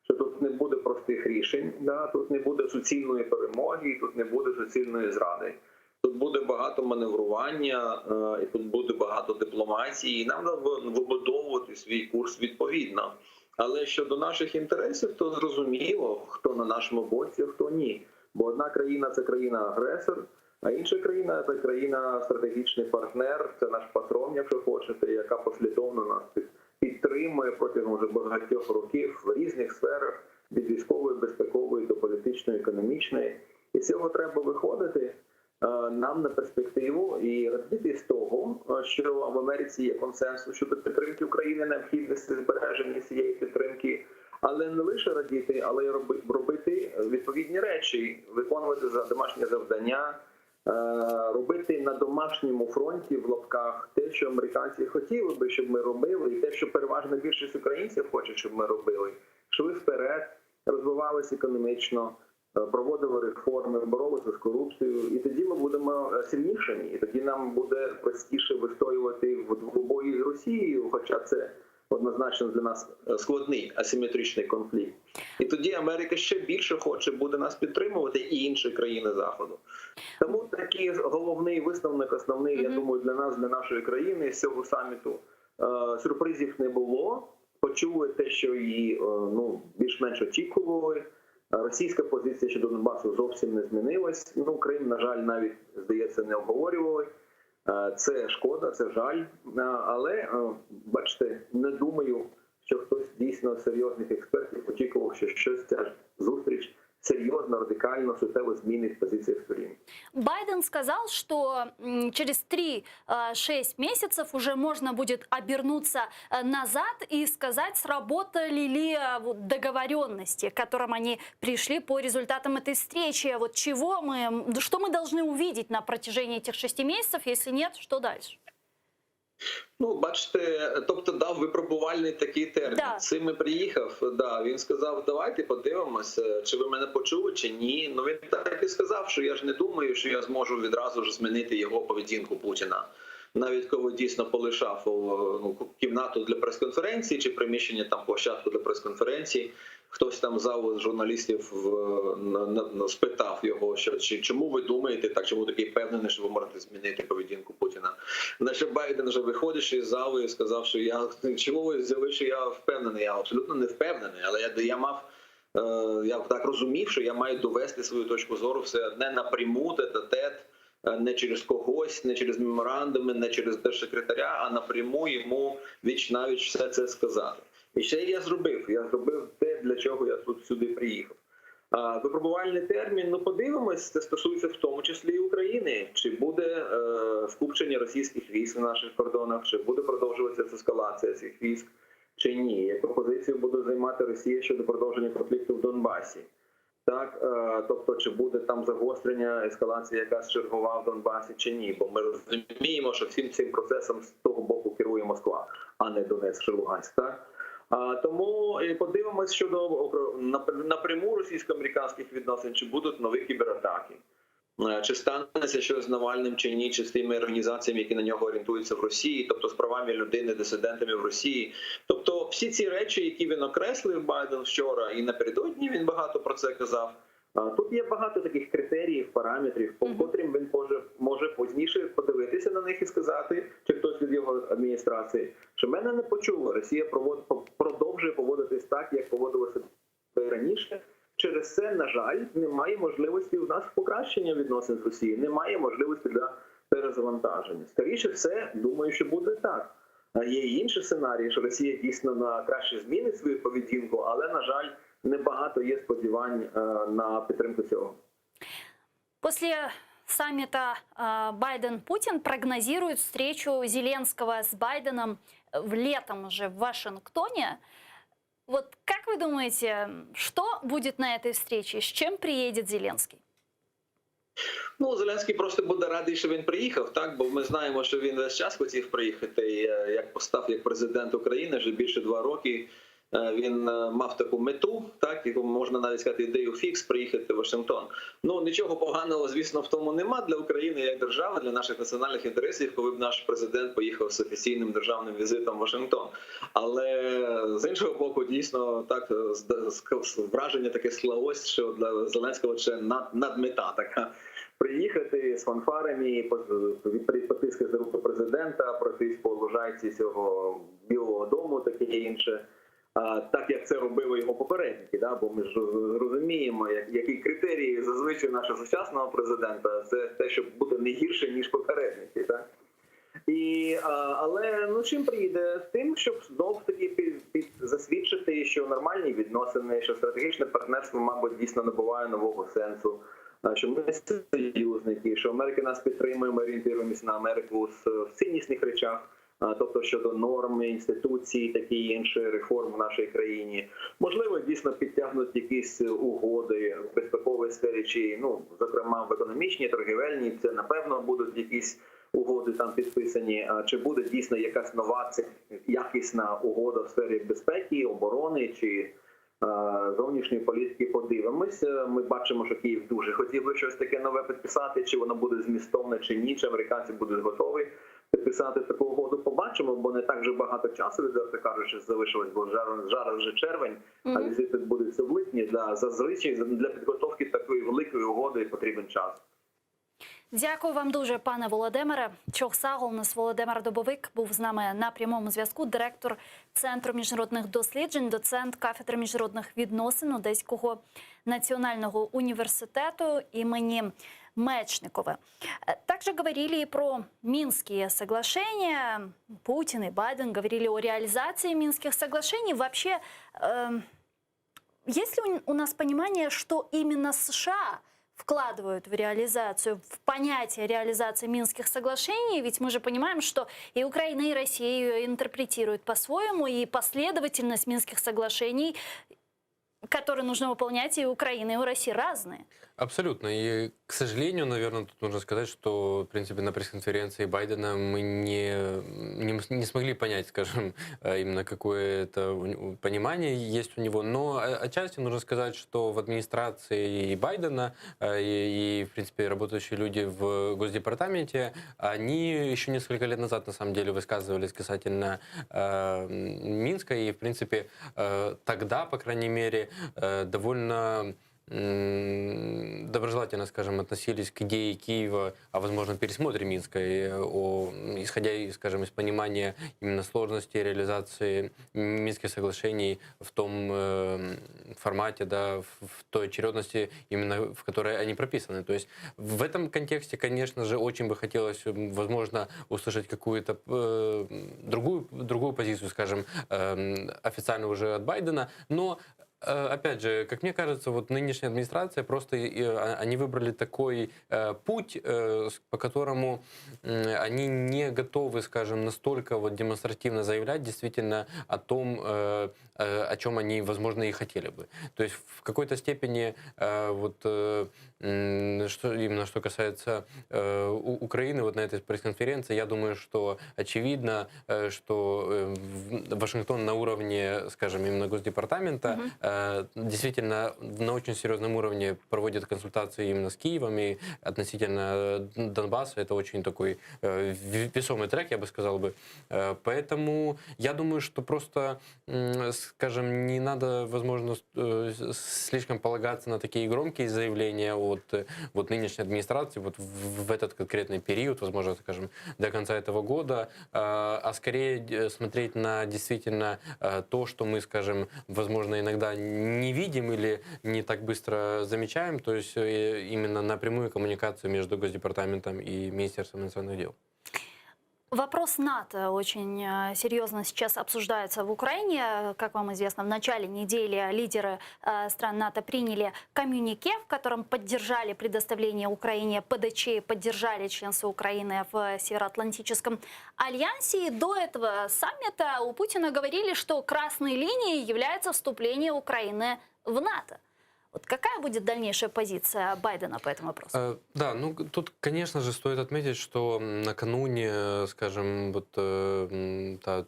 [SPEAKER 18] Що тут не буде простих рішень, да, тут не буде суцільної перемоги, тут не буде суцільної зради. Тут буде багато маневрування, е, і тут буде багато дипломатії, і нам треба вибудовувати свій курс відповідно. Але щодо наших інтересів, то зрозуміло, хто на нашому боці, а хто ні. Бо одна країна це країна-агресор, а інша країна це країна стратегічний партнер, це наш патрон, якщо хочете, яка послідовно нас під- підтримує протягом вже багатьох років в різних сферах від військової, безпекової до політичної, економічної. І з цього треба виходити е, нам на перспективу і радіти з того, е, що в Америці є консенсус щодо підтримки України, необхідності збереження цієї підтримки, але не лише радіти, але й роби- робити відповідні речі, виконувати за домашнє завдання, е, робити на домашньому фронті в лапках те, що американці хотіли би, щоб ми робили, і те, що переважна більшість українців хоче, щоб ми робили, йшли вперед, розвивалися економічно, е, проводили реформи, боролися з корупцією, і тоді ми будемо е, сильнішими, і тоді нам буде простіше вистоювати в двобої з Росією, хоча це однозначно для нас е, складний асиметричний конфлікт. І тоді Америка ще більше хоче буде нас підтримувати і інші країни Заходу. Тому такий головний висновок, основний, я думаю, для нас, для нашої країни з цього саміту е, сюрпризів не було. Почули те, що і е, ну більш-менш очікували. Е, Російська позиція щодо Донбасу зовсім не змінилась. Ну, Крим, на жаль, навіть здається, не обговорювали. Е, Це шкода, це жаль. Е, Але е, бачите, не думаю, що хтось дійсно з серйозних експертів очікував, що щось ця зустріч серйозно, радикально, суттєво змінить позицію сторін.
[SPEAKER 14] Байден сказал, что м, через 3-6 месяцев уже можно будет обернуться э, назад и сказать, сработали ли э, вот договоренности, к которым они пришли по результатам этой встречи. Вот чего мы, м, что мы должны увидеть на протяжении этих шести месяцев, если нет, что дальше?
[SPEAKER 18] Ну, бачите, тобто дав випробувальний такий термін.
[SPEAKER 14] Да.
[SPEAKER 18] Цим і приїхав. Да, він сказав, давайте подивимося, чи ви мене почули, чи ні. Ну він так і сказав, що я ж не думаю, що я зможу відразу ж змінити його поведінку Путіна. Навіть коли дійсно полишав о, ну, кімнату для прес-конференції чи приміщення там площадку для прес-конференції, хтось там з залу з журналістів в- на- на- на- спитав його, що чи чому ви думаєте так, чому такий впевнений, що ви можете змінити поведінку Путіна? На що Байден вже виходячи з залу і сказав, що я чого ви взяли, що я впевнений? Я абсолютно не впевнений, але я, я мав. е, Я так розумів, що я маю довести свою точку зору все не напряму, тет-а-тет, е, не через когось, не через меморандуми, не через держсекретаря, а напряму йому віч навіч все це сказати. І ще я зробив. Я зробив те, для чого я тут сюди приїхав. А, Випробувальний термін, ну подивимось, це стосується в тому числі і України. Чи буде е, скупчення російських військ на наших кордонах, чи буде продовжуватися ескалація цих військ, чи ні? Яку позицію буде займати Росія щодо продовження конфлікту в Донбасі? Так, е, тобто, чи буде там загострення, ескалація якась чергова в Донбасі, чи ні? Бо ми розуміємо, що всім цим процесом з того боку керує Москва, а не Донецьк чи Луганськ. Так? А, тому і подивимось щодо окро- напр- напряму російсько-американських відносин, чи будуть нові кібератаки, Е, чи станеться щось з Навальним чи ні, чи з тими організаціями, які на нього орієнтуються в Росії, тобто з правами людини, дисидентами в Росії. Тобто всі ці речі, які він окреслив Байден вчора, і напередодні він багато про це казав. А, Тут є багато таких критеріїв, параметрів, по котрим він може, може пізніше подивитися на них і сказати, чи хтось від його адміністрації, що мене не почуло. Росія провод- продовжує поводитись так, як поводилася раніше. Через це, на жаль, немає можливості в нас покращення відносин з Росією, немає можливості для перезавантаження. Скоріше все, думаю, що буде так. А Є і інші сценарії, що Росія дійсно на краще змінить свою поведінку, але на жаль, небагато є сподівань е, на підтримку цього.
[SPEAKER 14] После саммита э, Байден-Путин прогнозирует встречу Зеленского с Байденом э, в летом уже в Вашингтоне. Вот как вы думаете, что будет на этой встрече? С чем приедет Зеленский?
[SPEAKER 18] Ну, Зеленський просто буде радий, що він приїхав, так бо ми знаємо, що він весь час хотів приїхати. І, е, як постав як президент України вже більше два роки. е, Він е, мав таку мету, так яку можна навіть сказати ідею фікс приїхати в Вашингтон. Ну нічого поганого, звісно, в тому нема для України як держави, для наших національних інтересів, коли б наш президент поїхав з офіційним державним візитом в Вашингтон. Але з іншого боку, дійсно так е, з- з- враження таке склалось, що для Зеленського це над, надмета така приїхати з фанфарами, по- потискати руку президента, пройтись по лужайці цього Білого Дому, таке інше. Так як це робили його попередники, да? Бо ми ж розуміємо, які критерії зазвичай нашого сучасного президента, це те, щоб бути не гірше, ніж попередники. Так? І, але ну, чим приїде? Тим, щоб знов таки під, під, засвідчити, що нормальні відносини, що стратегічне партнерство, мабуть, дійсно набуває нового сенсу, що ми союзники, що Америка нас підтримує, ми орієнтуємося на Америку в ціннісних речах, тобто щодо норм, інституцій, такі інші реформ в нашій країні. Можливо, дійсно підтягнуть якісь угоди в безпековій сфері, чи, ну, зокрема, в економічній, торгівельній, це, напевно, будуть якісь угоди там підписані. А чи буде дійсно якась нова якісна угода в сфері безпеки, оборони чи зовнішньої політики, подивимось. Ми бачимо, що Київ дуже хотів би щось таке нове підписати, чи воно буде змістовне, чи ні, чи американці будуть готові підписати таку угоду, побачимо, бо не так вже багато часу, відверто кажучи, залишилось, бо зараз вже червень, а візит відбудеться в липні. Да, зазвичай для підготовки такої великої угоди потрібен час.
[SPEAKER 14] Дякую вам дуже, пане Володимире. Çoq sağ oluñız Володимир Дубовик був з нами на прямому зв'язку, директор Центру міжнародних досліджень, доцент кафедри міжнародних відносин Одеського національного університету імені Мечникова. Также говорили и про Минские соглашения. Путин и Байден говорили о реализации Минских соглашений. Вообще, э, есть ли у нас понимание, что именно США вкладывают в реализацию, в понятие реализации Минских соглашений? Ведь мы же понимаем, что и Украина, и Россия ее интерпретируют по-своему, и последовательность Минских соглашений, которые нужно выполнять и у Украины, и у России, разные.
[SPEAKER 16] Абсолютно. И, к сожалению, наверное, тут нужно сказать, что, в принципе, на пресс-конференции Байдена мы не, не, не смогли понять, скажем, э, именно какое это понимание есть у него. Но э, отчасти нужно сказать, что в администрации и Байдена, э, и, и, в принципе, работающие люди в Госдепартаменте, они еще несколько лет назад, на самом деле, высказывались касательно э, Минска. И, в принципе, э, тогда, по крайней мере, э, довольно доброжелательно, скажем, относились к идее Киева о возможном пересмотре Минска, и о, исходя, из, скажем, из понимания именно сложности реализации Минских соглашений в том э, формате, да, в, в той очередности, именно в которой они прописаны. То есть в этом контексте, конечно же, очень бы хотелось, возможно, услышать какую-то э, другую, другую позицию, скажем, э, официально уже от Байдена, но э, опять же, как мне кажется, вот нынешняя администрация просто э, они выбрали такой э, путь, по которому они не готовы, скажем, настолько вот демонстративно заявлять действительно о том, о чем они, возможно, и хотели бы. То есть в какой-то степени вот что именно что касается Украины, вот на этой пресс-конференции, я думаю, что очевидно, что Вашингтон на уровне, скажем, именно Госдепартамента угу. действительно на очень серьезном уровне проводит консультации именно с Киевом и относительно Донбасса. Это очень такой весомый трек, я бы сказал бы. Поэтому я думаю, что просто, скажем, не надо, возможно, слишком полагаться на такие громкие заявления от вот нынешней администрации вот в, в этот конкретный период, возможно, скажем, до конца этого года, а скорее смотреть на действительно то, что мы, скажем, возможно, иногда не видим или не так быстро замечаем, то есть именно напрямую коммуникацию между Госдепартаментом и Министерством иностранных дел.
[SPEAKER 14] Вопрос НАТО очень э, серьезно сейчас обсуждается в Украине. Как вам известно, в начале недели лидеры э, стран НАТО приняли коммюнике, в котором поддержали предоставление Украине ПДЧ, поддержали членство Украины в Североатлантическом альянсе. И до этого саммита у Путина говорили, что красной линией является вступление Украины в НАТО. Вот какая будет дальнейшая позиция Байдена по этому вопросу?
[SPEAKER 16] Э, да, ну тут, конечно же, стоит отметить, что накануне, скажем, вот э, та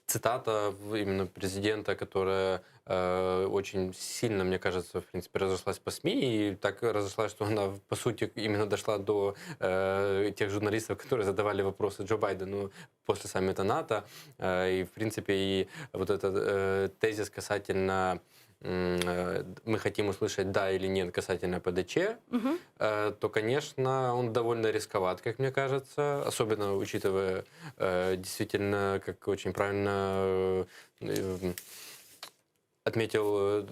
[SPEAKER 16] цитата именно президента, которая э, очень сильно, мне кажется, в принципе, разошлась по СМИ, и так разошлась, что она, по сути, именно дошла до э, тех журналистов, которые задавали вопросы Джо Байдену после саммита НАТО. Э, и, в принципе, и вот этот э, тезис касательно э, мы хотим услышать да или нет касательно ПДЧ, угу. то, конечно, он довольно рисковат, как мне кажется, особенно учитывая э, действительно, как очень правильно. отметил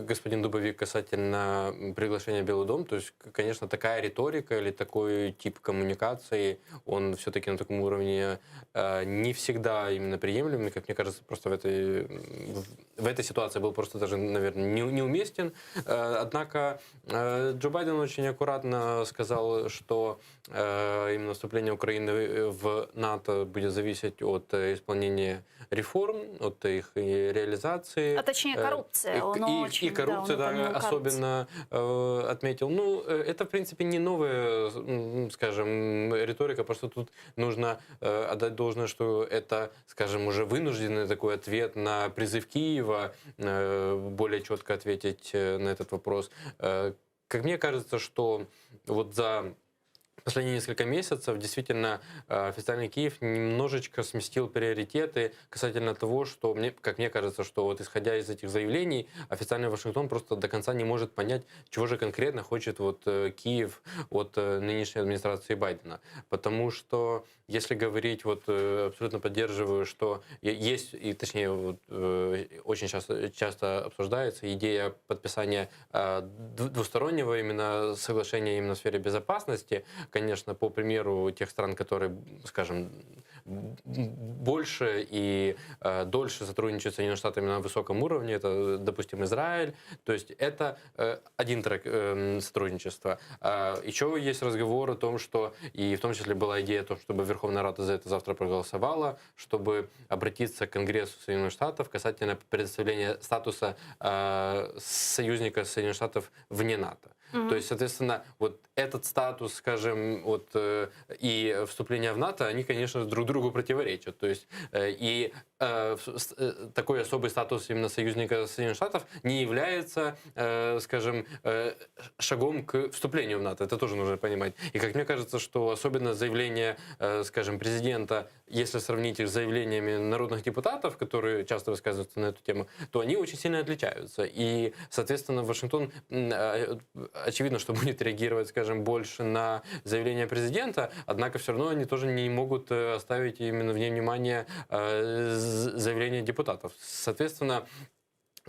[SPEAKER 16] господин Дубовик касательно приглашения в Белый дом, то есть, конечно, такая риторика или такой тип коммуникации, он все-таки на таком уровне не всегда именно приемлемый, как мне кажется, просто в этой, в этой ситуации был просто даже, наверное, не, неуместен. Однако Джо Байден очень аккуратно сказал, что именно вступление Украины в НАТО будет зависеть от исполнения реформ, от их реализации.
[SPEAKER 14] А точнее коррупция. Он
[SPEAKER 16] и,
[SPEAKER 14] очень,
[SPEAKER 16] и коррупция, да,
[SPEAKER 14] да,
[SPEAKER 16] он особенно э, отметил. Ну, это, в принципе, не новая, скажем, риторика, просто тут нужно э, отдать должное, что это, скажем, уже вынужденный такой ответ на призыв Киева, э, более четко ответить на этот вопрос. Э, как мне кажется, что вот за последние несколько месяцев действительно официальный Киев немножечко сместил приоритеты касательно того, что, мне, как мне кажется, что вот исходя из этих заявлений, официальный Вашингтон просто до конца не может понять, чего же конкретно хочет вот Киев от нынешней администрации Байдена. Потому что, если говорить, вот абсолютно поддерживаю, что есть, и точнее, вот, очень часто, часто обсуждается идея подписания двустороннего именно соглашения именно в сфере безопасности, конечно, по примеру тех стран, которые, скажем, больше и э, дольше сотрудничают с Соединенными Штатами на высоком уровне, это, допустим, Израиль. То есть это э, один трек э, сотрудничества. А еще есть разговор о том, что, и в том числе была идея о том, чтобы Верховная Рада за это завтра проголосовала, чтобы обратиться к Конгрессу Соединенных Штатов касательно предоставления статуса э, союзника Соединенных Штатов вне НАТО. Mm-hmm. То есть, соответственно, вот этот статус, скажем, вот, э, и вступление в НАТО, они, конечно, друг другу противоречат. То есть, э, и э, такой особый статус именно союзника Соединенных Штатов не является, э, скажем, э, шагом к вступлению в НАТО. Это тоже нужно понимать. И как мне кажется, что особенно заявление, э, скажем, президента, если сравнить их с заявлениями народных депутатов, которые часто высказываются на эту тему, то они очень сильно отличаются. И, соответственно, Вашингтон, э, очевидно, что будет реагировать, скажем, больше на заявление президента, однако все равно они тоже не могут оставить именно вне внимания заявления депутатов. Соответственно,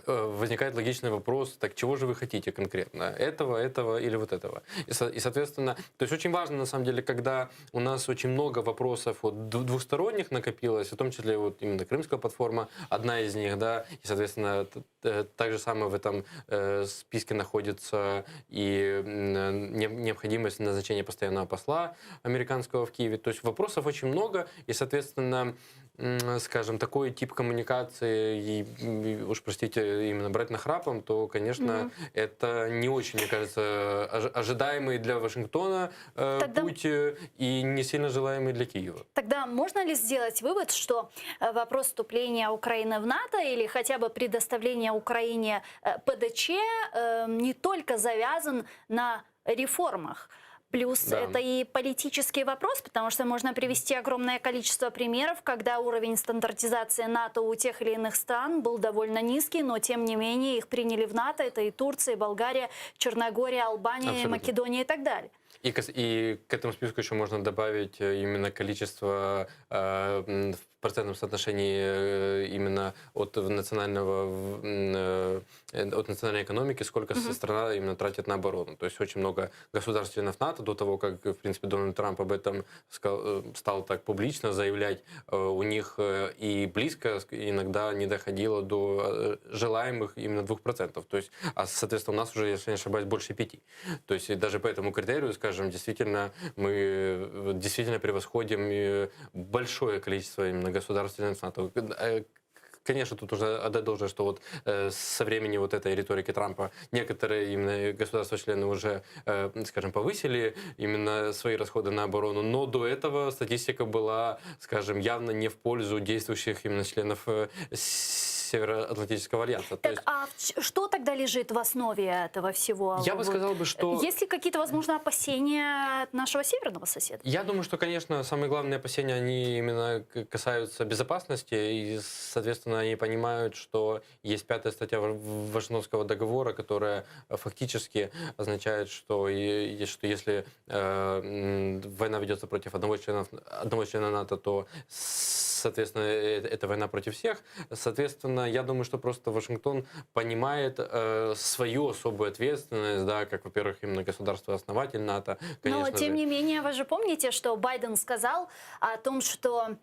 [SPEAKER 16] возникает логичный вопрос, так чего же вы хотите конкретно? Этого, этого или вот этого? И, и соответственно, то есть очень важно, на самом деле, когда у нас очень много вопросов вот двусторонних накопилось, в том числе вот именно Крымская платформа, одна из них, да, и, соответственно, так же самое в этом э, списке находится и необходимость назначения постоянного посла американского в Киеве. То есть вопросов очень много, и, соответственно, скажем, такой тип коммуникации, и, уж простите, именно брать нахрапом, то, конечно, mm-hmm. это не очень, мне кажется, ожидаемый для Вашингтона э, Тогда... путь и не сильно желаемый для Киева.
[SPEAKER 14] Тогда можно ли сделать вывод, что вопрос вступления Украины в НАТО или хотя бы предоставления Украине ПДЧ не только завязан на реформах? Плюс да. это и политический вопрос, потому что можно привести огромное количество примеров, когда уровень стандартизации НАТО у тех или иных стран был довольно низкий, но тем не менее их приняли в НАТО. Это и Турция, и Болгария, Черногория, Албания, Абсолютно. Македония и так далее.
[SPEAKER 16] И к, и к этому списку еще можно добавить именно количество э, в процентном соотношении именно от национального, э, от национальной экономики, сколько mm-hmm. страна именно тратит на оборону. То есть очень много государств-членов НАТО до того, как, в принципе, Дональд Трамп об этом стал так публично заявлять, у них и близко иногда не доходило до желаемых именно 2%. То есть, а, соответственно, у нас уже, если не ошибаюсь, больше 5. То есть даже по этому критерию, скажем, действительно, мы действительно превосходим большое количество именно государств-членов НАТО. Конечно, тут нужно отдать должное, что вот э, со времени вот этой риторики Трампа некоторые именно государства-члены уже, э, скажем, повысили именно свои расходы на оборону, но до этого статистика была, скажем, явно не в пользу действующих именно членов э, Североатлантического альянса.
[SPEAKER 14] Так, есть... а что тогда лежит в основе этого всего?
[SPEAKER 16] Я бы сказал бы, что...
[SPEAKER 14] Есть ли какие-то, возможно, опасения от нашего северного соседа?
[SPEAKER 16] Я думаю, что, конечно, самые главные опасения, они именно касаются безопасности, и, соответственно, они понимают, что есть пятая статья Вашингтонского договора, которая фактически означает, что, и, что если э, война ведется против одного члена, одного члена НАТО, то с... соответственно, это война против всех. Соответственно, я думаю, что просто Вашингтон понимает свою особую ответственность, да, как, во-первых, именно государство-основатель НАТО,
[SPEAKER 14] Но,
[SPEAKER 16] конечно
[SPEAKER 14] тем
[SPEAKER 16] же.
[SPEAKER 14] не менее, вы же помните, что Байден сказал о том, что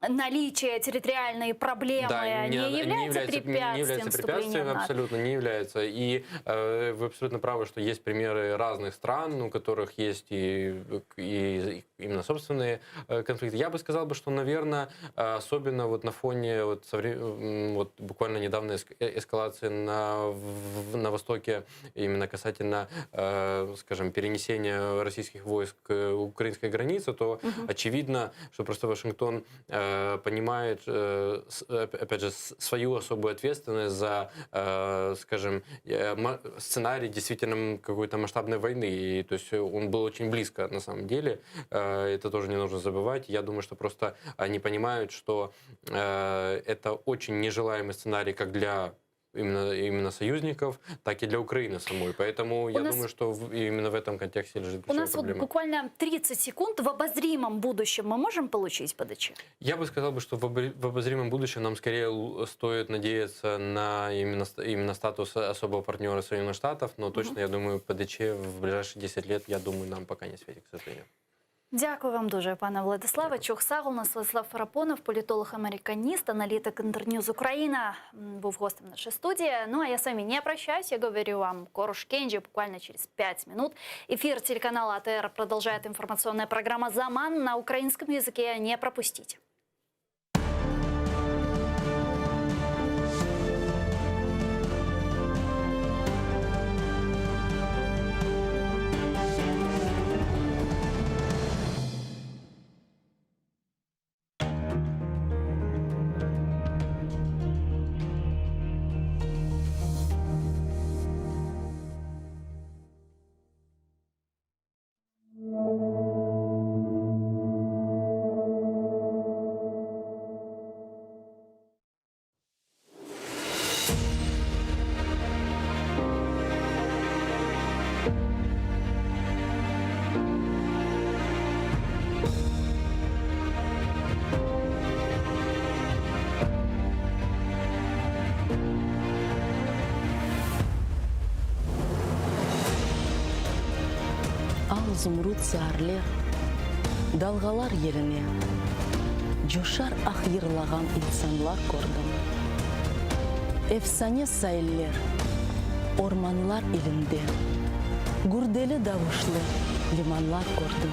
[SPEAKER 14] наличие территориальной проблемы
[SPEAKER 16] Да,
[SPEAKER 14] не, является препятствием
[SPEAKER 16] не является
[SPEAKER 14] вступлению
[SPEAKER 16] препятствием,
[SPEAKER 14] в НАТО.
[SPEAKER 16] абсолютно не является. И э, вы абсолютно правы, что есть примеры разных стран, у которых есть и, и именно собственные э, конфликты. Я бы сказал бы, что, наверное, э, особенно вот на фоне вот, совре- м, вот буквально недавней эск- э, эскалации на, в- на Востоке, именно касательно, э, скажем, перенесения российских войск к украинской границе, то
[SPEAKER 19] Мгм.
[SPEAKER 16] очевидно, что просто Вашингтон э, понимает, э, с- оп- опять же, с- свою особую ответственность за, э, скажем, э, ма- сценарий действительно какой-то масштабной войны. И, то есть он был очень близко, на самом деле. Э, Это тоже не нужно забывать. Я думаю, что просто они понимают, что э, это очень нежелаемый сценарий как для именно, именно союзников, так и для Украины самой. Поэтому я
[SPEAKER 14] нас-
[SPEAKER 16] думаю, что в- именно в этом контексте лежит
[SPEAKER 14] У
[SPEAKER 16] ключевая
[SPEAKER 14] нас вот
[SPEAKER 16] проблема.
[SPEAKER 14] буквально 30 секунд. В обозримом будущем мы можем получить ПДЧ?
[SPEAKER 16] Я бы сказал, бы, что в обо- в обозримом будущем нам скорее л- стоит надеяться на именно, ст- именно статус особого партнера Соединенных Штатов, но точно, я думаю, ПДЧ в ближайшие 10 лет, я думаю, нам пока не светит, к сожалению.
[SPEAKER 14] Дякую вам дуже, пане Владиславе. Çoq sağ oluñız Владислав Фарапонов, политолог-американист, аналитик Интерньюз Украина, м, був гостем нашей студии. Ну, а я с вами не прощаюсь, я говорю вам Körüşkence буквально через 5 минут. Эфир телеканала АТР продолжает информационная программа «Заман» на украинском языке. Не пропустите.
[SPEAKER 19] Al zumrut saarler, dalğalar yeline, Coşar ah yırlağan insanlar kördim. Efsane sailler, ormanlar ilinde, Gürdeli davuşlı limanlar kördim.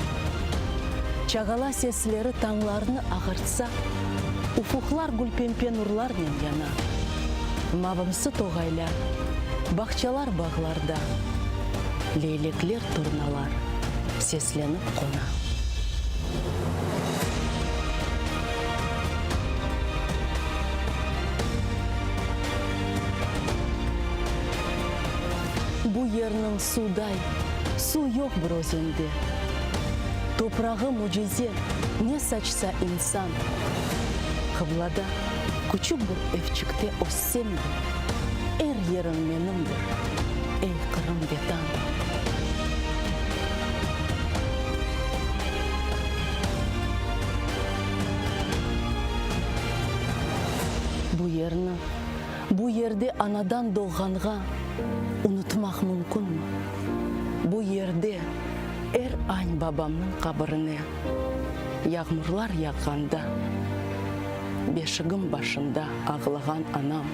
[SPEAKER 19] Çağala sesleri tañlarnı ağartsa, Ufuqlar gülpempe nurlarnen yana. Mavımsı toğaylar, bağçalar bağlarda, Leylekler, turnalar seslenip qona. Bu yerniñ suvday suv yoq bir özende. Toprağı mücize, ne saçsa insan. Qıblada küçük bir evçikte össem de, Er yerim menimdir, ey Qırım Vetan. Bu yerni, bu yerde anadan doğğanğa unutmaq mümkünmi? Bu yerde er añ babamnıñ qabirine yağmurlar yağğanda, beşigim başında ağlağan anam,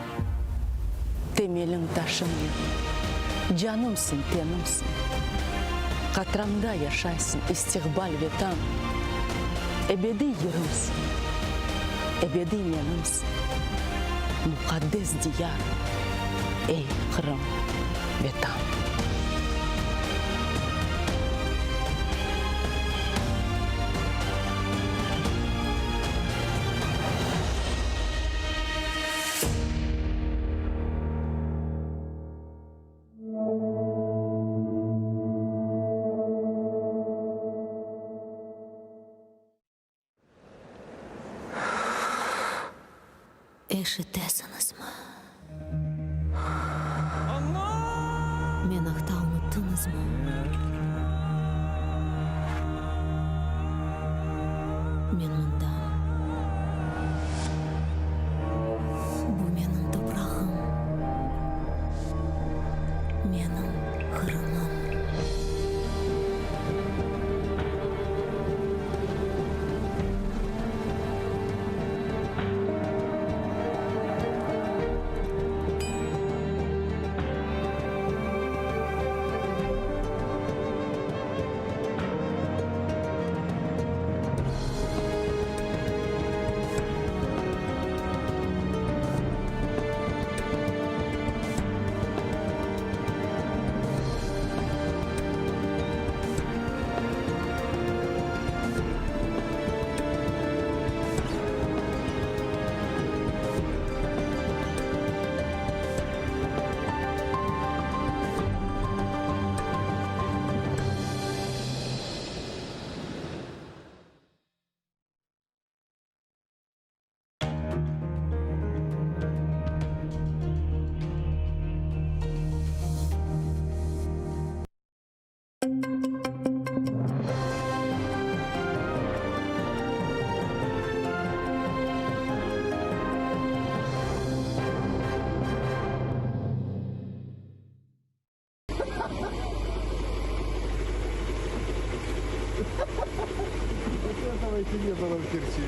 [SPEAKER 19] temeliñ taşım men, canımsıñ, tenimsiñ, qatramda yaşaysıñ, istiqbal Vetan, ebediy yırımsıñ, ebediy menimsiñ, muqaddes diyar, ey, Qırım, Vetan.
[SPEAKER 11] Eşitesiñizmi? Men aqta unuttıñızmı? Men mındam.
[SPEAKER 20] Давайте не было в Керчи.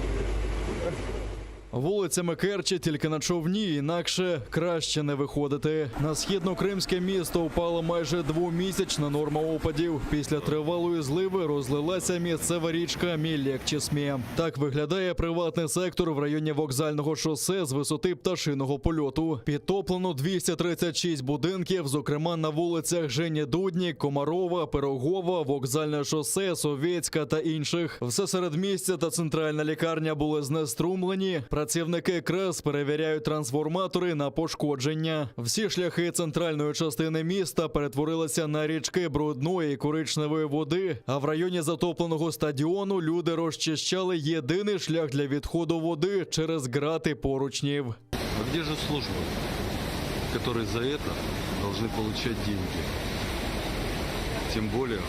[SPEAKER 17] Вулицями Керчі тільки на човні, інакше краще не виходити. На східно-кримське місто впала майже двомісячна норма опадів. Після тривалої зливи розлилася місцева річка Міллєк-Чесмє. Так виглядає приватний сектор в районі вокзального шосе з висоти пташиного польоту. Підтоплено 236 будинків, зокрема на вулицях Жені Дудні, Комарова, Пирогова, Вокзальне шосе, Совєтська та інших. Все середмістя та центральна лікарня були знеструмлені. Працівники КРЕС перевіряють трансформатори на пошкодження. Всі шляхи центральної частини міста перетворилися на річки брудної і коричневої води. А в районі затопленого стадіону люди розчищали єдиний шлях для відходу води через грати поручнів.
[SPEAKER 20] А где же службы, которые за это должны получать деньги? Тем более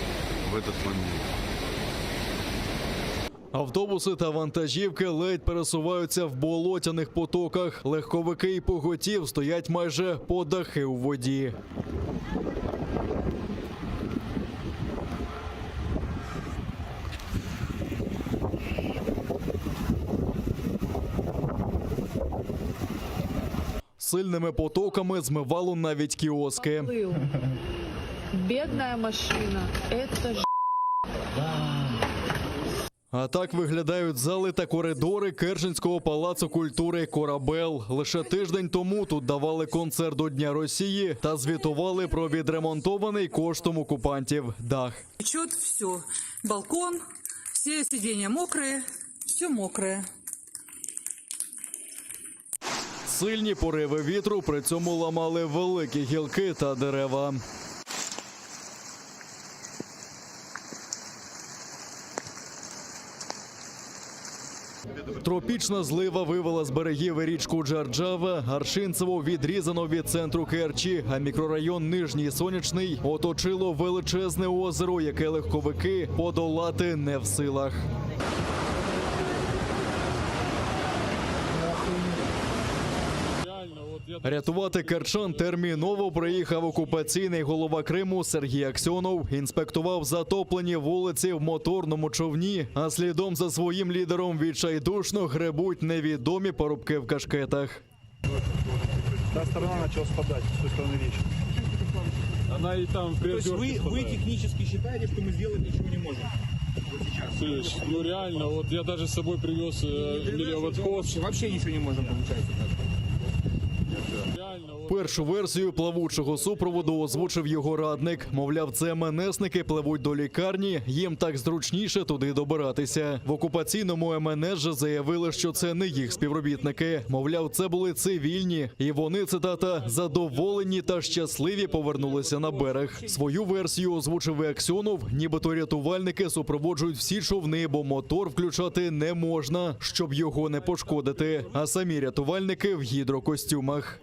[SPEAKER 20] в этот момент.
[SPEAKER 17] Автобуси та вантажівки ледь пересуваються в болотяних потоках. Легковики й поготів стоять майже по дахи у воді. Сильними потоками змивало навіть кіоски.
[SPEAKER 21] Бедная машина. Это ж...
[SPEAKER 17] А так виглядають зали та коридори Керченського палацу культури Корабел. Лише тиждень тому тут давали концерт до Дня Росії та звітували про відремонтований коштом окупантів дах.
[SPEAKER 21] Течет все. Балкон, все сиденья мокрые, все мокрое.
[SPEAKER 17] Сильні пориви вітру при цьому ламали великі гілки та дерева. Тропічна злива вивела з берегів річку Джарджава, Аршинцево відрізано від центру Керчі, а мікрорайон Нижній Сонячний оточило величезне озеро, яке легковики подолати не в силах. Рятувати керчан терміново приїхав окупаційний голова Криму Сергій Аксьонов. Інспектував затоплені вулиці в моторному човні, а слідом за своїм лідером відчайдушно гребуть невідомі парубки в кашкетах.
[SPEAKER 22] Та сторона начала спадать, с той стороны речки.
[SPEAKER 20] Она и там
[SPEAKER 22] То есть вы, вы технически считаете, что мы сделать ничего не можем? Вот сейчас.
[SPEAKER 20] Слышь, ну реально, вот я даже с собой привез э, мелиоводхоз.
[SPEAKER 22] Вообще ничего не можем, получается так.
[SPEAKER 17] Першу версію плавучого супроводу озвучив його радник. Мовляв, це МНСники пливуть до лікарні, їм так зручніше туди добиратися. В окупаційному МНС же заявили, що це не їх співробітники. Мовляв, це були цивільні, і вони, цитата, задоволені та щасливі повернулися на берег. Свою версію озвучив і Аксьонов, нібито рятувальники супроводжують всі човни, бо мотор включати не можна, щоб його не пошкодити. А самі рятувальники в гідрокостюмах.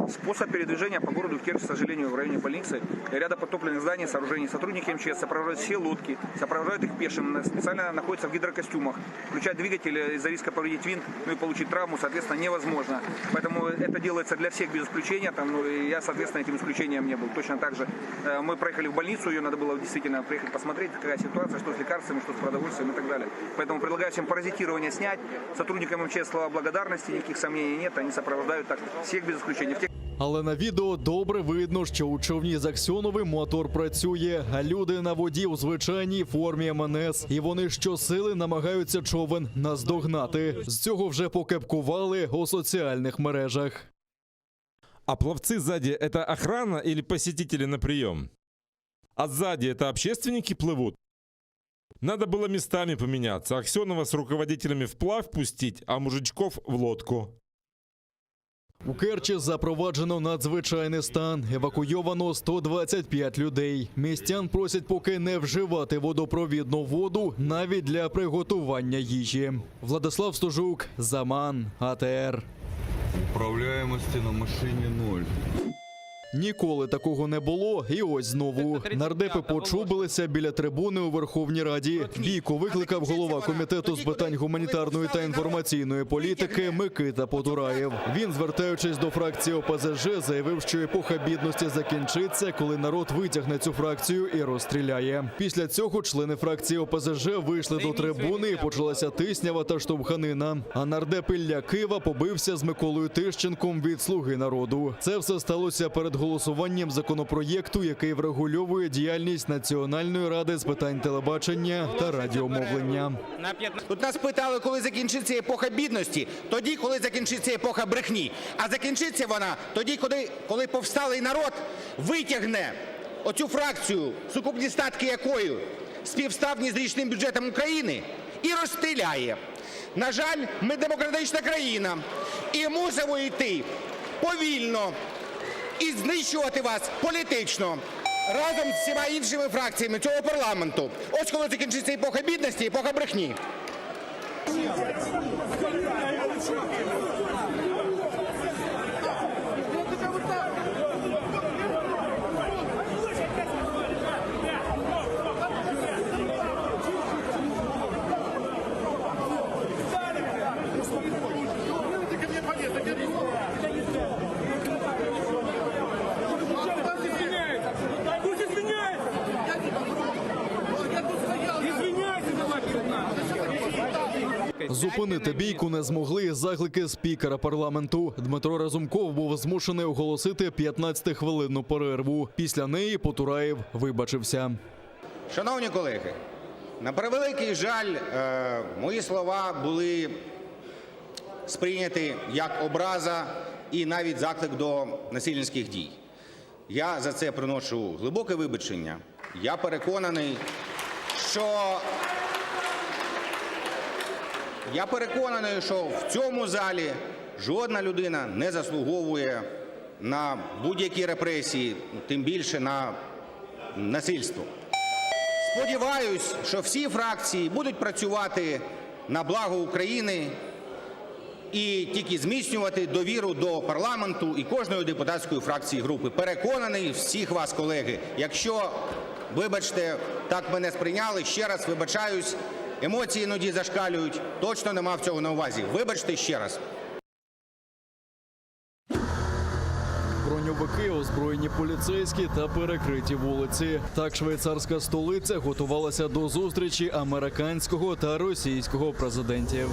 [SPEAKER 23] Способ передвижения по городу Керчь, к сожалению, в районе больницы, ряда подтопленных зданий, сооружений. Сотрудники МЧС сопровождают все лодки, сопровождают их пешим, специально находятся в гидрокостюмах. Включать двигатель из-за риска повредить винт, ну и получить травму, соответственно, невозможно. Поэтому это делается для всех без исключения. Там, ну, и я, соответственно, этим исключением не был. Точно так же э, мы проехали в больницу, ее надо было действительно приехать посмотреть, какая ситуация, что с лекарствами, что с продовольствием и так далее. Поэтому предлагаю всем паразитирование снять. Сотрудникам МЧС слова благодарности, никаких сомнений нет, они сопровождают так всех без исключения. В тех
[SPEAKER 17] Але на відео добре видно, що у човні з Аксьоновим мотор працює, а люди на воді у звичайній формі МНС. І вони щосили намагаються човен наздогнати. З цього вже покепкували у соціальних мережах.
[SPEAKER 15] А пловцы сзади это охрана или посетители на прием? А сзади это общественники плывут? Надо было местами поменяться. Аксенова с руководителями вплавь пустить, а мужичков в лодку.
[SPEAKER 17] У Керчі запроваджено надзвичайний стан. Евакуйовано 125 людей. Містян просять поки не вживати водопровідну воду навіть для приготування їжі. Владислав Стужук, Заман, АТР.
[SPEAKER 20] Управляемости на машине ноль.
[SPEAKER 17] Ніколи такого не було, і ось знову. Нардепи почубилися біля трибуни у Верховній Раді. Бійку викликав голова комітету з питань гуманітарної та інформаційної політики Микита Потураєв. Він, звертаючись до фракції ОПЗЖ, заявив, що епоха бідності закінчиться, коли народ витягне цю фракцію і розстріляє. Після цього члени фракції ОПЗЖ вийшли до трибуни і почалася тиснява та штовханина. А нардеп Ілля Кива побився з Миколою Тищенком від «Слуги народу». Це все сталося перед голосуванням законопроєкту, який врегульовує діяльність Національної ради з питань телебачення та радіомовлення.
[SPEAKER 3] Тут нас питали, коли закінчиться епоха бідності, тоді, коли закінчиться епоха брехні. А закінчиться вона тоді, коли, коли повсталий народ витягне оцю фракцію, сукупні статки якої співставні з річним бюджетом України, і розстріляє. На жаль, ми демократична країна і мусимо йти повільно і знищувати вас політично. Разом з всіма іншими фракціями цього парламенту. Ось коли закінчиться епоха бідності, епоха брехні.
[SPEAKER 22] Пусть извиняется! Извиняйся давай перед нами!
[SPEAKER 17] Зупинити бійку не змогли і заклики спікера парламенту. Дмитро Разумков був змушений оголосити 15-хвилинну перерву. Після неї Потураєв вибачився.
[SPEAKER 3] Шановні колеги, на превеликий жаль, е, мої слова були сприйняті як образа і навіть заклик до насильницьких дій. Я за це приношу глибоке вибачення. Я переконаний, що я переконаний, що в цьому залі жодна людина не заслуговує на будь-які репресії, тим більше на насильство. Сподіваюсь, що всі фракції будуть працювати на благо України і тільки зміцнювати довіру до парламенту і кожної депутатської фракції групи. Переконаний всіх вас, колеги, якщо, вибачте, так мене сприйняли, ще раз вибачаюсь, емоції іноді зашкалюють, точно не мав цього на увазі. Вибачте ще раз.
[SPEAKER 17] Броньовики, озброєні поліцейські та перекриті вулиці. Так швейцарська столиця готувалася до зустрічі американського та російського президентів.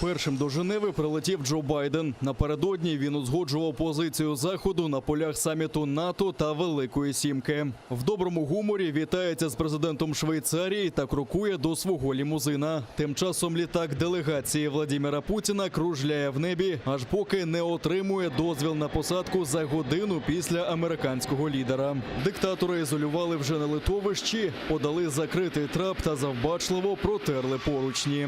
[SPEAKER 17] Першим до Женеви прилетів Джо Байден. Напередодні він узгоджував позицію Заходу на полях саміту НАТО та Великої Сімки. В доброму гуморі вітається з президентом Швейцарії та крокує до свого лімузина. Тим часом літак делегації Владіміра Путіна кружляє в небі, аж поки не отримує дозвіл на посадку за годину після американського лідера. Диктатора ізолювали вже на литовищі, подали закритий трап та завбачливо протерли поручні.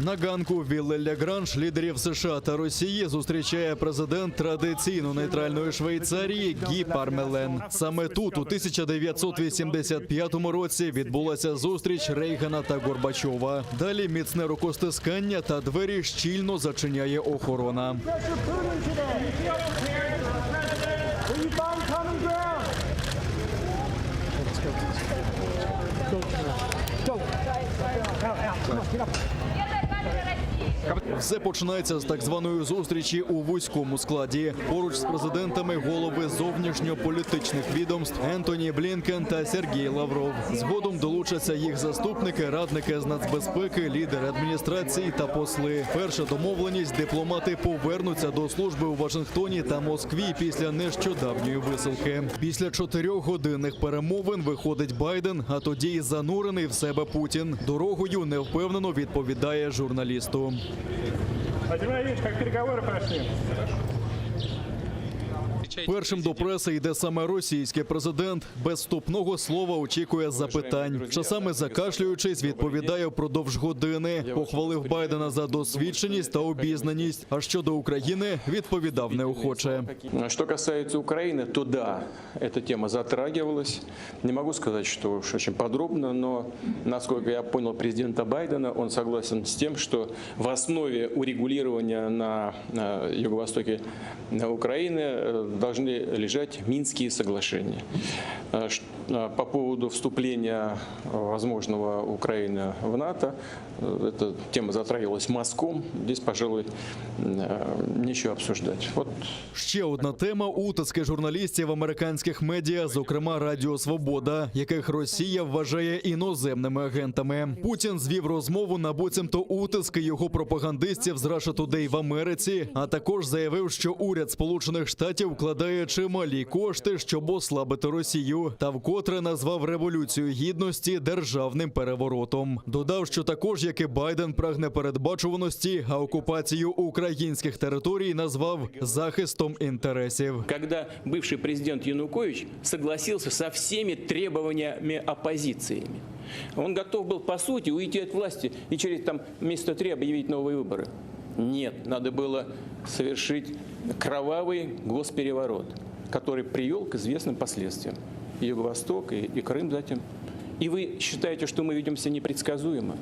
[SPEAKER 17] На ганку Вілле Ля-Гранж лідерів США та Росії зустрічає президент традиційно нейтральної Швейцарії Гі Пармелен. Саме тут, у 1985 році, відбулася зустріч Рейгана та Горбачова. Далі міцне рукостискання та двері щільно зачиняє охорона. Все починається з так званої зустрічі у вузькому складі. Поруч з президентами голови зовнішньополітичних відомств Ентоні Блінкен та Сергій Лавров. Згодом долучаться їх заступники, радники з нацбезпеки, лідери адміністрації та посли. Перша домовленість дипломати повернуться до служби у Вашингтоні та Москві після нещодавньої висилки. Після чотирьохгодинних перемовин виходить Байден, а тоді й занурений в себе Путін. Дорогою невпевнено відповідає журналісту.
[SPEAKER 22] Владимир Владимирович, как переговоры прошли?
[SPEAKER 17] Першим до преси йде саме російський президент. Без вступного слова очікує запитань. Часами закашлюючись, відповідає впродовж години. Похвалив Байдена за досвідченість та обізнаність. А щодо України, відповідав неохоче.
[SPEAKER 5] Что касается Украины, то да, эта тема затрагивалась. Не могу сказать, что уж очень подробно, но, насколько я понял президента Байдена, он согласен с тем, что в основе урегулирования на э, юго-востоке Украины э, должны лежать Минские соглашения. Э, ш- э, По поводу вступления э, возможного Украины в НАТО, э, эта тема затрагивалась мазком. Здесь, пожалуй, э, нечего обсуждать. Вот
[SPEAKER 17] Ще одна тема утиски журналістів американських медіа, зокрема Радіо Свобода, яких Росія вважає іноземними агентами. Путін звів розмову на буцімто утиски його пропагандистів з Russia Today в Америці, а також заявив, що уряд Сполучених Штатів вкладає чималі кошти, щоб ослабити Росію, та вкотре назвав революцію гідності державним переворотом. Додав, що також, як і Байден, прагне передбачуваності, а окупацію українських територій назвав захистом інтересів.
[SPEAKER 5] Когда бывший президент Янукович согласился со всеми требованиями оппозиции. Он готов был, по сути, уйти от власти и через там, месяца три объявить новые выборы. Нет, надо было совершить кровавый госпереворот, который привел к известным последствиям. И Юго-Восток, и, и Крым затем. И вы считаете, что мы ведем себя непредсказуемо?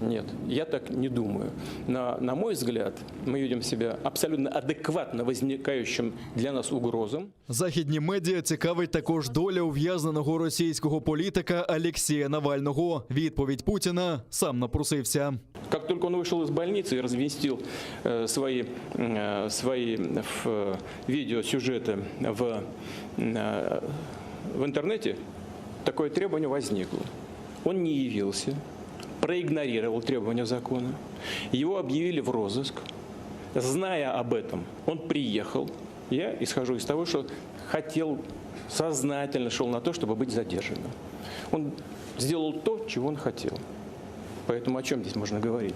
[SPEAKER 5] Нет, я так не думаю. На, на мой взгляд, мы ведем себя абсолютно адекватно возникающим для нас угрозам.
[SPEAKER 17] Західні медіа цікавить також доля ув'язненого російського політика Алєксія Навального. Відповідь Путіна сам напросився.
[SPEAKER 5] Как только он вышел из больницы и разместил э, свои, э, свои ф- э, видеосюжеты в, э, в интернете, такое требование возникло. Он не явился, проигнорировал требования закона. Его объявили в розыск. Зная об этом, он приехал. Я исхожу из того, что хотел, сознательно шел на то, чтобы быть задержанным. Он сделал то, чего он хотел. Поэтому о чем здесь можно говорить?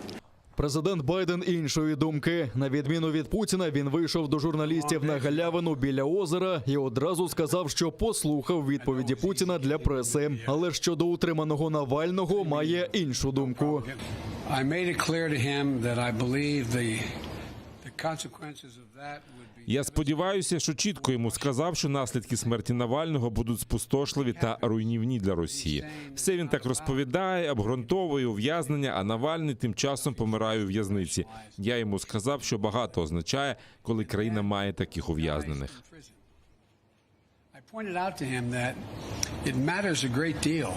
[SPEAKER 17] Президент Байден іншої думки. На відміну від Путіна, він вийшов до журналістів на галявину біля озера і одразу сказав, що послухав відповіді Путіна для преси. Але щодо утриманого Навального має іншу думку.
[SPEAKER 6] I made it clear to him that I believe the, the consequences of that would be
[SPEAKER 15] Я сподіваюся, що чітко йому сказав, що наслідки смерті Навального будуть спустошливі та руйнівні для Росії. Все він так розповідає, обґрунтовує ув'язнення, а Навальний тим часом помирає у в'язниці. Я йому сказав, що багато означає, коли країна має таких ув'язнених.
[SPEAKER 6] I pointed out to him that it matters a great deal.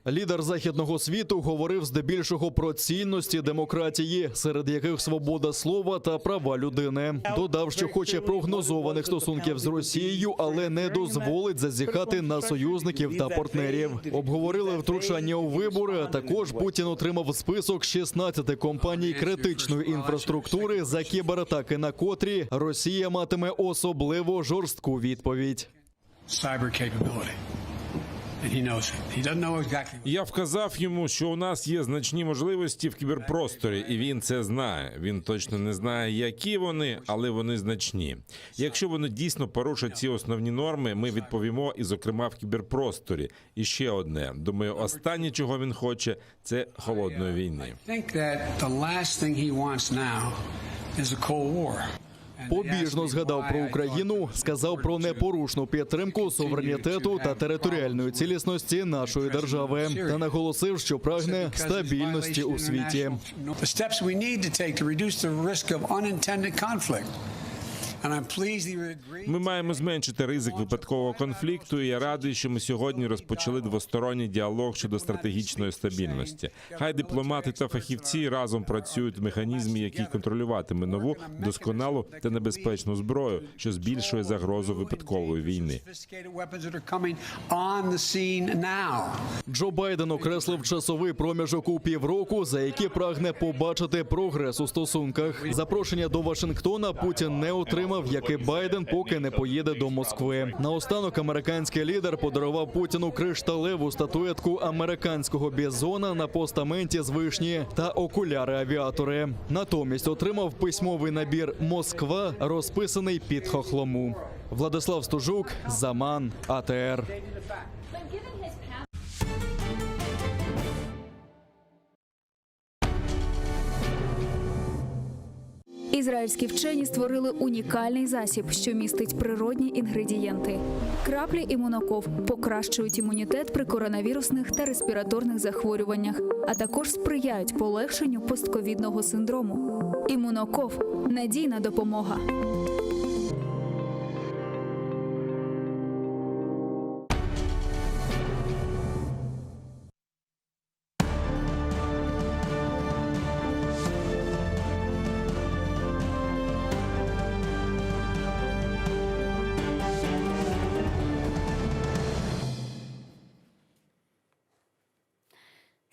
[SPEAKER 17] Лідер західного світу говорив здебільшого про цінності демократії, серед яких свобода слова та права людини. Додав, що хоче прогнозованих стосунків з Росією, але не дозволить зазіхати на союзників та партнерів. Обговорили втручання у вибори. А також Путін отримав список 16 компаній критичної інфраструктури за кібератаки, на котрі Росія матиме особливо жорстку відповідь.
[SPEAKER 6] Cyber capability. And he knows it. He doesn't know exactly.
[SPEAKER 15] Я вказав йому, що у нас є значні можливості в кіберпросторі, і він це знає. Він точно не знає, які вони, але вони значні. Якщо вони дійсно порушать ці основні норми, ми відповімо, і, зокрема, в кіберпросторі. І ще одне. Думаю, останнє, чого він хоче, це холодної війни.
[SPEAKER 6] I think that the last thing he wants now is a Cold War.
[SPEAKER 17] Побіжно згадав про Україну, сказав про непорушну підтримку суверенітету та територіальної цілісності нашої держави та наголосив, що прагне стабільності у світі.
[SPEAKER 6] The steps we need to take to reduce the risk of unintended conflict. And I'm pleased he agreed.
[SPEAKER 15] Ми маємо зменшити ризик випадкового конфлікту. І я радий, що ми сьогодні розпочали двосторонній діалог щодо стратегічної стабільності. Хай дипломати та фахівці разом працюють в механізмі, який контролюватиме нову, досконалу та небезпечну зброю, що збільшує загрозу випадкової війни.
[SPEAKER 6] Sophisticated weapons that are coming on the scene now.
[SPEAKER 17] Джо Байден окреслив часовий проміжок у півроку, за які прагне побачити прогрес у стосунках. Запрошення до Вашингтона Путін не отримав. отримав, як і Байден, поки не поїде до Москви. Наостанок американський лідер подарував Путіну кришталеву статуетку американського бізона на постаменті з вишні та окуляри авіатори. Натомість отримав письмовий набір Москва, розписаний під хохлому. Владислав Стужук, Заман, АТР.
[SPEAKER 7] Ізраїльські вчені створили унікальний засіб, що містить природні інгредієнти. Краплі імуноков покращують імунітет при коронавірусних та респіраторних захворюваннях, а також сприяють полегшенню постковідного синдрому. Імуноков надійна допомога.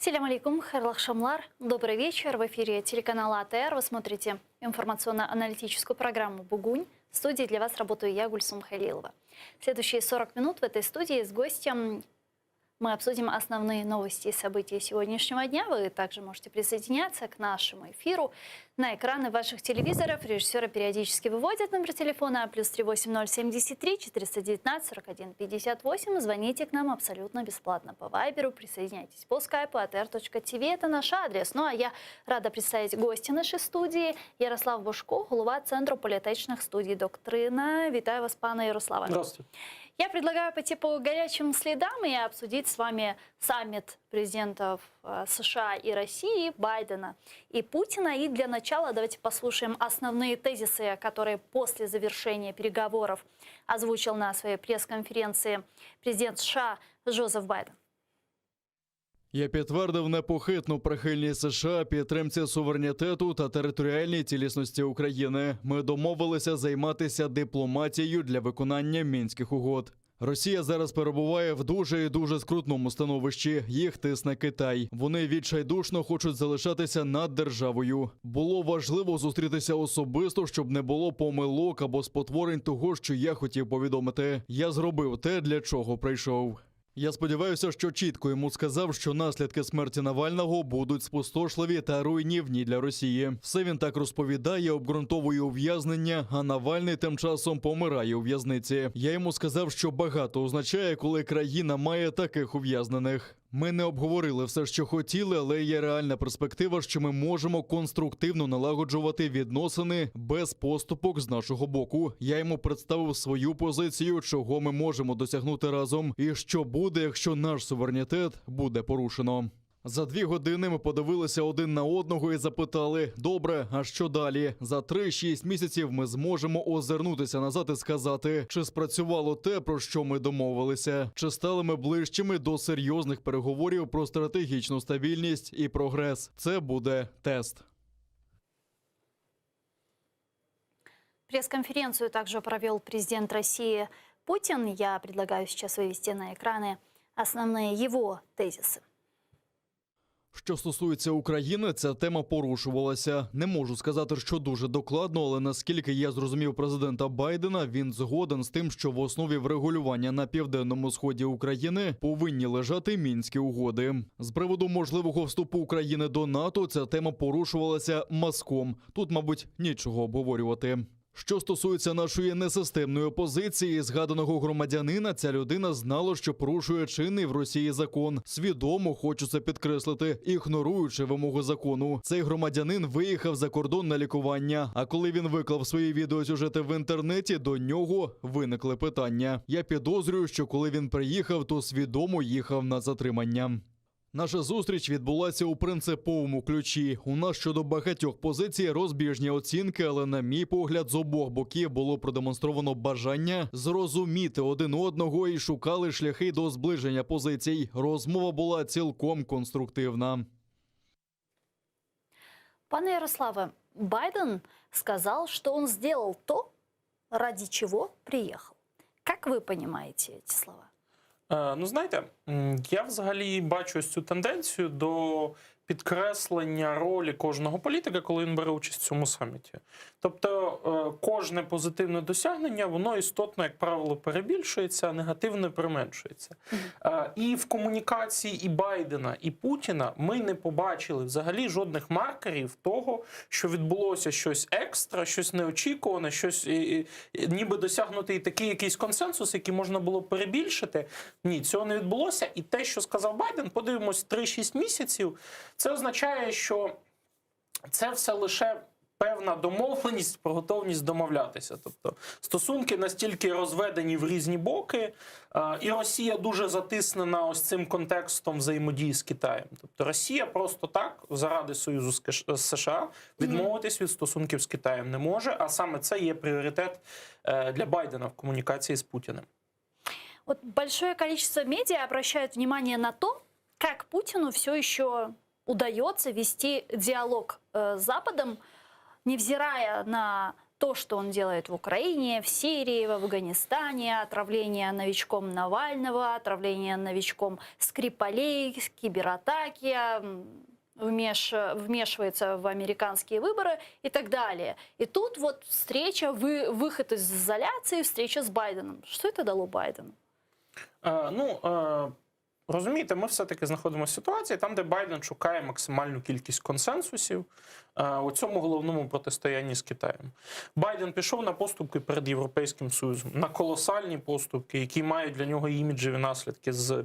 [SPEAKER 14] Селям алейкум, Hayırlı aqşamlar. Добрый вечер. В эфире телеканала АТР. Вы смотрите информационно-аналитическую программу «Бугунь». В студии для вас работаю я, Гульсум Халилова. Следующие 40 минут в этой студии с гостем мы обсудим основные новости и события сегодняшнего дня. Вы также можете присоединяться к нашему эфиру на экраны ваших телевизоров. Режиссеры периодически выводят номер телефона плюс 38073 419 41 58. Звоните к нам абсолютно бесплатно по Вайберу. Присоединяйтесь по скайпу atr.tv. Это наш адрес. Ну а я рада представить гостя нашей студии Ярослав Божко, голова Центру політичних студій «Доктрина». Вітаю вас, пане Ярославе.
[SPEAKER 2] Здравствуйте.
[SPEAKER 14] Я предлагаю пойти по горячим следам и обсудить с вами саммит президентов э, США и России, Байдена и Путина. И для начала давайте послушаем основные тезисы, которые после завершения переговоров озвучил на своей пресс-конференции президент США Джозеф Байден.
[SPEAKER 17] Я підтвердив непохитну прихильність США підтримці суверенітету та територіальній цілісності України. Ми домовилися займатися дипломатією для виконання мінських угод. Росія зараз перебуває в дуже і дуже скрутному становищі. Їх тисне Китай. Вони відчайдушно хочуть залишатися над державою. Було важливо зустрітися особисто, щоб не було помилок або спотворень того, що я хотів повідомити. Я зробив те, для чого прийшов. Я сподіваюся, що чітко йому сказав, що наслідки смерті Навального будуть спустошливі та руйнівні для Росії. Все він так розповідає, обґрунтовує ув'язнення, а Навальний тим часом помирає у в'язниці. Я йому сказав, що багато означає, коли країна має таких ув'язнених. Ми не обговорили все, що хотіли, але є реальна перспектива, що ми можемо конструктивно налагоджувати відносини без поступок з нашого боку. Я йому представив свою позицію, чого ми можемо досягнути разом, і що буде, якщо наш суверенітет буде порушено. За дві години ми подивилися один на одного і запитали: добре, а що далі? За 3-6 місяців ми зможемо озирнутися назад і сказати, чи спрацювало те, про що ми домовилися, чи стали ми ближчими до серйозних переговорів про стратегічну стабільність і прогрес. Це буде тест.
[SPEAKER 14] Пресс-конференцию также провел президент России Путин. Я предлагаю сейчас вывести на экраны основные его тезисы.
[SPEAKER 17] Що стосується України, ця тема порушувалася. Не можу сказати, що дуже докладно, але наскільки я зрозумів президента Байдена, він згоден з тим, що в основі врегулювання на південному сході України повинні лежати мінські угоди. З приводу можливого вступу України до НАТО, ця тема порушувалася мазком. Тут, мабуть, нічого обговорювати. Що стосується нашої несистемної опозиції, згаданого громадянина, ця людина знала, що порушує чинний в Росії закон. Свідомо хочу це підкреслити, ігноруючи вимогу закону. Цей громадянин виїхав за кордон на лікування. А коли він виклав свої відеосюжети в інтернеті, до нього виникли питання. Я підозрюю, що коли він приїхав, то свідомо їхав на затримання. Наша зустріч відбулася у принциповому ключі. У нас щодо багатьох позицій розбіжні оцінки, але, на мій погляд, з обох боків було продемонстровано бажання зрозуміти один одного і шукали шляхи до зближення позицій. Розмова була цілком конструктивна.
[SPEAKER 14] Пане Ярославе, Байден сказал, что он сделал то, ради чего приехал. Как вы понимаете эти слова?
[SPEAKER 8] Е, Ну, знаєте, м, я взагалі бачу ось цю тенденцію до. Підкреслення ролі кожного політика, коли він бере участь в цьому саміті. Тобто е, кожне позитивне досягнення, воно істотно, як правило, перебільшується, а негативне применшується. Е, І в комунікації і Байдена, і Путіна ми не побачили взагалі жодних маркерів того, що відбулося щось екстра, щось неочікуване, щось і, і, ніби досягнутий такий якийсь консенсус, який можна було перебільшити. Ні, цього не відбулося. І те, що сказав Байден, подивимось 3-6 місяців. Це означає, що це все лише певна домовленість про готовність домовлятися. Тобто стосунки настільки розведені в різні боки, е, і Росія дуже затиснена ось цим контекстом взаємодії з Китаєм. Тобто Росія просто так, заради союзу з Киш- з США, відмовитись від стосунків з Китаєм не може. А саме це є пріоритет е, для Байдена в комунікації з Путіним.
[SPEAKER 14] Вот большое количество медиа обращают внимание на то, как Путину все еще удается вести диалог э, с Западом, невзирая на то, что он делает в Украине, в Сирии, в Афганистане, отравление новичком Навального, отравление новичком Скрипалей, кибератаки, м, вмеш... вмешивается в американские выборы и так далее. И тут вот встреча, вы... выход из изоляции, встреча с Байденом. Что это дало Байдену?
[SPEAKER 8] Е, ну, е, розумієте, ми все-таки знаходимося в ситуації, там, де Байден шукає максимальну кількість консенсусів е, у цьому головному протистоянні з Китаєм. Байден пішов на поступки перед Європейським Союзом, на колосальні поступки, які мають для нього іміджеві наслідки з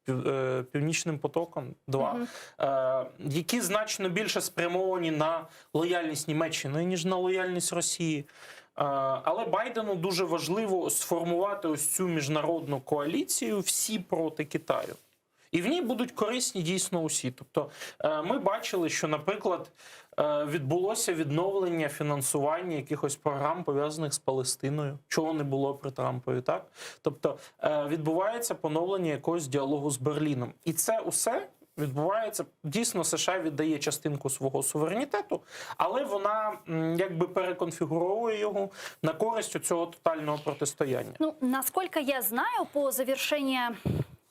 [SPEAKER 8] Пів- е, Північним потоком 2,
[SPEAKER 14] Мгм.
[SPEAKER 8] е, які значно більше спрямовані на лояльність Німеччини, ніж на лояльність Росії. Е, Але Байдену дуже важливо сформувати ось цю міжнародну коаліцію всі проти Китаю. І в ній будуть корисні дійсно усі. Тобто е, ми бачили, що, наприклад, е, відбулося відновлення фінансування якихось програм, пов'язаних з Палестиною, чого не було при Трампові, так? Тобто е, відбувається поновлення якогось діалогу з Берліном. І це усе відбувається. Дійсно, США віддає частинку свого суверенітету, але вона м, якби переконфігуровує його на користь цього тотального протистояння.
[SPEAKER 14] Ну, насколько я знаю, по завершении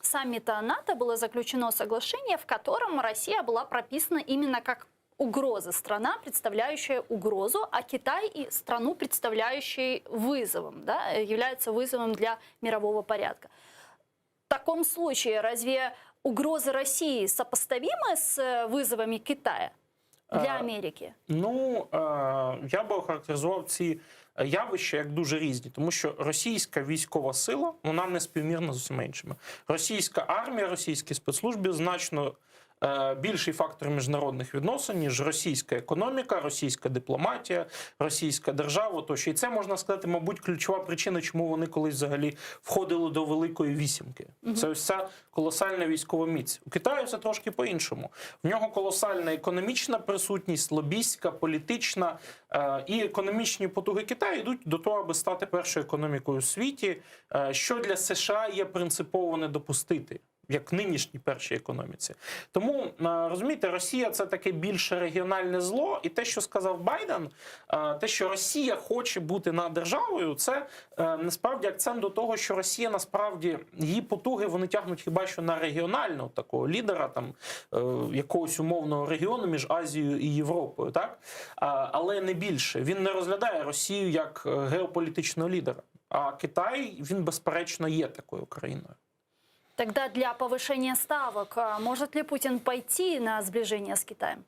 [SPEAKER 14] саммита НАТО было заключено соглашение, в котором Россия была прописана именно как угроза, страна, представляющая угрозу, а Китай и страну, представляющей вызовом, да, является вызовом для мирового порядка. В таком случае разве угрозы России сопоставимы с э, вызовами Китая для
[SPEAKER 8] Э,
[SPEAKER 14] Америки?
[SPEAKER 8] Ну, е, я би охарактеризував ці явища як дуже різні, тому що російська військова сила вона не співмірна з усіма іншими. Російська армія, російські спецслужби значно е, більший фактор міжнародних відносин, ніж російська економіка, російська дипломатія, російська держава. Тощо. І це можна сказати, мабуть, ключова причина, чому вони колись взагалі входили до Великої вісімки.
[SPEAKER 9] Мгм.
[SPEAKER 8] Це ось ця колосальна військова міць. У Китаю все трошки по-іншому. В нього колосальна економічна присутність, лобістська, політична е, і економічні потуги Китаю йдуть до того, аби стати першою економікою у світі, е, що для США є принципово не допустити. Як нинішній першій економіці, тому е, розумієте, Росія це таке більше регіональне зло, і те, що сказав Байден, е, те, що Росія хоче бути над державою, це е, насправді акцент до того, що Росія насправді її потуги вони тягнуть хіба що на регіонального такого лідера, там е, якогось умовного регіону між Азією і Європою, так А, але не більше. Він не розглядає Росію як е, геополітичного лідера. А Китай він безперечно є такою країною.
[SPEAKER 14] Тогда для повышения ставок а, может ли Путин пойти на сближение с Китаем?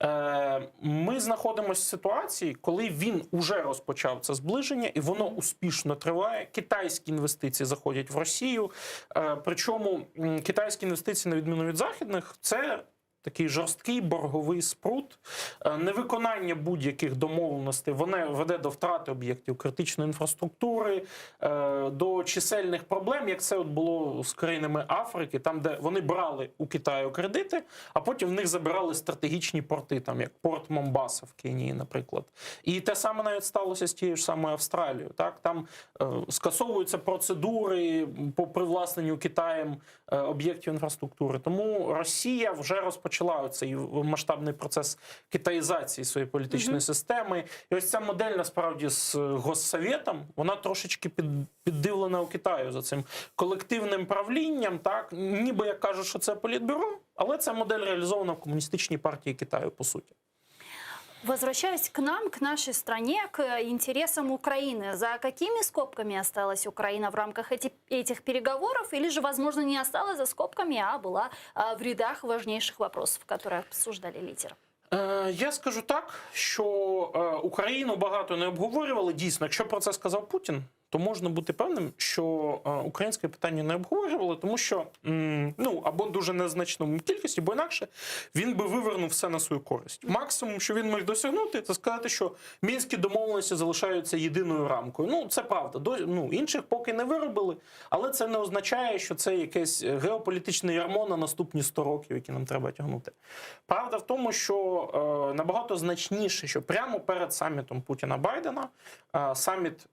[SPEAKER 8] Е, Ми знаходимося в ситуації, коли він уже розпочав це зближення, і воно успішно триває. Китайські інвестиції заходять в Росію. Е, Причому м, китайські інвестиції, на відміну від західних, це. Такий жорсткий борговий спрут, Е, невиконання будь-яких домовленостей, воно веде до втрати об'єктів критичної інфраструктури, е, до чисельних проблем, як це от було з країнами Африки, там, де вони брали у Китаю кредити, а потім в них забирали стратегічні порти, там як порт Момбаса в Кенії, наприклад. І те саме навіть сталося з тією ж самою Австралією. Так там е, скасовуються процедури по привласненню Китаєм е, об'єктів інфраструктури. Тому Росія вже розпочала цей масштабний процес китаїзації своєї політичної
[SPEAKER 9] Мгм.
[SPEAKER 8] системи. І ось ця модель насправді з Госсоветом, вона трошечки під, піддивлена у Китаю за цим колективним правлінням. Так, ніби як кажуть, що це політбюро. Але ця модель реалізована в комуністичній партії Китаю, по суті.
[SPEAKER 14] Возвращаясь к нам, к нашей стране, к интересам Украины, за какими скобками осталась Украина в рамках эти, этих переговоров, или же, возможно, не осталась за скобками, а была а, в рядах важнейших вопросов, которые обсуждали лидеры?
[SPEAKER 8] Е, Я скажу так, що е, Україну багато не обговорювали. Дійсно, якщо про це сказав Путін, то можна бути певним, що е, українське питання не обговорювали, тому що м, ну або дуже незначному кількості, бо інакше він би вивернув все на свою користь. Максимум, що він міг досягнути, це сказати, що мінські домовленості залишаються єдиною рамкою. Ну це правда. До ну інших поки не виробили, але це не означає, що це якесь геополітичне ярмо на наступні 100 років, які нам треба тягнути. Правда в тому, що е, набагато значніше, що прямо перед самітом Путіна Байдена е, саміт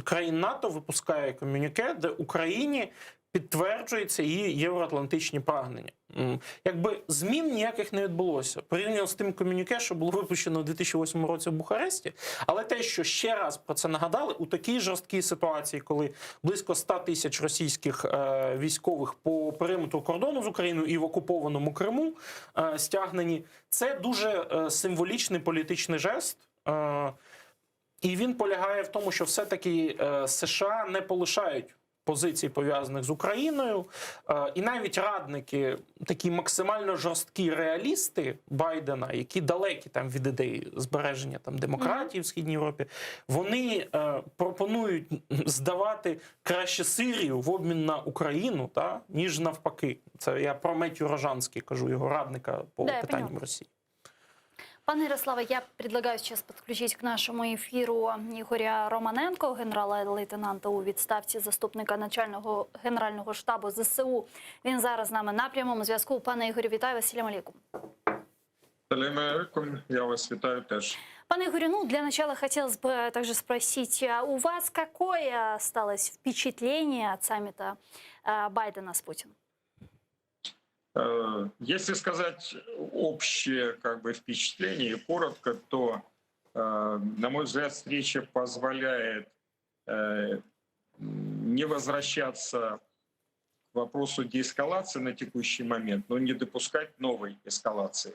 [SPEAKER 8] країн НАТО випускає комюніке, де Україні підтверджуються її євроатлантичні прагнення. М, Якби змін ніяких не відбулося порівняно з тим комюніке, що було випущено у 2008 році в Бухаресті. Але те, що ще раз про це нагадали, у такій жорсткій ситуації, коли близько 100 тисяч російських е, військових по периметру кордону з Україною і в окупованому Криму е, стягнені, це дуже е, символічний політичний жест. Е, і він полягає в тому, що все-таки е, США не полишають позицій пов'язаних з Україною, Е, і навіть радники, такі максимально жорсткі реалісти Байдена, які далекі там від ідеї збереження там демократії в східній Європі, вони е, пропонують здавати краще Сирію в обмін на Україну, та ніж навпаки. Це я про Меттю Рожанський кажу, його радника по
[SPEAKER 14] Да, я
[SPEAKER 8] питанням
[SPEAKER 14] поняла.
[SPEAKER 8] Росії.
[SPEAKER 14] Пане Ярославе, я предлагаю сейчас подключить к нашему эфиру Ігоря Романенко, генерала-лейтенанта у відставці, заступника начального генерального штабу ЗСУ. Він зараз з нами на прямому зв'язку. Пане Ігорю, вітаю вас. Селям алейкум.
[SPEAKER 9] Салям алейкум, я вас вітаю теж.
[SPEAKER 14] Пане Игорю, ну, для начала хотелось бы также спросить, а у вас какое осталось впечатление от саммита э, Байдена с Путиным?
[SPEAKER 9] Э, Если сказать общее как бы, впечатление и коротко, то, э, на мой взгляд, встреча позволяет э, не возвращаться к вопросу деэскалации на текущий момент, но не допускать новой эскалации.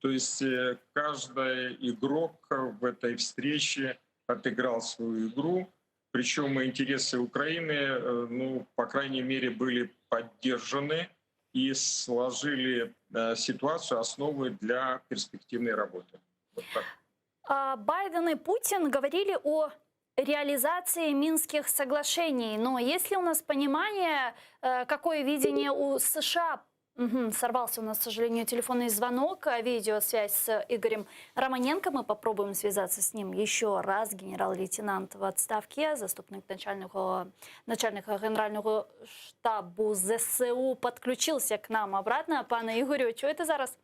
[SPEAKER 9] То есть э, каждый игрок в этой встрече отыграл свою игру, причем интересы Украины, э, ну, по крайней мере, были поддержаны и сложили э, ситуацию, основы для перспективной работы. Вот так.
[SPEAKER 14] А, Байден и Путин говорили о реализации Минских соглашений. Но есть ли у нас понимание, э, какое видение у США? Мгм, сорвался у нас, к сожалению, телефонный звонок, а видеосвязь с Игорем Романенко. Мы попробуем связаться с ним еще раз. Генерал-лейтенант в отставке, заступник начальника, начальника Генерального штабу ЗСУ подключился к нам обратно. Пане Ігорю, чуєте зараз?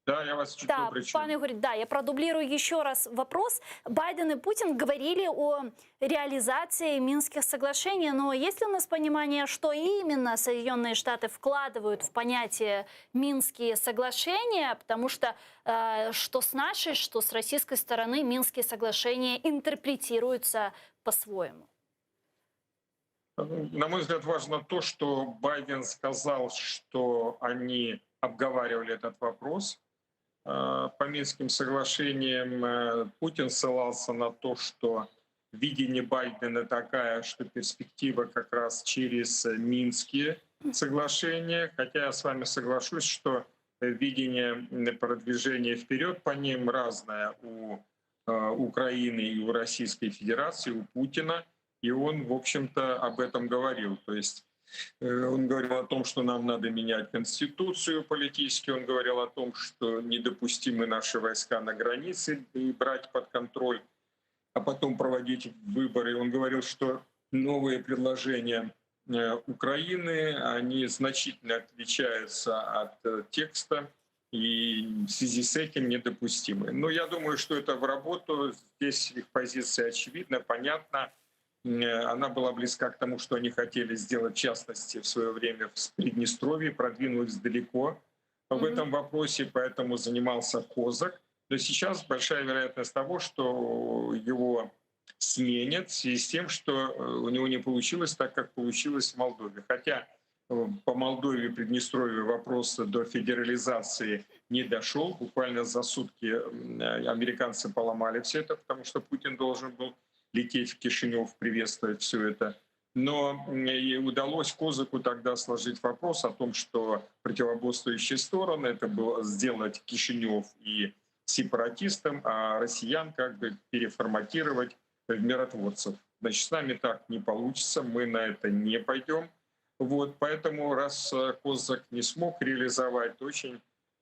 [SPEAKER 9] Да, я вас чуть
[SPEAKER 14] Да,
[SPEAKER 9] добре чую.
[SPEAKER 14] пане Игорь, да, я продублирую еще раз вопрос. Байден и Путин говорили о реализации Минских соглашений, но есть ли у нас понимание, что именно Соединенные Штаты вкладывают в понятие Минские соглашения? Потому что э, что с нашей, что с российской стороны Минские соглашения интерпретируются по-своему.
[SPEAKER 9] На мой взгляд, важно то, что Байден сказал, что они обговаривали этот вопрос э, по Минским соглашениям. Э, Путин ссылался на то, что видение Байдена такая, что перспектива как раз через Минские соглашения. Хотя я с вами соглашусь, что видение продвижения вперед по ним разное у э, Украины и у Российской Федерации, у Путина. И он, в общем-то, об этом говорил. То есть э, он говорил о том, что нам надо менять конституцию политически, он говорил о том, что недопустимы наши войска на границе и брать под контроль, а потом проводить выборы. Он говорил, что новые предложения э, Украины, они значительно отличаются от э, текста и в связи с этим недопустимы. Но я думаю, что это в работу. Здесь их позиция очевидна, понятна. Э, Она была близка к тому, что они хотели сделать, в частности, в свое время в Приднестровье, продвинулась далеко в этом вопросе, поэтому занимался Козак. Но сейчас большая вероятность того, что его сменят в связи с тем, что э, у него не получилось так, как получилось в Молдове. Хотя По Молдове, Приднестровью вопрос до федерализации не дошел. Буквально за сутки американцы поломали все это, потому что Путин должен был лететь в Кишинев, приветствовать все это. Но и удалось Козаку тогда сложить вопрос о том, что противоборствующие стороны, это было сделать Кишинев и сепаратистам, а россиян как бы переформатировать в миротворцев. Значит, с нами так не получится, мы на это не пойдем. Вот, поэтому раз э, Козак не смог реализовать, то очень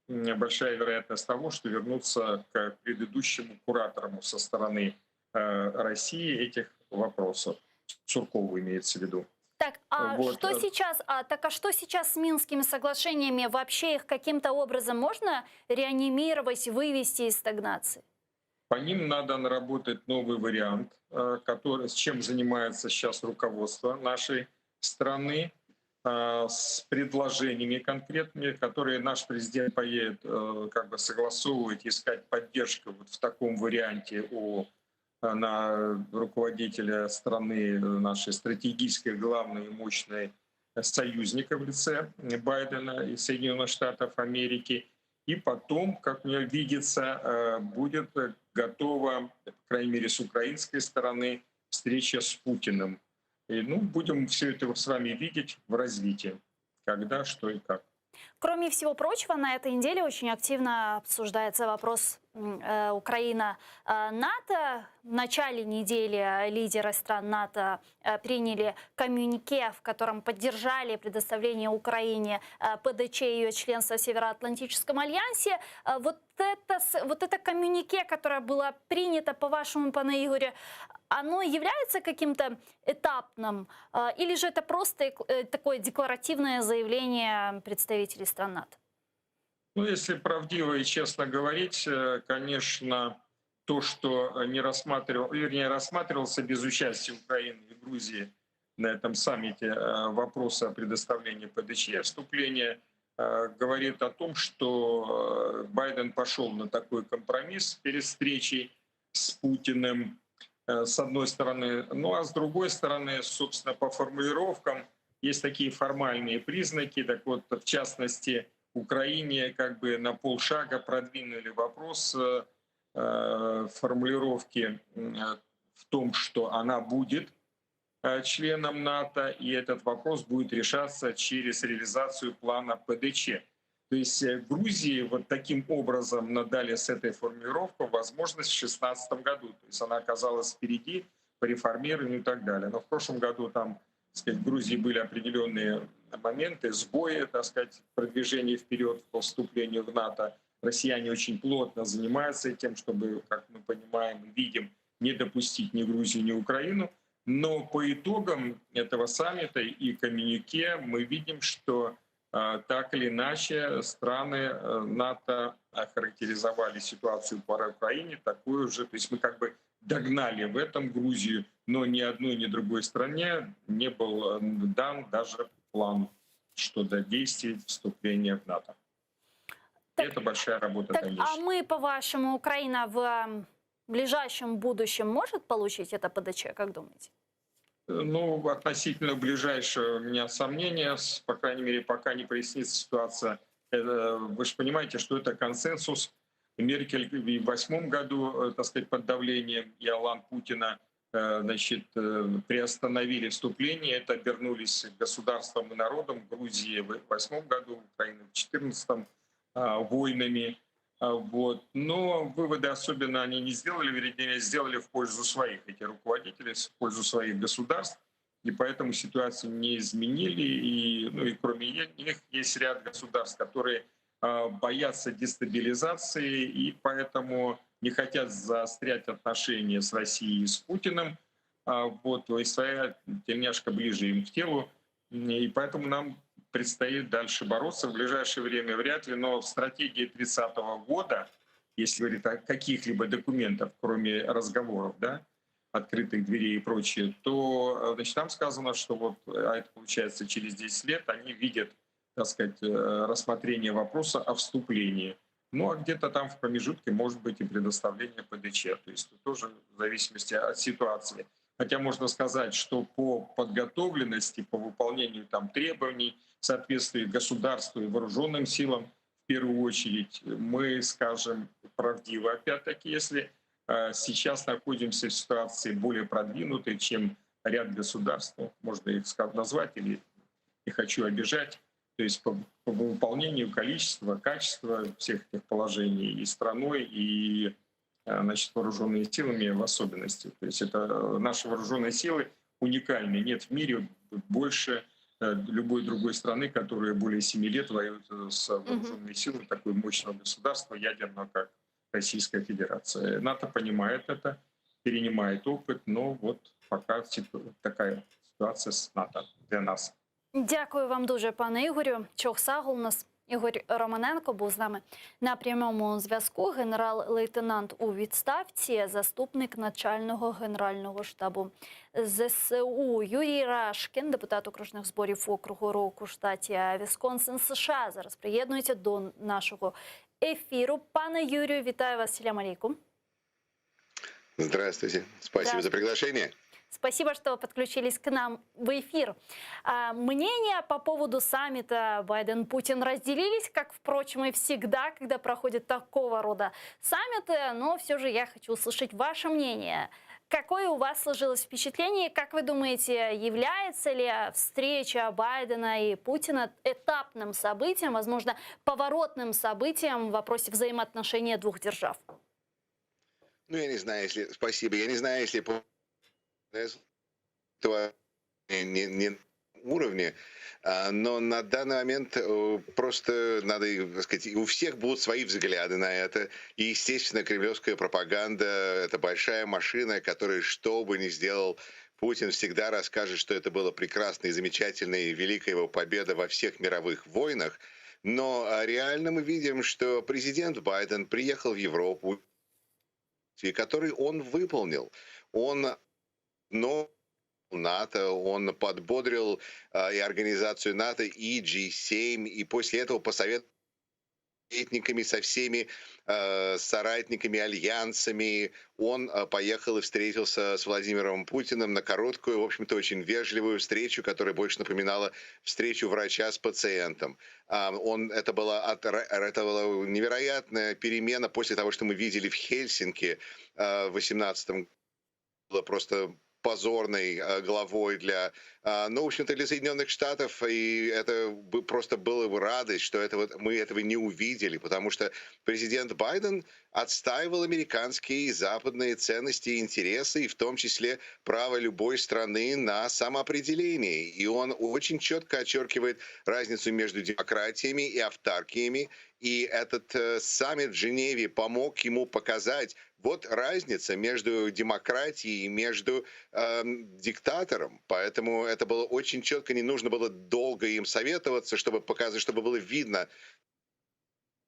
[SPEAKER 9] большая вероятность того, что вернуться к предыдущему куратору со стороны э, России этих вопросов. Суркову имеется в виду.
[SPEAKER 14] Так, а
[SPEAKER 9] вот.
[SPEAKER 14] что сейчас, а, так а что сейчас с Минскими соглашениями? Вообще их каким-то образом можно реанимировать, вывести из стагнации?
[SPEAKER 9] По ним надо наработать новый вариант, э, который, с чем занимается сейчас руководство нашей страны, э, с предложениями конкретными, которые наш президент поедет э, как бы согласовывать, искать поддержку вот в таком варианте у на руководителя страны нашей стратегической, главной и мощной союзника в лице Байдена и Соединенных Штатов Америки. И потом, как мне видится, э, будет готова, по крайней мере, с украинской стороны, встреча с Путиным. И, ну, будем все это с вами видеть в развитии, когда, что и как.
[SPEAKER 14] Кроме всего прочего, на этой неделе очень активно обсуждается вопрос э, Украина-НАТО. В начале недели лидеры стран НАТО э, приняли коммюнике, в котором поддержали предоставление Украине э, ПДЧ и ее членство в Североатлантическом альянсе. Вот это, вот это коммюнике, которое было принято, по-вашему, пане Игоре, оно является каким-то этапным или же это просто такое декларативное заявление представителей стран НАТО?
[SPEAKER 9] Ну, если правдиво и честно говорить, э, конечно, то, что не рассматривал, вернее, рассматривался без участия Украины и Грузии на этом саммите э, вопрос о предоставлении ПДЧ, вступления, э, говорит о том, что Байден пошел на такой компромисс перед встречей с Путиным, с одной стороны. Ну а с другой стороны, собственно, по формулировкам есть такие формальные признаки. Так вот, в частности, Украине как бы на полшага продвинули вопрос э, э, формулировки в том, что она будет э, членом НАТО, и этот вопрос будет решаться через реализацию плана ПДЧ. То есть Грузии вот таким образом надали с этой формулировкой возможность в 2016 году. То есть она оказалась впереди по реформированию и так далее. Но в прошлом году там так сказать, в Грузии были определенные моменты, сбои, так сказать, продвижения вперед по вступлению в НАТО. Россияне очень плотно занимаются тем, чтобы, как мы понимаем и видим, не допустить ни Грузию, ни Украину. Но по итогам этого саммита и коммюнике мы видим, что э, так или иначе страны э, НАТО охарактеризовали ситуацию по Украине такую же. То есть мы как бы догнали в этом Грузию, но ни одной, ни другой стране не был э, дан даже план щодо действий вступления в НАТО.
[SPEAKER 14] Так,
[SPEAKER 9] Это большая работа,
[SPEAKER 14] так,
[SPEAKER 9] конечно.
[SPEAKER 14] А мы, по-вашему, Украина в ближайшем будущем может получить это ПДЧ, как думаете?
[SPEAKER 9] Ну, относительно ближайшего у меня сомнения, по крайней мере, пока не прояснится ситуация. Вы же понимаете, что это консенсус. Меркель в восьмом году, э, так сказать, под давлением и Алан Путина э, значит, э, приостановили вступление. Это обернулись государством и народом Грузии в восьмом году, Украины в четырнадцатом войнами. Вот. Но выводы особенно они не сделали, вернее, сделали в пользу своих эти руководители, в пользу своих государств, и поэтому ситуацию не изменили. И, ну и кроме них есть ряд государств, которые боятся дестабилизации и поэтому не хотят заострять отношения с Россией и с Путиным. Вот, и своя тельняшка ближе им к телу. И поэтому нам предстоит дальше бороться. В ближайшее время вряд ли, но в стратегии 30 года, если говорить о каких-либо документах, кроме разговоров, да, открытых дверей и прочее, то значит, там сказано, что вот, а это получается через 10 лет, они видят, так сказать, э, рассмотрение вопроса о вступлении. Ну а где-то там в промежутке может быть и предоставление ПДЧ, то есть тоже в зависимости от ситуации. Хотя можно сказать, что по подготовленности, по выполнению там требований, соответствии государству и вооруженным силам, в первую очередь, мы скажем правдиво, опять-таки, если э, сейчас находимся в ситуации более продвинутой, чем ряд государств, ну, можно их назвать или не хочу обижать, то есть по, по выполнению количества, качества всех этих положений и страной, и э, значит, вооруженными силами в особенности. То есть это наши вооруженные силы уникальны. Нет в мире больше э, любой другой страны, которая более 7 лет воюет с вооруженными силами такой мощного государства ядерного, как Российская Федерация. НАТО понимает это, перенимает опыт, но вот пока такая ситуация с НАТО для нас.
[SPEAKER 14] Дякую вам дуже, пане Ігорю. Çoq sağ oluñız. Ігор Романенко був з нами на прямому зв'язку. Генерал-лейтенант у відставці, заступник начального генерального штабу ЗСУ Юрій Рашкін, депутат окружних зборів округу Рок у штаті Вісконсин, США. Зараз приєднується до нашого ефіру. Пане Юрію, вітаю вас. Selâm aleyküm.
[SPEAKER 10] Здравствуйте. Спасибо за приглашение.
[SPEAKER 14] Спасибо, что подключились к нам в эфир. А, мнения по поводу саммита Байден-Путин разделились, как, впрочем, и всегда, когда проходят такого рода саммиты. Но все же я хочу услышать ваше мнение. Какое у вас сложилось впечатление? Как вы думаете, является ли встреча Байдена и Путина этапным событием, возможно, поворотным событием в вопросе взаимоотношений двух держав?
[SPEAKER 10] Ну, я не знаю, если... Спасибо. Я не знаю, если этого не, не уровне, а, но на данный момент э, просто надо так сказать, у всех будут свои взгляды на это. И, естественно, кремлевская пропаганда – это большая машина, которая, что бы ни сделал Путин, всегда расскажет, что это было прекрасно и замечательно, и великая его победа во всех мировых войнах. Но а, реально мы видим, что президент Байден приехал в Европу, который он выполнил. Он но НАТО, он подбодрил э, и организацию НАТО, и G7, и после этого посоветовал советниками, со всеми э, соратниками, альянсами. Он э, поехал и встретился с Владимиром Путиным на короткую, в общем-то, очень вежливую встречу, которая больше напоминала встречу врача с пациентом. Э, он, это, была, это была невероятная перемена после того, что мы видели в Хельсинки э, в 2018 было просто позорной э, главой для, э, ну, в общем-то, для Соединенных Штатов, и это просто было бы радость, что это вот, мы этого не увидели, потому что президент Байден отстаивал американские и западные ценности и интересы, и в том числе право любой страны на самоопределение. И он очень четко очеркивает разницу между демократиями и автаркиями, и этот э, саммит в Женеве помог ему показать вот разница между демократией и между э, диктатором. Поэтому это было очень четко, не нужно было долго им советоваться, чтобы показать, чтобы было видно.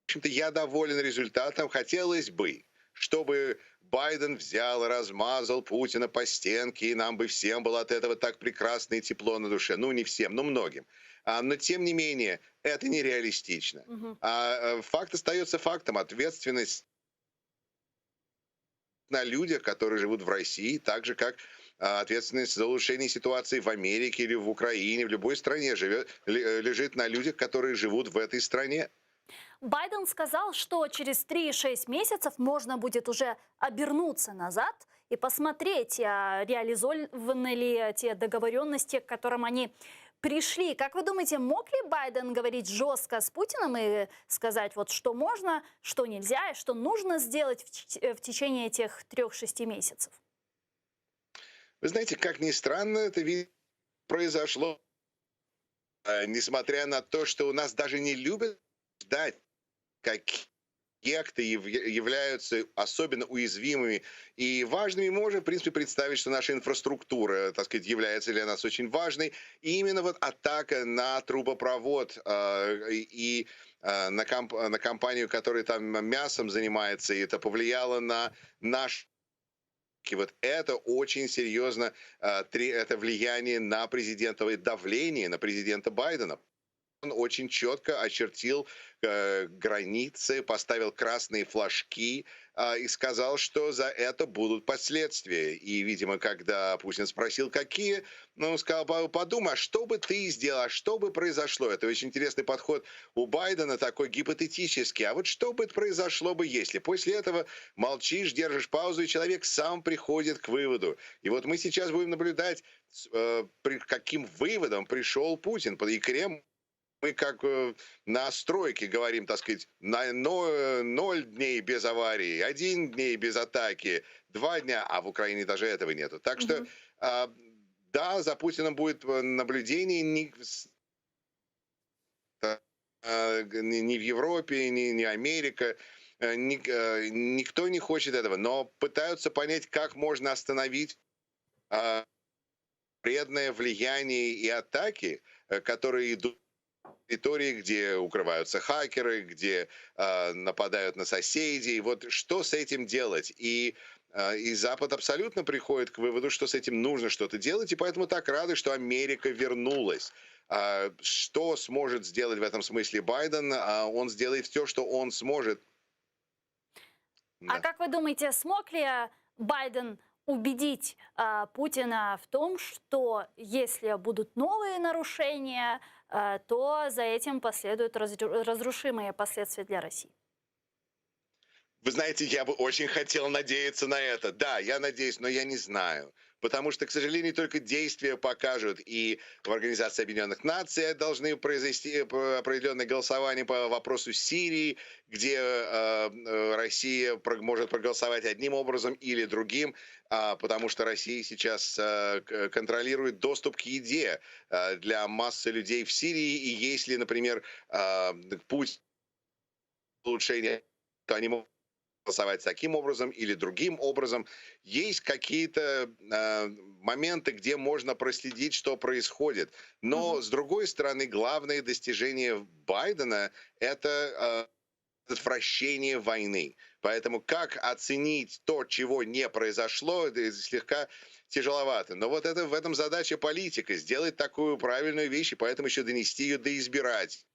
[SPEAKER 10] В общем-то, я доволен результатом. Хотелось бы, чтобы Байден взял, размазал Путина по стенке, и нам бы всем было от этого так прекрасно и тепло на душе. Ну, не всем, но многим. А, но, тем не менее, это нереалистично. Угу. А, факт остается фактом. Ответственность на людях, которые живут в России, так же, как а, ответственность за улучшение ситуации в Америке или в Украине, в любой стране живет, лежит на людях, которые живут в этой стране.
[SPEAKER 14] Байден сказал, что через 3-6 месяцев можно будет уже обернуться назад и посмотреть, а реализованы ли те договоренности, к которым они пришли. Как вы думаете, мог ли Байден говорить жестко с Путиным и сказать, вот что можно, что нельзя, и что нужно сделать в, в течение этих трех-шести месяцев?
[SPEAKER 10] Вы знаете, как ни странно, это произошло, э, несмотря на то, что у нас даже не любят ждать, какие объекты являются особенно уязвимыми и важными. Можем, в принципе, представить, что наша инфраструктура, так сказать, является для нас очень важной. И именно вот атака на трубопровод э, и э, на, комп на компанию, которая там мясом занимается, и это повлияло на наш вот это очень серьезно, э, это влияние на президента, давление на президента Байдена. очень четко очертил э, границы, поставил красные флажки э, и сказал, что за это будут последствия. И, видимо, когда Путин спросил, какие, ну, он сказал, подумай, а что бы ты сделал, а что бы произошло? Это очень интересный подход у Байдена, такой гипотетический. А вот что бы произошло бы, если? После этого молчишь, держишь паузу, и человек сам приходит к выводу. И вот мы сейчас будем наблюдать, э, при каким выводом пришел Путин. И Кремль мы как э, на стройке говорим, так сказать, на ноль дней без аварии, один дней без атаки, два дня, а в Украине даже этого нету. Так что, да, за Путиным будет э, наблюдение не, ни в Европе, ни, ни Америка, э, ни, никто не хочет этого, но пытаются понять, как можно остановить вредное влияние и атаки, которые идут территории, где укрываются хакеры, где э, нападают на соседей. Вот что с этим делать? И, э, и Запад абсолютно приходит к выводу, что с этим нужно что-то делать, и поэтому так рады, что Америка вернулась. А, что сможет сделать в этом смысле Байден? А, он сделает все, что он сможет.
[SPEAKER 14] Да. А как вы думаете, смог ли Байден убедить э, Путина в том, что если будут новые нарушения, э, то за этим последуют разрушимые последствия для России?
[SPEAKER 10] Вы знаете, я бы очень хотел надеяться на это. Да, я надеюсь, но я не знаю. Потому что, к сожалению, только действия покажут. И в Организации Объединенных Наций должны произвести э, определенное голосование по вопросу Сирии, где э, э, Россия может проголосовать одним образом или другим, а, потому что Россия сейчас контролирует доступ к еде для массы людей в Сирии. И если, например, путь улучшения, то они могут голосовать таким образом или другим образом. Есть какие-то э, моменты, где можно проследить, что происходит. Но, mm-hmm. с другой стороны, главное достижение Байдена — это э, предотвращение войны. Поэтому как оценить то, чего не произошло, слегка тяжеловато. Но вот это в этом задача политика сделать такую правильную вещь, и поэтому еще донести ее до избирателей.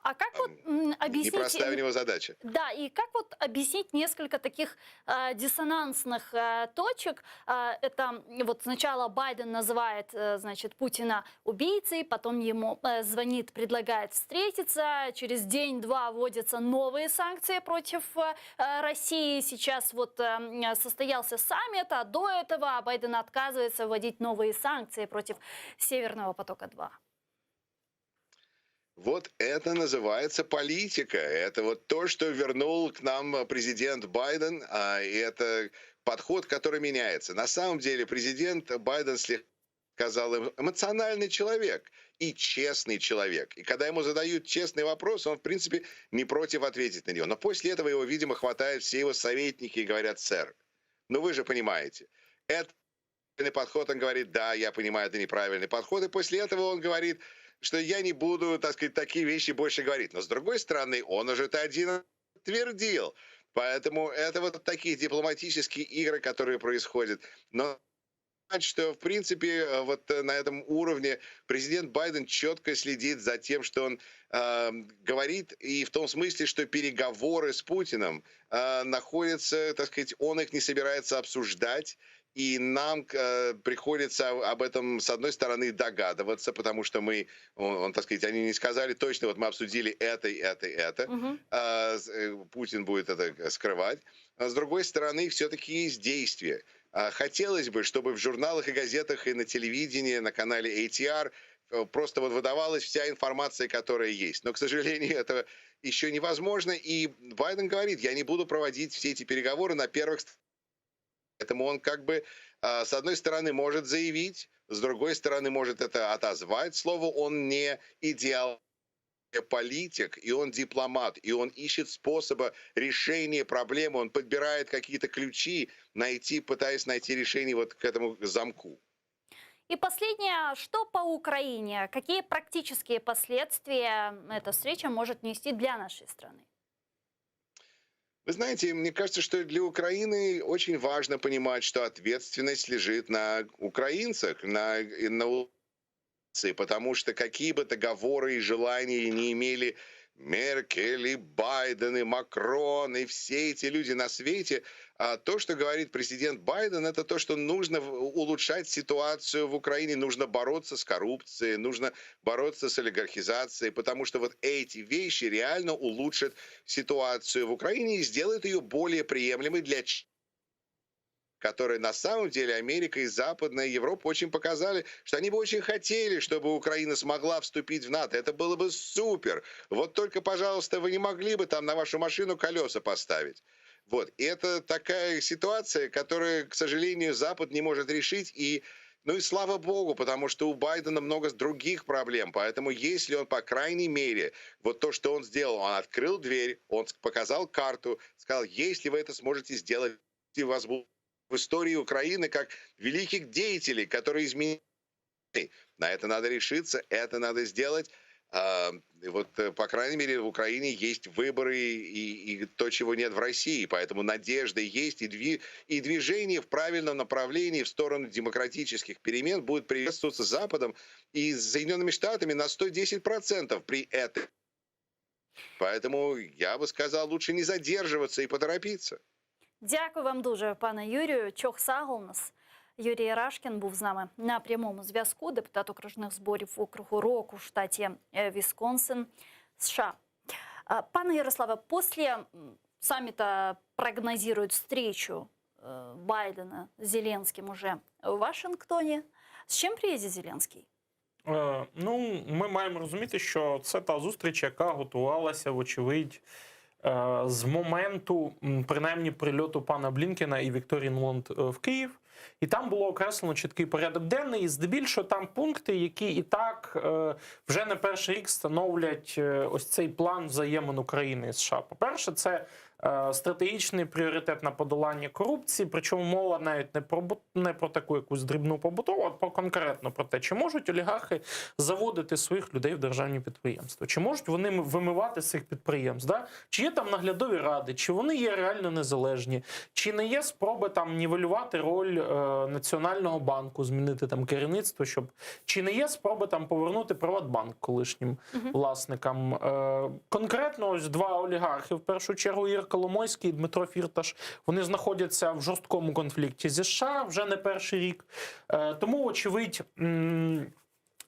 [SPEAKER 14] А как вот объяснить...
[SPEAKER 10] Непростая у него задача.
[SPEAKER 14] Да, и как вот объяснить несколько таких э, диссонансных э, точек? Э, это вот сначала Байден называет, э, значит, Путина убийцей, потом ему э, звонит, предлагает встретиться, через день-два вводятся новые санкции против э, России. Сейчас вот э, состоялся саммит, а до этого Байден отказывается вводить новые санкции против Северного потока-2.
[SPEAKER 10] Вот это называется политика. Это вот то, что вернул к нам президент Байден, а, и это подход, который меняется. На самом деле президент Байден слегка сказал, эмоциональный человек и честный человек. И когда ему задают честный вопрос, он, в принципе, не против ответить на него. Но после этого его, видимо, хватают все его советники и говорят, сэр, ну вы же понимаете, это подход, он говорит, да, я понимаю, это неправильный подход. И после этого он говорит, что я не буду, так сказать, такие вещи больше говорить. Но с другой стороны, он уже это один твердил. Поэтому это вот такие дипломатические игры, которые происходят. Но что, в принципе, э, вот на этом уровне президент Байден четко следит за тем, что он э, говорит, и в том смысле, что переговоры с Путиным э, находятся, так сказать, он их не собирается обсуждать, и нам э, приходится об этом, с одной стороны, догадываться, потому что мы, он, он, так сказать, они не сказали точно, вот мы обсудили это, и это, и это. Угу. Э, Путин будет это скрывать. А с другой стороны, все-таки есть действия. А, хотелось бы, чтобы в журналах и газетах, и на телевидении, на канале ATR э, просто вот выдавалась вся информация, которая есть. Но, к сожалению, это еще невозможно. И Байден говорит, я не буду проводить все эти переговоры на первых Поэтому он как бы, а, с одной стороны, может заявить, с другой стороны, может это отозвать. Слово, он не идеал политик, и он дипломат, и он ищет способа решения проблемы, он подбирает какие-то ключи, найти, пытаясь найти решение вот к этому замку.
[SPEAKER 14] И последнее, что по Украине? Какие практические последствия эта встреча может нести для нашей страны?
[SPEAKER 10] Вы знаете, мне кажется, что для Украины очень важно понимать, что ответственность лежит на украинцах, на, на... Потому что какие бы договоры и желания не имели Меркель и Байден, и Макрон, и все эти люди на свете, а то, что говорит президент Байден, это то, что нужно улучшать ситуацию в Украине, нужно бороться с коррупцией, нужно бороться с олигархизацией, потому что вот эти вещи реально улучшат ситуацию в Украине и сделают ее более приемлемой для которые на самом деле Америка и Западная Европа очень показали, что они бы очень хотели, чтобы Украина смогла вступить в НАТО. Это было бы супер. Вот только, пожалуйста, вы не могли бы там на вашу машину колеса поставить. Вот. И это такая ситуация, которую, к сожалению, Запад не может решить. И ну и слава богу, потому что у Байдена много других проблем. Поэтому если он, по крайней мере, вот то, что он сделал, он открыл дверь, он показал карту, сказал, если вы это сможете сделать, вас будут в истории Украины как великих деятелей, которые изменили. На это надо решиться, это надо сделать. А, вот, э, по крайней мере, в Украине есть выборы и, и то, чего нет в России. Поэтому надежда есть, и, дви, и движение в правильном направлении в сторону демократических перемен будет приветствоваться Западом и Соединенными Штатами на 110% при этом. Поэтому я бы сказал, лучше не задерживаться и поторопиться.
[SPEAKER 14] Дякую вам дуже, пане Юрію. Çoq sağ oluñız. Юрій Рашкін був з нами на прямому зв'язку, депутат окружних зборів округу Рок у штаті е, Вісконсин, США. А, Пане Ярославе, после м, саммита прогнозируют встречу э, Байдена с Зеленским уже в Вашингтоне. С чем приедет Зеленский?
[SPEAKER 8] Е, Ну, ми маємо розуміти, що це та зустріч, яка готувалася, вочевидь, е, з моменту, м, принаймні, прильоту пана Блінкена і Вікторії Нуланд е, в Київ. І там було окреслено чіткий порядок денний, і здебільшого там пункти, які і так е, вже не перший рік становлять е, ось цей план взаємин України і США. По-перше, це е, стратегічний пріоритет на подолання корупції, причому мова навіть не про бу- не про таку якусь дрібну побутову, а про конкретно про те, чи можуть олігархи заводити своїх людей в державні підприємства, чи можуть вони вимивати з цих підприємств, да? чи є там наглядові ради, чи вони є реально незалежні, чи не є спроби там нівелювати роль е, Національного банку, змінити там керівництво, щоб чи не є спроби там повернути Приватбанк колишнім власникам. Е, конкретно ось два олігархи, в першу чергу Ігор Коломойський і Дмитро Фірташ, вони знаходяться в жорсткому конфлікті зі США вже не перший рік. Е, тому, вочевидь, м,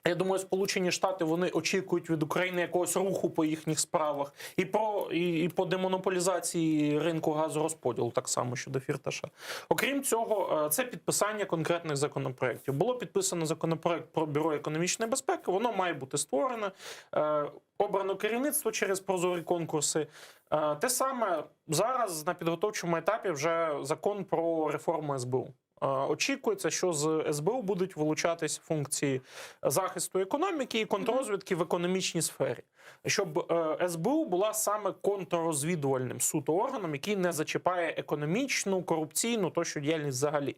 [SPEAKER 8] я думаю, Сполучені Штати вони очікують від України якогось руху по їхніх справах і про і, і по демонополізації ринку газорозподілу, так само щодо Фірташа. Окрім цього, е, це підписання конкретних законопроєктів. Було підписано законопроект про бюро економічної безпеки. Воно має бути створене. Е, Обрано керівництво через прозорі конкурси. Е, Те саме зараз на підготовчому етапі вже закон про реформу СБУ. Е, Очікується, що з СБУ будуть вилучатись функції захисту економіки і контррозвідки в економічній сфері, щоб е, СБУ була саме контррозвідувальним суто органом, який не зачіпає економічну, корупційну тощо діяльність взагалі.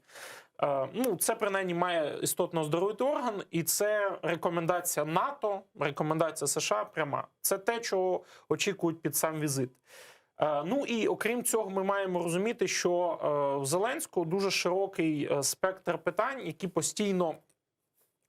[SPEAKER 8] Е, Ну, це принаймні має істотно оздоровити орган, і це рекомендація НАТО, рекомендація США пряма. Це те, чого очікують під сам візит. Е, Ну і окрім цього, ми маємо розуміти, що е, в Зеленського дуже широкий е, спектр питань, які постійно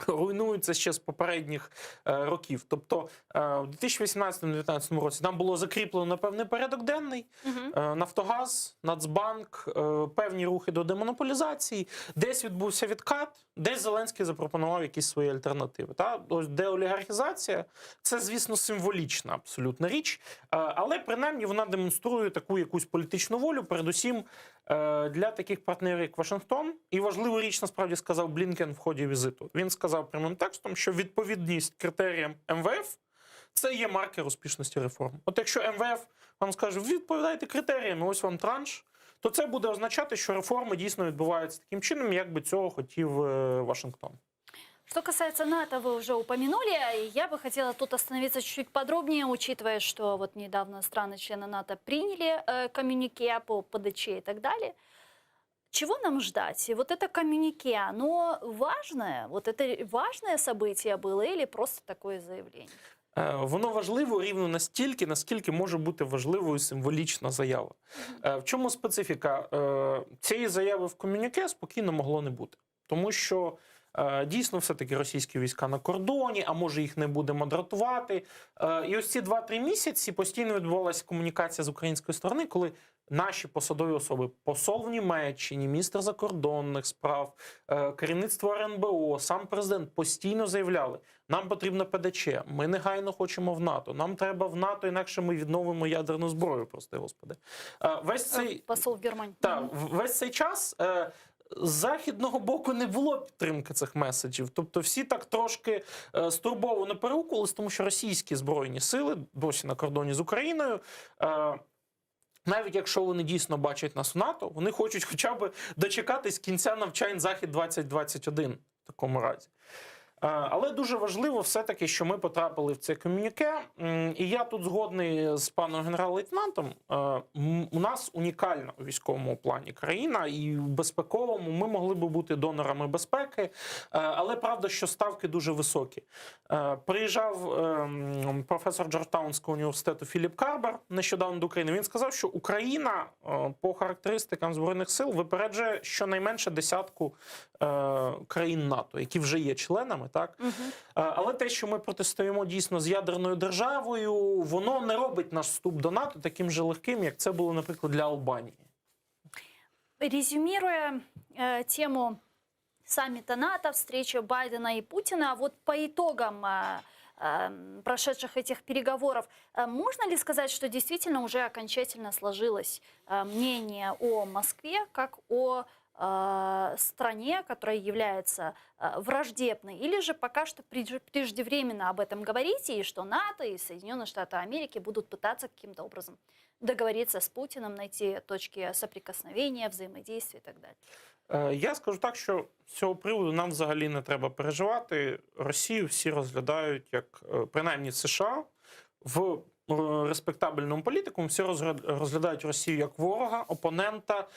[SPEAKER 8] руйнуються ще з попередніх е, років. Тобто е, в 2018-2019 році там було закріплено певний порядок денний, е, Нафтогаз, Нацбанк, е, певні рухи до демонополізації. Десь відбувся відкат, десь Зеленський запропонував якісь свої альтернативи. Та ось деолігархізація це, звісно, символічна абсолютна річ, е, але принаймні вона демонструє таку якусь політичну волю, передусім е, для таких партнерів, як Вашингтон. І важливу річ насправді сказав Блінкен в ході візиту. Він сказав прямим текстом, що відповідність критеріям МВФ це є маркер успішності реформ. От якщо МВФ вам скаже, відповідайте критеріям, і ось вам транш, то це буде означати, що реформи дійсно відбуваються таким чином, як би цього хотів е, Вашингтон.
[SPEAKER 14] Что касается НАТО, вы уже упомянули. И Я бы хотела тут остановиться чуть-чуть подробнее, учитывая, что вот недавно страны-члены НАТО приняли э, коммюнике по ПДЧ и так далее. Чего нам ждать? И вот это коммюнике, оно важное? Вот это важное событие было или просто такое заявление?
[SPEAKER 8] Е, Воно важливо рівно настільки, наскільки може бути важливою символічна заява. Е, В чому специфіка? Е, Цієї заяви в комюніке спокійно могло не бути, тому що. Дійсно, все-таки російські війська на кордоні, а може їх не будемо дратувати. І ось ці 2-3 місяці постійно відбувалася комунікація з української сторони, коли наші посадові особи, посол в Німеччині, міністр закордонних справ, керівництво РНБО, сам президент постійно заявляли: нам потрібно ПДЧ, ми негайно хочемо в НАТО, нам треба в НАТО, інакше ми відновимо ядерну зброю, прости господи. Весь цей
[SPEAKER 14] Посол в Германии.
[SPEAKER 8] та, весь цей час з західного боку не було підтримки цих меседжів. Тобто всі так трошки стурбовано перегукувались, тому що російські збройні сили досі на кордоні з Україною. Навіть якщо вони дійсно бачать нас в НАТО, вони хочуть хоча б дочекатись кінця навчань Захід 2021 в такому разі. Але дуже важливо все-таки, що ми потрапили в це комюніке. І я тут згодний з паном генерал-лейтенантом. У нас унікальна у військовому плані країна, і в безпековому ми могли би бути донорами безпеки. Але правда, що ставки дуже високі. Приїжджав ем, професор Джорджтаунського університету Філіп Карбер нещодавно до України. Він сказав, що Україна по характеристикам збройних сил випереджує щонайменше десятку країн НАТО, які вже є членами. Так але те, що ми протистоїмо дійсно з ядерною державою, воно не робить наш вступ до НАТО таким же легким, як це було, наприклад, для Албанії.
[SPEAKER 14] Резюмируя тему саммита НАТО, встречи Байдена и Путина, вот по итогам прошедших этих переговоров, можно ли сказать, что действительно уже окончательно сложилось мнение о Москве как о стране, которая является враждебной, или же пока что преждевременно об этом говорить, и что НАТО и Соединенные Штаты Америки будут пытаться каким-то образом договориться с Путиным, найти точки соприкосновения, взаимодействия и так далее?
[SPEAKER 8] Я скажу так, що з цього приводу нам взагалі не треба переживати. Росію всі розглядають як, принаймні США, в респектабельному політикуму всі розглядають Росію як ворога, опонента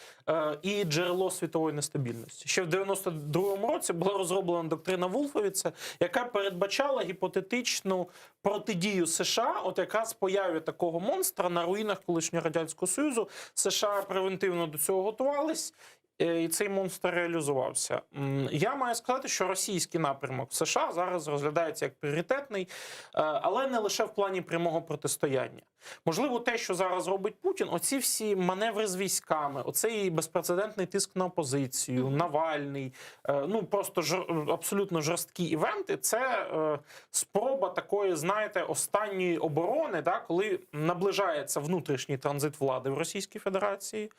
[SPEAKER 8] і джерело світової нестабільності. Ще в 92-му році була розроблена доктрина Вулфовіца, яка передбачала гіпотетичну протидію США, от якраз появі такого монстра на руїнах колишнього Радянського Союзу. США превентивно до цього готувались. І цей монстр реалізувався. Я маю сказати, що російський напрямок в США зараз розглядається як пріоритетний, але не лише в плані прямого протистояння. Можливо, те, що зараз робить Путін, оці всі маневри з військами, оцей безпрецедентний тиск на опозицію, Навальний, ну просто абсолютно жорсткі івенти, це спроба такої, знаєте, останньої оборони, да, коли наближається внутрішній транзит влади в Російській Федерації.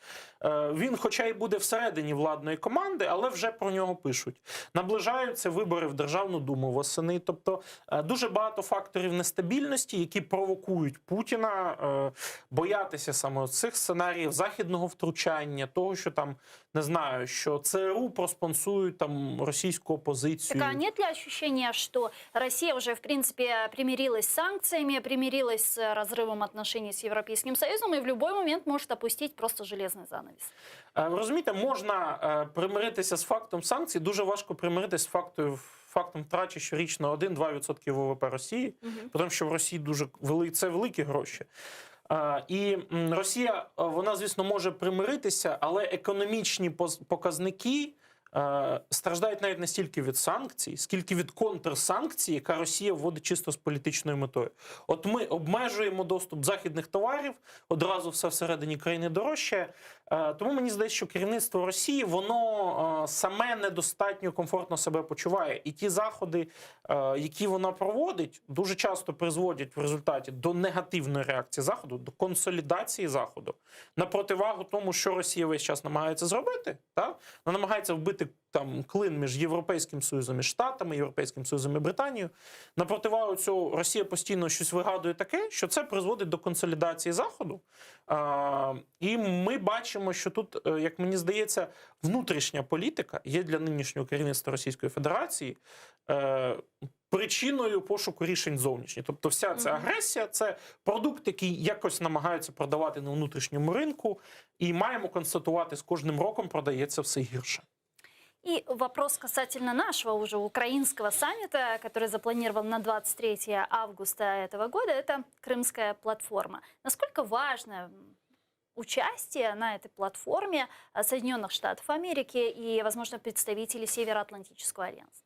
[SPEAKER 8] Він, хоча й буде всередині владної команди, але вже про нього пишуть. Наближаються вибори в Державну Думу восени. Тобто дуже багато факторів нестабільності, які провокують Путіна боятися саме цих сценаріїв західного втручання, того, що там не знаю, що ЦРУ проспонсують там російську опозицію.
[SPEAKER 14] Так а нет ли ощущения, что Россия уже, в принципе, примирилась с санкциями, примирилась с разрывом отношений с Европейским Союзом и в любой момент может опустить просто железный занавес?
[SPEAKER 8] Ви розумієте, можна примиритися з фактом санкцій, дуже важко примиритися з фактом, фактом втрачі щорічно 1-2% ВВП Росії, тому що в Росії дуже вели, це великі гроші. І Росія, вона, звісно, може примиритися, але економічні показники страждають навіть не стільки від санкцій, скільки від контрсанкцій, яка Росія вводить чисто з політичною метою. От ми обмежуємо доступ західних товарів, одразу все всередині країни дорожче. Тому мені здається, що керівництво Росії воно саме недостатньо комфортно себе почуває. І ті заходи, які вона проводить, дуже часто призводять в результаті до негативної реакції Заходу, до консолідації Заходу. На противагу тому, що Росія весь час намагається зробити, та? Вона намагається вбити там клин між Європейським Союзом і Штатами, Європейським Союзом і Британією. На противагу цього Росія постійно щось вигадує таке, що це призводить до консолідації Заходу. А, і ми бачимо, що тут, як мені здається, внутрішня політика є для нинішнього керівництва Російської Федерації причиною пошуку рішень зовнішніх. Тобто вся ця агресія – це продукт, який якось намагаються продавати на внутрішньому ринку, і маємо констатувати, з кожним роком продається все гірше.
[SPEAKER 14] И вопрос касательно нашего уже украинского саммита, который запланирован на 23 августа этого года, это Крымская платформа. Насколько важно участие на этой платформе Соединенных Штатов Америки и, возможно, представителей Североатлантического альянса?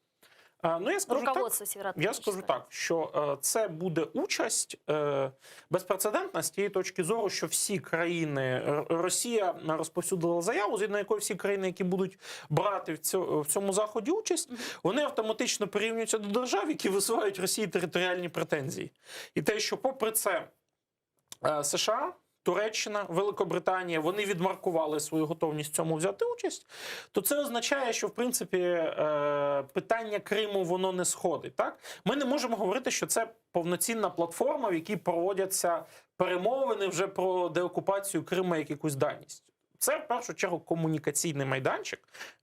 [SPEAKER 8] Ну, я скажу так,
[SPEAKER 14] Руководство
[SPEAKER 8] я
[SPEAKER 14] Североатлантического.
[SPEAKER 8] скажу так, що е, це буде участь е, безпрецедентна з тієї точки зору, що всі країни Р- Росія розповсюдила заяву, згідно якої всі країни, які будуть брати в цьому, в цьому заході участь, вони автоматично прирівнюються до держав, які висувають Росії територіальні претензії. І те, що попри це е, США. Туреччина, Великобританія, вони відмаркували свою готовність в цьому взяти участь, то це означає, що в принципі е, питання Криму воно не сходить. Так ми не можемо говорити, що це повноцінна платформа, в якій проводяться перемовини вже про деокупацію Криму як якусь даність. Це в першу чергу комунікаційний майданчик,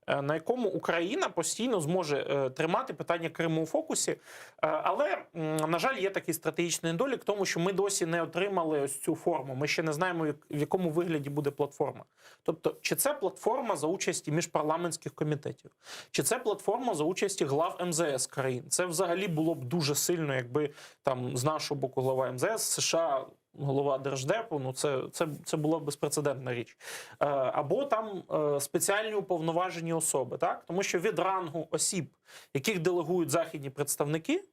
[SPEAKER 8] е, на якому Україна постійно зможе е, тримати питання Криму у фокусі. Е, Але, м, на жаль, є такий стратегічний недолік, тому що ми досі не отримали ось цю форму. Ми ще не знаємо, як- в якому вигляді буде платформа. Тобто, чи це платформа за участі міжпарламентських комітетів, чи це платформа за участі глав МЗС країн. Це взагалі було б дуже сильно, якби там з нашого боку глава МЗС США. Голова держдепу, ну це, це, це була безпрецедентна річ. Е, або там е, спеціальні уповноважені особи, так тому що від рангу осіб, яких делегують західні представники,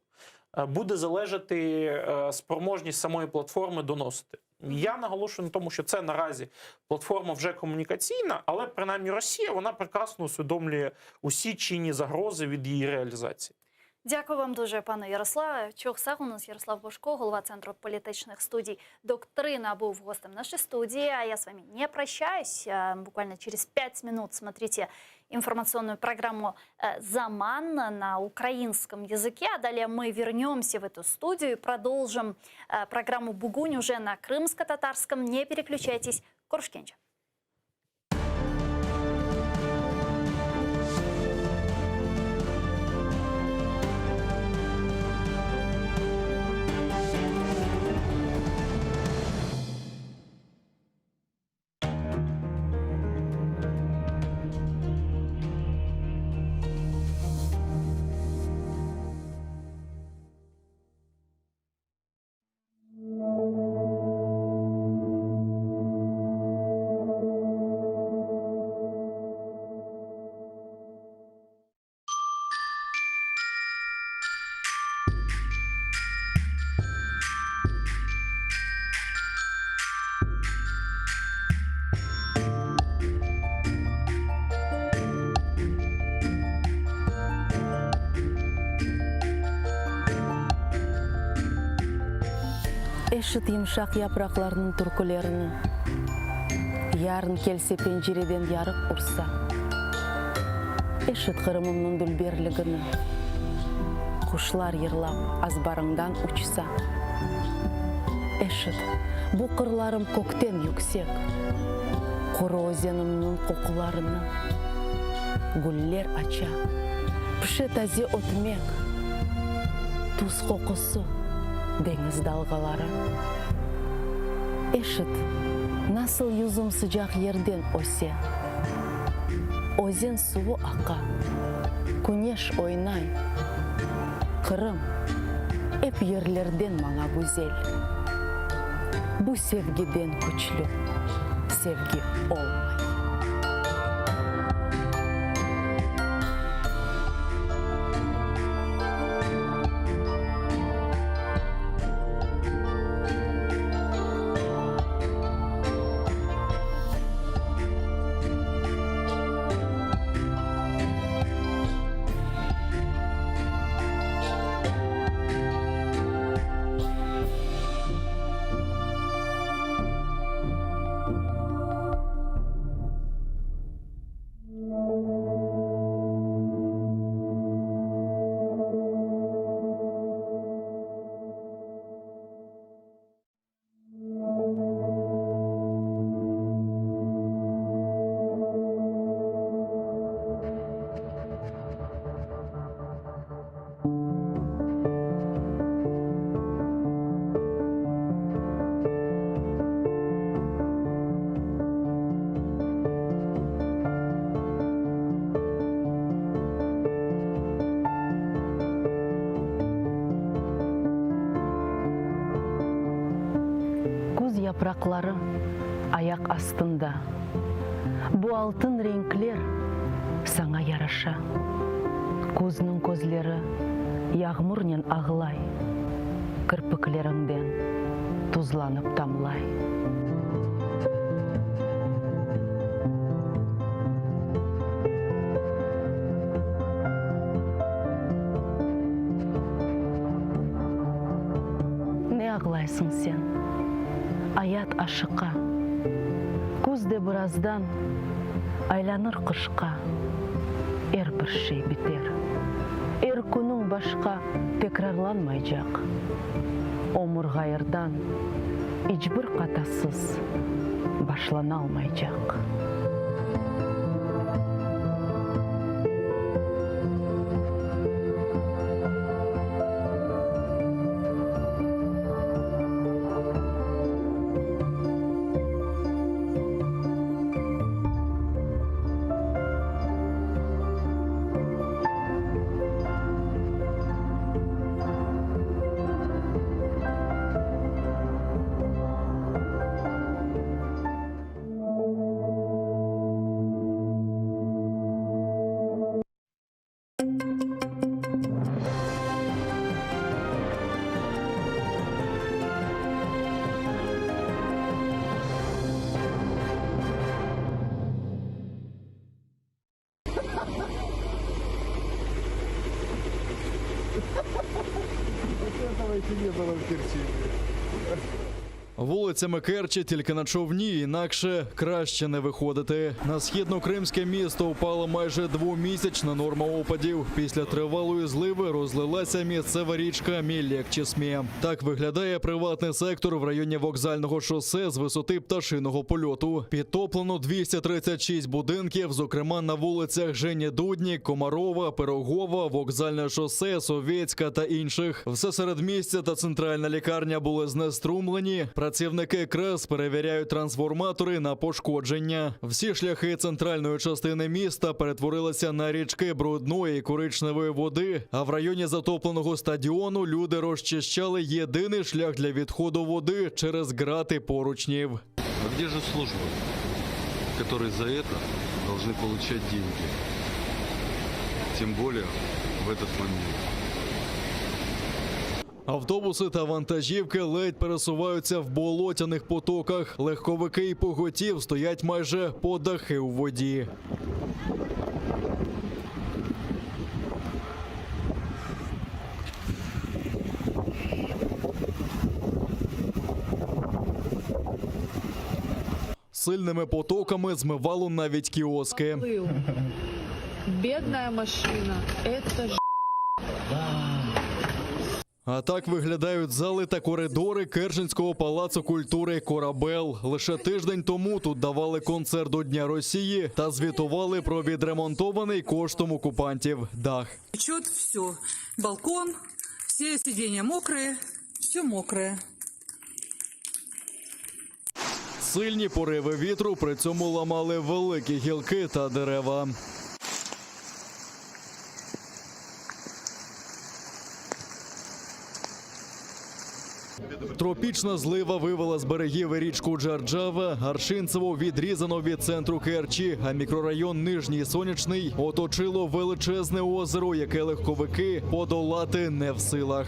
[SPEAKER 8] е, буде залежати е, спроможність самої платформи доносити. Я наголошую на тому, що це наразі платформа вже комунікаційна, але принаймні Росія вона прекрасно усвідомлює усі чинні загрози від її реалізації.
[SPEAKER 14] Дякую вам дуже, пане Ярославе. Çoq sağ oluñız Ярослав Божко, голова Центру політичних студій «Доктрина» був гостем нашей студии. А я с вами не прощаюсь. А, Буквально через пять минут смотрите информационную программу э, «Заман» на украинском языке. А далее мы вернемся в эту студию и продолжим э, программу «Бугунь» уже на крымско-татарском. Не переключайтесь. Körüşkence.
[SPEAKER 19] Eşit yımşaq yapraqlarnıñ türkülerini, Yarın kelse pencereden yarıq ursa. Eşit Qırımımnıñ dülberligini, Quşlar yırlap azbarıñdan uçsa. Eşit, bu qırlarım kökten yüksek, Quru özenimniñ qoqularını. Güller aça, pişe taze ötmek, Tuz qoqusı, deñiz dalğaları. Eşit, nasıl yüzüm sıcaq yerden öse, Özen suvu aqa, küneş oynay. Qırım, ep yerlerden maña güzel. Bu sevgiden küçlü sevgi olmay. Küz yapraqları ayaq astında. Bu altın renkler saña yaraşa. Küzniñ közleri yağmurnen ağlay, Kirpikleriñden tuzlanıp tamlay. Ne ağlaysıñ sen? Ayat aşıqa. Küz de birazdan aylanır qışqa. Er bir şey biter. Er künüñ başqa tekrarlanmaycaq. Ömür ğayırdan, iç bir qatasız başlanalmaycaq.
[SPEAKER 17] Вулицями Керчі тільки на човні, інакше краще не виходити. На східнокримське місто впала майже двомісячна норма опадів. Після тривалої зливи розлилася місцева річка Міллєк-Чесмє. Так виглядає приватний сектор в районі вокзального шосе з висоти пташиного польоту. Підтоплено 236 будинків, зокрема на вулицях Жені Дудні, Комарова, Пирогова, Вокзальне шосе, Совєтська та інших. Все середмістя та центральна лікарня були знеструмлені. Працівники КРЕС перевіряють трансформатори на пошкодження. Всі шляхи центральної частини міста перетворилися на річки брудної і коричневої води. А в районі затопленого стадіону люди розчищали єдиний шлях для відходу води через грати поручнів.
[SPEAKER 20] А где же службы, которые за это должны получать деньги? Тем более в этот момент.
[SPEAKER 17] Автобуси та вантажівки ледь пересуваються в болотяних потоках. Легковики й поготів стоять майже по дахи у воді. Сильними потоками змивало навіть кіоски.
[SPEAKER 21] Бедная машина. Это ж...
[SPEAKER 17] А так виглядають зали та коридори Керченського палацу культури Корабел. Лише тиждень тому тут давали концерт до Дня Росії та звітували про відремонтований коштом окупантів дах.
[SPEAKER 21] Течет все. Балкон, все сиденья мокрые, все мокрое.
[SPEAKER 17] Сильні пориви вітру при цьому ламали великі гілки та дерева. Тропічна злива вивела з берегів річку Джарджава, Аршинцево відрізано від центру Керчі, а мікрорайон Нижній Сонячний оточило величезне озеро, яке легковики подолати не в силах.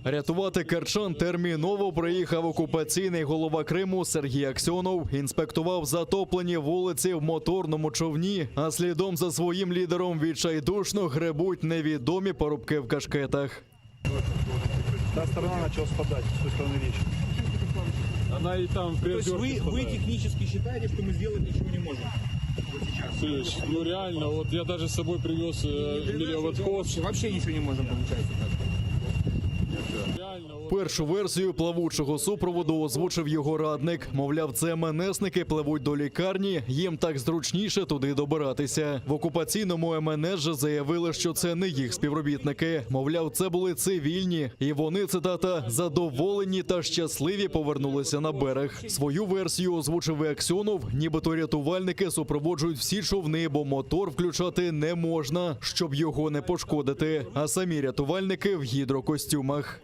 [SPEAKER 17] Рятувати керчан терміново приїхав окупаційний голова Криму Сергій Аксьонов. Інспектував затоплені вулиці в моторному човні, а слідом за своїм лідером відчайдушно гребуть невідомі парубки в кашкетах.
[SPEAKER 22] Та сторона начала спадать, с той стороны речки.
[SPEAKER 1] Она и там в
[SPEAKER 22] То есть
[SPEAKER 1] придёрке
[SPEAKER 22] вы, вы
[SPEAKER 1] спадает.
[SPEAKER 22] технически считаете, что мы сделать ничего не можем? Вот сейчас.
[SPEAKER 1] Слышь, ну реально, вот я даже с собой привез э, мелиоводхоз.
[SPEAKER 22] Вообще ничего не можем, получается так.
[SPEAKER 17] Першу версію плавучого супроводу озвучив його радник. Мовляв, це МНСники пливуть до лікарні, їм так зручніше туди добиратися. В окупаційному МНС же заявили, що це не їх співробітники. Мовляв, це були цивільні, і вони, цитата, задоволені та щасливі повернулися на берег. Свою версію озвучив і Аксьонов, нібито рятувальники супроводжують всі човни, бо мотор включати не можна, щоб його не пошкодити. А самі рятувальники в гідрокостюмах.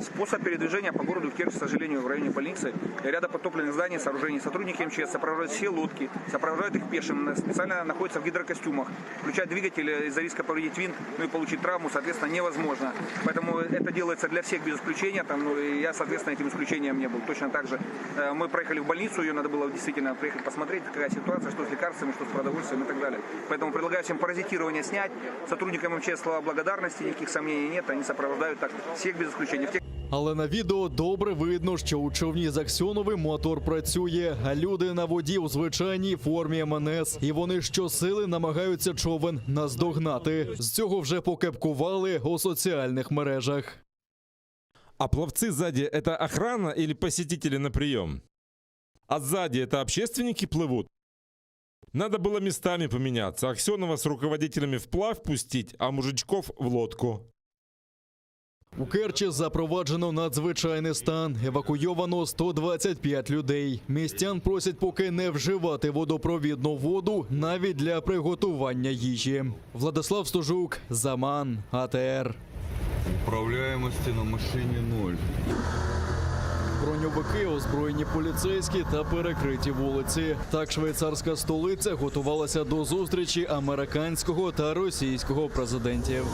[SPEAKER 23] Способ передвижения по городу Керчь, к сожалению, в районе больницы, ряда подтопленных зданий, сооружений. Сотрудники МЧС сопровождают все лодки, сопровождают их пешим, специально находятся в гидрокостюмах. Включать двигатель из-за риска повредить винт, ну и получить травму, соответственно, невозможно. Поэтому это делается для всех без исключения. Там, ну, и я, соответственно, этим исключением не был. Точно так же э, мы проехали в больницу, ее надо было действительно приехать посмотреть, какая ситуация, что с лекарствами, что с продовольствием и так далее. Поэтому предлагаю всем паразитирование снять. Сотрудникам МЧС слова благодарности, никаких сомнений нет. Они сопровождают так всех без исключения. В тех
[SPEAKER 17] Але на відео добре видно, що у човні з Аксьоновим мотор працює, а люди на воді у звичайній формі МНС. І вони щосили намагаються човен наздогнати. З цього вже покепкували у соціальних мережах.
[SPEAKER 15] А пловцы сзади это охрана или посетители на прием? А сзади это общественники плывут? Надо было местами поменяться. Аксенова с руководителями вплавь пустить, а мужичков в лодку.
[SPEAKER 17] У Керчі запроваджено надзвичайний стан. Евакуйовано 125 людей. Містян просять поки не вживати водопровідну воду навіть для приготування їжі. Владислав Стужук, Заман, АТР.
[SPEAKER 20] Управляемости на машине ноль.
[SPEAKER 17] Броньовики, озброєні поліцейські та перекриті вулиці. Так швейцарська столиця готувалася до зустрічі американського та російського президентів.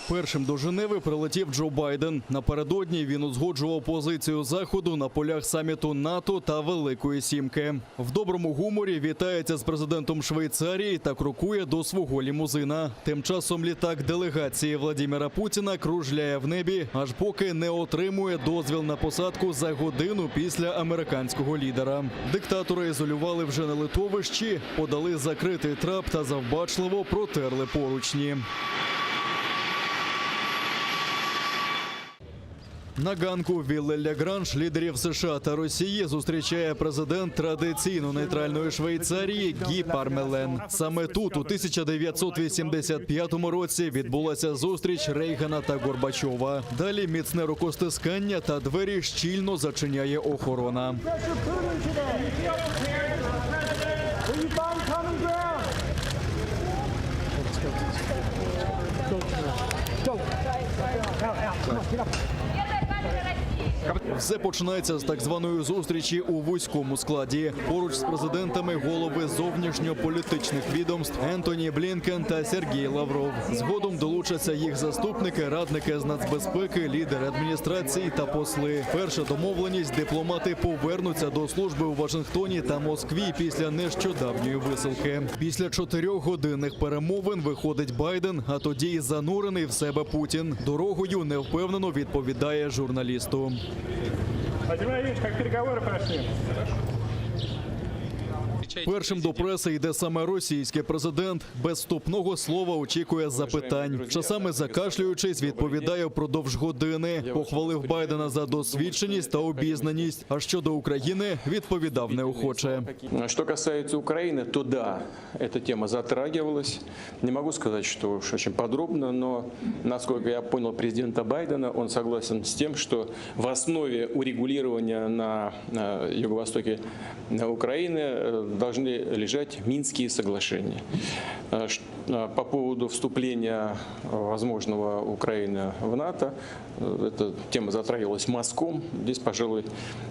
[SPEAKER 17] Першим до Женеви прилетів Джо Байден. Напередодні він узгоджував позицію заходу на полях саміту НАТО та Великої Сімки. В доброму гуморі вітається з президентом Швейцарії та крокує до свого лімузина. Тим часом літак делегації Владіміра Путіна кружляє в небі, аж поки не отримує дозвіл на посадку за годину після американського лідера. Диктатора ізолювали вже на литовищі, подали закритий трап та завбачливо протерли поручні. На ганку Вілле Ля-Гранж лідерів США та Росії зустрічає президент традиційно нейтральної Швейцарії Гі Пармелен. Саме тут, у 1985 році, відбулася зустріч Рейгана та Горбачова. Далі міцне рукостискання та двері щільно зачиняє охорона. Все починається з так званої зустрічі у вузькому складі. Поруч з президентами голови зовнішньополітичних відомств Ентоні Блінкен та Сергій Лавров. Згодом долучаться їх заступники, радники з нацбезпеки, лідери адміністрації та посли. Перша домовленість дипломати повернуться до служби у Вашингтоні та Москві після нещодавньої висилки. Після чотирьохгодинних перемовин виходить Байден, а тоді й занурений в себе Путін. Дорогою невпевнено відповідає журналісту.
[SPEAKER 22] Владимир Владимирович, как переговоры прошли?
[SPEAKER 17] Першим до преси йде саме російський президент. Без вступного слова очікує запитань. Часами закашлюючись, відповідає впродовж години. Похвалив Байдена за досвідченість та обізнаність. А щодо України, відповідав неохоче.
[SPEAKER 5] Что касается Украины, то да, эта тема затрагивалась. Не могу сказать, что уж очень подробно, но, насколько я понял президента Байдена, он согласен с тем, что в основе урегулирования на э, юго-востоке Украины э, должны лежать Минские соглашения. Э, ш- э, По поводу вступления э, возможного Украины в НАТО, э, эта тема затрагивалась мазком. Здесь, пожалуй,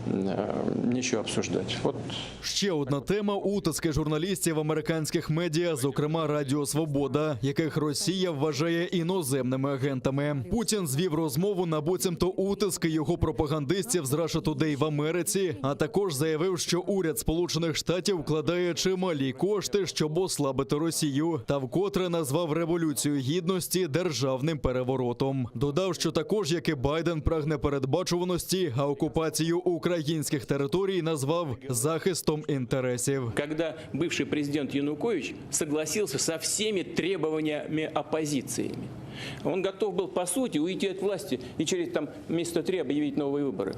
[SPEAKER 5] э, нечего обсуждать. Вот
[SPEAKER 17] Ще одна тема утиски журналістів американських медіа, зокрема Радіо Свобода, яких Росія вважає іноземними агентами. Путін звів розмову на буцімто утиски його пропагандистів з Russia Today в Америці, а також заявив, що уряд Сполучених Штатів вкладає чималі кошти, щоб ослабити Росію, та вкотре назвав революцію гідності державним переворотом. Додав, що також, як і Байден, прагне передбачуваності, а окупацію українських територій назвав захистом інтересів.
[SPEAKER 5] когда бывший президент Янукович согласился со всеми требованиями оппозициями. Он готов был, по сути, уйти от власти и через там, месяца три объявить новые выборы.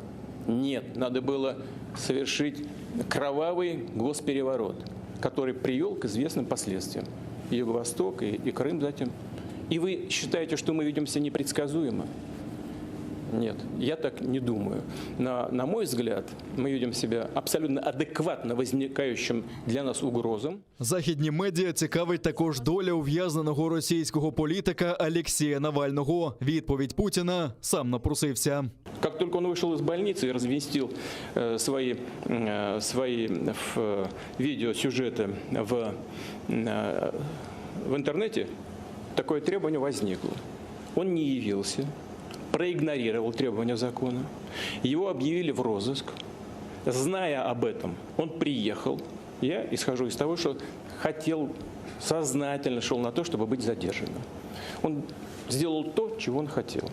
[SPEAKER 5] Нет, надо было совершить кровавый госпереворот, который привел к известным последствиям. И Юго-Восток, и, и Крым затем. И вы считаете, что мы ведем себя непредсказуемо? Нет, я так не думаю. На, на мой взгляд, мы ведем себя абсолютно адекватно возникающим для нас угрозам.
[SPEAKER 17] Західні медіа цікавить також доля ув'язненого російського політика Алєксія Навального. Відповідь Путіна сам напросився.
[SPEAKER 5] Как только он вышел из больницы и разместил э, свои, э, свои э, видеосюжеты в, э, в интернете, такое требование возникло. Он не явился, проигнорировал требования закона. Его объявили в розыск. Зная об этом, он приехал. Я исхожу из того, что хотел, сознательно шел на то, чтобы быть задержанным. Он сделал то, чего он хотел.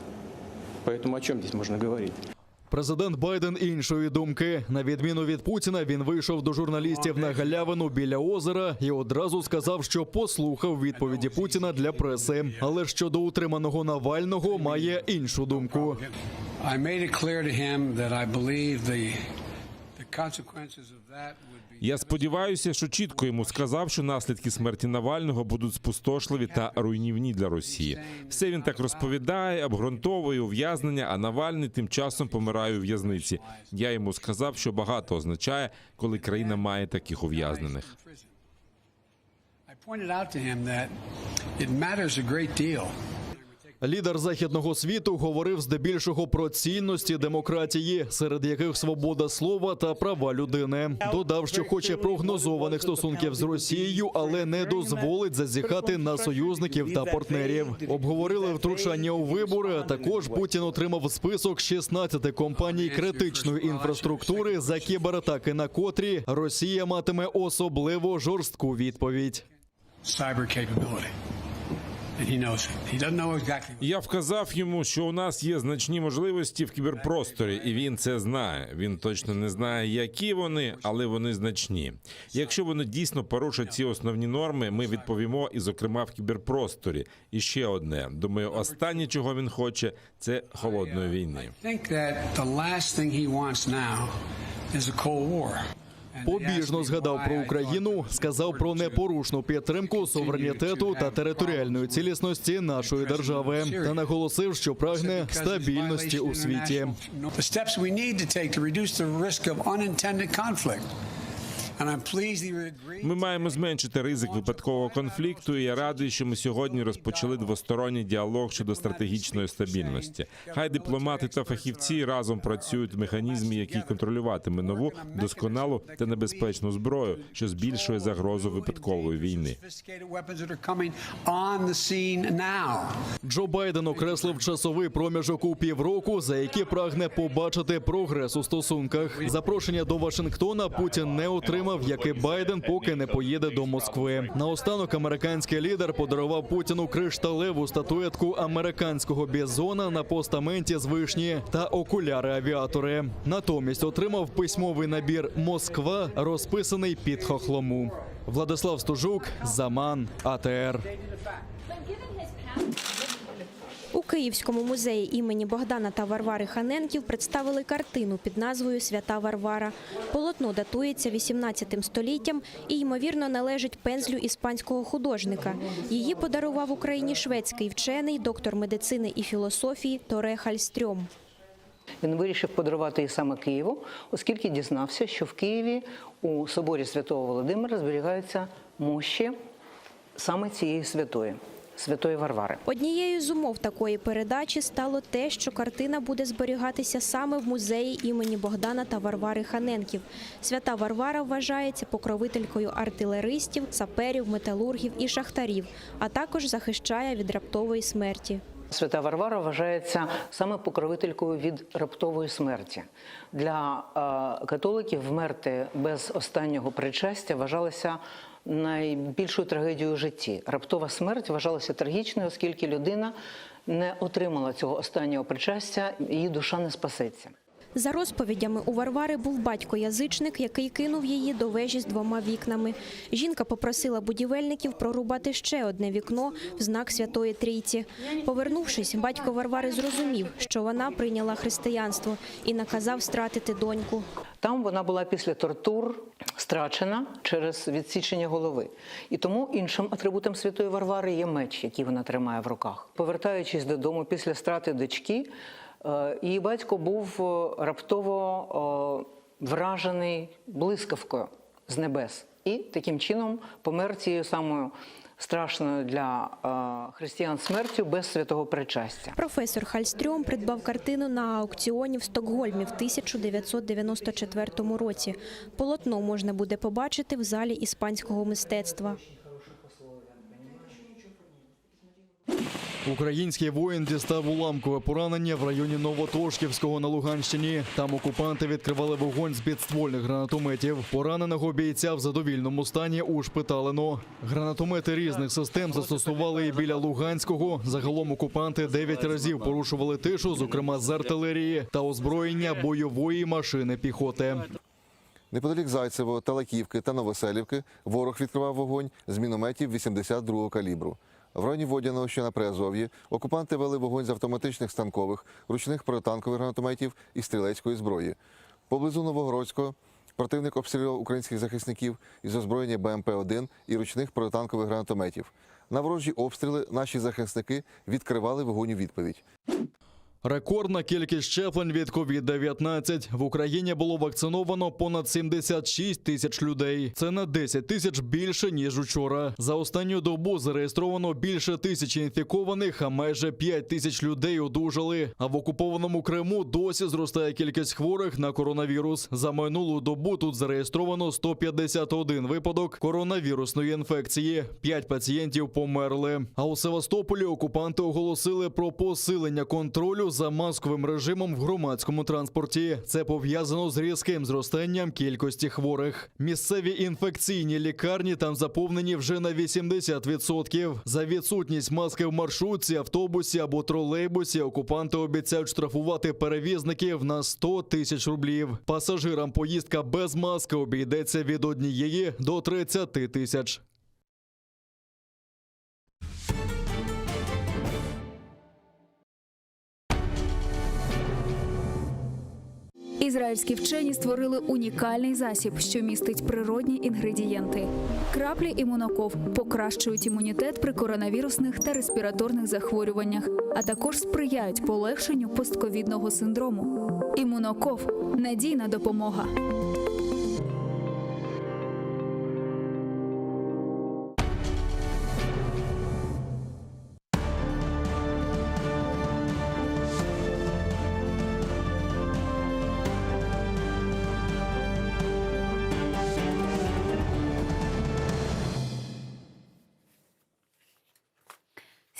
[SPEAKER 5] Поэтому о чем здесь можно говорить?
[SPEAKER 17] Президент Байден іншої думки. На відміну від Путіна, він вийшов до журналістів на галявину біля озера і одразу сказав, що послухав відповіді Путіна для преси. Але щодо утриманого Навального має іншу думку.
[SPEAKER 6] I made it clear to him that I believe the, the consequences of that would be.
[SPEAKER 15] Я сподіваюся, що чітко йому сказав, що наслідки смерті Навального будуть спустошливі та руйнівні для Росії. Все він так розповідає, обґрунтовує ув'язнення, а Навальний тим часом помирає у в'язниці. Я йому сказав, що багато означає, коли країна має таких ув'язнених.
[SPEAKER 6] I pointed out to him that it matters a great deal.
[SPEAKER 17] Лідер західного світу говорив здебільшого про цінності демократії, серед яких свобода слова та права людини. Додав, що хоче прогнозованих стосунків з Росією, але не дозволить зазіхати на союзників та партнерів. Обговорили втручання у вибори. А також Путін отримав список 16 компаній критичної інфраструктури за кібератаки, на котрі Росія матиме особливо жорстку відповідь.
[SPEAKER 6] Cyber capability. And he knows it. He doesn't know exactly.
[SPEAKER 15] Я вказав йому, що у нас є значні можливості в кіберпросторі, і він це знає. Він точно не знає, які вони, але вони значні. Якщо вони дійсно порушать ці основні норми, ми відповімо, і зокрема в кіберпросторі. І ще одне думаю, останнє, чого він хоче, це холодної війни.
[SPEAKER 6] I think that the last thing he wants now is a Cold War.
[SPEAKER 17] Побіжно згадав про Україну, сказав про непорушну підтримку суверенітету та територіальної цілісності нашої держави та наголосив, що прагне стабільності у світі.
[SPEAKER 6] The steps we need to take to reduce the risk of unintended conflict. And I'm pleased he agreed.
[SPEAKER 15] Ми маємо зменшити ризик випадкового конфлікту. І я радий, що ми сьогодні розпочали двосторонній діалог щодо стратегічної стабільності. Хай дипломати та фахівці разом працюють в механізмі, який контролюватиме нову, досконалу та небезпечну зброю, що збільшує загрозу випадкової війни.
[SPEAKER 6] Sophisticated weapons that are coming on the scene now.
[SPEAKER 17] Джо Байден окреслив часовий проміжок у півроку, за які прагне побачити прогрес у стосунках. Запрошення до Вашингтона Путін не отримав, як і Байден, поки не поїде до Москви. Наостанок американський лідер подарував Путіну кришталеву статуетку американського бізона на постаменті з вишні та окуляри авіатори. Натомість отримав письмовий набір Москва, розписаний під хохлому. Владислав Стужук, Заман, АТР.
[SPEAKER 4] У Київському музеї імені Богдана та Варвари Ханенків представили картину під назвою Свята Варвара. Полотно датується 18 століттям і, ймовірно, належить пензлю іспанського художника. Її подарував Україні шведський вчений, доктор медицини і філософії Торе Хальстрьом.
[SPEAKER 11] Він вирішив подарувати її саме Києву, оскільки дізнався, що в Києві у соборі Святого Володимира зберігаються мощі саме цієї святої, святої Варвари.
[SPEAKER 4] Однією з умов такої передачі стало те, що картина буде зберігатися саме в музеї імені Богдана та Варвари Ханенків. Свята Варвара вважається покровителькою артилеристів, саперів, металургів і шахтарів, а також захищає від раптової смерті.
[SPEAKER 11] Свята Варвара вважається саме покровителькою від раптової смерті. Для е, католиків вмерти без останнього причастя вважалося найбільшою трагедією у житті. Раптова смерть вважалася трагічною, оскільки людина не отримала цього останнього причастя, її душа не спасеться.
[SPEAKER 4] За розповідями, у Варвари був батько-язичник, який кинув її до вежі з двома вікнами. Жінка попросила будівельників прорубати ще одне вікно в знак Святої Трійці. Повернувшись, батько Варвари зрозумів, що вона прийняла християнство і наказав стратити доньку.
[SPEAKER 11] Там вона була після тортур страчена через відсічення голови. І тому іншим атрибутом святої Варвари є меч, який вона тримає в руках. Повертаючись додому після страти дочки, Її батько був раптово вражений блискавкою з небес і таким чином помер цією самою страшною для християн смертю без святого причастя.
[SPEAKER 4] Професор Хальстрьом придбав картину на аукціоні в Стокгольмі в 1994 році. Полотно можна буде побачити в залі іспанського мистецтва.
[SPEAKER 17] Український воїн дістав уламкове поранення в районі Новотошківського на Луганщині. Там окупанти відкривали вогонь з підствольних гранатометів. Пораненого бійця в задовільному стані ушпиталено. Гранатомети різних систем застосували і біля Луганського. Загалом окупанти 9 разів порушували тишу, зокрема з артилерії та озброєння бойової машини піхоти.
[SPEAKER 12] Неподалік Зайцево, Талаківки та Новоселівки ворог відкривав вогонь з мінометів 82-го калібру. В районі Водяного, що на Приазов'ї, окупанти вели вогонь з автоматичних станкових, ручних протитанкових гранатометів і стрілецької зброї. Поблизу Новогородського противник обстрілював українських захисників із озброєння БМП-1 і ручних протитанкових гранатометів. На ворожі обстріли наші захисники відкривали вогонь у відповідь.
[SPEAKER 17] Рекордна кількість щеплень від COVID-19. В Україні було вакциновано понад 76 тисяч людей. Це на 10 тисяч більше, ніж учора. За останню добу зареєстровано більше тисячі інфікованих, а майже 5 тисяч людей одужали. А в окупованому Криму досі зростає кількість хворих на коронавірус. За минулу добу тут зареєстровано 151 випадок коронавірусної інфекції. 5 пацієнтів померли. А у Севастополі окупанти оголосили про посилення контролю за масковим режимом в громадському транспорті. Це пов'язано з різким зростанням кількості хворих. Місцеві інфекційні лікарні там заповнені вже на 80%. За відсутність маски в маршрутці, автобусі або тролейбусі окупанти обіцяють штрафувати перевізників на 100 тисяч рублів. Пасажирам поїздка без маски обійдеться від однієї до 30 тисяч.
[SPEAKER 7] Ізраїльські вчені створили унікальний засіб, що містить природні інгредієнти. Краплі імуноков покращують імунітет при коронавірусних та респіраторних захворюваннях, а також сприяють полегшенню постковідного синдрому. Імуноков надійна допомога.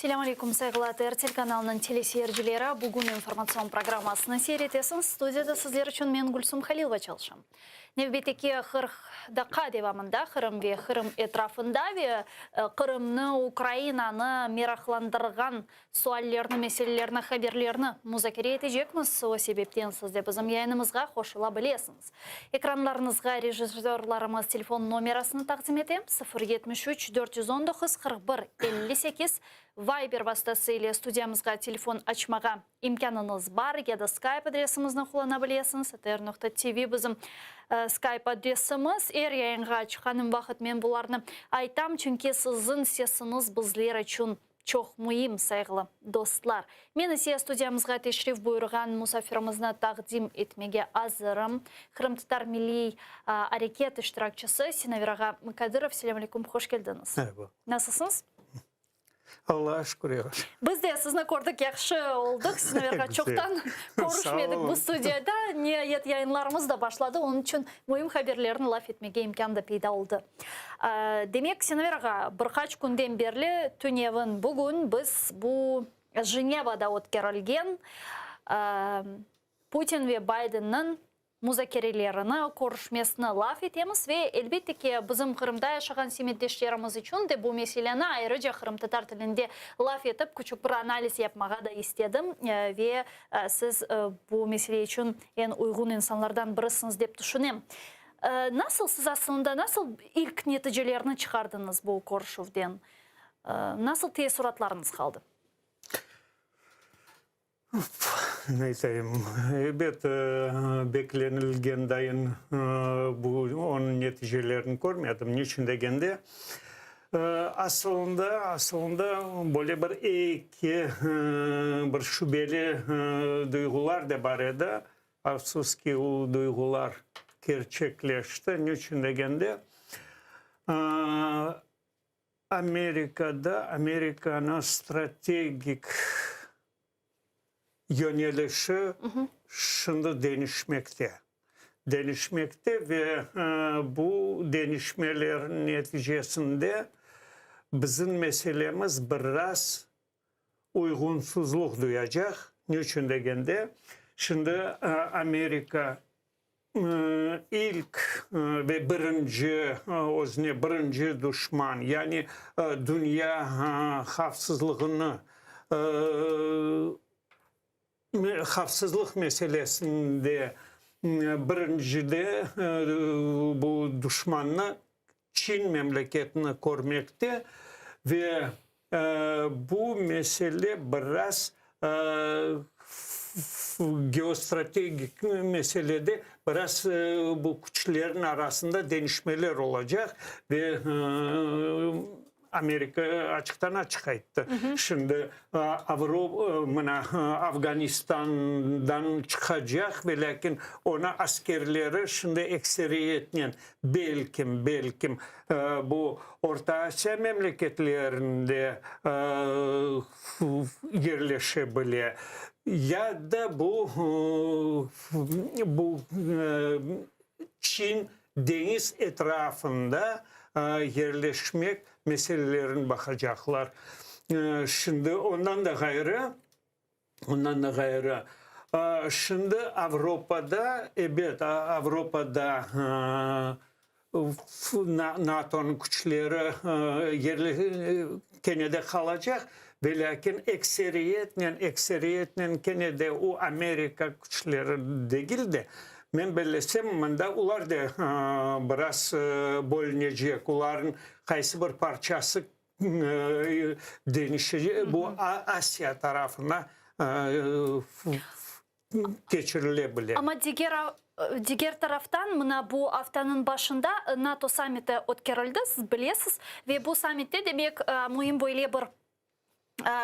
[SPEAKER 14] Selâm aleyküm, sayğılı ATR telekanalınıñ teleseyircileri. Bugün informatsion programmasını seyir etesiñiz. Studiyada sizler içün men, Gülsum Halilova, çalışam. Nevbetteki 40 daqqa devamında Qırım ve Qırım etrafında ve Qırımnı, Ukrainanı meraqlandırğan suallerni, meselelerni, haberlerni muzakere etecekmiz. O sebepten siz de bizim yayınımızğa qoşula bilesiñiz. Ekranlarıñızğa rejissörlarımız telefon nomerasını taqdim ete, 0 73 419 41 58. Viber vastası ile studiyamızğa telefon açmağa imkânıñız bar ya da Skype adresimizni qullana bilesiñiz, atr.tv bizim Skype adresimiz. Er yayınğa çıqqanım vaqıt men bularnı aytam, çünki siziñ sesiñiz bizler içün çoq müim, sayğılı dostlar. Men ise studiyamızğa teşrif buyurğan musafirimizni taqdim etmege azırım. Qırımtatar milliy areket iştirakçisi Sinaver ağa Kadırov. Selâm aleyküm, hoş keldiñiz.
[SPEAKER 2] Merhaba.
[SPEAKER 14] Nasılsıñız?
[SPEAKER 2] Allağa şükür, yahşı.
[SPEAKER 14] Biz de sizni kördik, yahşı oldıq. Sinaver ağa, çoqtan körüşmedik bu studiyada. Niayet, yayınlarımız da başladı, onıñ içün müim haberlerni laf etmege imkân da peyda oldı. Demek, Sinaver ağa, bir qaç künden berli, tünevin, bugün biz bu Jenevada ötkerilgen Putin ve Baydenniñ muzakerelerini, körüşmesini laf etemiz ve, elbette ki, bizim Qırımda yaşağan semetdeşlerimiz içün de bu meseleni ayrıca qırımtatar tilinde laf etip, küçük bir analiz yapmağa da istedim ve siz bu mesele içün eñ uyğun insanlardan birisiñiz dep tüşünem. Nasıl siz aslında nasıl ilk neticelerni çıqardıñız bu körüşüvden? Nasıl teessuratlarıñız qaldı?
[SPEAKER 2] Ne aytayım, ebet, beklenilgen dayın bu onıñ neticelerini körmedim. Niçün degende,
[SPEAKER 13] Asılında, asılında böyle bir eki bir şübeli duyğular da bar edi. Afsus ki, o duyğular kerçekleşti. Niçün degende, Amerikada Amerikanıñ strategik yönelişi şimdi deñişmekte. Deñişmekte ve bu deñişmelerin neticesinde bizim meselemiz biraz uyğunsuzluq duyacaq. Niçün degende, şimdi Amerika ilk ve birinci, özüne birinci duşman, yani dünya havfsızlığını, havfsızlıq meselesinde birincide bu duşmannı Çin memleketini körmekte ve bu mesele biraz geostrategik meselede biraz bu küçlerin arasında deñişmeler olacaq ve Amerika açıqtan açıq ayttı. Şimdi Avropa, mına, Afganistandan çıqacaq, ve lâkin onı askerleri şimdi ekseriyetnen, belkim, belkim, bu Orta Asiya memleketlerinde yerleşe bile. Ya da bu, bu Çin deñiz etrafında yerleşmek meselelerini baqacaqlar. Şimdi ondan da ğayrı, ondan da ğayrı, şimdi Avropada, ebet, Avropada NATOnıñ küçleri kene de qalacaq, velâkin ekseriyetnen, ekseriyetnen kene de o Amerika küçleri degil de, Men bellesem, mında olar da biraz bölünecek, olarnıñ qaysı bir parçası deñişecek, bu Asiya tarafına keçirile bile.
[SPEAKER 14] Amma diger diger taraftan, mına bu aftanıñ başında NATO sammiti ötkerildi, siz bilesiz, ve bu sammitte, demek, müim böyle bir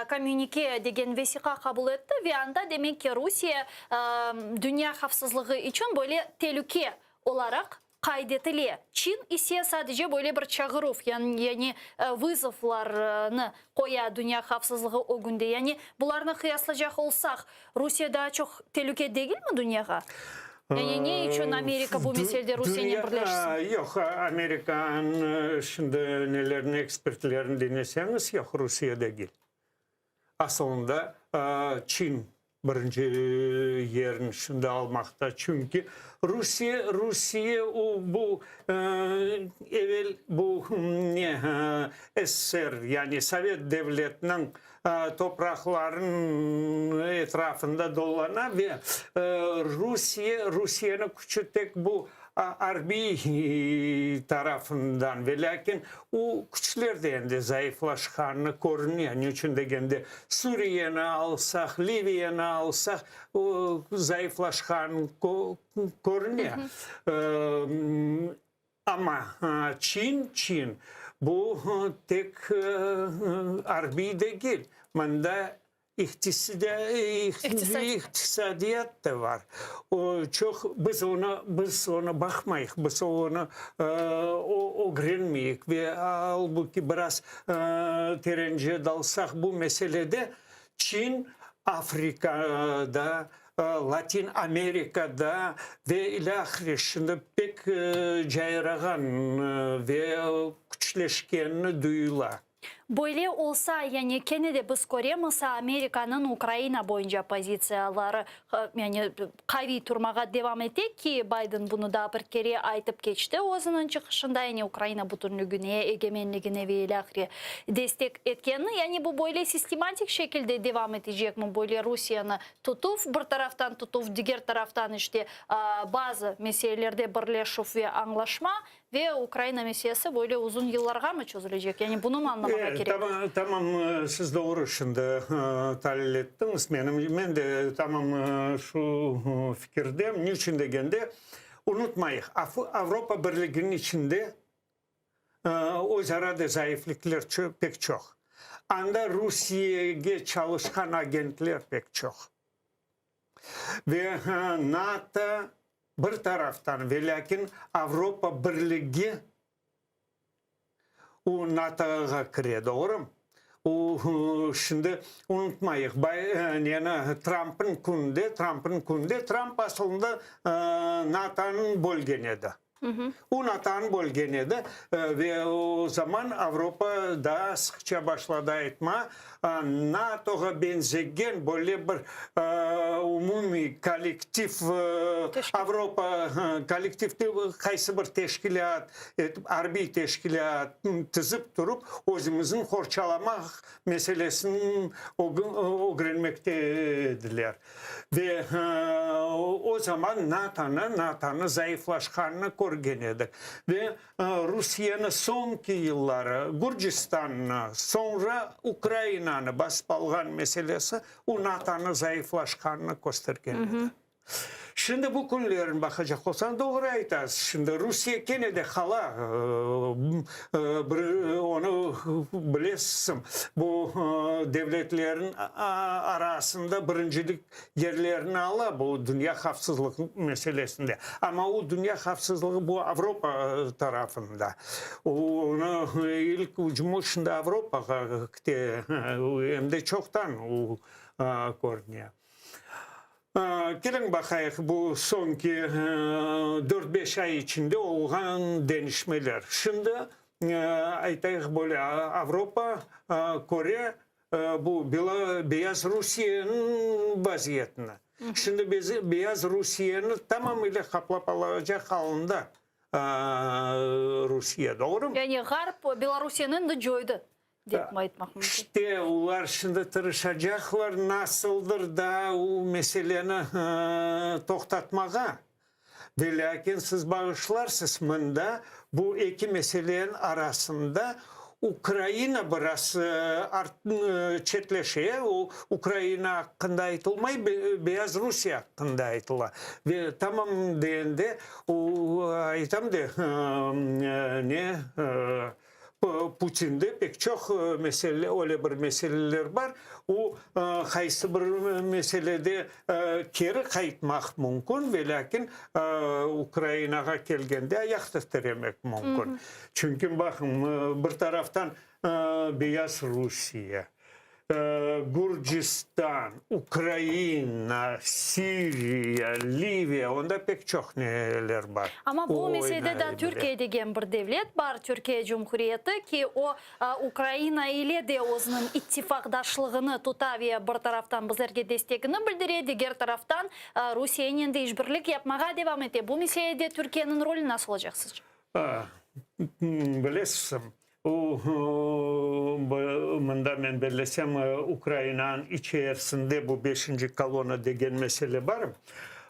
[SPEAKER 14] komünike degen vesiqa qabul etti ve anda, demek ki, Rusiye dünya havfsızlığı içün böyle telüke olaraq qayd etile. Çin ise sadece böyle bir çağıruv, yani vızovlarnı qoya dünya havfsızlığı ögünde. Yani bularnı qıyaslaycaq olsaq, Rusiye daa çoq telüke degilmi dünyağa? Yani ne içün Amerika bu meselede Rusiyenen birleşsin?
[SPEAKER 13] Yoq, Amerikanıñ şimdi nelerini, ekspertlerini diñleseñiz, yoq, Rusiye degil. Asılında Çin birinci yerini şimdi almaqta. Çünki Rusiye, Rusiye o bu evel bu ne SSR, yani Sovet devletiniñ topraqlarınıñ etrafında dolana ve Rusiye, Rusiyeniñ küçü tek bu arbiy tarafından, ve lâkin o küçler de endi zayıflaşqanı körüne, ne içün degende, Suriyeni alsaq, Liviyeni alsaq, o zayıflaşqanı körüne. Amma Çin, Çin, bu tek arbiy degil, mında iqtisadiyat da var. O çoq biz onı, biz onı baqmayıq, biz onı ögrenmeyik ve albuki biraz terence dalsaq bu meselede, Çin Afrikada, Latin Amerikada ve ilâhre şimdi pek cayrağan ve küçleşkenini duyula.
[SPEAKER 14] Böyle olsa, yani kene de biz köremiz, Amerikanıñ Ukraina boyunca pozitsiyaları, yani qaviy turmağa devam ete ki, Biden bunı daa bir kere aytıp keçti özüniñ çıqışında, yani Ukraina bütünlügine, egemenligine ve ilâhre destek etkenini. Yani bu böyle sistematik şekilde devam etecekmi, böyle Rusiyeni tutuv, bir taraftan tutuv, diger taraftan işte bazı meselelerde birleşüv ve añlaşma ve Ukraina meselesi böyle uzun yıllarğa mı çözülecek? Yani bunı mı añlamağa kerek?
[SPEAKER 13] Tamam, tamam, siz doğru şimdi talil ettiñiz. Menim, men de tamam şu fikirdem. Niçün degende, unutmayıq, Avropa Birliginiñ içinde. öz ara da zayıflikler pek çoq. Anda Rusiyege çalışqan agentler pek çoq. Ve NATO bir taraftan, ve lâkin Avropa Birligi o NATOğa kire, doğrumı? O, şimdi unutmayıq, neni, Trampnıñ kününde, Trampnıñ kününde, Tramp asılında NATOnıñ bölgen edi. O NATOnı bölgen edi ve o zaman Avropa daa sıqça başladı aytma, NATOğa beñzegen böyle bir umumiy kollektiv Avropa kollektiv qaysı bir teşkilât, arbiy teşkilât tizip turıp özümizni qorçalamaq meselesini ögrenmekte ediler. Ve o zaman NATOnı, NATOnı zayıflaşqanını körgen edik. Ve Rusiyeni soñki yılları Gürcistannı, soñra Ukrainanı basıp alğan meselesi o NATOnı zayıflaşqanını köstergen edi. Şimdi bu künlerini baqacaq olsañ, doğru aytasız, şimdi Rusiye kene de hala, bir onı bilesiñ, bu devletlerin arasında birincilik yerlerini ala bu dünya havfsızlıq meselesinde. Amma o dünya havfsızlığı bu Avropa tarafında. Onı ilk ücümü şimdi Avropağa kite, em de çoqtan o körüne. Keliñ baqayıq bu soñki dört-beş ay içinde olğan deñişmeler. Şimdi aytayıq böyle, Avropa köre bu Beyaz Rusiyeniñ vaziyetini. Şimdi Beyaz Rusiyeni tamamıyla qaplap alacaq alında Rusiye, doğrumı?
[SPEAKER 14] Yani Ğarp Belorusiyeni endi coydı. Dep aytmaq mümkün.
[SPEAKER 13] İşte, olar şimdi tırışacaqlar nasıldır da o meseleni toqtatmağa. Ve lâkin siz bağışlarsız, mında bu eki meseleniñ arasında Ukraina biraz çetleşe, o Ukraina aqqında aytılmay, Beyaz Rusiye aqqında aytıla. Ve tamam degende, o aytam de, ne, Putinde pek çoq mesele, öyle bir meseleler bar, o, qaysı bir meselede keri qaytmaq mümkün, velâkin Ukrainağa kelgende ayaq titremek mümkün. Çünki, baqıñ, bir taraftan Beyaz Rusiye, Gürcistan, Ukraina, Siriya, Liviya, onda pek çoq neler bar.
[SPEAKER 14] Amma bu meselede da Türkiye degen bir devlet bar, Türkiye Cumhuriyeti, ki o Ukraina ile de özüniñ ittifaqdaşlığını tuta ve bir taraftan bizlerge destegini bildire, diger taraftan Rusiyenen de işbirlik yapmağa devam ete. Bu meselede Türkiyeniñ rolü nasıl olacaq sizce?
[SPEAKER 13] Bilesiz, O, mında men bellesem, Ukrainanıñ içersinde bu beşinci kolonna degen mesele bar.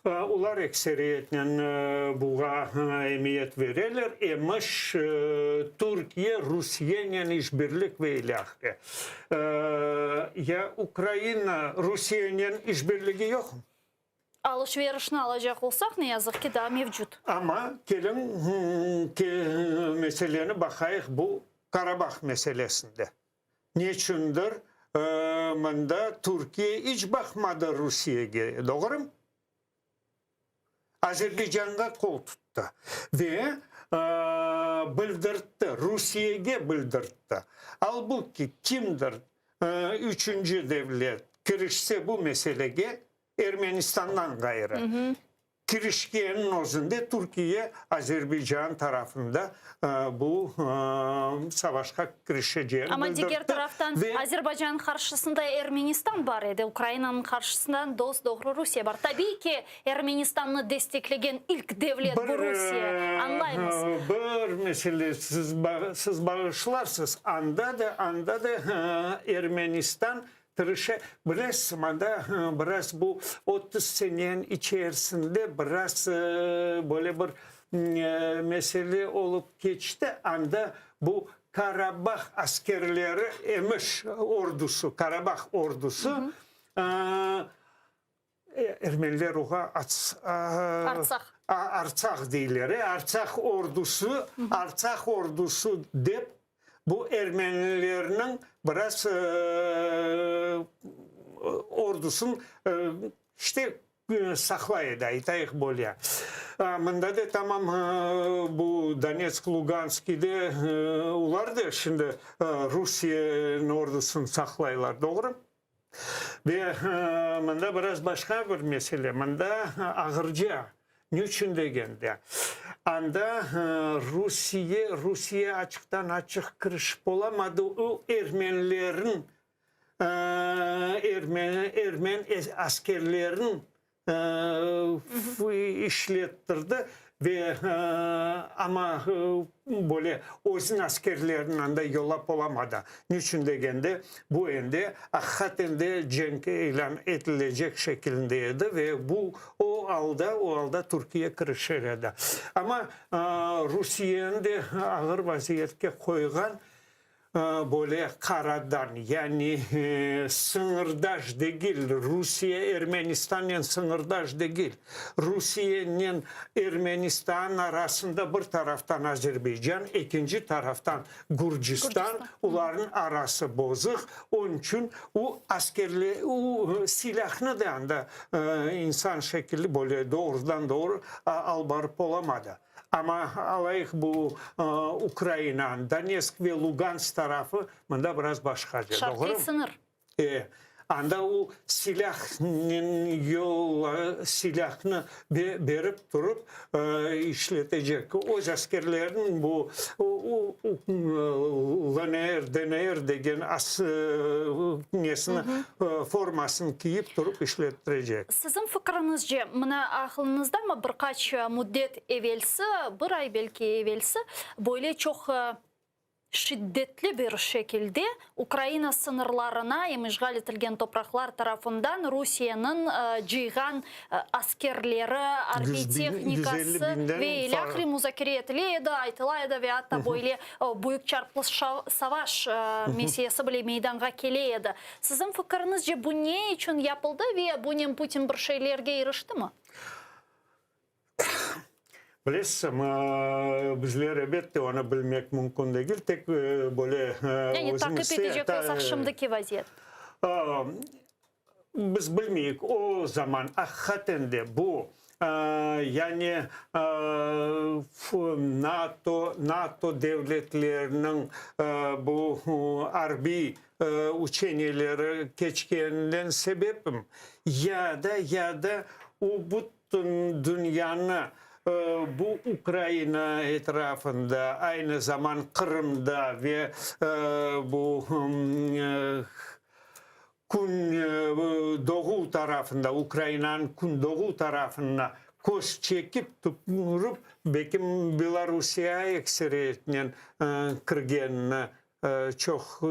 [SPEAKER 13] Olar ekseriyetnen buğa emiyet bereler, emiş, Türkiye Rusiyenen işbirlik ve ilâhre. Ya Ukraina Rusiyenen işbirligi yoqmı?
[SPEAKER 14] Alış-verişni alacaq olsaq, ne yazıq ki, daa mevcut.
[SPEAKER 13] Amma keliñ, meseleni baqayıq bu Karabah meselesinde. Neçündir, mında Türkiye iç baqmadı Rusiyege, doğrumı? Azerbaycanğa qol tuttı ve bildirtti, Rusiyege bildirtti. Albuki, kimdir üçünci devlet kirişse bu meselege, Ermenistandan ğayrı, kirişkenniñ özünde Türkiye Azerbaycan tarafında bu savaşqa kirişeceğini
[SPEAKER 14] Amma
[SPEAKER 13] bildirtti.
[SPEAKER 14] diger taraftan Azerbaycannıñ qarşısında Ermenistan bar edi, Ukrainanıñ qarşısında dos-doğru Rusiye bar. Tabiiy ki, Ermenistannı desteklegen ilk devlet bu Rusiye, añlaymız.
[SPEAKER 13] Bir mesele, siz bağışlarsız, anda da, anda da Ermenistan Tırışa, bilesiz, mında biraz bu 30 seneniñ içerisinde biraz böyle bir mesele olıp keçti, anda bu Karabah askerleri emiş ordusı, Karabah ordusı. Ermeniler oğa
[SPEAKER 14] Artsah.
[SPEAKER 13] Artsah deyler. Artsah ordusı, Artsah ordusı dep bu ermenilerniñ biraz ordusın işte saqlay edi, aytayıq böyle. Mında da tamam bu Donetsk, Luganskide olar da şimdi Rusiyeniñ ordusını saqlaylar, doğru? Ve mında biraz başqa bir mesele, mında ağırca, niçün degende, anda Rusiye, Rusiye açıqtan-açıq kirişip olamadı, o ermenilerin, ermeni, ermen askerlerin işlettirdi ve amma böyle özüniñ askerlerini anda yollap olamadı. Niçün degende, bu endi aqiqaten de cenk ilân etilecek şekilinde edi ve bu o alda, o alda Türkiye kirişer edi. Amma Rusiyeni de ağır vaziyetke qoyğan Böyle qaradan, yani sıñırdaş degil, Rusiye Ermenistannen sıñırdaş degil. Rusiyenen Ermenistan arasında bir taraftan Azerbaycan, ekinci taraftan Gürcistan, olarnıñ arası bozuq, onıñ içün o askerler, o silâhnı da anda insan şekilli böyle doğrudan-doğru alıp barıp olamadı. Amma alayıq bu Ukrainanıñ Donetsk ve Lugansk tarafı mında biraz başqaca,
[SPEAKER 14] Şarqiy
[SPEAKER 13] doğru?
[SPEAKER 14] sıñır.
[SPEAKER 13] E, anda o silâhnen yol, silâhnı berip turıp işletecek. Öz askerleriniñ bu LNR, DNR degen nesini, formasını kiyip turıp işlettirecek.
[SPEAKER 14] Siziñ fikriñizce, mına aqlıñızdamı bir qaç müddet evelsi, bir ay belki evelsi, böyle çoq şiddetli bir şekilde Ukraina sıñırlarına em işğal etilgen topraqlar tarafından Rusiyeniñ cıyğan askerleri, arbiy tehnikası ve ilâhre muzakere etile edi, aytıla edi ve atta böyle büyük çarplı savaş meselesi bile meydanğa kele edi. Siziñ fikiriñizce, bu ne içün yapıldı ve bunen Putin bir şeylerge iriştimi?
[SPEAKER 13] Bilesiz, bizler, elbette, onı bilmek mümkün degil, tek böyle
[SPEAKER 14] Yani taqip etecek olsaq, şimdiki vaziyet.
[SPEAKER 13] Biz bilmeyik, o zaman aqiqaten de bu, yani NATO, NATO devletleriniñ bu arbiy uçeniyeleri keçkeninden sebepmi, ya da, ya da o bütün dünyanı bu Ukraina etrafında, aynı zaman Qırımda ve bu Kün doğuv tarafında, Ukrainanıñ kün doğuv tarafına köz çekip turıp, belkim Belorusiya ekseriyetinen kirgenini çoq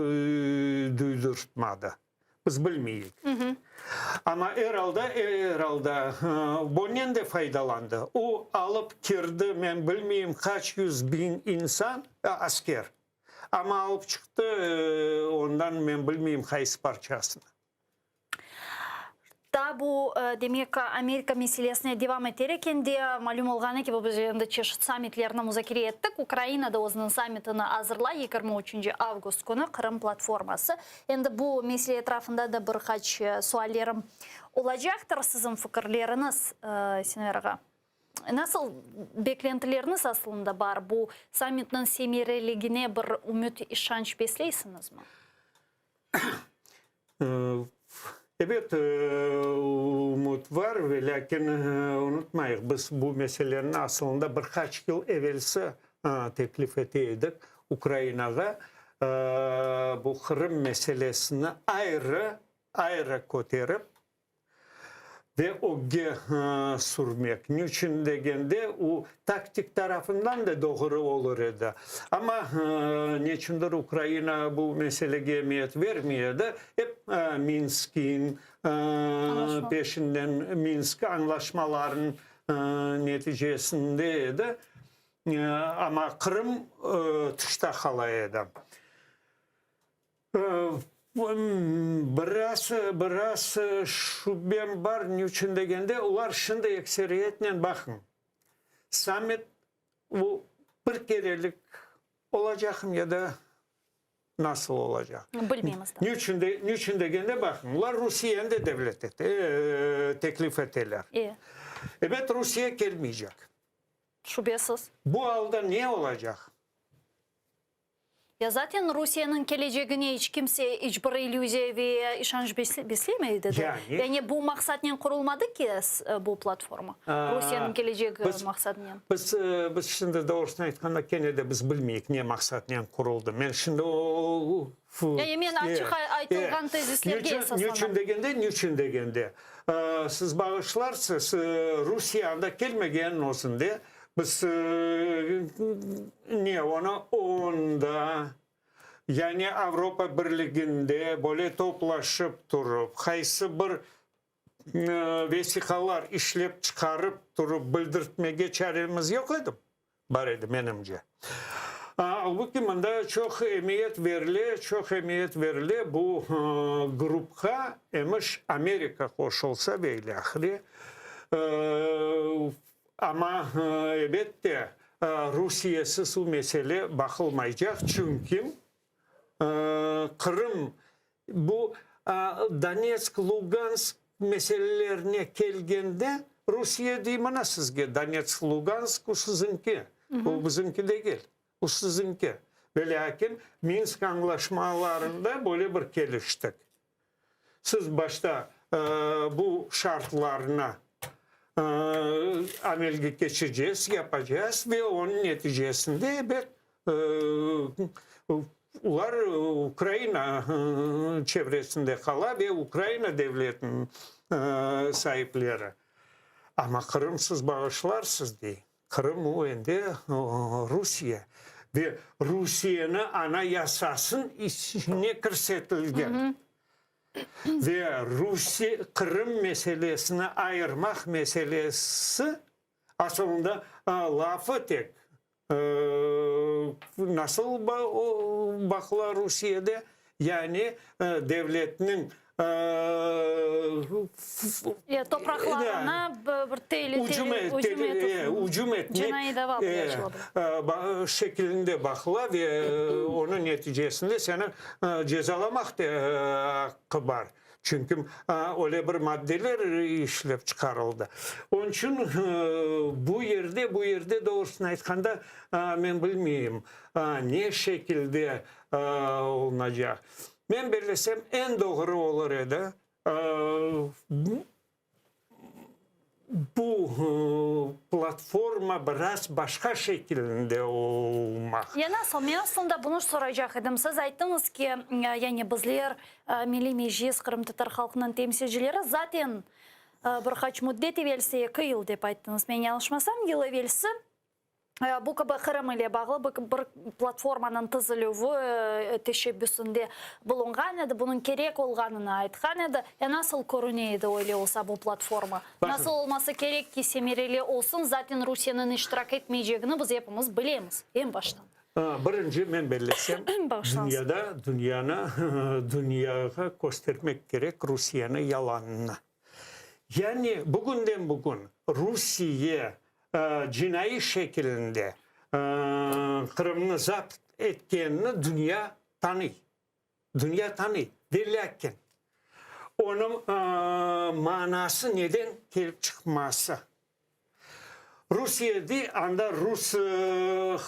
[SPEAKER 13] duydurtmadı. Biz bilmeyik. Amma er alda, er alda bunen de faydalandı. O alıp kirdi, men bilmeyim, qaç 100.000 insan, asker. Amma alıp çıqtı, ondan men bilmeyim qaysı parçasını.
[SPEAKER 14] Daa bu, demek, Amerika meselesine devam eterek endi, malüm olğanı kibi, biz endi çeşit sammitlerni muzakere ettik. Ukraina da özüniñ sammitini azırlay, 23 avgust künü Qırım platforması. Endi bu mesele etrafında da bir qaç suallerim olacaqtır. Siziñ fikirleriñiz, Sinaver ağa? Nasıl beklentileriniz aslında bar? Bu sammitniñ semereligine bir ümüt, işanç besleysiñizmi?
[SPEAKER 13] Ebet, ümüt var, velâkin unutmayıq, biz bu meseleni aslında bir qaç yıl evelsi teklif ete edik Ukrainağa, bu Qırım meselesini ayrı, ayrı köterip, Ve ögge sürmek. Niçün degende, o taktik tarafından da doğru olur edi. Amma neçündir Ukraina bu meselege emiyet vermey edi. Ep Minskniñ peşinden, Minsk añlaşmalarınıñ neticesinde edi. Amma Qırım tışta qala edi. Biraz, biraz şübem bar, niçün degende, olar şimdi ekseriyetnen, baqıñ, sammit bu bir kerelik olacaqmı ya da nasıl olacaq?
[SPEAKER 14] Bilmeymiz daa.
[SPEAKER 13] Niçün, niçün degende, baqıñ, olar Rusiyeni de devlet ete, teklif eteler. Ebet, Rusiye kelmeycek.
[SPEAKER 14] Şübesiz.
[SPEAKER 13] Bu alda ne olacaq?
[SPEAKER 14] Ya zaten Rusiyeniñ kelecegine iç kimse iç bir illüziya ve işanç beslemey edi de.
[SPEAKER 13] Yani?
[SPEAKER 14] Yani bu maqsatnen qurulmadı ki bu platforma, Rusiyeniñ kelecegi maqsadınen.
[SPEAKER 13] Biz, biz şimdi doğrusını aytqanda kene de biz bilmeyik ne maqsatnen quruldı. Men şimdi o
[SPEAKER 14] Yani men açıq aytılğan tezislerge esaslanam.
[SPEAKER 13] Niçün degende, niçün degende, siz bağışlarsız, Rusiye anda kelmegenniñ özünde Biz ne onı onda, yani Avropa Birliginde böyle toplaşıp turıp, qaysı bir vesiqalar işlep çıqarıp turıp bildirtmege çaremiz yoq edi? Bar edi, menimce. Albuki mında çoq emiyet berile, çoq emiyet berile bu grupqa, emiş, Amerika qoşulsa ve ilâhre. Amma, ebet de, Rusiyesiz bu mesele baqılmaycaq, çünki Qırım bu Donetsk, Lugansk meselelerine kelgende, Rusiye dey, mına sizge Donetsk, Lugansk, o siziñki, o bizimki degil, o siziñki. Velâkin Minsk añlaşmalarında böyle bir keliştik. Siz başta bu şartlarnı amelge keçireceğiz, yapacağız ve onıñ neticesinde, ebet, olar Ukraina çevresinde qala ve Ukraina devletiniñ saipleri. Amma Qırım siz bağışlarsız, dey. Qırım o endi Rusiye ve Rusiyeni Anayasasın içine kirsetilgen ve Rusiye Qırım meselesini ayırmaq meselesi asılında lafı tek nasıl baqıla Rusiyede yani devletniñ
[SPEAKER 14] Topraqlarına bir
[SPEAKER 13] ücüm etmek şekilinde baqıla ve onıñ neticesinde seni cezalamaq aqqı bar. Çünki öyle bir maddeler işlep çıqarıldı. Onıñ içün bu yerde, bu yerde doğrusını aytqanda, men bilmeyim, ne şekilde olunacaq. Men bellesem, eñ doğru olur edi, bu platforma biraz başqa şekilinde olmaq.
[SPEAKER 14] Ya nasıl? Men aslında bunı soraycaq edim. Siz ayttıñız ki, yani bizler, Milliy Meclis, qırımtatar halqınıñ temsilcileri, zaten bir qaç müddet evelsi, eki yıl dep ayttıñız, men yañlışmasam, yıl evelsi Bu kibi Qırım ile bağlı bir platformanıñ tizilüvi teşebbüsinde bulunğan edi, bunıñ kerek olğanını aytqan edi. Ya nasıl körüne edi öyle olsa bu platforma? Nasıl olması kerek ki, semereli olsun? Zaten Rusiyeniñ iştirak etmeycegini biz epimiz bilemiz eñ baştan.
[SPEAKER 13] Birinci, men bellesem, dünyada, dünyanı, dünyağa köstermek kerek Rusiyeniñ yalanını. Yani bugünden bugün Rusiye cinaiy şekilinde Qırımnı zapt etkenini dünya tanıy. Dünya tanıy. Ve lâkin onıñ manası neden kelip çıqması? Rusiyede anda rus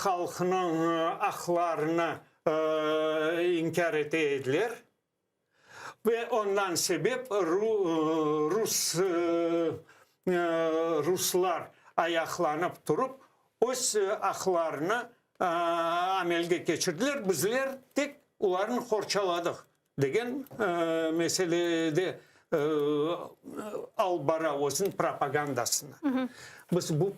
[SPEAKER 13] halqınıñ aqlarını inkâr ete ediler. Ve ondan sebep rus ruslar ayaqlanıp turıp, öz aqlarını amelge keçirdiler, bizler tek olarnı qorçaladıq degen meselede alıp bara özüniñ propagandasını. Biz bu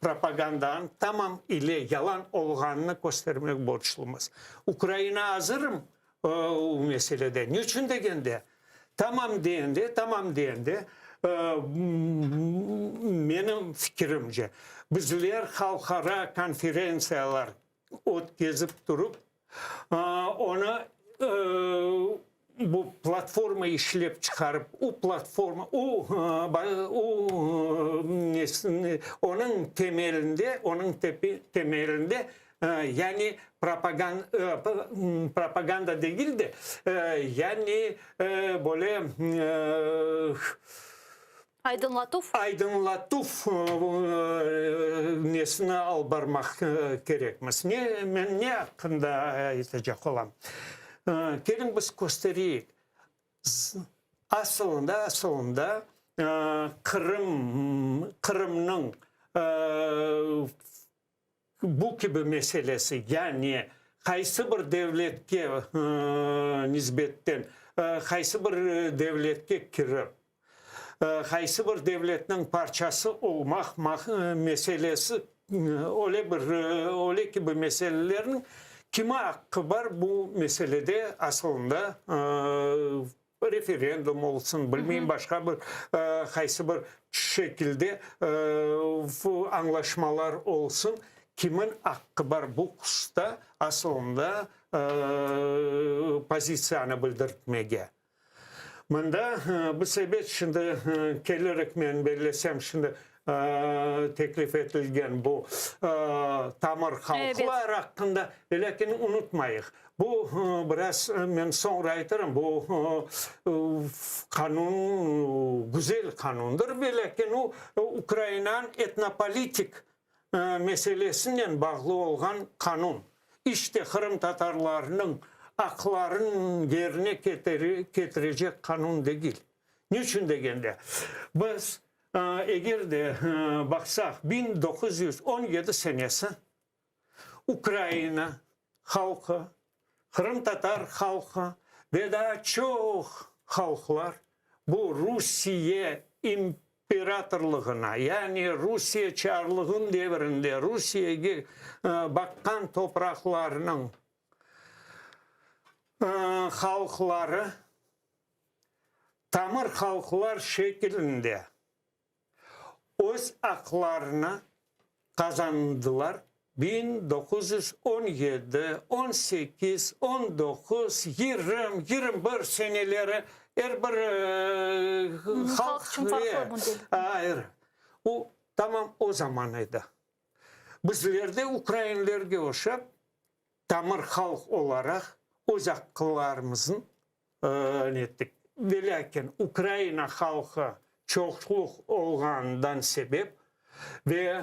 [SPEAKER 13] propagandanıñ tamam ile yalan olğanını köstermek borclumız. Ukraina azırmı O meselede. Niçün degende, tamam degende, tamam degende, menim fikirimce, bizler halqara konferentsiyalar ötkezip turıp, onı. Bu platforma işlep çıqarıp, o platforma, o, o nesini, onıñ temelinde, onıñ temelinde, yani propaganda degil de, yani böyle
[SPEAKER 14] Aydınlatuv.
[SPEAKER 13] Aydınlatuv nesini alıp barmaq kerekmiz. Ne, men ne aqqında aytacaq olam? Keliñ biz köstereyik, asılında, asılında Qırım, Qırımnıñ bu kibi meselesi, yani qaysı bir devletke nisbetten, qaysı bir devletke kirip, qaysı bir devletniñ parçası olmaq meselesi, öyle bir, öyle kibi meselelerniñ kime aqqı bar bu meselede asılında referendum olsun, bilmeyim, başqa bir qaysı bir şekilde añlaşmalar olsun, kimin aqqı bar bu hususta asılında pozitsiyanı bildirtmege. Mında bu sebep şimdi kelirik men bellesem şimdi teklif etilgen bu tamır halqlar aqqında, lâkin unutmayıq, Bu biraz men soñra aytırım, bu qanun güzel qanundır, velâkin o Ukrainanıñ etnopolitik meselesinen bağlı olğan qanun. İşte qırımtatarlarnıñ aqlarını yerine ketirecek qanun degil. Niçün degende, biz eger de baqsaq 1917 senesi Ukraina halqı, qırımtatar halqı ve daa çoq halqlar bu Rusiye imperatorlığına, yani Rusiye çarlığın devrinde Rusiyege baqqan topraqlarnıñ halqları tamır halqlar şekilinde öz aqlarını qazandılar, 1917, 18, 19, 20, 21 seneleri er bir halq
[SPEAKER 14] içün farqlı müddet.
[SPEAKER 13] Ayrı. O, tamam o zaman edi. Bizler de ukrainlerge oşap, tamır halq olaraq öz aqqlarımıznı nettik. Velâkin Ukraina halqı çoqluq olğanından sebep ve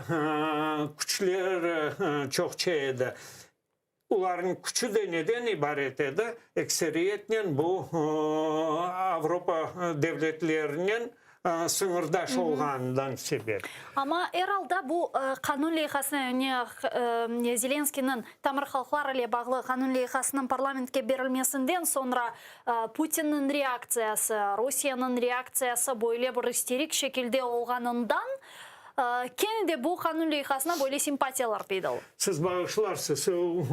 [SPEAKER 13] küçleri çoqça edi. Olarnıñ küçü de neden ibaret edi? Ekseriyetnen bu Avropa devletlerinen sıñırdaş olğanından sebep.
[SPEAKER 14] Amma er alda bu qanun leyhasına, yani Zelenskıynıñ tamır halqlar ile bağlı qanun leyhasınıñ parlamentke berilmesinden soñra Putinniñ reaktsiyası, Rusiyeniñ reaktsiyası böyle bir isterik şekilde olğanından kene de bu qanun leyhasına böyle simpatiyalar peyda oldı.
[SPEAKER 13] Siz bağışlarsız, o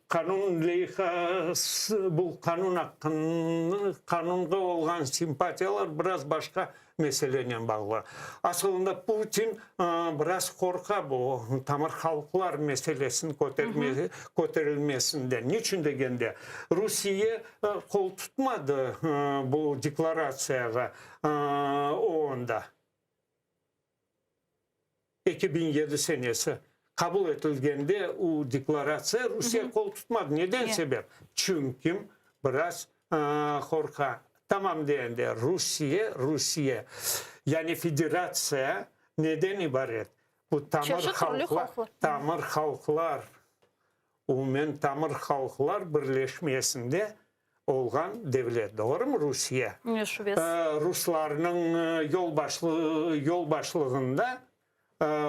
[SPEAKER 13] qanun leyhası, bu qanun aqqında, qanunğa olğan simpatiyalar biraz başqa meselenen bağlı. Asılında Putin biraz qorqa bu tamır halqlar meselesiniñ köterilmesinden. Niçün degende, Rusiye qol tutmadı bu deklaratsiyağa OONda. 2007 senesi qabul etilgende o deklaratsiya Rusiye qol tutmadı. Neden sebep? Çünki biraz qorqa. Tamam degende Rusiye, Rusiye, yani federatsiya neden ibaret? Bu tamır halqlar, tamır halqlar, umumen tamır halqlar birleşmesinde olğan devlet, doğrumı, Rusiye? Ruslarnıñ yolbaşlığında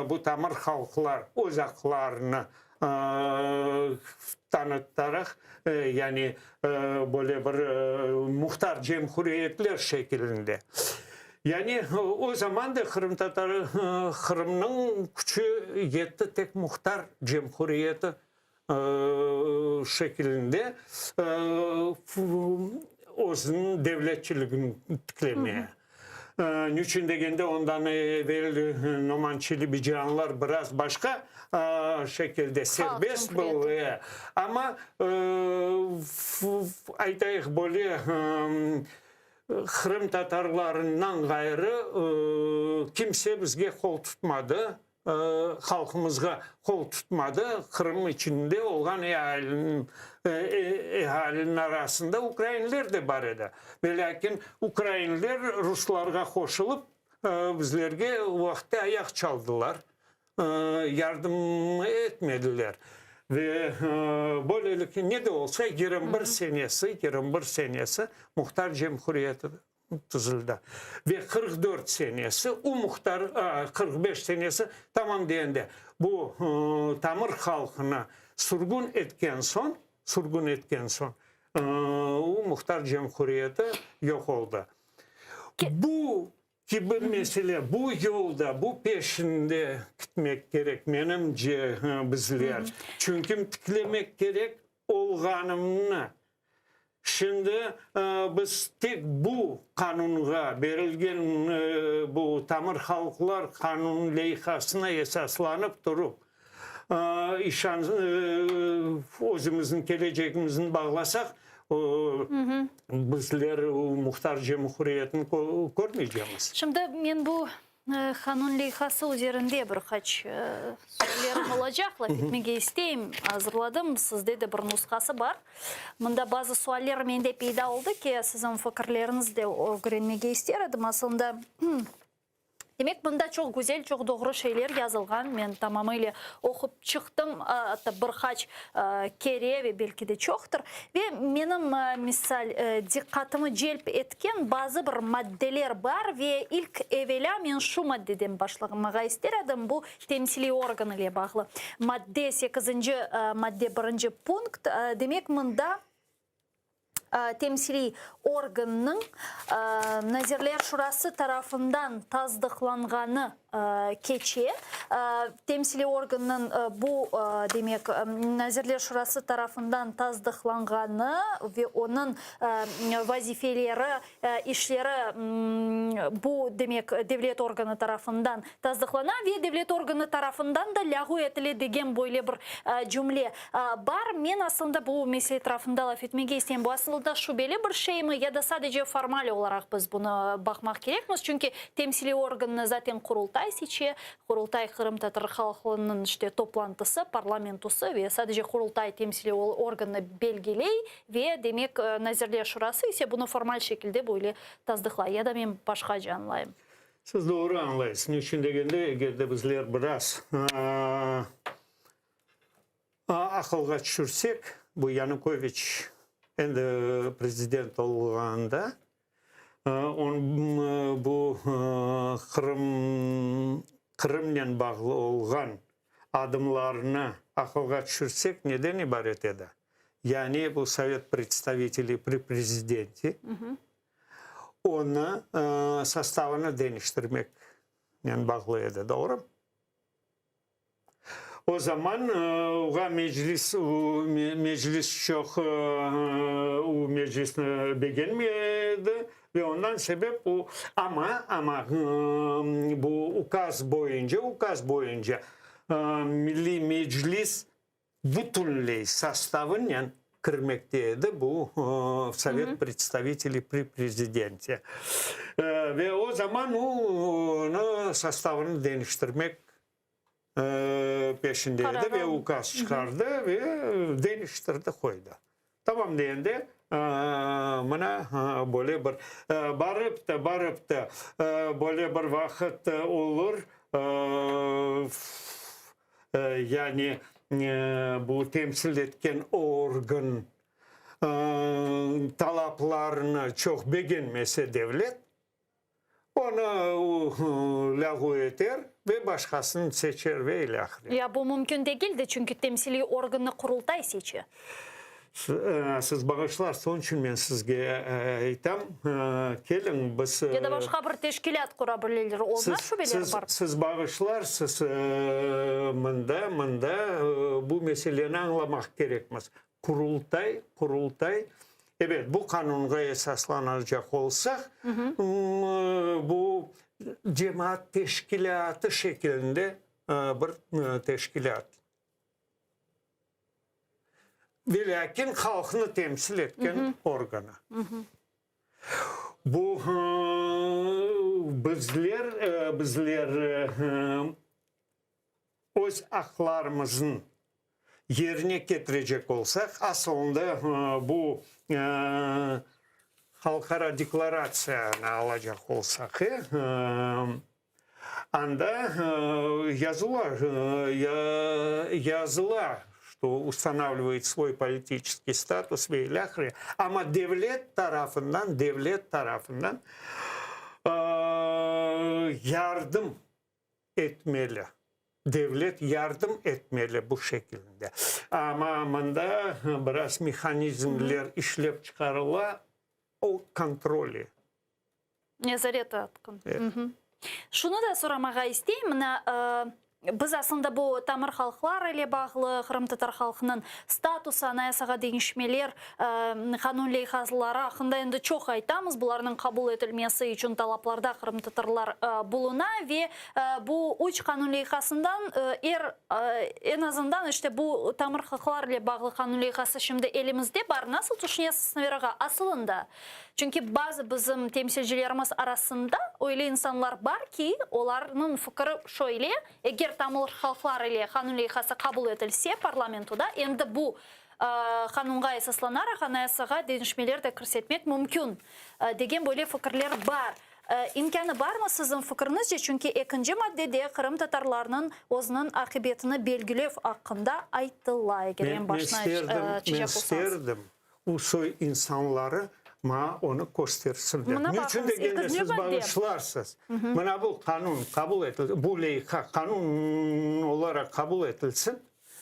[SPEAKER 13] bu tamır halqlar öz aqlarını tanıtaraq, yani böyle bir muhtar cemhuriyetler şekilinde. Yani o zaman da qırımtatar Qırımnıñ küçü yetti tek muhtar cemhuriyeti şekilinde özüniñ devletçiligini tiklemeye. Niçün degende, ondan evel Noman Çelebicihanlar biraz başqa şekilde, serbest bir, amma, aytayıq, böyle qırımtatarlarından ğayrı kimse bizge qol tutmadı. Halqımızğa qol tutmadı, Qırım içinde olğan ealiniñ ealiniñ arasında ukrainler de bar edi. Velâkin ukrainler ruslarğa qoşulıp, bizlerge o vaqıtta ayaq çaldılar, yardım etmediler. Ve böylelikle, ne de olsa, 21 senesi, 21 senesi Muhtar Cemhuriyeti tizildi. Ve 44 senesi o muhtar, 45 senesi tamam degende bu tamır halqını sürgün etken soñ, sürgün etken soñ o muhtar cemhuriyeti yoq oldı. Bu kibi mesele, bu yolda, bu peşinde gitmek kerek, menimce, bizler. Çünki tiklemek kerek olğanımnı Şimdi biz tek bu qanunğa, berilgen bu tamır halqlar qanun leyhasına esaslanıp turıp, işan, özümüzniñ kelecegimizni bağlasaq, bizler muhtar cumhuriyetini körmeycemiz.
[SPEAKER 14] Şimdi men bu Qanun leyhası üzerinde bir qaç suallerim olacaq, laf etmege isteyim. Azırladım, sizde de bir nushası bar. Mında bazı sualler mende peyda oldı ki, siziñ fikirleriñizni de ögrenmege ister edim. Aslında, demek, mında çoq güzel, çoq doğru şeyler yazılğan. Men tamamıyla oqup çıqtım, atta bir qaç kere ve belki de çoqtır. Ve menim, misal, diqqatımı celp etken bazı bir maddeler bar ve ilk evelâ men şu maddeden başlamağa ister edim, bu temsiliy organ ile bağlı madde, sekizinci madde, birinci punkt. Demek, mında temsiliy organnıñ Nazirler Şurası tarafından tasdıqlanğanı keçe. Temsiliy organnıñ bu, demek, Nazirler Şurası tarafından tasdıqlanğanı ve onıñ vazifeleri, işleri bu, demek, devlet organı tarafından tasdıqlana ve devlet organı tarafından da lâğu etile degen böyle bir cümle bar. Men aslında bu mesele etrafında laf etmege isteyim. Bu aslında şübeli bir şeymi ya da sadece formal olaraq biz bunı baqmaq kerekmiz? Çünki temsiliy organnı zaten Qurultay seçe. Qurultay qırımtatar halqınıñ işte toplantısı, parlamentosı ve sadece Qurultay temsiliy organnı belgiley ve demek Nazirler Şurası ise bunı formal şekilde böyle tasdıqlay. Ya da men başqaca añlayım?
[SPEAKER 13] Siz doğru añlaysız. Ne içün degende, eger de bizler biraz Aqılğa tüşürsek, bu Yanukoviç endi prezident olğanda, onıñ bu Qırım, Qırımnen bağlı olğan adımlarını aqılğa tüşürsek, neden ibaret edi? Yani bu Sovet predstaviteley pri prezidente, onı sostavını deñiştirmeknen bağlı edi, doğru? O zaman oğa meclis, meclis çoq o meclisni begenmedi ve ondan sebep o, amma, amma bu ukaz boyunca, ukaz boyunca Milliy Meclis bütünley sostavınen kirmekte edi bu Sovet predstaviteley pri prezidente. Ve o zaman onı sostavını deñiştirmek peşinde edi ve ukaz çıqardı ve deñiştirdi, qoydı. Tamam degende, mına böyle bir barıp da, barıp da böyle bir vaqıt olur, yani bu temsil etken organ talaplarını çoq begenmese devlet, onı lâğu eter ve başqasını seçer ve ilâhre.
[SPEAKER 14] Ya bu mümkün degil de, çünki temsiliy organnı Qurultay seçe.
[SPEAKER 13] Siz bağışlarsız, onıñ içün men sizge aytam, keliñ biz...
[SPEAKER 14] Ya da başqa bir teşkilât qura bileler, oña şübeler bar.
[SPEAKER 13] Siz bağışlarsız, mında, mında bu meseleni añlamaq kerekmiz. Qurultay, Qurultay. Ebet, bu qanunğa esaslanacaq olsaq, bu cemaat teşkilâtı şekilinde bir teşkilât. Velâkin halqnı temsil etken organı. Bu bizler, bizler öz aqlarımıznı yerine ketirecek olsaq, asılında bu halqara deklaratsiyanı alacaq olsaq, anda yazıla, yazıla, şto ustanavlivayet svoy politiçeskiy status ve ilâhre, amma devlet tarafından, devlet tarafından yardım etmeli. Devlet yardım etmeli bu şekilde. Amma mında biraz mehanizmler işlep çıqarıla, o kontroli.
[SPEAKER 14] Nezaret aqqın. Şunı da soramağa isteyim, mına, biz aslında bu tamır halqlar ile bağlı qırımtatar halqınıñ statusı, anayasağa deñişmeler qanun leyhaları aqqında endi çoq aytamız, bularnıñ qabul etilmesi içün talaplarda qırımtatarlar buluna ve bu üç qanun leyhasından er eñ azından işte bu tamır halqlar ile bağlı qanun leyhası şimdi elimizde bar. Nasıl tüşünesiz, Sinaver ağa, asılında Çünki bazı bizim temsilcilerimiz arasında öyle insanlar bar ki, olarnıñ fikri şöyle, eger tamır halqlar ile qanun leyhası qabul etilse parlamentoda, endi bu qanunğa esaslanaraq Anayasağa deñişmeler de kirsetmek mümkün, degen böyle fikirler bar. İmkânı barmı siziñ fikriñizce, çünki ekinci maddede qırımtatarlarnıñ özüniñ aqibetini belgilev aqqında aytıla, eger eñ başına açacaq olsañız.
[SPEAKER 13] Men isterdim, O soy insanları maña onı köstersinler.
[SPEAKER 14] Mına
[SPEAKER 13] Niçün
[SPEAKER 14] baqıñız,
[SPEAKER 13] degende
[SPEAKER 14] ekinci
[SPEAKER 13] siz
[SPEAKER 14] madde.
[SPEAKER 13] bağışlarsız. Mına bu qanun qabul etilsin, bu leyha qanun olaraq qabul etilsin,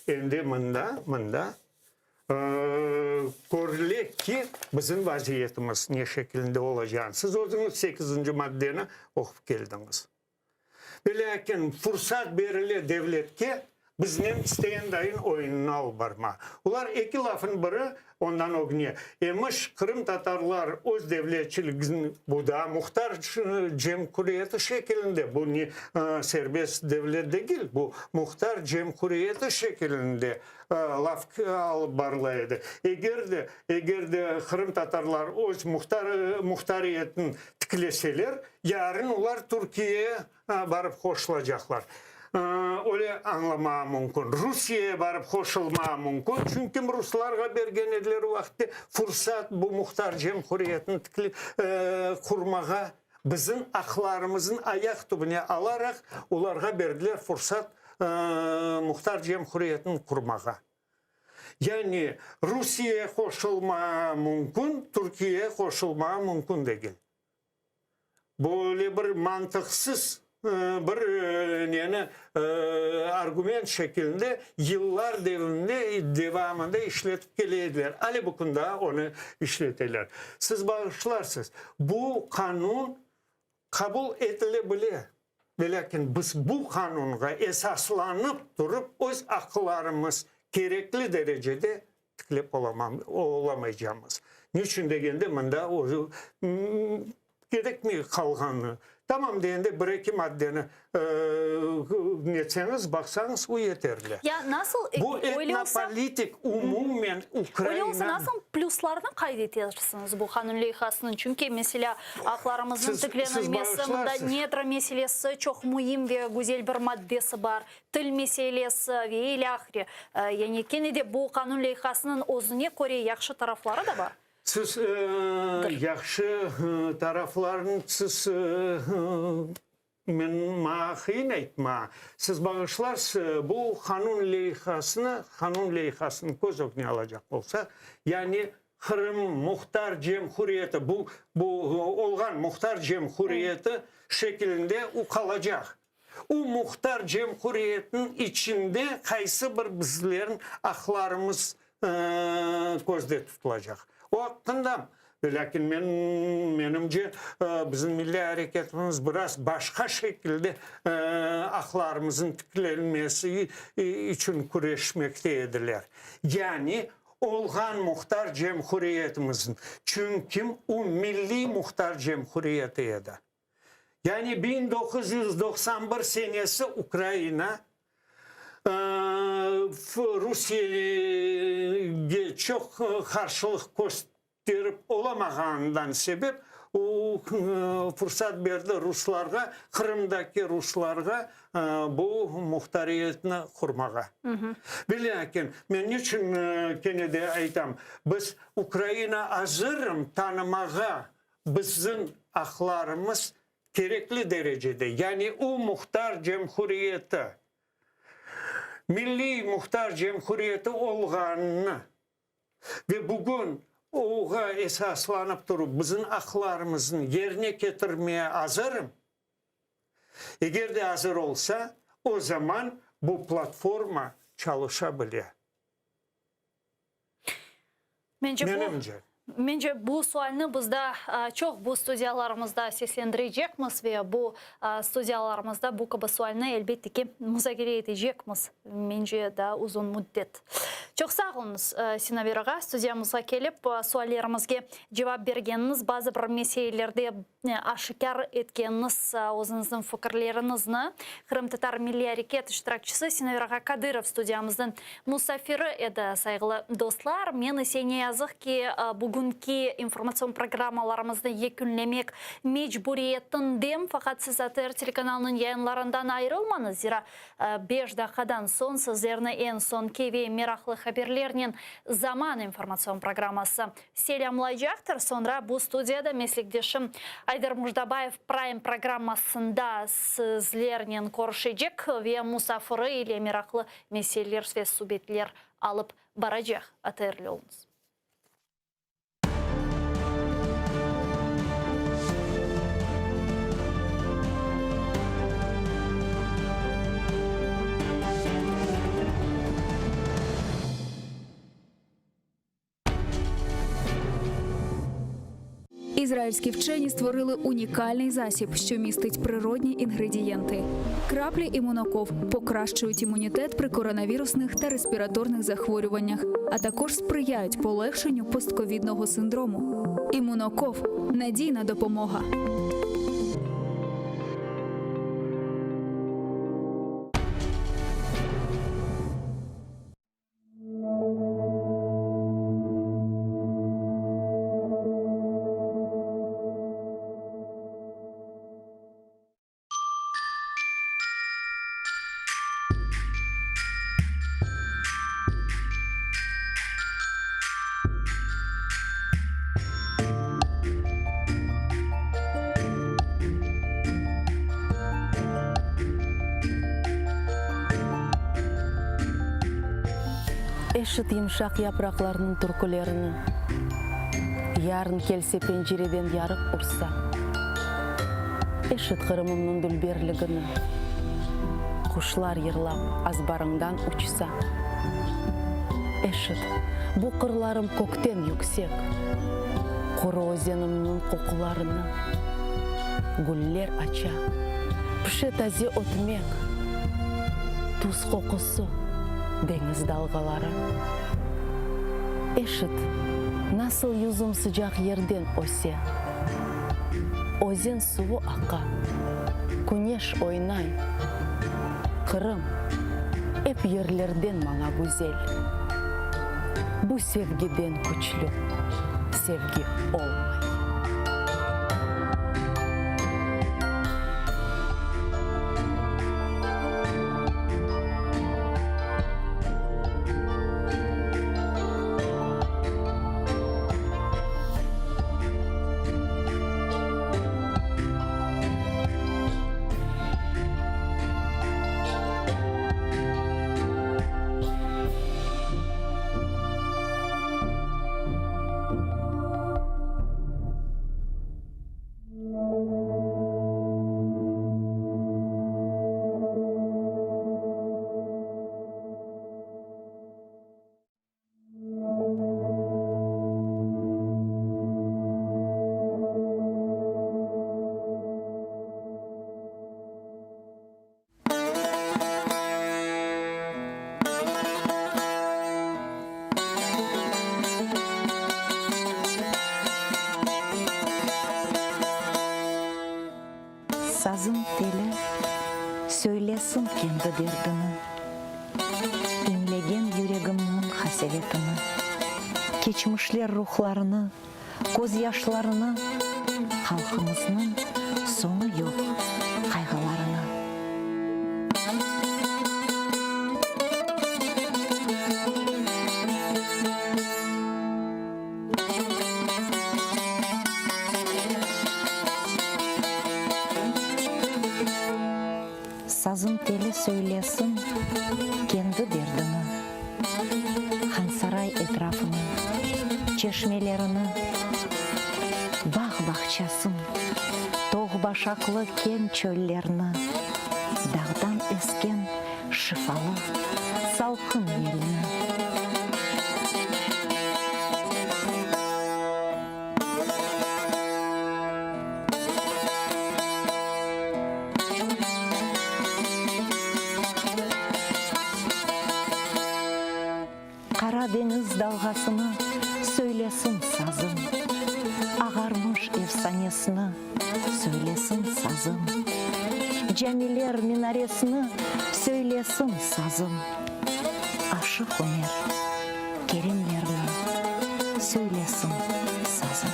[SPEAKER 13] endi mında, mında körüle ki, bizim vaziyetimiz ne şekilinde olacağını. Siz özüñiz sekizinci maddeni oqup keldiñiz. Velâkin fursat berile devletke biznen isteyen dayın oyunını alıp barma. Olar eki lafın biri ondan ögüne, emiş, qırımtatarlar öz devletçiligini, bu da muhtar cemhuriyeti şekilinde, bu ne serbest devlet degil, bu muhtar cemhuriyeti şekilinde laf alıp barıla edi. Eger de, eger de qırımtatarlar öz muhtar muhtariyetini tikleseler, Yarın olar Türkiyeye barıp qoşulacaqlar. Öyle añlamağa mümkün. Rusiyeye barıp qoşulmağa mümkün, çünki ruslarğa bergen ediler o vaqıtte fursat bu muhtar cemhuriyetini qurmağa, bizim aqlarımıznı ayaq tübüne alaraq olarğa berdiler fursat muhtar cemhuriyetini qurmağa. Yani Rusiyeye qoşulmağa mümkün, Türkiyeye qoşulmağa mümkün degil. Böyle bir mantıqsız bir neni argument şekilinde yıllar devamında işletip kele ediler. Ale bu kün daa onı işleteler. Siz bağışlarsız, bu qanun qabul etile bile, velâkin biz bu qanunğa esaslanıp turıp öz aqlarımız kerekli derecede tiklep olamaycamız. Niçün degende, mında kerekmey qalğanı. Tamam degende, bir-eki maddeni netseñiz, baqsañız, o yeterli.
[SPEAKER 14] Ya nasıl,
[SPEAKER 13] Bu
[SPEAKER 14] öyle olsa,
[SPEAKER 13] etnopolitik umumen
[SPEAKER 14] öyle olsa
[SPEAKER 13] Ukraina.
[SPEAKER 14] nasıl pluslarnı qayd etersiñiz bu qanun leyhasınıñ? Çünki, meselâ, aqlarımıznıñ
[SPEAKER 13] Siz, siz
[SPEAKER 14] tiklenilmesi, mında
[SPEAKER 13] bağışlarsız.
[SPEAKER 14] neytro meselesi çoq müim ve güzel bir maddesi bar. Til meselesi ve ilâhre. Yani kene de bu qanun leyhasınıñ özüne köre yahşı tarafları da bar.
[SPEAKER 13] Siz yahşı taraflarını siz men maña qıyın aytma. Siz bağışlarsız, bu qanun leyhasını, qanun leyhasını köz ögüne alacaq olsaq, yani Qırım Muhtar Cemhuriyeti, bu, bu olğan Muhtar Cemhuriyeti şekilinde o qalacaq. O muhtar cemhuriyetniñ içinde qaysı bir bizlerniñ aqlarımız közde tutulacaq? O aqqında, velâkin men, menimce, bizim milliy areketimiz biraz başqa şekilde aqlarımıznıñ tiklenmesi içün küreşmekte ediler. Yani. Olğan muhtar cemhuriyetimizniñ, çünki o milliy muhtar cemhuriyeti edi. Yani 1991 senesi Ukraina Rusiyege çoq qarşılıq kösterip olamağanından sebep, o fursat berdi ruslarğa, Qırımdaki ruslarğa bu muhtariyetni qurmağa. Velâkin, men niçün kene de aytam, biz Ukraina azırım tanımağa Bizim aqlarımız kerekli derecede, yani o muhtar cemhuriyeti, milliy muhtar cemhuriyeti olğanını ve bugün oğa esaslanıp turıp bizim aqlarımıznı yerine ketirmeye azırım. Eger de azır olsa, o zaman bu platforma çalışa bile.
[SPEAKER 14] Mence bu,
[SPEAKER 13] Menimce.
[SPEAKER 14] mence bu sualni biz da çoq bu studiyalarımızda seslendirecekmiz ve bu studiyalarımızda bu kibi sualni elbette ki muzakere etecekmiz, mence daa uzun müddet. Çoq sağ oluñız, Sinaver ağa, studiyamızğa kelip suallerimizge cevap bergeniñiz, bazı bir meselelerde aşikâr etkeniñiz özüñizniñ fikirleriñizni. Qırımtatar milliy areket iştirakçisi Sinaver ağa Kadırov studiyamıznıñ musafiri edi, sayğılı dostlar. Men ise ne yazıq ki, bugünki informatsion programmalarımıznı yekünlemek mecburiyetindem. Faqat siz ATR telekanalınıñ yayınlarından ayırılmañız, zira beş daqiqadan soñ sizlerni eñ soñki ve meraqlı haberlernen Zaman informatsion programması Selâmlaycaqtır. Soñra bu studiyada meslekdeşim Ayder Mujdabayev Prime programmasında sizlernen körüşecek ve musafiri ile meraqlı meseleler ve subetler alıp baracaq. ATRli oluñız.
[SPEAKER 7] İzrailські вчені створили унікальний засіб, що містить природні інгредієнти. Краплі імуноков покращують імунітет при коронавірусних та респіраторних захворюваннях, а також сприяють полегшенню постковідного синдрому. Імуноков надійна допомога.
[SPEAKER 19] Eşit yımşaq yapraqlarnıñ türkülerini, Yarın kelse pencereden yarıq ursa. Eşit Qırımımnıñ dülberligini, Quşlar yırlap azbarıñdan uçsa. Eşit, bu qırlarım kökten yüksek, Quru özenimniñ qoqularını. Güller aça, pişe taze ötmek, Tuz qoqusı, deñiz dalğaları. Eşit, nasıl yüzüm sıcaq yerden öse, Özen suvu aqa, küneş oynay. Qırım, ep yerlerden maña güzel. Bu sevgiden küçlü sevgi olmay.
[SPEAKER 3] Söylesin kendi derdini, İñlegen yüregimniñ qasevetini, Keçmişler ruhlarını, közyaşlarını, Halqımıznıñ soñu yoq qayğılarını. Sazım teli söylesin kendi derdini, Hansaray etrafını, çeşmelerini, Bağ-bağçasın, toğ-başaqlı keñ çöllerni, Dağdan esken şifalı salqın yelni. Qara deñiz dalğasını söylesin sazım, Ağarmış efsanesini söylesin sazım, Camiler minaresini söylesin sazım, Aşıq Ümer, Kerimlerni söylesin sazım.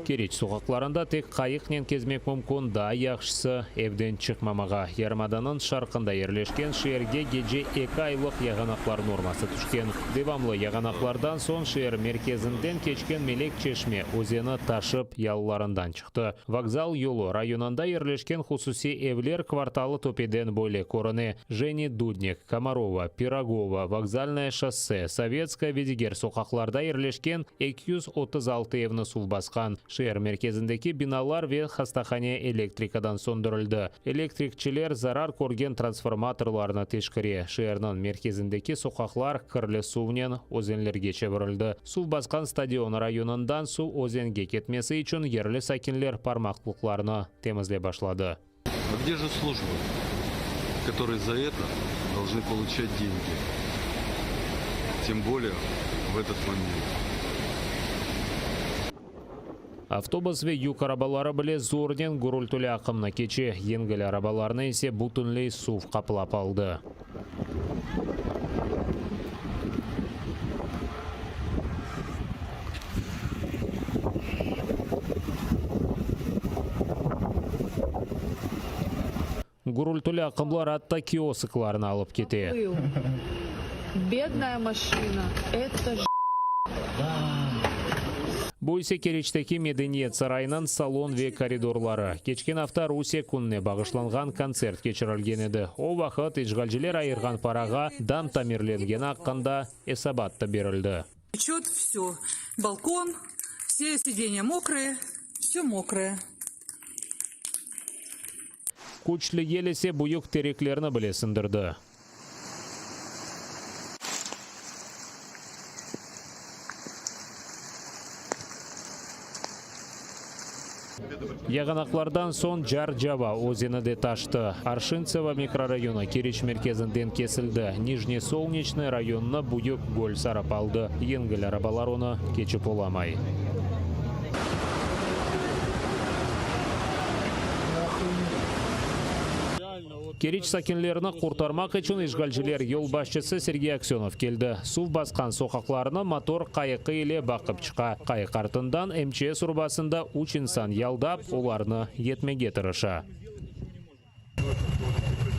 [SPEAKER 16] Keriç soqaqlarında tek qayıqnen kezmek mümkün, daa yahşısı, evden çıqmamağa. Yarımadanıñ şarqında yerleşken şeerge gece eki aylıq yağanaqlar norması tüşken. Devamlı yağanaqlardan soñ şeer merkezinden keçken Melek Çeşme özeni taşıp yalılarından çıqtı. Vokzal yolu rayonında yerleşken hususiy evler kvartalı töpeden böyle körüne, Jeni Dudnik, Komarova, Pirogova, Vokzalnoye şosse, Sovetskaya ve diger soqaqlarda yerleşken 236 evni suv basqan. Şeer merkezindeki binalar ve hastahane elektrikadan söndürildi. Elektrikçiler zarar körgen transformatorlarnı teşkere. Şeerniñ merkezindeki soqaqlar kirli suvnen özenlerge çevirildi. Suv basqan stadion rayonından suv özenge ketmesi içün yerli sakinler parmaqlıqlarnı temizlep başladı.
[SPEAKER 20] A gde je slujbı, kotorıye za eto dolžnı poluçat dengi, tem boleye v etot moment.
[SPEAKER 16] Avtobus ve yük arabaları bile zornen gürültüli aqımnı keçe, yengil arabalarnı ise bütünley suv qaplap aldı. Gürültüli aqımlar atta kiosklarnı alıp kete.
[SPEAKER 18] Bednaya maşina, eto ж.
[SPEAKER 16] Bu ise Keriçteki Medeniyet sarayınıñ salon ve koridorları. Keçken afta Rusiye kününe bağışlanğan kontsert keçirilgen edi. O vaqıt işğalciler ayırğan parağa dam tamirlengeni aqqında esabat da berildi.
[SPEAKER 21] Teçet vsё, balkon, vse sidenья mokroye, vsё mokroye.
[SPEAKER 16] Küçlü yel ise büyük tereklerni bile sındırdı. Yağanaqlardan soñ Car-Cava özeni de taştı. Arşintsevo mikrorayonı Keriç merkezinden kesildi. Nijniy Solneçnıy rayonını büyük göl sarıp aldı. Yengil arabalar onı keçip olamay. Keriç sakinlerini qurtarmaq içün işğalciler yolbaşçısı Sergey Aksönov keldi. Suv basqan soqaqlarnı motor qayıqı ile baqıp çıqa. Qayıq artından MÇS urbasında üç insan yaldap, olarnı yetmege tırışa.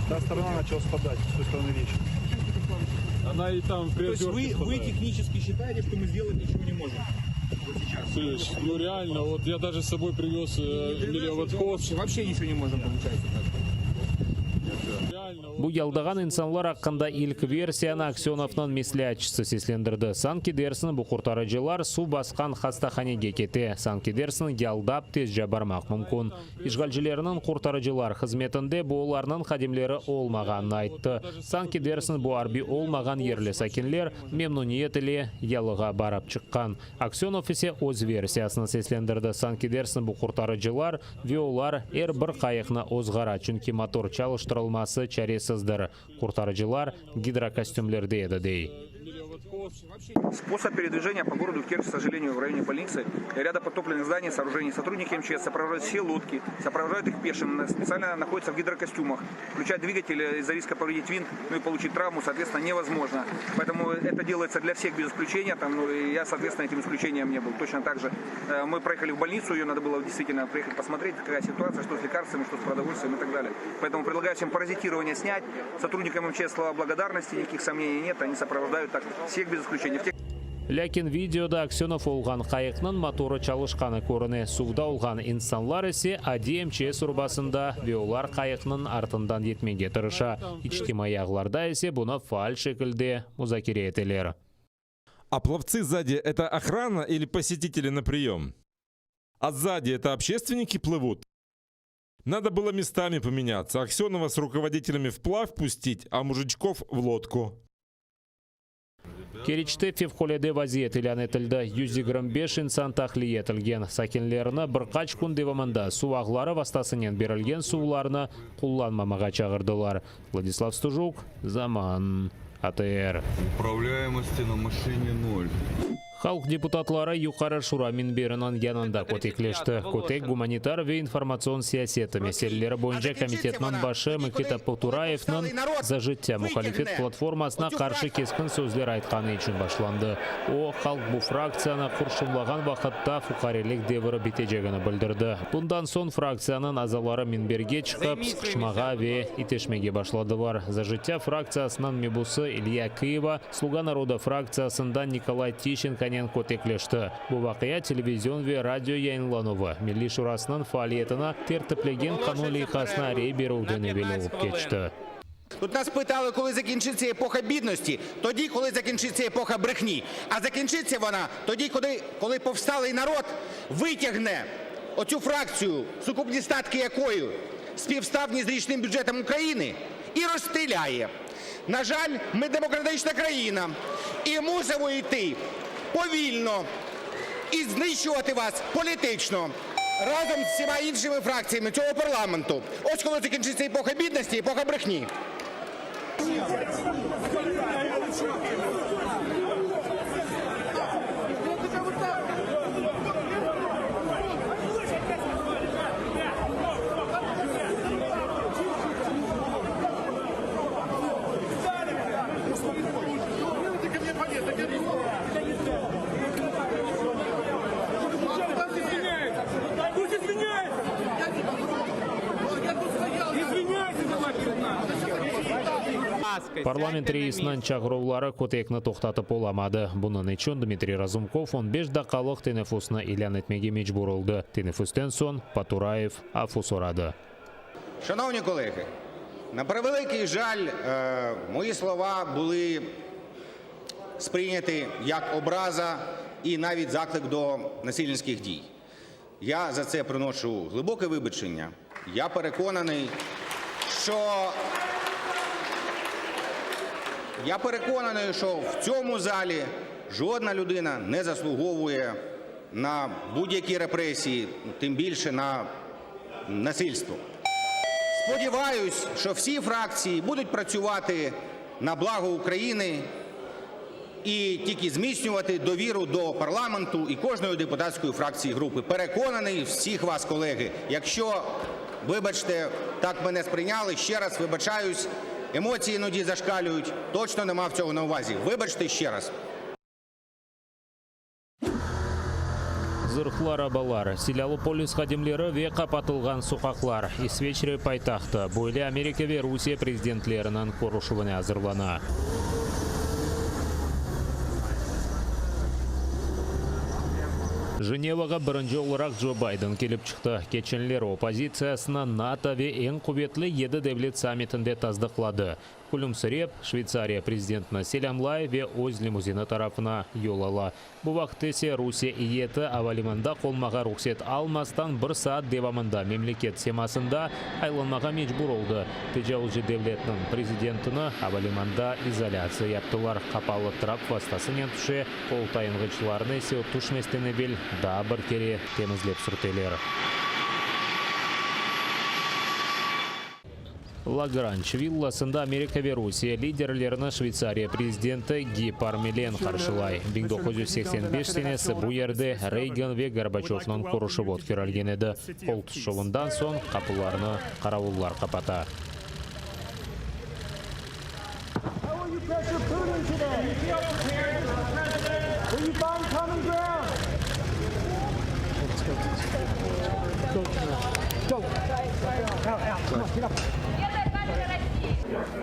[SPEAKER 22] Ta storona načala spadать, s той стороны речки.
[SPEAKER 1] Она и там в
[SPEAKER 22] То есть
[SPEAKER 1] Приозерке
[SPEAKER 22] вы, вы
[SPEAKER 1] впадает.
[SPEAKER 22] технически считаете, что мы сделать ничего не можем? Вот сейчас.
[SPEAKER 1] Слышь, ну реально, вот я даже с собой привез э, мелиоводхоз.
[SPEAKER 22] Вообще ничего не можем, получается так.
[SPEAKER 16] Bu yaldağan insanlar aqqında ilk versiyanı Aksenovnıñ mesleatçısı seslendirdi. Sanki dersiñ bu qurtarıcılar suv basqan hastahanege kete, sanki dersiñ yaldap tezce barmaq mümkün. İşğalcilerniñ qurtarıcılar hızmetinde bu olarnıñ hadimleri olmağanını ayttı. Sanki dersiñ bu arbiy olmağan yerli sakinler memnüniyet ile yalığa barıp çıqqan. Aksenov ise öz versiyasını seslendirdi, sanki dersiñ bu qurtarıcılar ve olar er bir qayıqnı ozğara, çünki motor çalıştırılması çaresizdir. Qurtarıcılar gidrokostümlerde edi, dey.
[SPEAKER 23] Способ передвижения по городу Керчь, к сожалению, в районе больницы, ряда подтопленных зданий, сооружений. Сотрудники МЧС сопровождают все лодки, сопровождают их пешим, специально находятся в гидрокостюмах. Включать двигатель из-за риска повредить винт, ну и получить травму, соответственно, невозможно. Поэтому это делается для всех без исключения. Там, ну, и я, соответственно, этим исключением не был. Точно так же э, мы проехали в больницу, ее надо было действительно приехать посмотреть, какая ситуация, что с лекарствами, что с продовольствием и так далее. Поэтому предлагаю всем паразитирование снять. Сотрудникам МЧС слова благодарности, никаких сомнений нет. Они сопровождают так всех без исключения. В тех
[SPEAKER 16] Lâkin videoda Aksenov olğan qayıqnıñ motorı çalışqanı körüne, suvda olğan insanlar ise adiy MÇS urbasında ve olar qayıqnıñ artından yetmege tırışa. İçtimaiy ağlarda ise bunı faal şekilde muzakere eteler.
[SPEAKER 15] А пловцы сзади это охрана или посетители на прием? А сзади это общественники плывут? Надо было местами поменяться. Аксенова с руководителями вплавь пустить, а мужичков в лодку.
[SPEAKER 16] Keriçte fevqulâde vaziyet ilân etildi, 125 insan tahliye etilgen. Sakinlerni bir qaç kün devamında suv ağları vastasınen berilgen suvlarnı qullanmamağa çağırdılar. Vladislav Stujuk, Zaman, ATR.
[SPEAKER 20] Управляемости на машине ноль.
[SPEAKER 16] Halq deputatları Yuqarı Şura minberiniñ yanında kötekleşti. Kötek gumanitar ve informatsion siyaseti meseleleri boyunca komitetniñ başı Mıkıta Poturayevniñ Za jıttâ muhalifet platformasına qarşı keskin sözler aytqanı içün başlandı. O, halq bu fraktsiyanı qurşunlağan vaqıtta fuqarelik deviri bitecegini bildirdi. Bundan soñ fraktsiyanıñ azaları minberge çıqıp, sıqışmağa ve iteşmege başladılar. Za jıttâ fraktsiyasınıñ mebusı İlya Kıyva, Sluga naroda fraktsiyasından Nikolay Tişçenkonen kötekleşti. Bu vaqia Televizion ve radio yayınlanuvı Milliy şurasınıñ faaliyetini tertiplegen qanun leyhasına rey berüvden evel olıp keçti.
[SPEAKER 8] Тут нас питали, коли закінчиться епоха бідності, тоді, коли закінчиться епоха брехні. А закінчиться вона тоді, коли, коли повсталий народ витягне оцю фракцію, сукупні статки якої співставні з річним бюджетом України, і розстріляє. На жаль, ми демократична країна і мусимо йти повільно і знищувати вас політично. Разом з всіма іншими фракціями цього парламенту. Ось коли закінчиться епоха бідності, епоха брехні.
[SPEAKER 16] Parlament reisiniñ çağıruvları kötekni toqtatıp olamadı. Bunıñ içün Dmitriy Razumkov on beş daqqalıq teneffüsni ilân etmege mecbur oldı. Teneffüsten soñ Poturayev afu soradı.
[SPEAKER 8] Шановні колеги, на превеликий жаль, мої слова були сприйняті як образа і навіть заклик до насильницьких дій. Я за це приношу глибоке вибачення. Я переконаний, що я переконаний, що в цьому залі жодна людина не заслуговує на будь-які репресії, тим більше на насильство. Сподіваюсь, що всі фракції будуть працювати на благо України і тільки зміцнювати довіру до парламенту і кожної депутатської фракції групи. Переконаний всіх вас, колеги, якщо, вибачте, так мене сприйняли, ще раз вибачаюсь, емоції іноді зашкалюють, точно не мав цього на увазі. Вибачте ще раз.
[SPEAKER 16] Zırhlı arabalar, silâlı polis hadimleri ve qapatılğan soqaqlar, İsveçre paytahtı böyle Amerika ve Rusiye prezidentleriniñ körüşüvine azırlana. Jenevağa birinci olaraq Co Bayden kelip çıqtı. Keçenler o, pozitsiyasını NATO ve eñ quvetli yedi devlet sammitinde tasdıqladı. Külümsirep, Şveytsariya prezidentini selâmlay ve öz limuzini tarafına yol ala. Bu vaqıt ise Rusiye eyyeti avalimanında qonmağa ruhset almastan bir saat devamında memleket semasında aylanmağa mecbur oldı. Tecavuzcı devletniñ prezidentini avalimanda izolâtsiya yaptılar, qapalı trap vastasınen tüşe, qol tayanğıçlarını ise o tüşmesten evel daa bir kere temizlep sürteler. Lagranj villasında Amerika ve Rusiye liderlerini Şveytsariya prezidenti Gi Parmelen qarşılay. 1985 senesi bu yerde Reygan ve Gorbaçövnıñ körüşüvi ötkerilgen edi. Qol tutuşuvından soñ qapılarnı qaravullar qapata.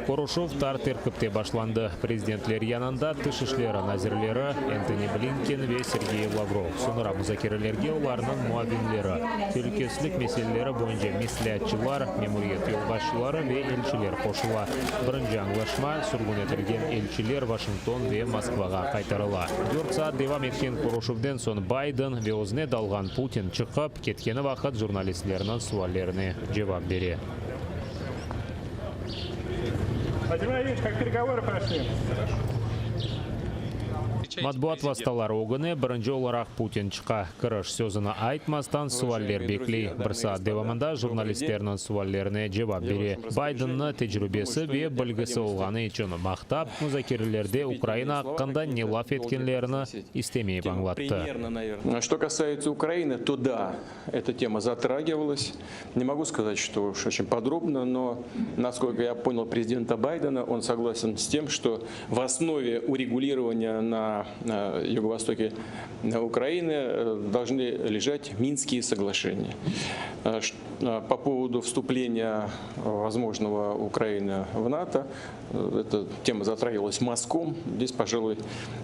[SPEAKER 16] Körüşüv tar terkipte başlandı. Prezidentler yanında tış işleri nazirleri Entoni Blinken ve Sergey Lavrov, soñra muzakerelerge olarnıñ muavinleri, telükesizlik meseleleri boyunca mesleatçılar, memuriyet yolbaşçıları ve elçiler qoşula. Birinci añlaşma, sürgün etilgen elçiler Vaşington ve Moskvağa qaytarıla. Dört saat devam etken körüşüvden soñ Bayden ve özüne dalğan Putin çıqıp, ketkeni vaqıt jurnalistlerniñ suallerine cevap bere. Matbuat vastaları ögüne birinci olaraq Putin çıqa. Kiriş sözüni aytmastan sualler bekley. Bir saat devamında jurnalistlerniñ suallerine cevap bere. Baydenni tecrübesi ve bilgisi olğanı içün maqtap, muzakerelerde Ukraina aqqında ne laf etkenlerini istemeyip añlattı.
[SPEAKER 5] Что касается Украины, то да, эта тема затрагивалась. Не могу сказать, что уж очень подробно, но, насколько я понял президента Байдена, он согласен с тем, что в основе урегулирования на юго-востоке Украины должны лежать Минские соглашения. По поводу вступления возможного Украины в НАТО, эта тема затрагивалась мазком, здесь, пожалуй,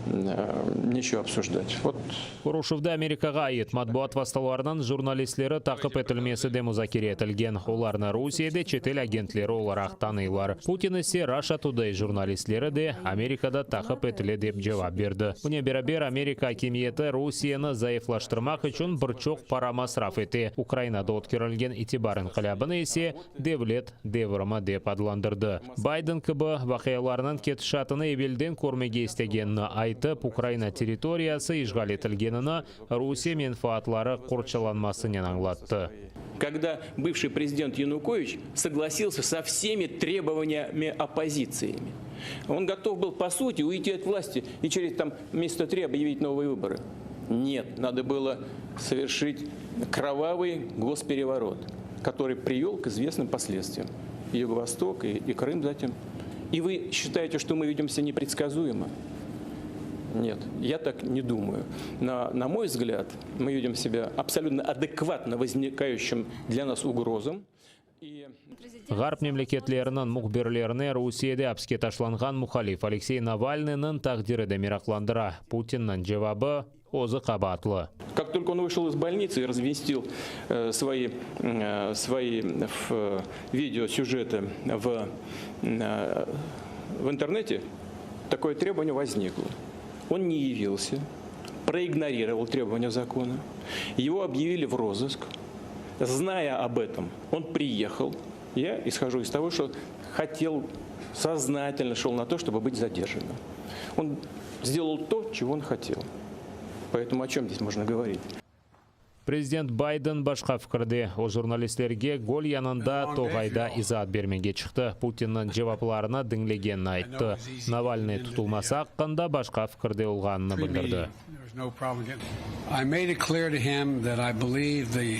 [SPEAKER 5] нечего обсуждать. Вот.
[SPEAKER 16] Körüşüvde Amerikağa ait matbuat vastalarınıñ jurnalistleri taqip etilmesi de muzakere etilgen, olarnı Rusiyede çetel agentleri olaraq tanıylar. Putin ise Russia Today jurnalistleri de Amerikada taqip etile dep cevap berdi. Bunen beraber, Amerika akimiyeti Rusiyeni zayıflaştırmaq içün bir çoq para masraf ete, Ukrainada ötkerilgen itibar inqilâbını ise devlet devrimi dep adlandırdı. Bayden kibi vaqialarnıñ ketişatını evelden körmege istegenini aytıp, Ukraina territoriyası işğal etilgenini Rusiye menfaatları qorçalanmasınen añlattı.
[SPEAKER 5] Когда бывший президент Янукович согласился со всеми требованиями оппозициями. Он готов был, по сути, уйти от власти и через там месяца три объявить новые выборы. Нет, надо было совершить кровавый госпереворот, который привел к известным последствиям. Юго-Восток и, и Крым затем. И вы считаете, что мы ведем себя непредсказуемо? Нет, я так не думаю. На, на мой взгляд, мы ведем себя абсолютно адекватно возникающим для нас угрозам.
[SPEAKER 16] Ğarp memleketleriniñ mühbirlerini Rusiyede apiske taşlanğan muhalif Aleksey Navalnıynıñ taqdiri de meraqlandıra. Putinniñ cevabı, özü qabaatlı.
[SPEAKER 5] Как только он вышел из больницы и разместил свои, свои видеосюжеты в, в интернете, такое требование возникло. Он не явился, проигнорировал требования закона. Его объявили в розыск. Зная об этом, он приехал. Я исхожу из того, что хотел, сознательно шел на то, чтобы быть задержанным. Он сделал то, чего он хотел. Поэтому о чем здесь можно говорить?
[SPEAKER 16] Prezident Bayden başqa fikirde. O, jurnalistlerge göl yanında toğayda izaat bermege çıqtı. Putinniñ cevaplarını diñlegenini ayttı. Navalnıy tutulması aqqında başqa fikirde olğanını bildirdi.
[SPEAKER 6] I made it clear to him that I believe the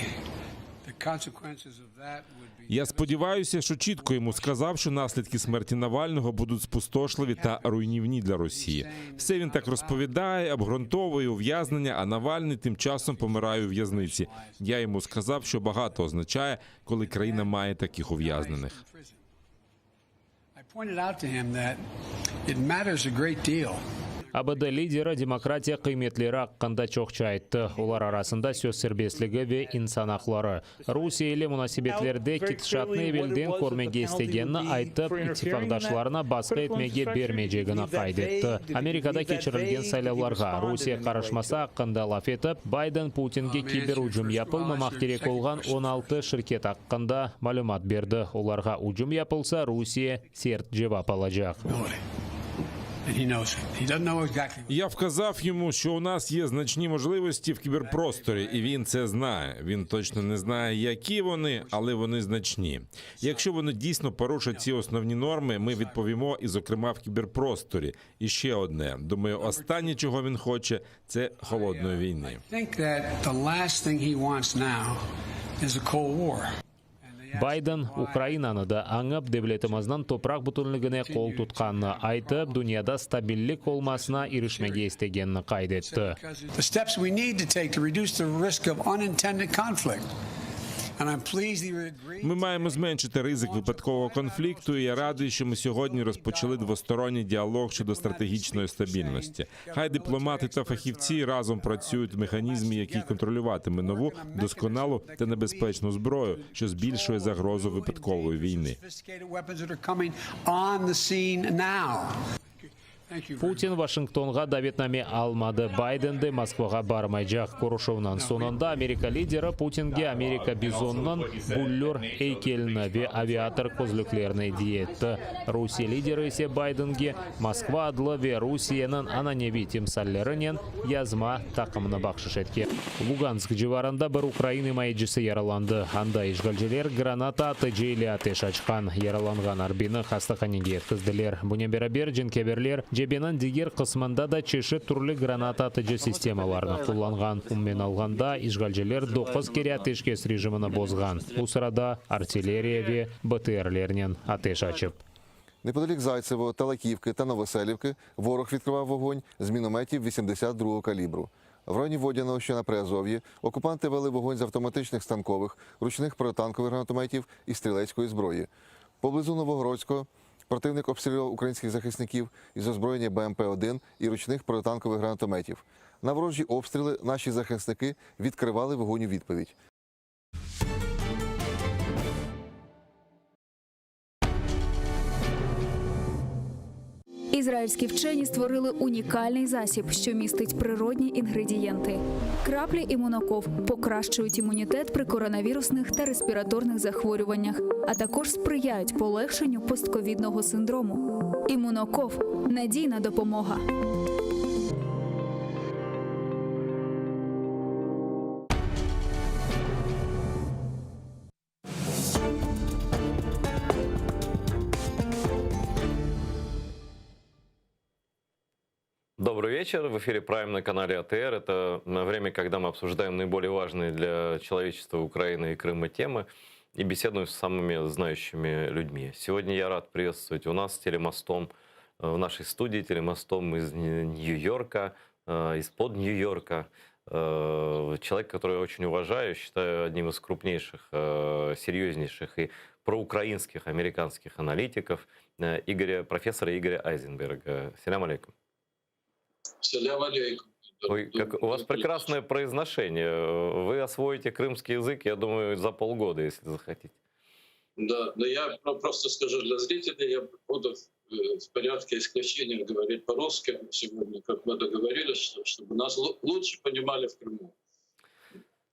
[SPEAKER 6] the consequences of that would be
[SPEAKER 15] Я сподіваюся, що чітко йому сказав, що наслідки смерті Навального будуть спустошливі та руйнівні для Росії. Все він так розповідає, обґрунтовує ув'язнення, а Навальний тим часом помирає у в'язниці. Я йому сказав, що багато означає, коли країна має таких ув'язнених.
[SPEAKER 6] I pointed out to him that it matters a great deal.
[SPEAKER 16] ABD lideri demokratiya qıymetleri aqqında çoqça ayttı, olar arasında söz serbestligi ve insan aqları. Rusiye ile munasebetlerde ketişatnı evelden körmege istegenini aytıp, ittifaqdaşlarına basqı etmege bermeycegini qayd etti. Amerikada keçirilgen saylavlarğa Rusiye qarışması aqqında laf etip, Bayden Putinge kiber ücüm yapılmamaq kerek olğan 16 şirket aqqında malümat berdi, olarğa ücüm yapılsa, Rusiye sert cevap alacaq.
[SPEAKER 15] Я вказав йому, що у нас є значні можливості в кіберпросторі, і він це знає. Він точно не знає, які вони, але вони значні. Якщо вони дійсно порушать ці основні норми, ми відповімо, і, зокрема, в кіберпросторі. І ще одне. Думаю, останнє, чого він хоче, це холодної війни.
[SPEAKER 6] I think that the last thing he wants now is a Cold War.
[SPEAKER 16] Bayden, Ukrainanı da añıp, devletimizniñ topraq bütünligine qol tutqanını aytıp, dünyada stabillik olmasına irişmege istegenini qayd etti.
[SPEAKER 6] The steps we need to take to reduce the risk of unintended conflict. And I'm pleased he agreed.
[SPEAKER 15] Ми маємо зменшити ризик випадкового конфлікту. І я радий, що ми сьогодні розпочали двосторонній діалог щодо стратегічної стабільності. Хай дипломати та фахівці разом працюють в механізмі, який контролюватиме нову, досконалу та небезпечну зброю, що збільшує загрозу випадкової війни.
[SPEAKER 6] Sophisticated weapons that are coming on the scene now.
[SPEAKER 16] Putin Vaşingtonğa davetname almadı, Bayden de Moskvağa barmaycaq. Körüşüvniñ soñunda Amerika lideri Putinge Amerika bizonınıñ büllür eykelini ve aviator közlüklerini ediye etti. Rusiye lideri ise Baydenge Moskva adlı ve Rusiyeniñ ananeviy timsallerinen yazma taqımını bahşış etken. Lugansk civarında bir ukrain imayecisi yaralandı. Anda işğalciler granata atıcı ile ateş açqan. Yaralanğan arbiyni hastahanege yetkizdiler. Bunen beraber, cenkâverler cebeniñ diger qısmında da çeşit türlü granata atıcı sistemalarını qullanğan. Umumen alğanda, işğalciler doquz kere ateşkes rejimini bozğan, bu sırada artilleriya ve BTRlernen ateş açıp.
[SPEAKER 12] Неподалік Зайцевого, Талаківки та Новоселівки ворог відкривав вогонь з мінометів 82-го калібру. В районі Водяного, що на Приазов'ї, окупанти вели вогонь з автоматичних станкових, ручних протитанкових гранатометів і стрілецької зброї. Поблизу Новогородського противник обстрілював українських захисників із озброєння БМП-1 і ручних протитанкових гранатометів. На ворожі обстріли наші захисники відкривали вогонь у відповідь.
[SPEAKER 7] Ізраїльські вчені створили унікальний засіб, що містить природні інгредієнти. Краплі імуноков покращують імунітет при коронавірусних та респіраторних захворюваннях, а також сприяють полегшенню постковідного синдрому. Імуноков надійна допомога.
[SPEAKER 9] Добрый вечер. В эфире Прайм на канале АТР. Это время, когда мы обсуждаем наиболее важные для человечества Украины и Крыма темы и беседуем с самыми знающими людьми. Сегодня я рад приветствовать у нас телемостом э, в нашей студии, телемостом из Нью-Йорка, э, из-под Нью-Йорка. Э, человек, которого я очень уважаю, считаю одним из крупнейших, серьезнейших и проукраинских американских аналитиков Игоря, профессора Игоря Айзенберга. Селям алейкум.
[SPEAKER 10] Селям алейкум.
[SPEAKER 9] Ой, как, у вас прекрасное произношение. Вы освоите крымский язык, я думаю, за полгода, если захотите.
[SPEAKER 10] Да, но я просто скажу для зрителей, я буду в порядке исключения говорить по-русски сегодня, как мы договорились, чтобы нас лучше понимали в Крыму.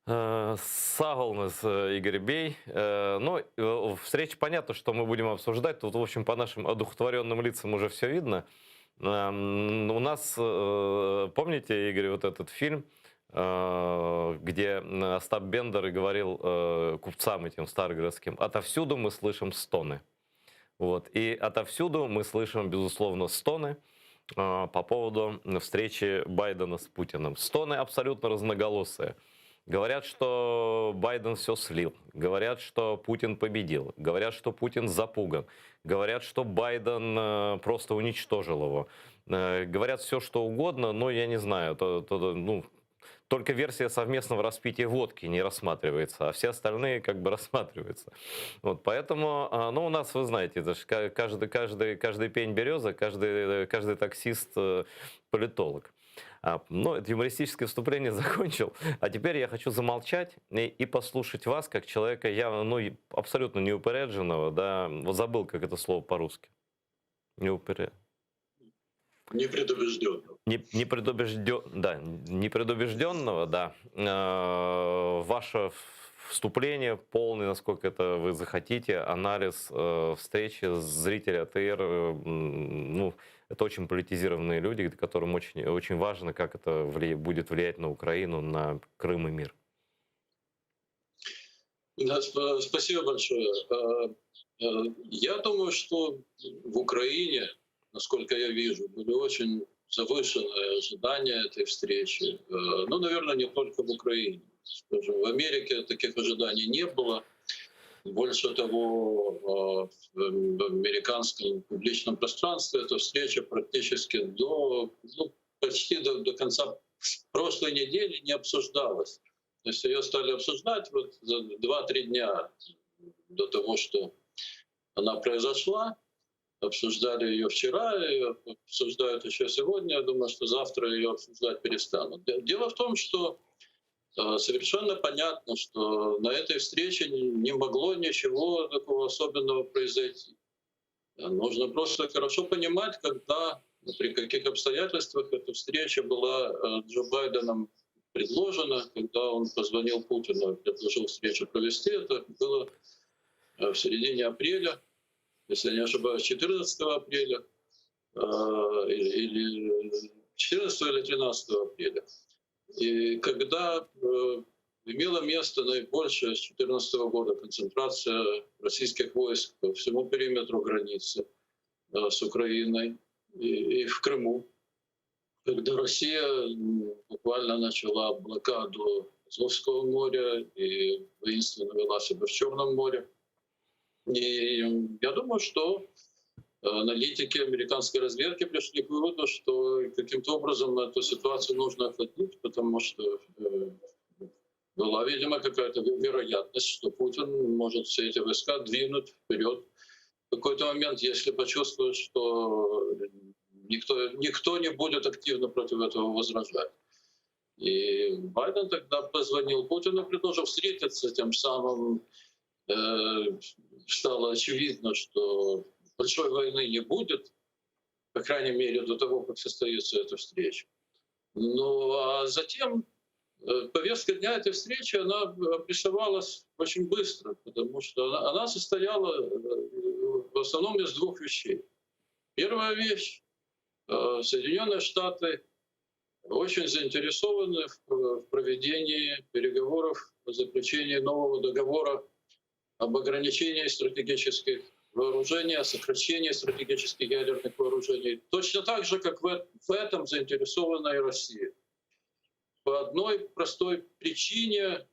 [SPEAKER 9] Э, Sağ oluñız, э, Игорь Бей. Э, ну, встреча понятно, что мы будем обсуждать. Тут, в общем, по нашим одухотворенным лицам уже все видно. Эм, у нас, помните, Игорь, вот этот фильм, где Остап Бендер говорил купцам этим старгородским, отовсюду мы слышим стоны. Вот. И отовсюду мы слышим, безусловно, стоны по поводу встречи Байдена с Путиным. Стоны абсолютно разноголосые. Говорят, что Байден все слил. Говорят, что Путин победил. Говорят, что Путин запуган. Говорят, что Байден э, просто уничтожил его. Э, говорят все, что угодно, но я не знаю. То, то, ну, Только версия совместного распития водки не рассматривается, а все остальные как бы рассматриваются. Вот, поэтому, а, ну, у нас, вы знаете, это ж каждый, каждый, каждый пень береза, каждый, каждый таксист э, политолог. А, ну, это юмористическое вступление закончил. А теперь я хочу замолчать и, и послушать вас, как человека, я, ну, абсолютно неупередженного, да, вот забыл, как это слово по-русски. Неупере...
[SPEAKER 10] Непредубежденного.
[SPEAKER 9] Не, не предубежден, да, непредубежденного, да. Э, ваше вступление полный, насколько это вы захотите, анализ э, встречи зрители АТР, э, ну, это очень политизированные люди, которым очень, очень важно, как это вли будет влиять на Украину, на Крым и мир.
[SPEAKER 10] Да, спасибо большое. Э, э, я думаю, что в Украине, насколько я вижу, были очень завышенные ожидания этой встречи. Э, ну, наверное, не только в Украине. Скажем, в Америке таких ожиданий не было. Больше того, в американском публичном пространстве эта встреча практически до, ну, почти до, до конца прошлой недели не обсуждалась. То есть ее стали обсуждать вот за 2-3 дня до того, что она произошла. Обсуждали ее вчера, ее обсуждают еще сегодня. Я думаю, что завтра ее обсуждать перестанут. Дело в том, что э, совершенно понятно, что на этой встрече не могло ничего такого особенного произойти. Нужно просто хорошо понимать, когда, при каких обстоятельствах эта встреча была э, Джо Байденом предложена, когда он позвонил Путину и предложил встречу провести. Это было э, в середине апреля, если я не ошибаюсь, 14 апреля э, или 14 или 13 апреля. И когда э, имела место наибольшая с 2014 года концентрация российских войск по всему периметру границы с Украиной и, и в Крыму, когда Россия буквально начала блокаду Азовского моря и воинственно вела себя в Черном море. И я думаю, что аналитики американской разведки пришли к выводу, что каким-то образом эту ситуацию нужно охладить, потому что э, была, видимо, какая-то вероятность, что Путин может все эти войска двинуть вперед в какой-то момент, если почувствует, что никто, никто не будет активно против этого возражать. И Байден тогда позвонил Путину, предложил встретиться, тем самым э, стало очевидно, что большой войны не будет, по крайней мере, до того, как состоится эта встреча. Ну а затем э, повестка дня этой встречи, она обрисовалась очень быстро, потому что она, она состояла э, в основном из двух вещей. Первая вещь э, — Соединенные Штаты очень заинтересованы в проведении переговоров о заключении нового договора об ограничении стратегических вооружений, о сокращении стратегических ядерных вооружений. Точно так же, как в этом заинтересована и Россия. По одной простой причине, э,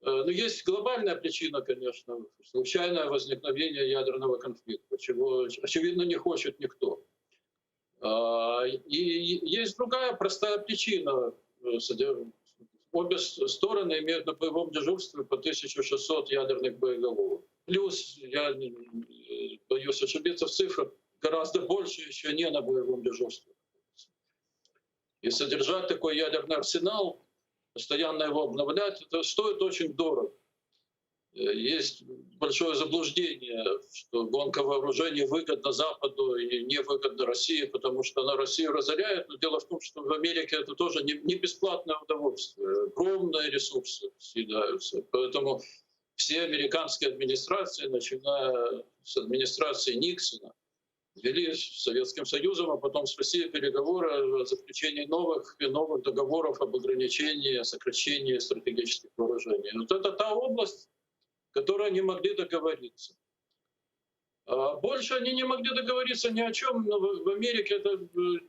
[SPEAKER 10] ну, есть глобальная причина, конечно, случайное возникновение ядерного конфликта, чего, очевидно, не хочет никто. А, и есть другая простая причина. Обе стороны имеют на боевом дежурстве по 1600 ядерных боеголовок. Плюс, я боюсь ошибиться в цифрах, гораздо больше еще не на боевом дежурстве. И содержать такой ядерный арсенал, постоянно его обновлять, это стоит очень дорого. Есть большое заблуждение, что гонка вооружений выгодна Западу и невыгодна России, потому что она Россию разоряет. Но дело в том, что в Америке это тоже не, не бесплатное удовольствие. Огромные ресурсы съедаются. Поэтому все американские администрации, начиная с администрации Никсона, вели с Советским Союзом, а потом с Россией переговоры о заключении новых и новых договоров об ограничении, о сокращении стратегических вооружений. Вот это та область, в которой они могли договориться. А больше они не могли договориться ни о чем, но в Америке это э,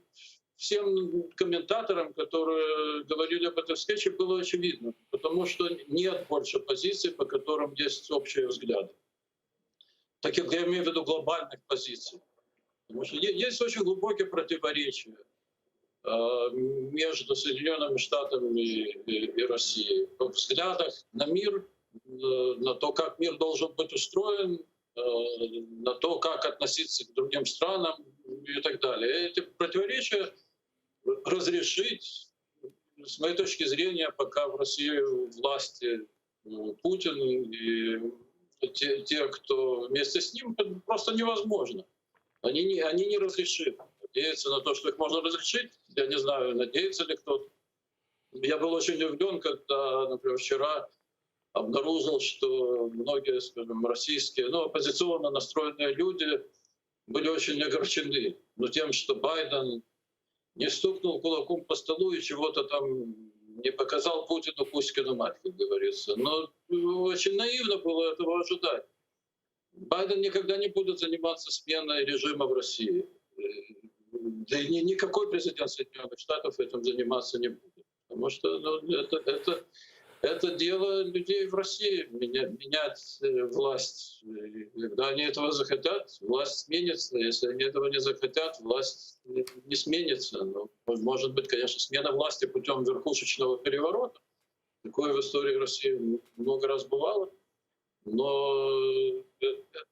[SPEAKER 10] всем комментаторам, которые говорили об этой встрече, было очевидно, потому что нет больше позиций, по которым есть общие взгляды. Таких, я имею в виду глобальных позиций. Потому что есть очень глубокие противоречия. между Соединенными Штатами и Россией во взглядах на мир, на то, как мир должен быть устроен, на то, как относиться к другим странам и так далее. Эти противоречия разрешить, с моей точки зрения, пока в России власти Путин и те, те, кто вместе с ним, просто невозможно. Они не, они не разрешимы. Надеяться на то, что их можно разрешить, я не знаю, надеется ли кто-то. Я был очень удивлен, когда, например, вчера обнаружил, что многие, скажем, российские, ну, оппозиционно настроенные люди были очень огорчены но тем, что Байден не стукнул кулаком по столу и чего-то там не показал Путину Кузькину мать, как говорится. Но очень наивно было этого ожидать. Байден никогда не будет заниматься сменой режима в России. Да и никакой президент Соединенных Штатов этим заниматься не будет. Потому что ну, это, это, это дело людей в России, менять, менять власть. И когда они этого захотят, власть сменится. Если они этого не захотят, власть не сменится. Но, может быть, конечно, смена власти путем верхушечного переворота. Такое в истории России много раз бывало. Но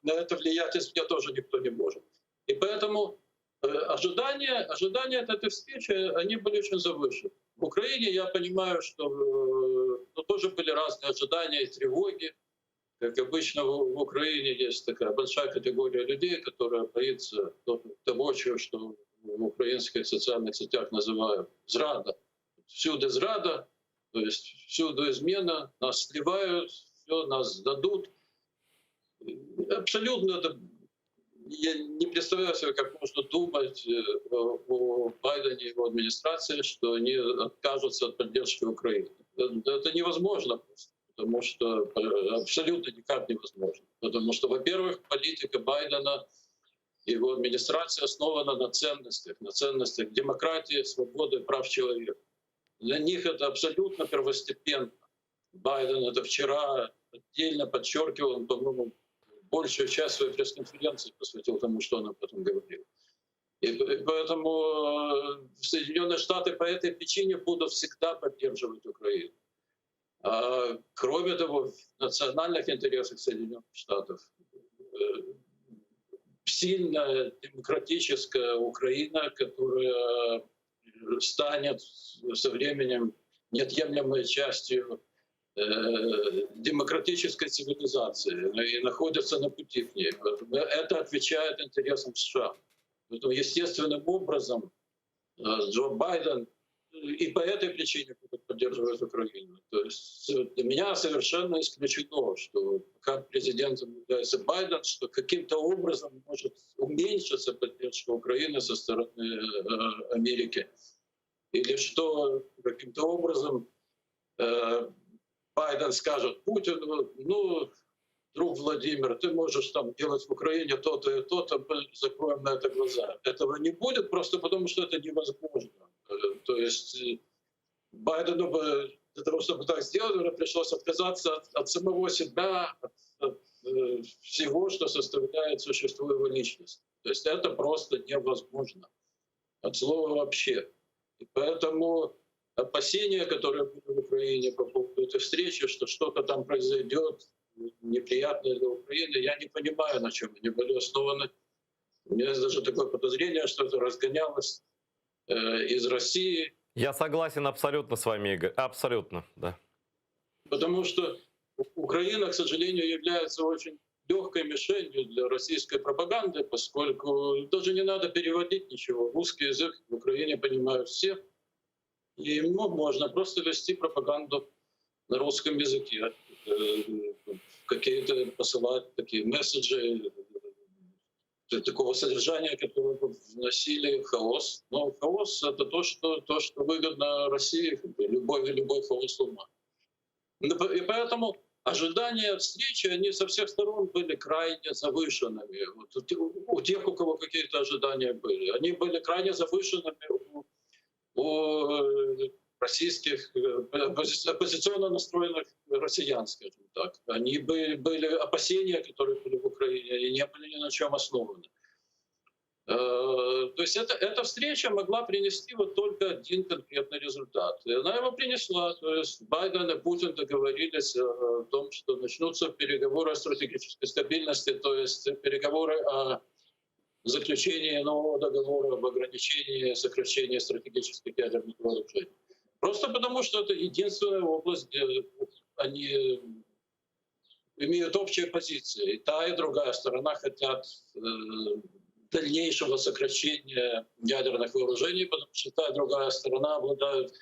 [SPEAKER 10] на это влиять извне тоже никто не может. И поэтому ожидания, ожидания от этой встречи, они были очень завышены. В Украине я понимаю, что ну, тоже были разные ожидания и тревоги. Как обычно в, в Украине есть такая большая категория людей, которая боится того, что в украинских социальных сетях называют зрада. Всюду зрада, то есть всюду измена, нас сливают, все, нас сдадут. Абсолютно это я не представляю себе, как можно думать о Байдене и его администрации, что они откажутся от поддержки Украины. Это невозможно просто, потому что абсолютно никак невозможно. Потому что, во-первых, политика Байдена и его администрация основана на ценностях, на ценностях демократии, свободы, прав человека. Для них это абсолютно первостепенно. Байден это вчера отдельно подчеркивал, он, по-моему, большую часть своей пресс-конференции посвятил тому, что он об этом говорил. И поэтому Соединенные Штаты по этой причине будут всегда поддерживать Украину. А, кроме того, в национальных интересах Соединенных Штатов сильная демократическая Украина, которая станет со временем неотъемлемой частью демократической цивилизации и находится на пути к ней. Это отвечает интересам США. Поэтому естественным образом Джо Байден и по этой причине будет поддерживать Украину. То есть для меня совершенно исключено, что пока президентом является Байден, что каким-то образом может уменьшиться поддержка Украины со стороны Америки. Или что каким-то образом Байден скажет Путину, ну, друг Владимир, ты можешь там делать в Украине то-то и то-то, мы закроем на это глаза. Этого не будет просто потому, что это невозможно. То есть Байдену бы для того, чтобы так сделать, уже пришлось отказаться от, от самого себя, от, от всего, что составляет существо его личности. То есть это просто невозможно. От слова вообще. И поэтому опасения, которые были в Украине по поводу этой встречи, что что-то там произойдет неприятное для Украины, я не понимаю, на чем они были основаны. У меня есть даже такое подозрение, что это разгонялось э, из России.
[SPEAKER 9] Я согласен абсолютно с вами, Игорь. Абсолютно, да.
[SPEAKER 10] Потому что Украина, к сожалению, является очень легкой мишенью для российской пропаганды, поскольку даже не надо переводить ничего. Русский язык в Украине понимают все. И ему можно просто вести пропаганду на русском языке, какие-то посылать такие месседжи такого содержания, которые бы вносили хаос. Но хаос — это то, что, то, что выгодно России, любой, любой хаос ума. И поэтому ожидания от встречи, они со всех сторон были крайне завышенными. Вот у тех, у кого какие-то ожидания были, они были крайне завышенными у, у российских, оппозиционно настроенных россиян, скажем так. Они были, были опасения, которые были в Украине, они не были ни на чем основаны. То есть это, эта встреча могла принести вот только один конкретный результат. И она его принесла. То есть Байден и Путин договорились о том, что начнутся переговоры о стратегической стабильности, то есть переговоры о заключении нового договора об ограничении сокращении стратегических ядерных вооружений. Просто потому, что это единственная область, где они имеют общие позиции. И та, и другая сторона хотят э, дальнейшего сокращения ядерных вооружений, потому что та и другая сторона обладают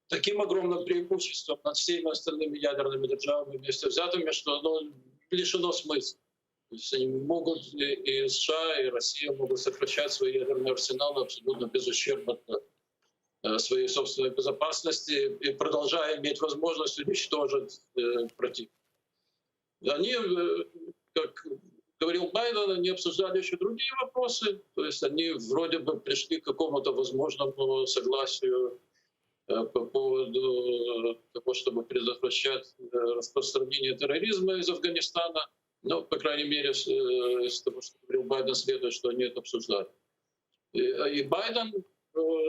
[SPEAKER 10] таким огромным преимуществом над всеми остальными ядерными державами вместе взятыми, что оно лишено смысла. То есть они могут, и, и США, и Россия могут сокращать свои ядерные арсеналы абсолютно без ущерба для э, своей собственной безопасности и продолжая иметь возможность уничтожить э, противника. Они, э, как говорил Байден, они обсуждали еще другие вопросы. То есть они вроде бы пришли к какому-то возможному согласию э, по поводу того, чтобы предотвращать э, распространение терроризма из Афганистана. Но, по крайней мере, из того, что говорил Байден, следует, что они это обсуждали. И, и Байден,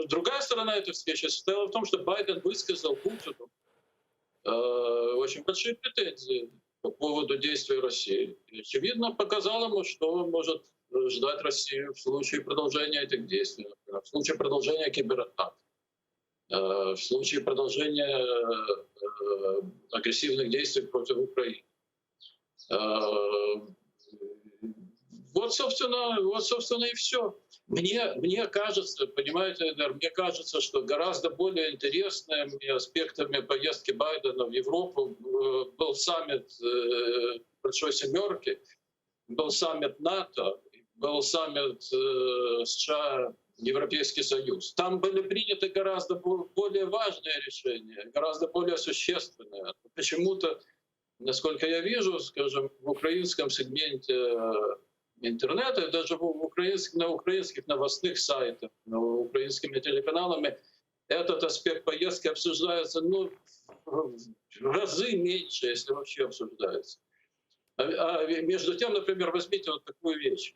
[SPEAKER 10] другая сторона этой встречи состояла в том, что Байден высказал Путину очень большие претензии по поводу действий России. И, очевидно, показал ему, что может ждать Россию в случае продолжения этих действий, например, в случае продолжения кибератак, в случае продолжения агрессивных действий против Украины. Вот, собственно, вот, собственно, и все. Мне, мне кажется, понимаете, Эдер, мне кажется, что гораздо более интересными аспектами поездки Байдена в Европу был саммит Большой Семерки, был саммит НАТО, был саммит США, Европейский Союз. Там были приняты гораздо более важные решения, гораздо более существенные. Почему-то, насколько я вижу, скажем, в украинском сегменте интернета, даже в украинских, на украинских новостных сайтах, на украинскими телеканалами этот аспект поездки обсуждается ну, в разы меньше, если вообще обсуждается. А, а между тем, например, возьмите вот такую вещь.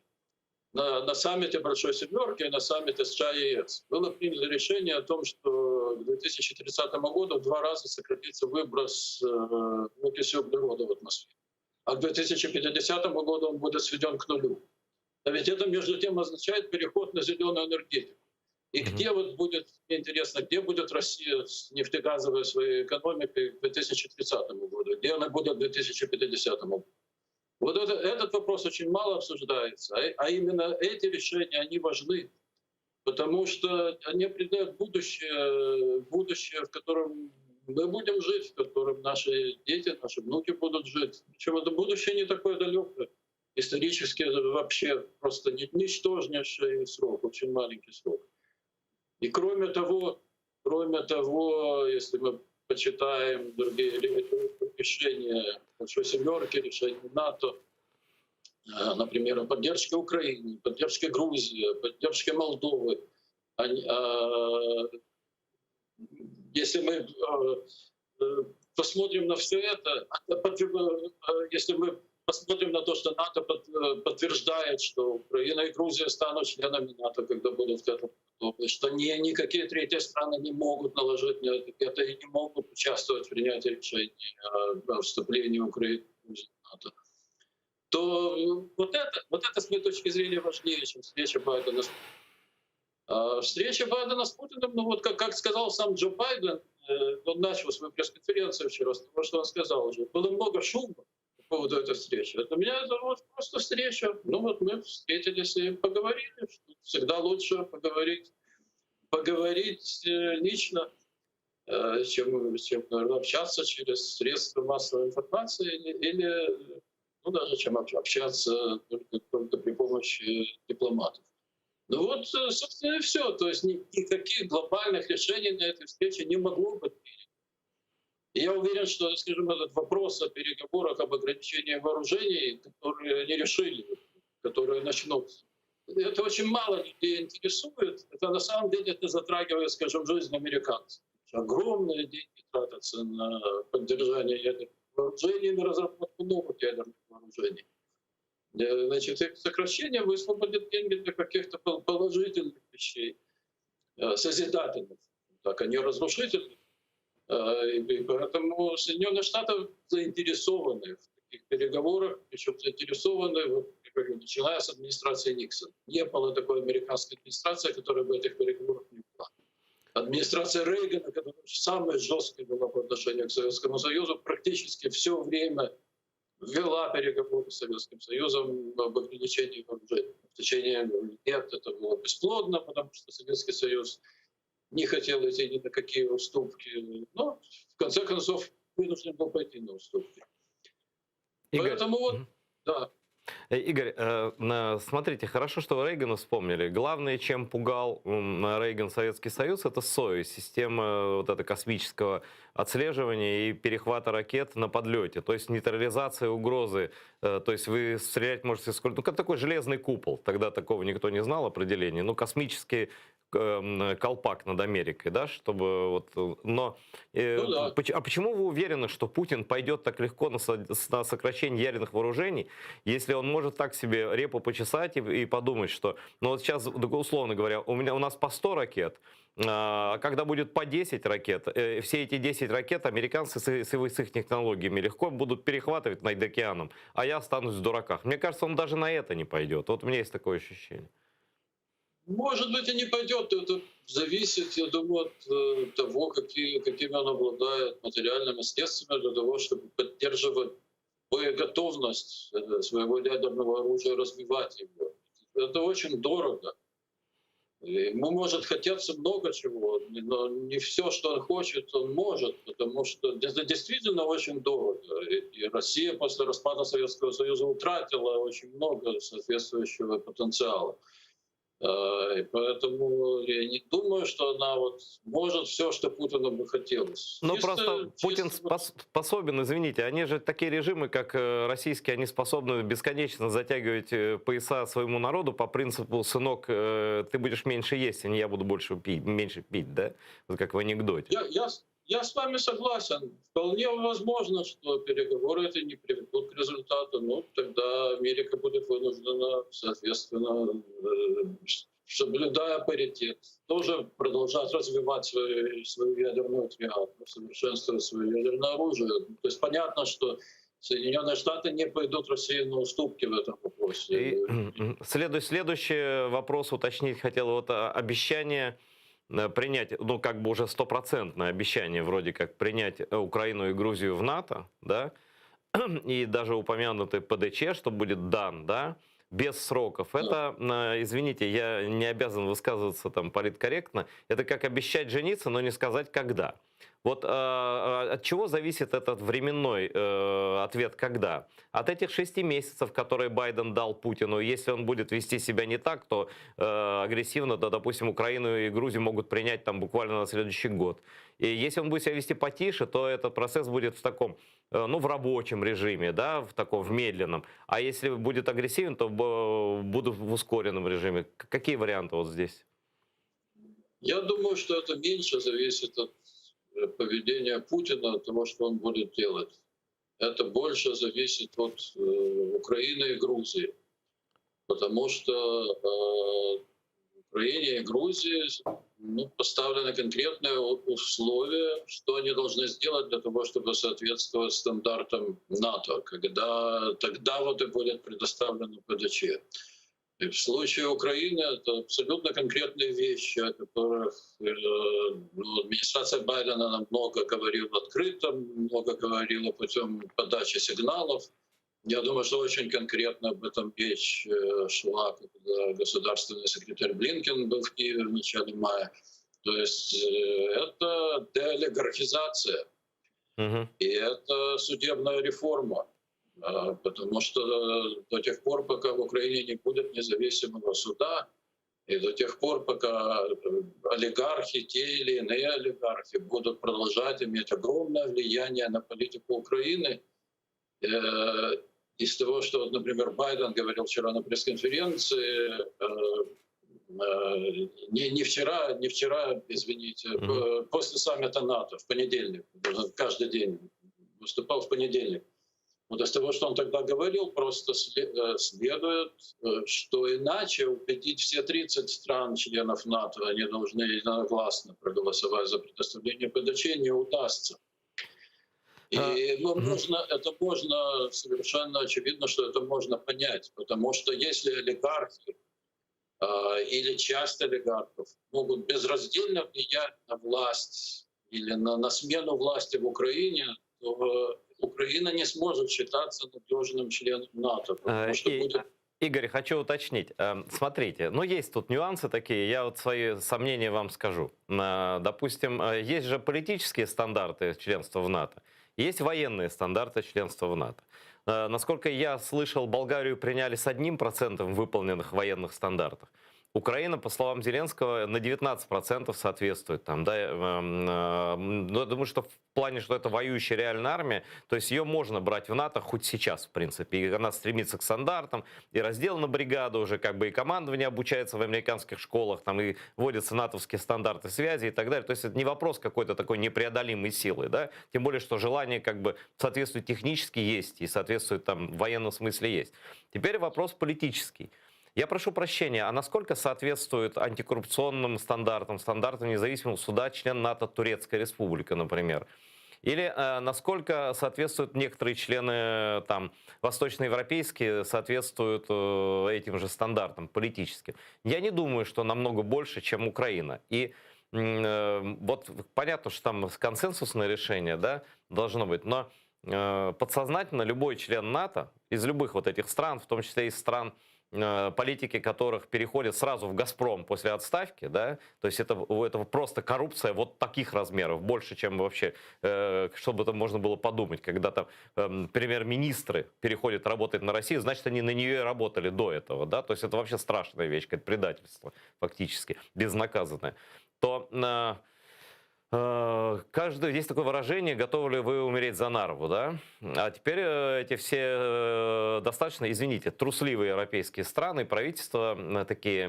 [SPEAKER 10] На, на саммите Большой Семерки, на саммите США и ЕС было принято решение о том, что к 2030 году в два раза сократится выброс э, окиси углерода в атмосферу. А к 2050 году он будет сведен к нулю. А ведь это, между тем, означает переход на зеленую энергетику. И mm-hmm. где вот будет, мне интересно, где будет Россия с нефтегазовой своей экономикой к 2030 году, где она будет к 2050 году? Вот это, этот вопрос очень мало обсуждается, а, а именно эти решения, они важны, потому что они определяют будущее, будущее, в котором мы будем жить, в котором наши дети, наши внуки будут жить. Причем это будущее не такое далекое. Исторически это вообще просто ничтожнейший срок, очень маленький срок. И кроме того, кроме того, если мы почитаем другие решения Большой Семерки, решения НАТО, например, о поддержке Украины, поддержке Грузии, о поддержке Молдовы, они, если мы посмотрим на все это, если мы посмотрим на то, что НАТО подтверждает, что Украина и Грузия станут членами НАТО, когда будут к этому готовы, что ни, никакие третьи страны не могут наложить на это и не могут участвовать в принятии решений о вступлении Украины и Грузии в НАТО, то вот это, вот это, с моей точки зрения, важнее, чем встреча Байдена с Путиным. Встреча Байдена с Путиным, ну вот как, как сказал сам Джо Байден, он начал свою пресс-конференцию вчера с того, что он сказал уже. Было много шума по поводу этой встречи. Для меня это вот просто встреча. Ну вот мы встретились и поговорили. Что всегда лучше поговорить, поговорить лично, чем, чем наверное, общаться через средства массовой информации или, или ну, даже чем общаться только, только при помощи дипломатов. Ну вот, собственно, и все. То есть никаких глобальных решений на этой встрече не могло быть принято. И я уверен, что, скажем, этот вопрос о переговорах об ограничении вооружений, которые не решили, которые начнутся, это очень мало людей интересует. Это на самом деле это затрагивает, скажем, жизнь американцев. Огромные деньги тратятся на поддержание ядерных вооружений, на разработку новых ядерных вооружений. Значит, их сокращение высвободит деньги для каких-то положительных вещей, созидательных, так, а не разрушительных. И поэтому Соединенные Штаты заинтересованы в таких переговорах, причем заинтересованы, вот, я говорю, начиная с администрации Никсона. Не было такой американской администрации, которая бы этих переговоров не вела. Администрация Рейгана, которая самая жесткая была по отношению к Советскому Союзу, практически все время вела переговоры с Советским Союзом об ограничении вооружений. В течение лет это было бесплодно, потому что Советский Союз не хотел идти ни на какие уступки. Но в конце концов вынужден был пойти на уступки.
[SPEAKER 9] Игорь,
[SPEAKER 10] Поэтому вот, да.
[SPEAKER 9] Игорь, смотрите, хорошо, что вы Рейгана вспомнили. Главное, чем пугал Рейган Советский Союз, это СОИ, система вот это космического отслеживания и перехвата ракет на подлете. То есть нейтрализация угрозы. То есть вы стрелять можете сколько... Ну, как такой железный купол. Тогда такого никто не знал определения. Ну, космический колпак над Америкой, да, чтобы вот... Но,
[SPEAKER 10] ну, да.
[SPEAKER 9] а почему вы уверены, что Путин пойдет так легко на, со на сокращение ядерных вооружений, если он может так себе репу почесать и, и подумать, что, ну вот сейчас, условно говоря, у меня, у нас по 100 ракет, а когда будет по 10 ракет, все эти 10 ракет американцы с, с, с их технологиями легко будут перехватывать над океаном, а я останусь в дураках. Мне кажется, он даже на это не пойдет. Вот у меня есть такое ощущение.
[SPEAKER 10] Может быть, и не пойдет. Это зависит, я думаю, от того, какие, какими он обладает материальными средствами для того, чтобы поддерживать боеготовность своего ядерного оружия, развивать его. Это очень дорого. Ему может хотеться много чего, но не все, что он хочет, он может, потому что это действительно очень дорого. И Россия после распада Советского Союза утратила очень много соответствующего потенциала. И поэтому я не думаю, что она вот может все, что Путину бы хотелось.
[SPEAKER 9] Ну
[SPEAKER 10] чисто,
[SPEAKER 9] просто Путин
[SPEAKER 10] чисто...
[SPEAKER 9] способен, извините, они же такие режимы, как российские, они способны бесконечно затягивать пояса своему народу по принципу «сынок, ты будешь меньше есть, а не я буду больше пить, меньше пить», да? Вот как в анекдоте.
[SPEAKER 10] Я, я, я с вами согласен. Вполне возможно, что переговоры эти не приведут к результату. Ну, тогда Америка будет вынуждена, соответственно, соблюдая паритет, тоже продолжать развивать свою, свою ядерную триаду, совершенствовать свое ядерное оружие. То есть понятно, что Соединенные Штаты не пойдут России на уступки в этом вопросе.
[SPEAKER 9] И, следующий вопрос уточнить хотел. Вот обещание принять, ну как бы уже стопроцентное обещание вроде как принять Украину и Грузию в НАТО, да, и даже упомянутый ПДЧ, что будет дан, да, без сроков. Это, извините, я не обязан высказываться там политкорректно, это как обещать жениться, но не сказать когда. Вот э, от чего зависит этот временной э, ответ «когда»? От этих 6 месяцев, которые Байден дал Путину, если он будет вести себя не так, то э, агрессивно, то, допустим, Украину и Грузию могут принять там буквально на следующий год. И если он будет себя вести потише, то этот процесс будет в таком, э, ну, в рабочем режиме, да, в таком, в медленном. А если будет агрессивен, то будут в ускоренном режиме. Какие варианты вот здесь?
[SPEAKER 10] Я думаю, что это меньше зависит от поведения Путина, от того, что он будет делать. Это больше зависит от э, Украины и Грузии. Потому что э, Украине и Грузии ну, поставлены конкретные условия, что они должны сделать для того, чтобы соответствовать стандартам НАТО, когда тогда вот и будет предоставлено ПДЧ. И в случае Украины это абсолютно конкретные вещи, о которых э, ну, администрация Байдена нам много говорила открыто, много говорила путем подачи сигналов. Я думаю, что очень конкретно об этом речь шла, когда государственный секретарь Блинкен был в Киеве в начале мая. То есть это деолигархизация,
[SPEAKER 9] угу.
[SPEAKER 10] и это судебная реформа. Потому что до тех пор, пока в Украине не будет независимого суда, и до тех пор, пока олигархи, те или иные олигархи, будут продолжать иметь огромное влияние на политику Украины, из того, что, например, Байден говорил вчера на пресс-конференции, не, не вчера, не вчера, извините, mm-hmm. после саммита НАТО в понедельник, каждый день выступал в понедельник. Вот из того, что он тогда говорил, просто э, следует, э, что иначе убедить все 30 стран, членов НАТО, они должны единогласно проголосовать за предоставление ПДЧ, не удастся. И а, ну, можно, это можно совершенно очевидно, что это можно понять, потому что если олигархи э, или часть олигархов могут безраздельно влиять на власть или на, на смену власти в Украине, то Украина не сможет считаться надежным членом НАТО, потому э, что
[SPEAKER 9] и...
[SPEAKER 10] будет
[SPEAKER 9] Игорь, хочу уточнить. Эм, смотрите, ну есть тут нюансы такие, я вот свои сомнения вам скажу. Э, допустим, э, есть же политические стандарты членства в НАТО, есть военные стандарты членства в НАТО. Насколько я слышал, Болгарию приняли с одним процентом выполненных военных стандартов. Украина, по словам Зеленского, на 19% соответствует. Там, да, эм, э, ну, я думаю, что в плане, что это воюющая реальная армия, то есть ее можно брать в НАТО хоть сейчас, в принципе. И она стремится к стандартам, и раздел на бригаду уже, как бы и командование обучается в американских школах, там и вводятся натовские стандарты связи и так далее. То есть это не вопрос какой-то такой непреодолимой силы, да, тем более, что желание как бы соответствует технически есть и соответствует там в военном смысле есть. Теперь вопрос политический. Я прошу прощения, а насколько соответствует антикоррупционным стандартам, стандартам независимого суда член НАТО Турецкая Республика, например? Или э, насколько соответствуют некоторые члены э, там, восточноевропейские, соответствуют э, этим же стандартам политическим? Я не думаю, что намного больше, чем Украина. И э, вот понятно, что там консенсусное решение да, должно быть, но э, подсознательно любой член НАТО из любых вот этих стран, в том числе из стран, Э, политики которых переходят сразу в «Газпром» после отставки, да, то есть это, это просто коррупция вот таких размеров, больше, чем вообще, э, что бы там можно было подумать, когда там э, премьер-министры переходят работать на Россию, значит, они на нее и работали до этого, да, то есть это вообще страшная вещь, как предательство фактически, безнаказанное, то... Э, Э, каждый, есть такое выражение, готовы ли вы умереть за Нарву, да? А теперь э, эти все э, достаточно, извините, трусливые европейские страны, правительства такие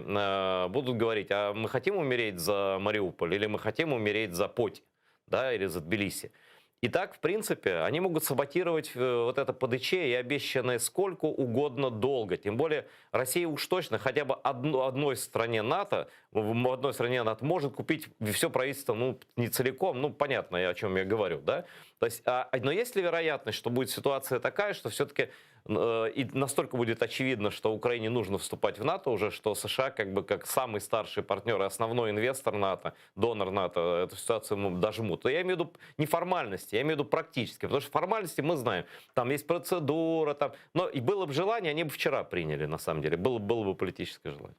[SPEAKER 9] будут говорить, а мы хотим умереть за Мариуполь или мы хотим умереть за Поти, да, или за Тбилиси. И так, в принципе, они могут саботировать э, вот это ПДЧ и обещанное сколько угодно долго. Тем более Россия уж точно хотя бы одну, одной стране НАТО, в одной стране НАТО может купить все правительство, ну, не целиком, ну, понятно, о чем я говорю, да? То есть, а, но есть ли вероятность, что будет ситуация такая, что все-таки э, и настолько будет очевидно, что Украине нужно вступать в НАТО уже, что США как бы как самый старший партнер и основной инвестор НАТО, донор НАТО, эту ситуацию ему дожмут. Я имею в виду не формальности, я имею в виду практически, потому что формальности мы знаем, там есть процедура, там, но и было бы желание, они бы вчера приняли, на самом деле, было, было бы политическое желание.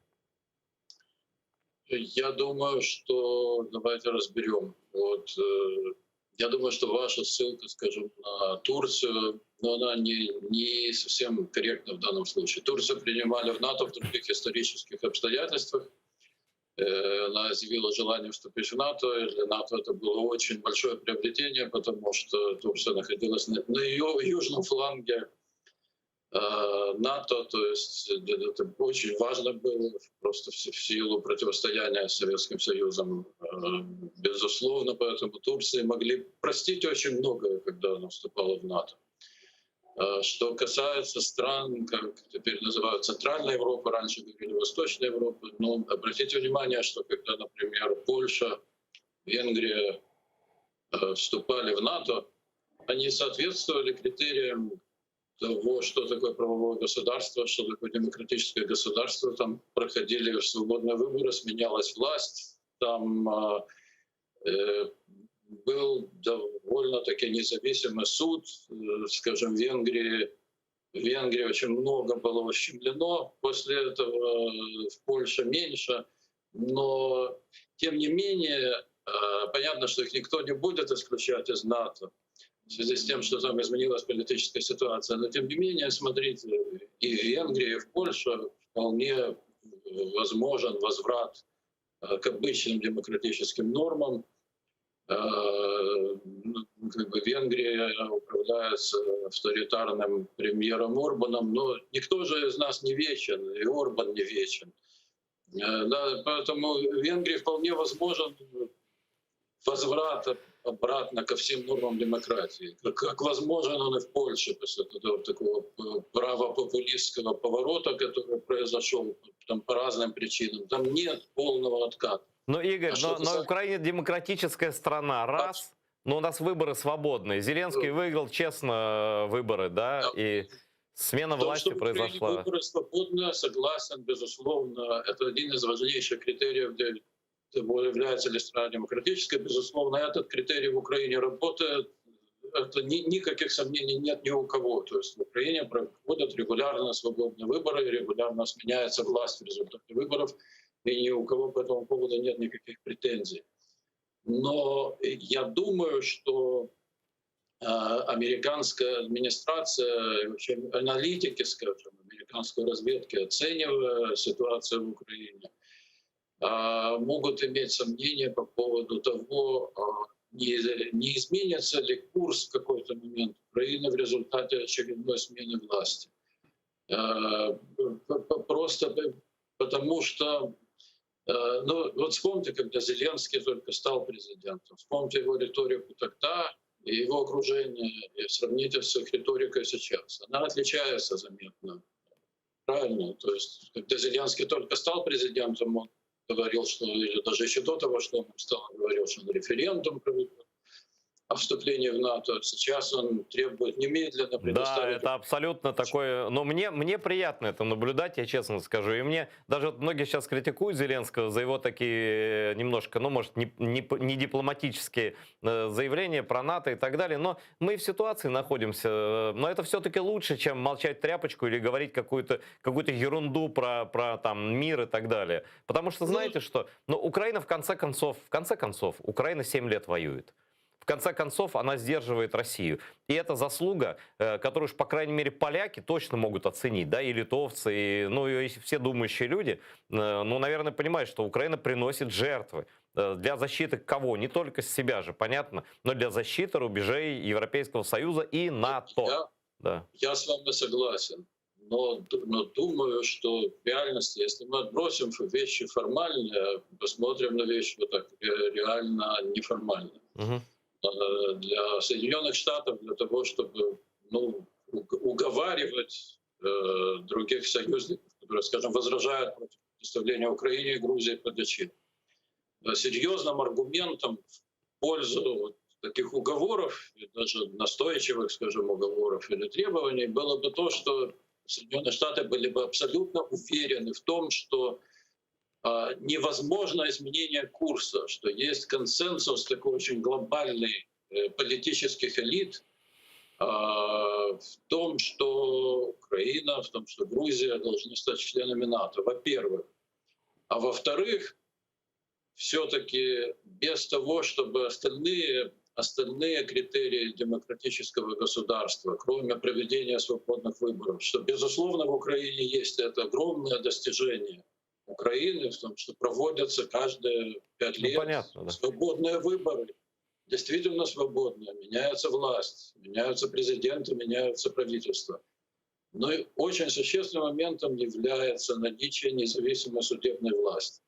[SPEAKER 10] Я думаю, что давайте разберем. Вот, э, я думаю, что ваша ссылка, скажем, на Турцию, но она не, не совсем корректна в данном случае. Турцию принимали в НАТО в других исторических обстоятельствах. Э, она изъявила желание вступить в НАТО, и для НАТО это было очень большое приобретение, потому что Турция находилась на, на ее южном фланге э, НАТО, то есть это очень важно было просто в силу противостояния с Советским Союзом, э, безусловно, поэтому Турции могли простить очень многое, когда она вступала в НАТО. Э, что касается стран, как теперь называют Центральная Европа, раньше говорили Восточная Европа, но обратите внимание, что когда, например, Польша, Венгрия э, вступали в НАТО, они соответствовали критериям того, что такое правовое государство, что такое демократическое государство. Там проходили свободные выборы, сменялась власть, там э, был довольно-таки независимый суд, э, скажем, в Венгрии. В Венгрии очень много было ущемлено, после этого э, в Польше меньше. Но, тем не менее, э, понятно, что их никто не будет исключать из НАТО в связи с тем, что там изменилась политическая ситуация. Но, тем не менее, смотрите, и в Венгрии, и в Польше вполне возможен возврат к обычным демократическим нормам. Э, ну, как бы Венгрия управляется авторитарным премьером Орбаном, но никто же из нас не вечен, и Орбан не вечен. Э, да, поэтому в Венгрии вполне возможен возврат. обратно ко всем нормам демократии, как, как возможен он и в Польше после этого такого э, правопопулистского поворота, который произошел там по разным причинам. Там нет полного отката.
[SPEAKER 9] Но, Игорь,
[SPEAKER 10] А что
[SPEAKER 9] но, но
[SPEAKER 10] касается-
[SPEAKER 9] Украина демократическая страна, раз, но у нас выборы свободные. Зеленский выиграл честно э, выборы, да, и смена
[SPEAKER 10] В том,
[SPEAKER 9] власти
[SPEAKER 10] что в Украине
[SPEAKER 9] произошла.
[SPEAKER 10] Выборы свободны, согласен, безусловно. Это один из важнейших критериев, где того, является ли страна демократической. Безусловно, этот критерий в Украине работает. Это ни- никаких сомнений нет ни у кого. То есть в Украине проходят регулярно свободные выборы, регулярно сменяется власть в результате выборов, и ни у кого по этому поводу нет никаких претензий. Но я думаю, что э, американская администрация, и вообще аналитики, скажем, американской разведки, оценивая ситуацию в Украине, э, могут иметь сомнения по поводу того, э, не, не изменится ли курс в какой-то момент Украины в результате очередной смены власти. Э, п- п- Просто потому что Э, Ну, вот вспомните, когда Зеленский только стал президентом, вспомните его риторику тогда и его окружение, и сравните с их риторикой сейчас. Она отличается заметно. Правильно? То есть, когда Зеленский только стал президентом, он говорил, что, или даже еще до того, что он стал, он говорил, что он референдум проведет о вступлении в НАТО. Сейчас он требует немедленно
[SPEAKER 9] Да,
[SPEAKER 10] предоставить
[SPEAKER 9] это абсолютно такое. Но мне, мне приятно это наблюдать, я честно скажу. И мне даже вот многие сейчас критикуют Зеленского за его такие немножко, ну, может, не, не, п- не дипломатические э, заявления про НАТО и так далее. Но мы в ситуации находимся. э, Но это все-таки лучше, чем молчать тряпочку или говорить какую-то какую ерунду про, про там, мир и так далее. Потому что знаете что? Ну, Украина в конце концов, в конце концов, Украина 7 лет воюет. В конце концов, она сдерживает Россию. И это заслуга, э, которую уж, по крайней мере, поляки точно могут оценить, да, и литовцы, и, ну, и все думающие люди, э, ну, наверное, понимают, что Украина приносит жертвы. Э, Для защиты кого? Не только себя же, понятно, но для защиты рубежей Европейского Союза и НАТО.
[SPEAKER 10] Я,
[SPEAKER 9] Да.
[SPEAKER 10] я с вами согласен, но, д- но думаю, что в реальности, если мы отбросим вещи формальные, посмотрим на вещи вот так э, реально неформально.
[SPEAKER 9] Мгм.
[SPEAKER 10] Э, Для Соединенных Штатов, для того, чтобы ну, уг- уговаривать э, других союзников, которые, скажем, возражают против предоставления Украине и Грузии ПДЧ, э, серьезным аргументом в пользу вот таких уговоров, и даже настойчивых, скажем, уговоров или требований, было бы то, что Соединенные Штаты были бы абсолютно уверены в том, что а, невозможно изменение курса, что есть консенсус такой очень глобальный э, политических элит а, в том, что Украина, в том, что Грузия должны стать членами НАТО, во-первых. А во-вторых, все-таки без того, чтобы остальные, остальные критерии демократического государства, кроме проведения свободных выборов, что, безусловно, в Украине есть это огромное достижение Украины в том, что проводятся каждые пять
[SPEAKER 9] Ну,
[SPEAKER 10] лет
[SPEAKER 9] понятно, да.
[SPEAKER 10] свободные выборы, действительно свободные, меняется власть, меняются президенты, меняются правительства. Но и очень существенным моментом является наличие независимой судебной власти.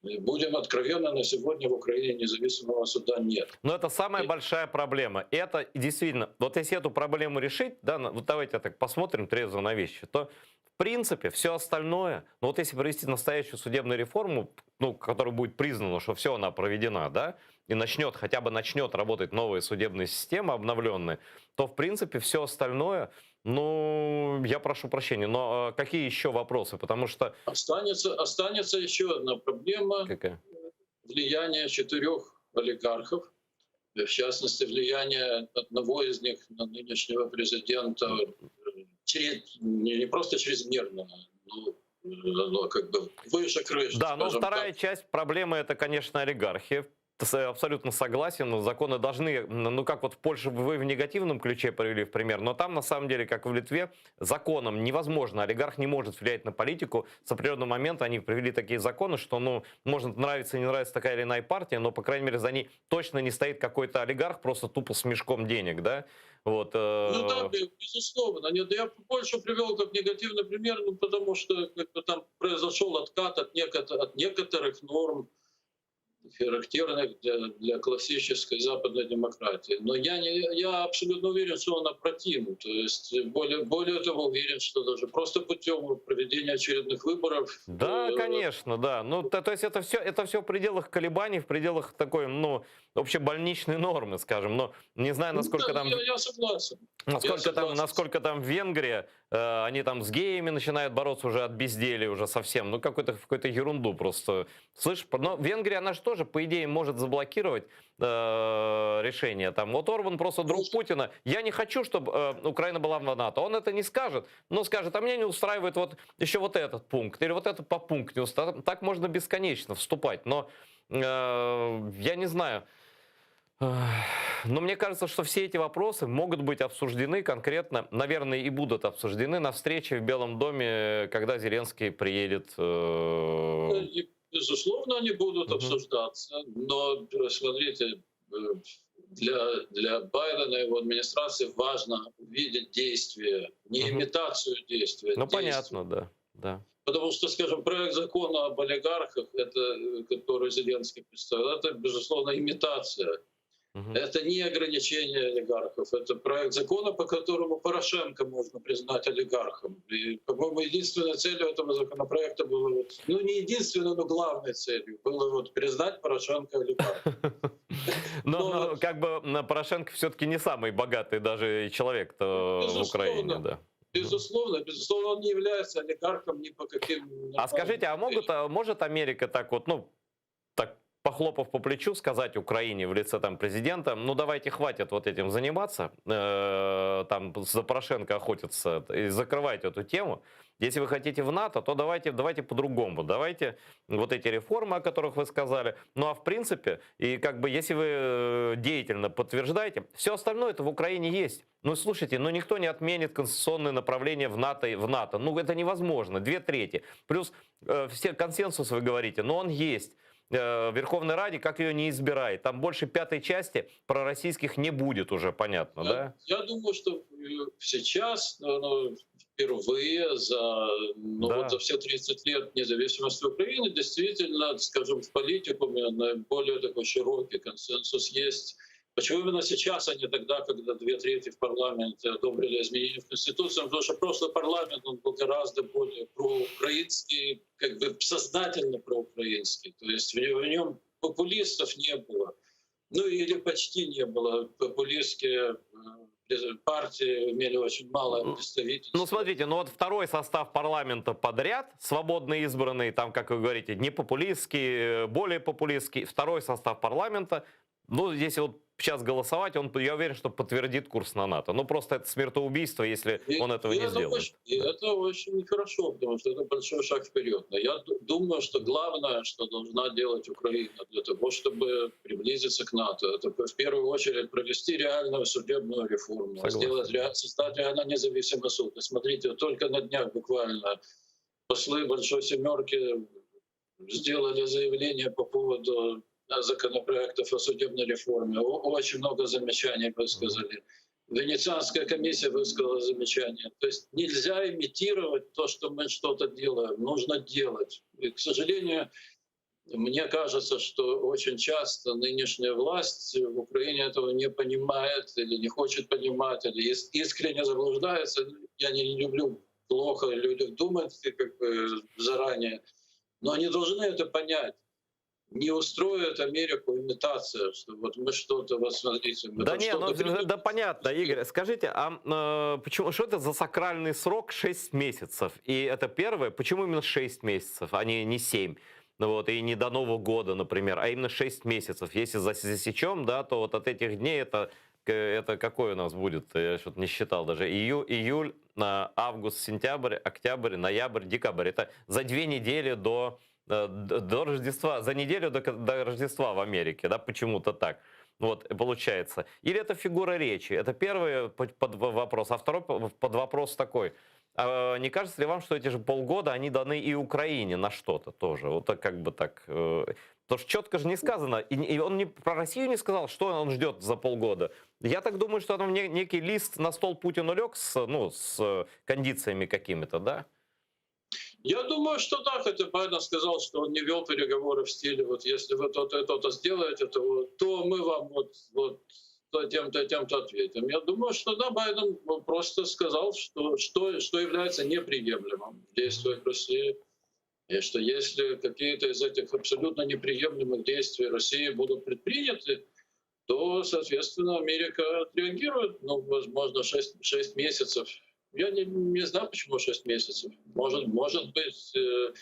[SPEAKER 10] И Будем откровенны, на сегодня в Украине независимого суда нет.
[SPEAKER 9] Но это самая большая проблема. Это действительно, вот если эту проблему решить, да, ну, вот давайте так посмотрим трезво на вещи, то в принципе все остальное, ну вот если провести настоящую судебную реформу, ну, которая будет признана, что все она проведена, да, и начнет, хотя бы начнет работать новая судебная система обновленная, то в принципе все остальное, ну, я прошу прощения, но э, какие еще вопросы? Потому что...
[SPEAKER 10] Останется, останется еще одна проблема.
[SPEAKER 9] Какая?
[SPEAKER 10] Влияние четырех олигархов, в частности, влияние одного из них на нынешнего президента э, чрез- не, не просто чрезмерно, но, э, но как бы выше крыши.
[SPEAKER 9] Да, но
[SPEAKER 10] скажем
[SPEAKER 9] вторая
[SPEAKER 10] так.
[SPEAKER 9] часть проблемы это, конечно, олигархи. С- Абсолютно согласен, но законы должны, ну как вот в Польше вы в негативном ключе привели в пример, но там на самом деле, как и в Литве, законом невозможно, олигарх не может влиять на политику. С определенного момента они привели такие законы, что, ну, может нравится, не нравится такая или иная партия, но, по крайней мере, за ней точно не стоит какой-то олигарх просто тупо с мешком денег, да? Вот, э,
[SPEAKER 10] Ну да, бе- безусловно. Нет, я Польшу привел как негативный пример, ну, потому что как бы, там произошел откат от, некотор- от некоторых норм. характерных для, для классической западной демократии. Но я, не, я абсолютно уверен, что он обратим. То есть более, более того уверен, что даже просто путем проведения очередных выборов...
[SPEAKER 9] Да, э, конечно, да. Ну, то, то есть это все, это все в пределах колебаний, в пределах такой, ну, общебольничной нормы, скажем. Но не знаю, ну насколько
[SPEAKER 10] да,
[SPEAKER 9] там...
[SPEAKER 10] Я, я согласен.
[SPEAKER 9] Насколько,
[SPEAKER 10] я согласен.
[SPEAKER 9] Там, насколько там Венгрия, э, они там с геями начинают бороться уже от безделия уже совсем. Ну, какую-то какую-то ерунду просто. Слышь, но Венгрия, она же тоже, по идее, может заблокировать э, решение. Там, вот Орбан просто друг Путина. Я не хочу, чтобы э, Украина была в НАТО. Он это не скажет, но скажет, а меня не устраивает вот еще вот этот пункт или вот этот по пункт не устраивает. Так можно бесконечно вступать. Но э, я не знаю. Но мне кажется, что все эти вопросы могут быть обсуждены конкретно, наверное, и будут обсуждены на встрече в Белом доме, когда Зеленский приедет. Э,
[SPEAKER 10] безусловно, они будут угу. обсуждаться, но, смотрите, э, для, для Байдена и его администрации важно увидеть действие, не угу. имитацию действия.
[SPEAKER 9] Ну,
[SPEAKER 10] действия.
[SPEAKER 9] понятно, да. да.
[SPEAKER 10] Потому что, скажем, проект закона об олигархах, это, э, который Зеленский представил, это, безусловно, имитация. Угу. Это не ограничение олигархов, это проект закона, по которому Порошенко можно признать олигархом. И, по-моему, единственной целью этого законопроекта было, вот, ну не единственной, но главной целью было вот признать Порошенко олигархом.
[SPEAKER 9] Но, как бы Порошенко все-таки не самый богатый даже человек в Украине, да.
[SPEAKER 10] Безусловно, безусловно, он не является олигархом ни по каким...
[SPEAKER 9] А скажите, а могут, а может Америка так вот, ну, так похлопав по плечу, сказать Украине в лице там президента, ну давайте хватит вот этим заниматься, э, там за Порошенко охотиться и закрывайте эту тему. Если вы хотите в НАТО, то давайте, давайте по-другому, давайте вот эти реформы, о которых вы сказали. Ну а в принципе, и как бы если вы э, деятельно подтверждаете, все остальное это в Украине есть. Ну слушайте, ну никто не отменит конституционное направление в НАТО, в НАТО. Ну это невозможно, две трети. Плюс э, все консенсус вы говорите, но он есть. Э, Верховной Раде, как ее не избирает. Там больше пятой части пророссийских не будет уже, понятно,
[SPEAKER 10] я,
[SPEAKER 9] да?
[SPEAKER 10] Я думаю, что э, сейчас, ну, ну, впервые за, ну,
[SPEAKER 9] Да.
[SPEAKER 10] вот за все 30 лет независимости Украины, действительно, скажем, в политикуме более такой широкий консенсус есть. Почему именно сейчас, а не тогда, когда две трети в парламенте одобрили изменения в Конституцию? Потому что прошлый парламент он был гораздо более проукраинский, как бы сознательно проукраинский. То есть в нем популистов не было. Ну или почти не было. Популистские э, партии имели очень мало представительства.
[SPEAKER 9] Ну, смотрите, ну вот второй состав парламента подряд, свободно избранный, там, как вы говорите, не популистский, э, более популистский, второй состав парламента, ну, если вот сейчас голосовать, он, я уверен, что подтвердит курс на НАТО. Ну, просто это смертоубийство, если
[SPEAKER 10] И,
[SPEAKER 9] он этого
[SPEAKER 10] и
[SPEAKER 9] не
[SPEAKER 10] это
[SPEAKER 9] сделает.
[SPEAKER 10] Очень, и это очень хорошо, потому что это большой шаг вперед. Но я думаю, что главное, что должна делать Украина для того, чтобы приблизиться к НАТО, это в первую очередь провести реальную судебную реформу,
[SPEAKER 9] Согласен.
[SPEAKER 10] сделать, создать реально независимый суд. И смотрите, только на днях буквально послы Большой Семерки сделали заявление по поводу законопроектов о судебной реформе. Очень много замечаний высказали. Венецианская комиссия высказала замечания. То есть нельзя имитировать то, что мы что-то делаем. Нужно делать. И, к сожалению, мне кажется, что очень часто нынешняя власть в Украине этого не понимает или не хочет понимать, или искренне заблуждается. Я не люблю плохо о людях думать как бы заранее, но они должны это понять не устроит Америку имитация, что вот мы что-то, вот смотрите, мы
[SPEAKER 9] Да
[SPEAKER 10] там
[SPEAKER 9] не, ну,
[SPEAKER 10] что-то
[SPEAKER 9] да понятно, Игорь. Скажите, а э, почему, что это за сакральный срок 6 месяцев? И это первое, почему именно 6 месяцев, а не, не 7? Ну вот, и не до Нового года, например, а именно 6 месяцев. Если засечем, да, то вот от этих дней это, это какой у нас будет? Я что-то не считал даже. Ию, июль, август, сентябрь, октябрь, ноябрь, декабрь. Это за две недели до Э, до Рождества, за неделю до, до Рождества в Америке, да, почему-то так. Вот, получается. Или это фигура речи? Это первый под вопрос. А второй под вопрос такой. А не кажется ли вам, что эти же полгода, они даны и Украине на что-то тоже? Вот так как бы так. Э, потому что четко же не сказано. И, и он не, про Россию не сказал, что он ждет за полгода. Я так думаю, что там некий лист на стол Путину лег с, ну, с кондициями какими-то, да?
[SPEAKER 10] Я думаю, что да, хотя Байден сказал, что он не вел переговоры в стиле, вот если вы то-то и то-то сделаете, то, то мы вам вот, вот тем-то и тем-то ответим. Я думаю, что да, Байден просто сказал, что, что, что является неприемлемым в действиях России. И что если какие-то из этих абсолютно неприемлемых действий России будут предприняты, то, соответственно, Америка отреагирует, ну, возможно, 6, 6 месяцев. Я не, не знаю, почему 6 месяцев. Может, может быть, э,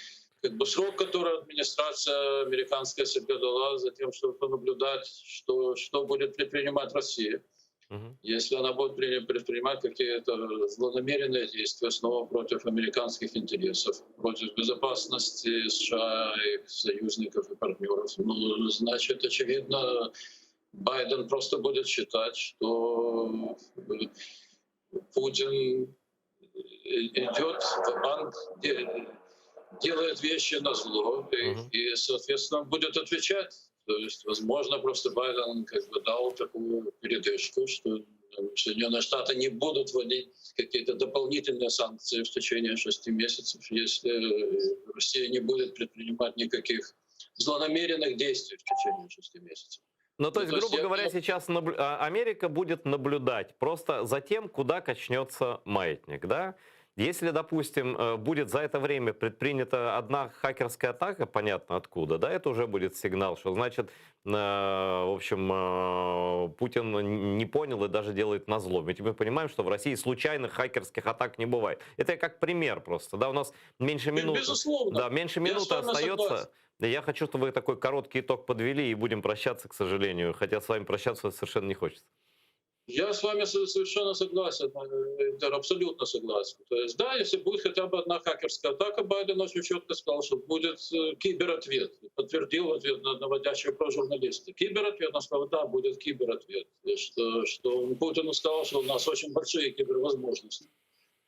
[SPEAKER 10] как бы срок, который администрация американская себе дала за тем, чтобы понаблюдать, что, что будет предпринимать Россия. Угу. Если она будет предпринимать какие-то злонамеренные действия снова против американских интересов, против безопасности США, их союзников и партнеров, ну, значит, очевидно, Байден просто будет считать, что Путин идет ва-банк, делает вещи назло и, угу. и, соответственно, будет отвечать. То есть, возможно, просто Байден как бы дал такую передышку, что Соединенные Штаты не будут вводить какие-то дополнительные санкции в течение шести месяцев, если Россия не будет предпринимать никаких злонамеренных действий в течение шести месяцев.
[SPEAKER 9] Ну, то есть, ну, то грубо есть говоря, я... сейчас наблю... А, Америка будет наблюдать просто за тем, куда качнется маятник, да? Если, допустим, э, будет за это время предпринята одна хакерская атака, понятно откуда, да, это уже будет сигнал, что значит, э, в общем, э, Путин не понял и даже делает назло. Ведь мы понимаем, что в России случайных хакерских атак не бывает. Это я как пример просто, да, у нас меньше минуты.
[SPEAKER 10] Безусловно.
[SPEAKER 9] Да, меньше минуты остается. Я хочу, чтобы вы такой короткий итог подвели и будем прощаться, к сожалению, хотя с вами прощаться совершенно не хочется.
[SPEAKER 10] Я с вами совершенно согласен, э, абсолютно согласен. То есть, да, если будет хотя бы одна хакерская атака, Байден очень четко сказал, что будет э, кибератвет. Подтвердил ответ на наводящий вопрос журналиста. Кибератвет, он сказал, да, будет кибератвет. И что, что Путину сказал, что у нас очень большие кибервозможности.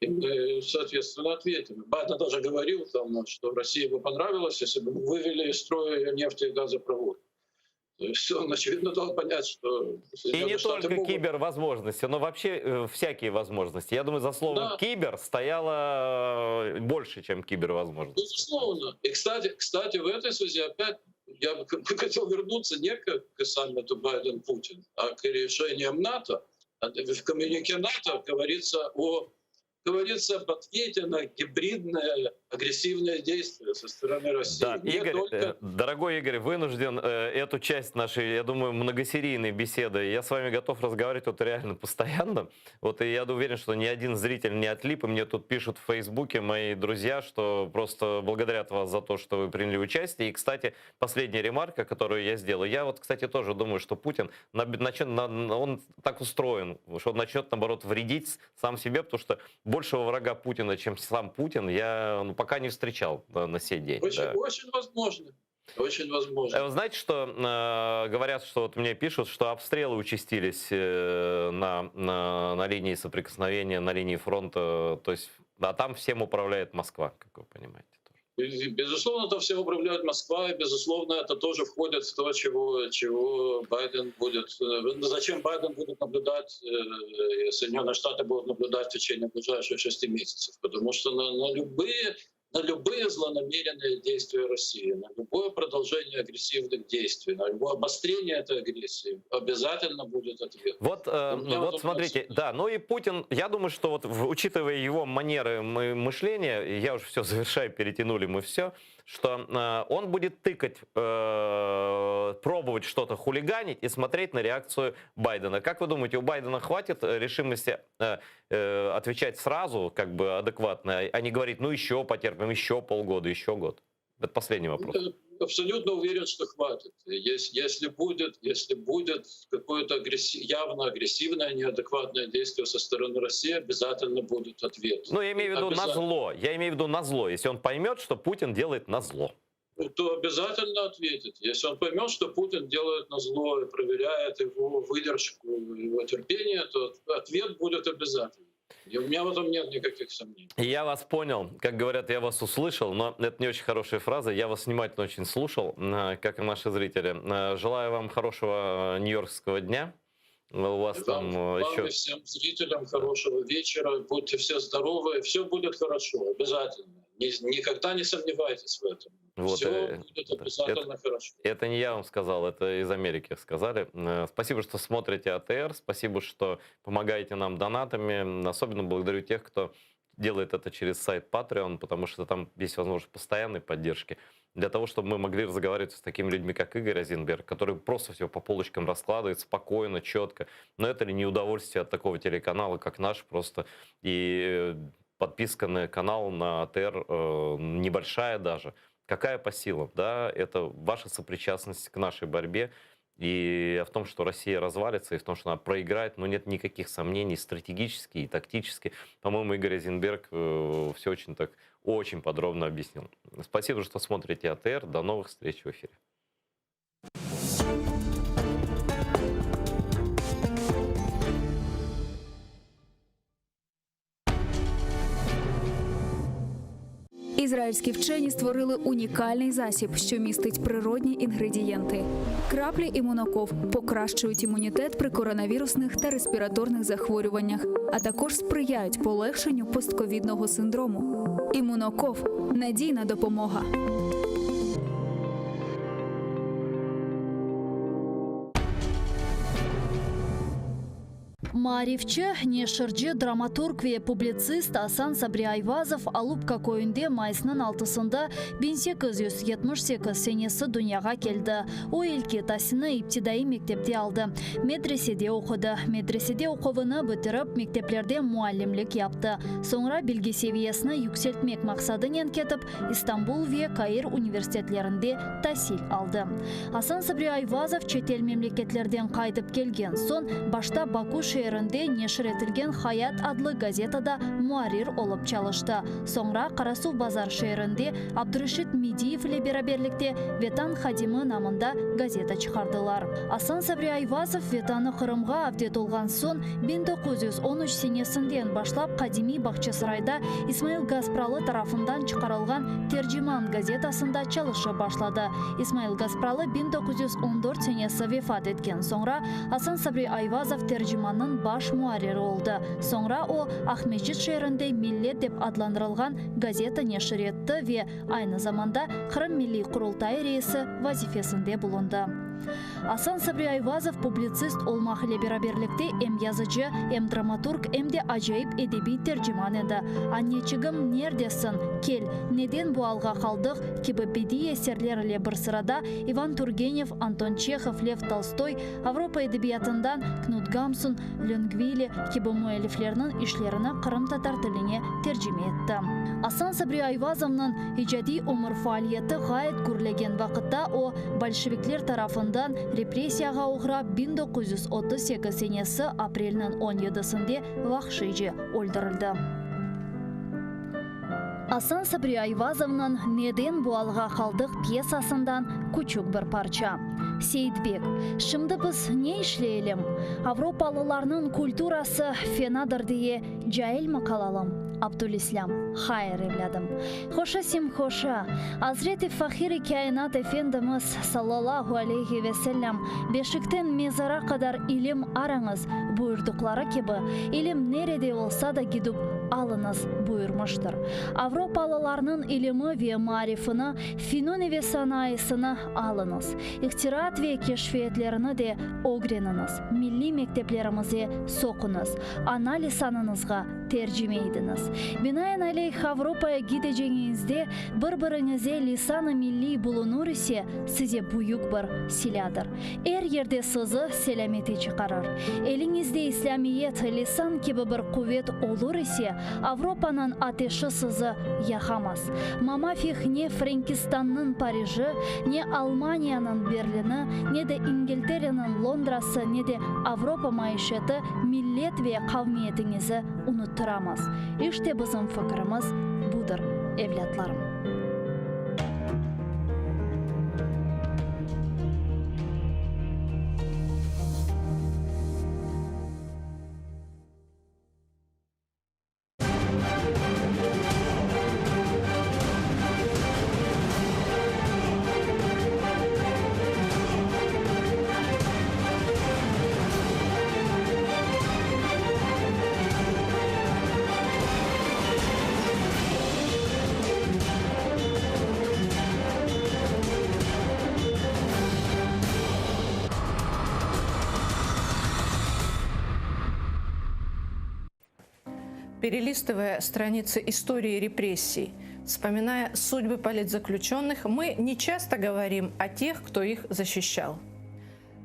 [SPEAKER 10] И мы, соответственно, ответим. Байден даже говорил, там, что России бы понравилось, если бы мы вывели из строя ее нефть и газопровод. То есть он, очевидно, дал понять, что...
[SPEAKER 9] И не Штаты только могут... кибервозможности, но вообще э, всякие возможности. Я думаю, за словом да. «кибер» стояло э, больше, чем кибервозможности.
[SPEAKER 10] Безусловно. И, кстати, кстати, в этой связи опять я бы хотел вернуться не к, к саммиту Байден-Путин, а к решениям НАТО. В коммюнике НАТО говорится о говорится об ответе на гибридное агрессивное действие со стороны России.
[SPEAKER 9] Да, Игорь, только... Э, дорогой Игорь, вынужден э, эту часть нашей, я думаю, многосерийной беседы. Я с вами готов разговаривать вот реально постоянно. Вот и я уверен, что ни один зритель не отлип. И мне тут пишут в Фейсбуке мои друзья, что просто благодарят вас за то, что вы приняли участие. И, кстати, последняя ремарка, которую я сделал. Я вот, кстати, тоже думаю, что Путин, он так устроен, что он начнет, наоборот, вредить сам себе, потому что большего врага Путина, чем сам Путин, я ну, пока не встречал на сей день.
[SPEAKER 10] Очень,
[SPEAKER 9] да.
[SPEAKER 10] очень возможно. Очень возможно.
[SPEAKER 9] Э, знаете, что э, говорят, что вот мне пишут, что обстрелы участились э, на, на, на линии соприкосновения, на линии фронта, то есть, а там всем управляет Москва, как вы понимаете.
[SPEAKER 10] Безусловно, это все управляет Москва, и, безусловно, это тоже входит в то, чего, чего Байден будет... Э, зачем Байден будет наблюдать, э, Соединенные Штаты будут наблюдать в течение ближайших шести месяцев, потому что на, на любые на любые злонамеренные действия России, на любое продолжение агрессивных действий, на любое обострение этой агрессии обязательно будет ответ.
[SPEAKER 9] Вот, э, вот смотрите, да, ну и Путин, я думаю, что вот учитывая его манеры мышления, я уже все завершаю, перетянули мы все, что э, он будет тыкать, э, пробовать что-то хулиганить и смотреть на реакцию Байдена. Как вы думаете, у Байдена хватит э, решимости э, э, отвечать сразу, как бы адекватно, а не говорить, ну еще потерпим, еще полгода, еще год? Это последний вопрос.
[SPEAKER 10] Э, абсолютно уверен, что хватит. Если, если будет, если будет какое-то агресси, явно агрессивное, неадекватное действие со стороны России, обязательно будет ответ.
[SPEAKER 9] Ну, я имею в виду на зло. Я имею в виду на зло. Если он поймет, что Путин делает на зло.
[SPEAKER 10] Ну, то обязательно ответит. Если он поймет, что Путин делает на зло и проверяет его выдержку, его терпение, то ответ будет обязательно. И у меня в этом нет никаких сомнений.
[SPEAKER 9] Я вас понял. Как говорят, я вас услышал, но это не очень хорошая фраза. Я вас внимательно очень слушал, э, как и наши зрители. Э, желаю вам хорошего э, нью-йоркского дня. У вас там
[SPEAKER 10] Вам
[SPEAKER 9] еще...
[SPEAKER 10] и всем зрителям хорошего вечера. Будьте все здоровы. Все будет хорошо, обязательно. Никогда не сомневайтесь в этом.
[SPEAKER 9] Вот,
[SPEAKER 10] Все
[SPEAKER 9] э,
[SPEAKER 10] будет обязательно
[SPEAKER 9] это,
[SPEAKER 10] хорошо.
[SPEAKER 9] Это не я вам сказал, это из Америки сказали. Э, Спасибо, что смотрите АТР, спасибо, что помогаете нам донатами. Особенно благодарю тех, кто делает это через сайт Patreon, потому что там есть возможность постоянной поддержки. Для того, чтобы мы могли разговаривать с такими людьми, как Игорь Азенберг, который просто все по полочкам раскладывает спокойно, четко. Но это ли не удовольствие от такого телеканала, как наш, просто и подписка на канал на АТР э, небольшая даже. Какая по силам, да? Это ваша сопричастность к нашей борьбе. И в том, что Россия развалится, и в том, что она проиграет, ну, нет никаких сомнений стратегически и тактически. По-моему, Игорь Азенберг все очень так, очень подробно объяснил. Спасибо, что смотрите АТР. До новых встреч в эфире.
[SPEAKER 7] Ізраїльські вчені створили унікальний засіб, що містить природні інгредієнти. Краплі імуноков покращують імунітет при коронавірусних та респіраторних захворюваннях, а також сприяють полегшенню постковідного синдрому. Імуноков надійна допомога.
[SPEAKER 14] Maarifçi, neşirci, dramaturg ve publitsist Asan Sabri Ayvazov Alupka köyünde mayısnıñ altısında 1878 senesi dünyağa keldi. O ilki tasilni iptidaiy mektepte aldı. Medresede oqudı. Medresede oquvını bitirip, mekteplerde muallimlik yaptı. Soñra bilgi seviyesini yükseltmek maqsadınen ketip, İstanbul ve Kair universitetlerinde tasil aldı. Asan Sabri Ayvazov çetel memleketlerden qaytıp kelgen soñ, başta Baku şeerinde neşir etilgen Hayat adlı gazetada muarrir olıp çalıştı. Soñra Qarasuvbazar şeerinde Abdureşit Mediyev ile beraberlikte Vetan hadimi namında gazeta çıqardılar. Asan Sabri Ayvazov Vetanı Qırımğa avdet olğan soñ, 1913 senesinden başlap qadimiy Bağçasarayda İsmail Gaspralı tarafından çıqarılğan Terciman gazetasında çalışıp başladı. İsmail Gaspralı 1914 senesi vefat etken soñra, Asan Sabri Ayvazov Tercimannıñ baş muarriri oldı. Soñra o, Aqmescit şeerinde Millet dep adlandırılğan gazeta neşir etti ve aynı zamanda Qırım Milliy Qurultayı reisi vazifesinde bulundı. Asan Sabri Ayvazov publitsist olmaq ile beraberlikte em yazıcı, em dramaturg, em de acayip edebiy terciman edi. Anneçigim, nerdesiñ? Kel, neden bu alğa qaldıq? kibi bediiy eserler ile bir sırada İvan Turgenev, Anton Çehov, Lev Tolstoy, Avropa edebiyatından Knut Gamsun, Löngvili kibi müelliflerniñ işlerini qırımtatar tiline tercime etti. Asan Sabri Ayvazovnıñ icadiy ömür faaliyeti ğayet gürlegen vaqıtta o, bolşevikler tarafından repressiyağa oğrap 1938 senesi aprelniñ on yedisinde vahşiyce öldürildi. Asan Sabri Ayvazovnıñ Neden bu alğa qaldıq pyesasından küçük bir parça. Seyitbek, Şimdi biz ne işleyelim? Avropalılarnıñ kulturası fenadır diye cailmi qalalım? Abdülislâm, Hayır, evlâdım. Hoşa sem hoşa. Azret-i Fahir-i Kâinat Efendimiz, sallallahu aleyhi ve sellem, Beşikten mezara qadar ilim arañız, buyurdıqları kibi, ilim nerede olsa da gidip alıñız, buyurmıştır. Avropalılarnıñ ilimi ve maarifini, finuni ve sanayısını alıñız. İhtiraat ve keşfiyetlerini de ögreniñiz, milliy mekteplerimize soquñız, ana lisanıñızğa tercime idiñiz. Binaenaleyh, Avropaya gidecegiñizde bir-biriñize lisan-ı milliy bulunur ise, size büyük bir silâdır. Er yerde sizi selâmete çıqarır. Eliñizde İslâmiyet, lisan kibi bir quvet olur ise, Avropanıñ ateşi sizi yaqamaz. Mamafih ne Frenkistannıñ Pariji, ne Almaniyanıñ Berlini, ne de İngiltereniñ Londrası, ne de Avropa maişeti millet ve qavmiyetiñizi unuttıramaz. İşte bizim fikirimiz budır, evlâtlarım.
[SPEAKER 18] Перелистывая страницы истории репрессий, вспоминая судьбы политзаключенных, мы не часто говорим о тех, кто их защищал.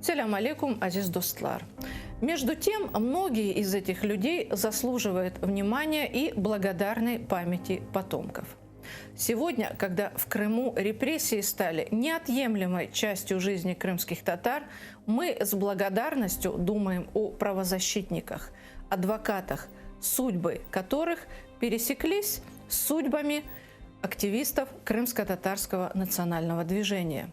[SPEAKER 18] Selâm aleyküm, aziz dostlar. Между тем, многие из этих людей заслуживают внимания и благодарной памяти потомков. Сегодня, когда в Крыму репрессии стали неотъемлемой частью жизни крымских татар, мы с благодарностью думаем о правозащитниках, адвокатах, судьбы которых пересеклись с судьбами активистов крымско-татарского национального движения.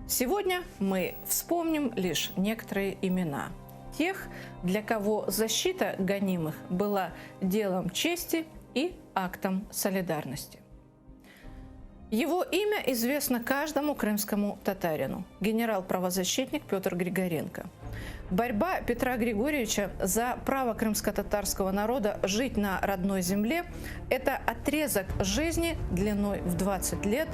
[SPEAKER 18] Сегодня мы вспомним лишь некоторые имена тех, для кого защита гонимых была делом чести и актом солидарности. Его имя известно каждому крымскому татарину – генерал-правозащитник Петр Григоренко. Борьба Петра Григорьевича за право крымско-татарского народа жить на родной земле – это отрезок жизни длиной в 20 лет,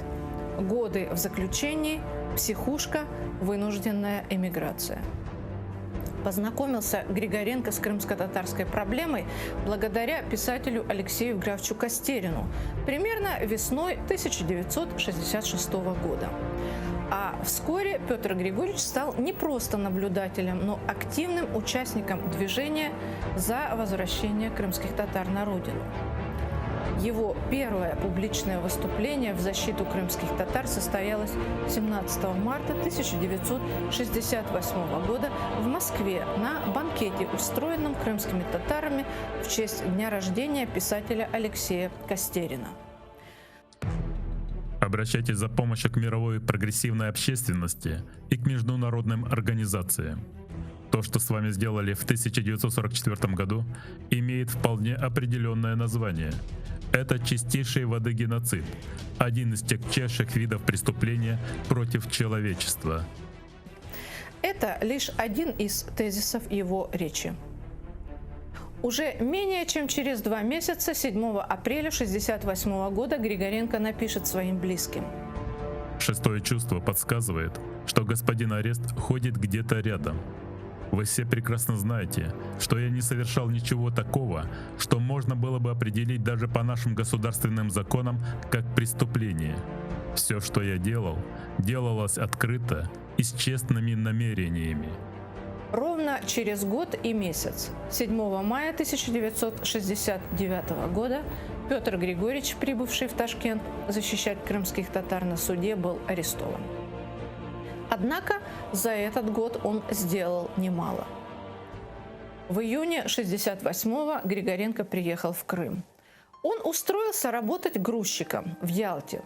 [SPEAKER 18] годы в заключении, психушка, вынужденная эмиграция. Познакомился Григоренко с крымско-татарской проблемой благодаря писателю Алексею Графчу Костерину примерно весной 1966 года. А вскоре Петр Григорьевич стал не просто наблюдателем, но активным участником движения за возвращение крымских татар на родину. Его первое публичное выступление в защиту крымских татар состоялось 17 марта 1968 года в Москве на банкете, устроенном крымскими татарами в честь дня рождения писателя Алексея Костерина.
[SPEAKER 4] Обращайтесь за помощью к мировой прогрессивной общественности и к международным организациям. То, что с вами сделали в 1944 году, имеет вполне определенное название. Это чистейшей воды геноцид, один из тягчайших видов преступления против человечества.
[SPEAKER 18] Это лишь один из тезисов его речи. Уже менее чем через два месяца, 7 апреля 1968 года, Григоренко напишет своим близким.
[SPEAKER 4] Шестое чувство подсказывает, что господин арест ходит где-то рядом. Вы все прекрасно знаете, что я не совершал ничего такого, что можно было бы определить даже по нашим государственным законам как преступление. Все, что я делал, делалось открыто и с честными намерениями.
[SPEAKER 18] Ровно через год и месяц, 7 мая 1969 года, Петр Григорьевич, прибывший в Ташкент защищать крымских татар на суде, был арестован. Однако за этот год он сделал немало. В июне 68-го Григоренко приехал в Крым. Он устроился работать грузчиком в Ялте.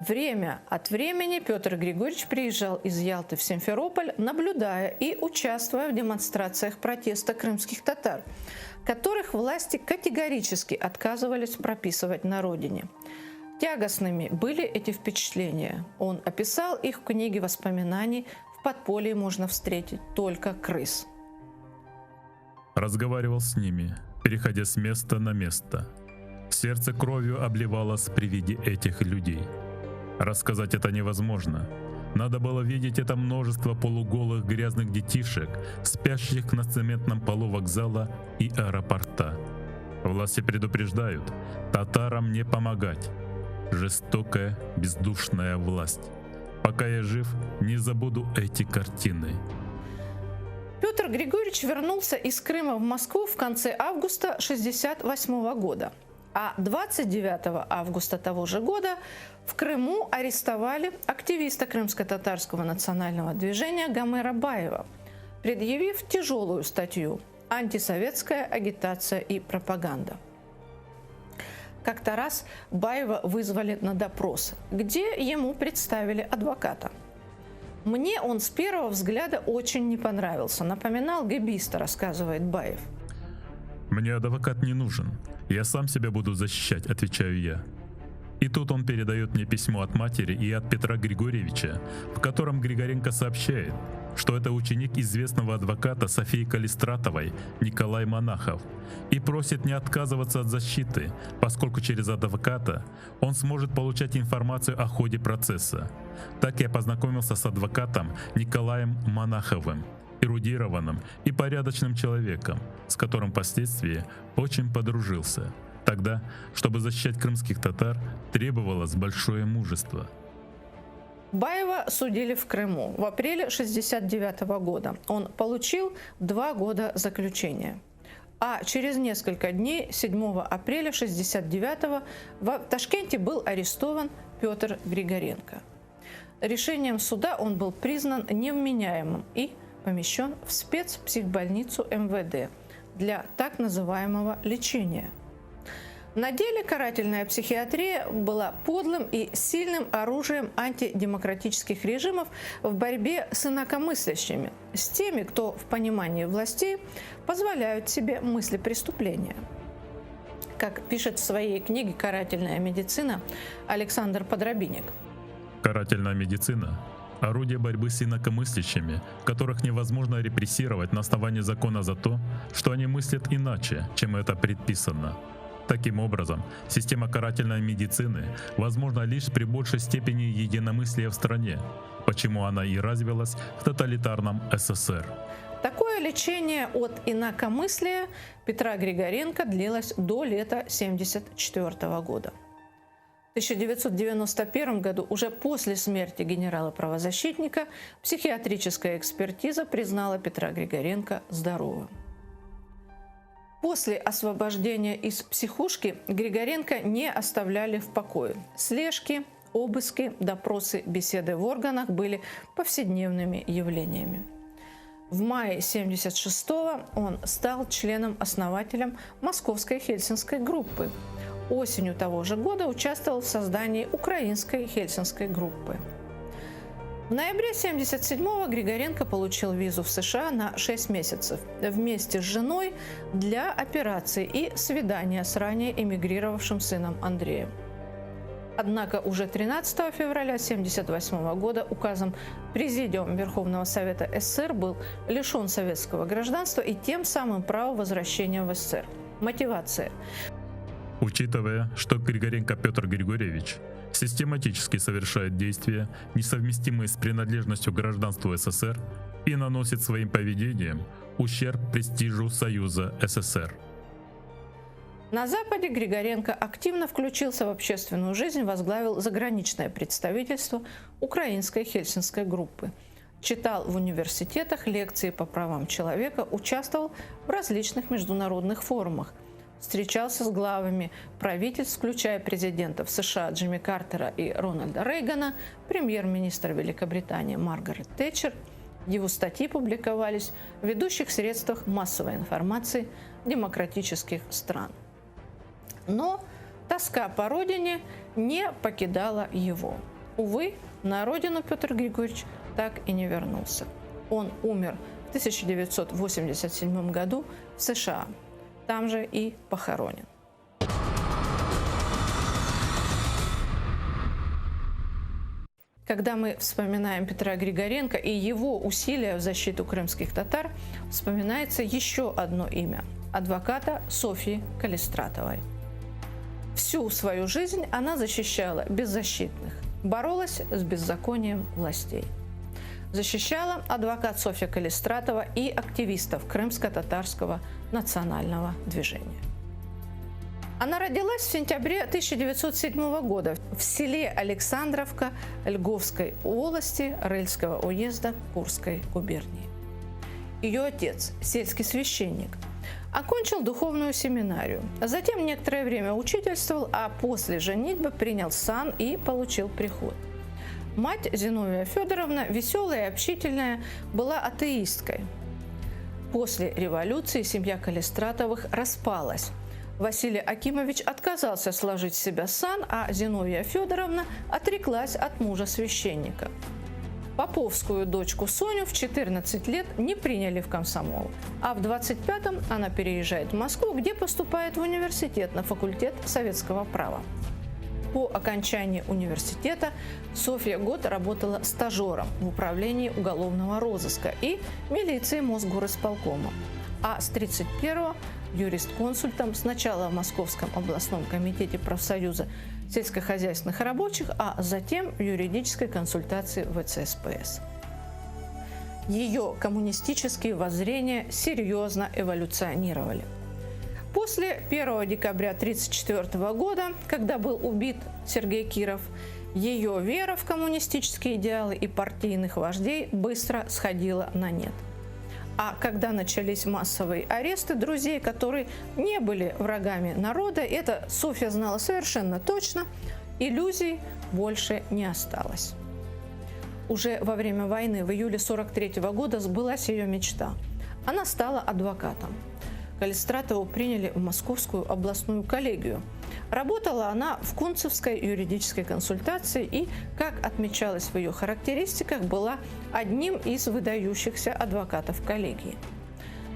[SPEAKER 18] Время от времени Петр Григорьевич приезжал из Ялты в Симферополь, наблюдая и участвуя в демонстрациях протеста крымских татар, которых власти категорически отказывались прописывать на родине. Тягостными были эти впечатления. Он описал их в книге воспоминаний «В подполье можно встретить только крыс».
[SPEAKER 4] Разговаривал с ними, переходя с места на место. Сердце кровью обливалось при виде этих людей. Рассказать это невозможно. Надо было видеть это множество полуголых грязных детишек, спящих на цементном полу вокзала и аэропорта. Власти предупреждают, татарам не помогать. Жестокая, бездушная власть. Пока я жив, не забуду эти картины.
[SPEAKER 18] Петр Григорьевич вернулся из Крыма в Москву в конце августа 1968 года. А 29 августа того же года в Крыму арестовали активиста крымско-татарского национального движения Гомера Баева, предъявив тяжелую статью «Антисоветская агитация и пропаганда». Как-то раз Баева вызвали на допрос, где ему представили адвоката. Мне он с первого взгляда очень не понравился. Напоминал гэбиста, рассказывает Баев.
[SPEAKER 4] Мне адвокат не нужен. Я сам себя буду защищать, отвечаю я. И тут он передает мне письмо от матери и от Петра Григорьевича, в котором Григоренко сообщает, что это ученик известного адвоката Софии Калистратовой Николай Монахов, и просит не отказываться от защиты, поскольку через адвоката он сможет получать информацию о ходе процесса. Так я познакомился с адвокатом Николаем Монаховым. эрудированным и порядочным человеком, с которым впоследствии очень подружился. Тогда, чтобы защищать крымских татар, требовалось большое мужество.
[SPEAKER 18] Баева судили в Крыму в апреле 1969 года. Он получил два года заключения. А через несколько дней, 7 апреля 1969 в Ташкенте был арестован Петр Григоренко. Решением суда он был признан невменяемым и помещен в спецпсихбольницу МВД для так называемого лечения. На деле карательная психиатрия была подлым и сильным оружием антидемократических режимов в борьбе с инакомыслящими, с теми, кто в понимании властей позволяют себе мысли преступления. Как пишет в своей книге «Карательная медицина» Александр Подробинник.
[SPEAKER 4] Карательная медицина – орудие борьбы с инакомыслящими, которых невозможно репрессировать на основании закона за то, что они мыслят иначе, чем это предписано. Таким образом, система карательной медицины возможна лишь при большей степени единомыслия в стране, почему она и развилась в тоталитарном СССР.
[SPEAKER 18] Такое лечение от инакомыслия Петра Григоренко длилось до лета 1974 года. В 1991 году, уже после смерти генерала-правозащитника, психиатрическая экспертиза признала Петра Григоренко здоровым. После освобождения из психушки Григоренко не оставляли в покое. Слежки, обыски, допросы, беседы в органах были повседневными явлениями. В мае 1976-го он стал членом-основателем Московской Хельсинской группы. Осенью того же года участвовал в создании Украинской Хельсинской группы. В ноябре 1977-го Григоренко получил визу в США на 6 месяцев вместе с женой для операции и свидания с ранее эмигрировавшим сыном Андреем. Однако уже 13 февраля 1978 года указом Президиума Верховного Совета СССР был лишен советского гражданства и тем самым права возвращения в СССР. Мотивация.
[SPEAKER 4] Учитывая, что Григоренко Петр Григорьевич систематически совершает действия, несовместимые с принадлежностью к гражданству СССР, и наносит своим поведением ущерб престижу Союза СССР.
[SPEAKER 18] На Западе Григоренко активно включился в общественную жизнь, возглавил заграничное представительство Украинской Хельсинской группы. Читал в университетах лекции по правам человека, участвовал в различных международных форумах. Встречался с главами правительств, включая президентов США Джимми Картера и Рональда Рейгана, премьер-министра Великобритании Маргарет Тэтчер. Его статьи публиковались в ведущих средствах массовой информации демократических стран. Но тоска по родине не покидала его. Увы, на родину Петр Григорьевич так и не вернулся. Он умер в 1987 году в США. Там же и похоронен. Когда мы вспоминаем Петра Григоренко и его усилия в защиту крымских татар, вспоминается еще одно имя – адвоката Софьи Калистратовой. Всю свою жизнь она защищала беззащитных, боролась с беззаконием властей. Защищала адвокат Софья Калистратова и активистов крымско-татарского национального движения. Она родилась в сентябре 1907 года в селе Александровка Льговской волости Рыльского уезда Курской губернии. Ее отец, сельский священник, окончил духовную семинарию. Затем некоторое время учительствовал, а после женитьбы принял сан и получил приход. Мать Зиновия Федоровна, веселая и общительная, была атеисткой. После революции семья Калистратовых распалась. Василий Акимович отказался сложить с себя сан, а Зиновия Федоровна отреклась от мужа священника. Поповскую дочку Соню в 14 лет не приняли в комсомол, а в 25-м она переезжает в Москву, где поступает в университет на факультет советского права. По окончании университета Софья год работала стажером в управлении уголовного розыска и милиции Мосгорисполкома. А с 31-го юристконсультом сначала в Московском областном комитете профсоюза сельскохозяйственных рабочих, а затем в юридической консультации ВЦСПС. Ее коммунистические воззрения серьезно эволюционировали. После 1 декабря 1934 года, когда был убит Сергей Киров, ее вера в коммунистические идеалы и партийных вождей быстро сходила на нет. А когда начались массовые аресты друзей, которые не были врагами народа, это Софья знала совершенно точно, иллюзий больше не осталось. Уже во время войны в июле 1943 года сбылась ее мечта. Она стала адвокатом. Калистратову приняли в Московскую областную коллегию. Работала она в Кунцевской юридической консультации и, как отмечалось в ее характеристиках, была одним из выдающихся адвокатов коллегии.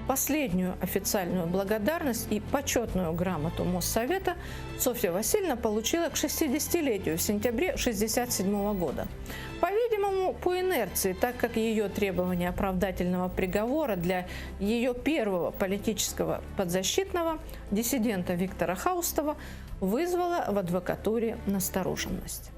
[SPEAKER 18] Последнюю официальную благодарность и почетную грамоту Моссовета Софья Васильевна получила к 60-летию в сентябре 1967 года. По-видимому, по инерции, так как ее требование оправдательного приговора для ее первого политического подзащитного, диссидента Виктора Хаустова, вызвало в адвокатуре настороженность.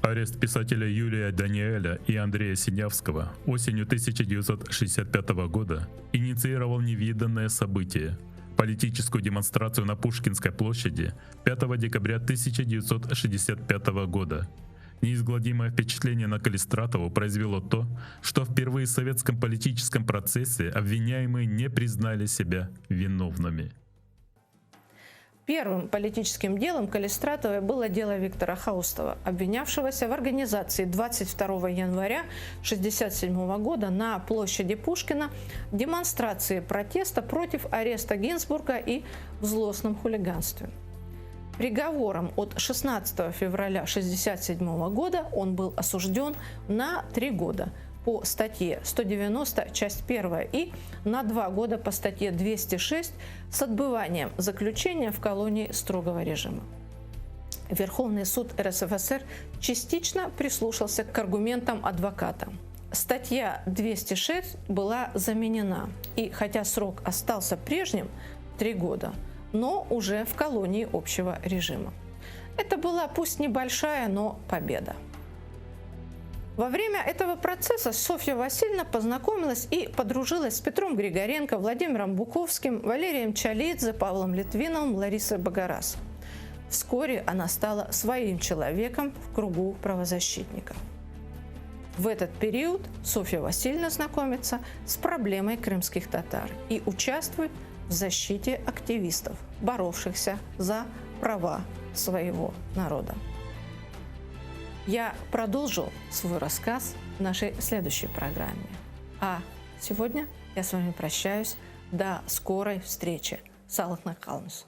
[SPEAKER 4] Арест писателя Юлия Даниэля и Андрея Синявского осенью 1965 года инициировал невиданное событие – политическую демонстрацию на Пушкинской площади 5 декабря 1965 года. Неизгладимое впечатление на Калистратову произвело то, что впервые в советском политическом процессе обвиняемые не признали себя виновными.
[SPEAKER 18] Первым политическим делом Калистратовой было дело Виктора Хаустова, обвинявшегося в организации 22 января 1967 года на площади Пушкина демонстрации протеста против ареста Гинзбурга и в злостном хулиганстве. Приговором от 16 февраля 1967 года он был осужден на три года по статье 190, часть 1 и на два года по статье 206 с отбыванием заключения в колонии строгого режима. Верховный суд РСФСР частично прислушался к аргументам адвоката. Статья 206 была заменена, и хотя срок остался прежним – три года, но уже в колонии общего режима. Это была пусть небольшая, но победа. Во время этого процесса Софья Васильевна познакомилась и подружилась с Петром Григоренко, Владимиром Буковским, Валерием Чалидзе, Павлом Литвиновым, Ларисой Богораз. Вскоре она стала своим человеком в кругу правозащитников. В этот период Софья Васильевна знакомится с проблемой крымских татар и участвует в защите активистов, боровшихся за права своего народа. Я продолжу свой рассказ в нашей следующей программе. А сегодня я с вами прощаюсь. До скорой встречи. Sağlıqla qalıñız.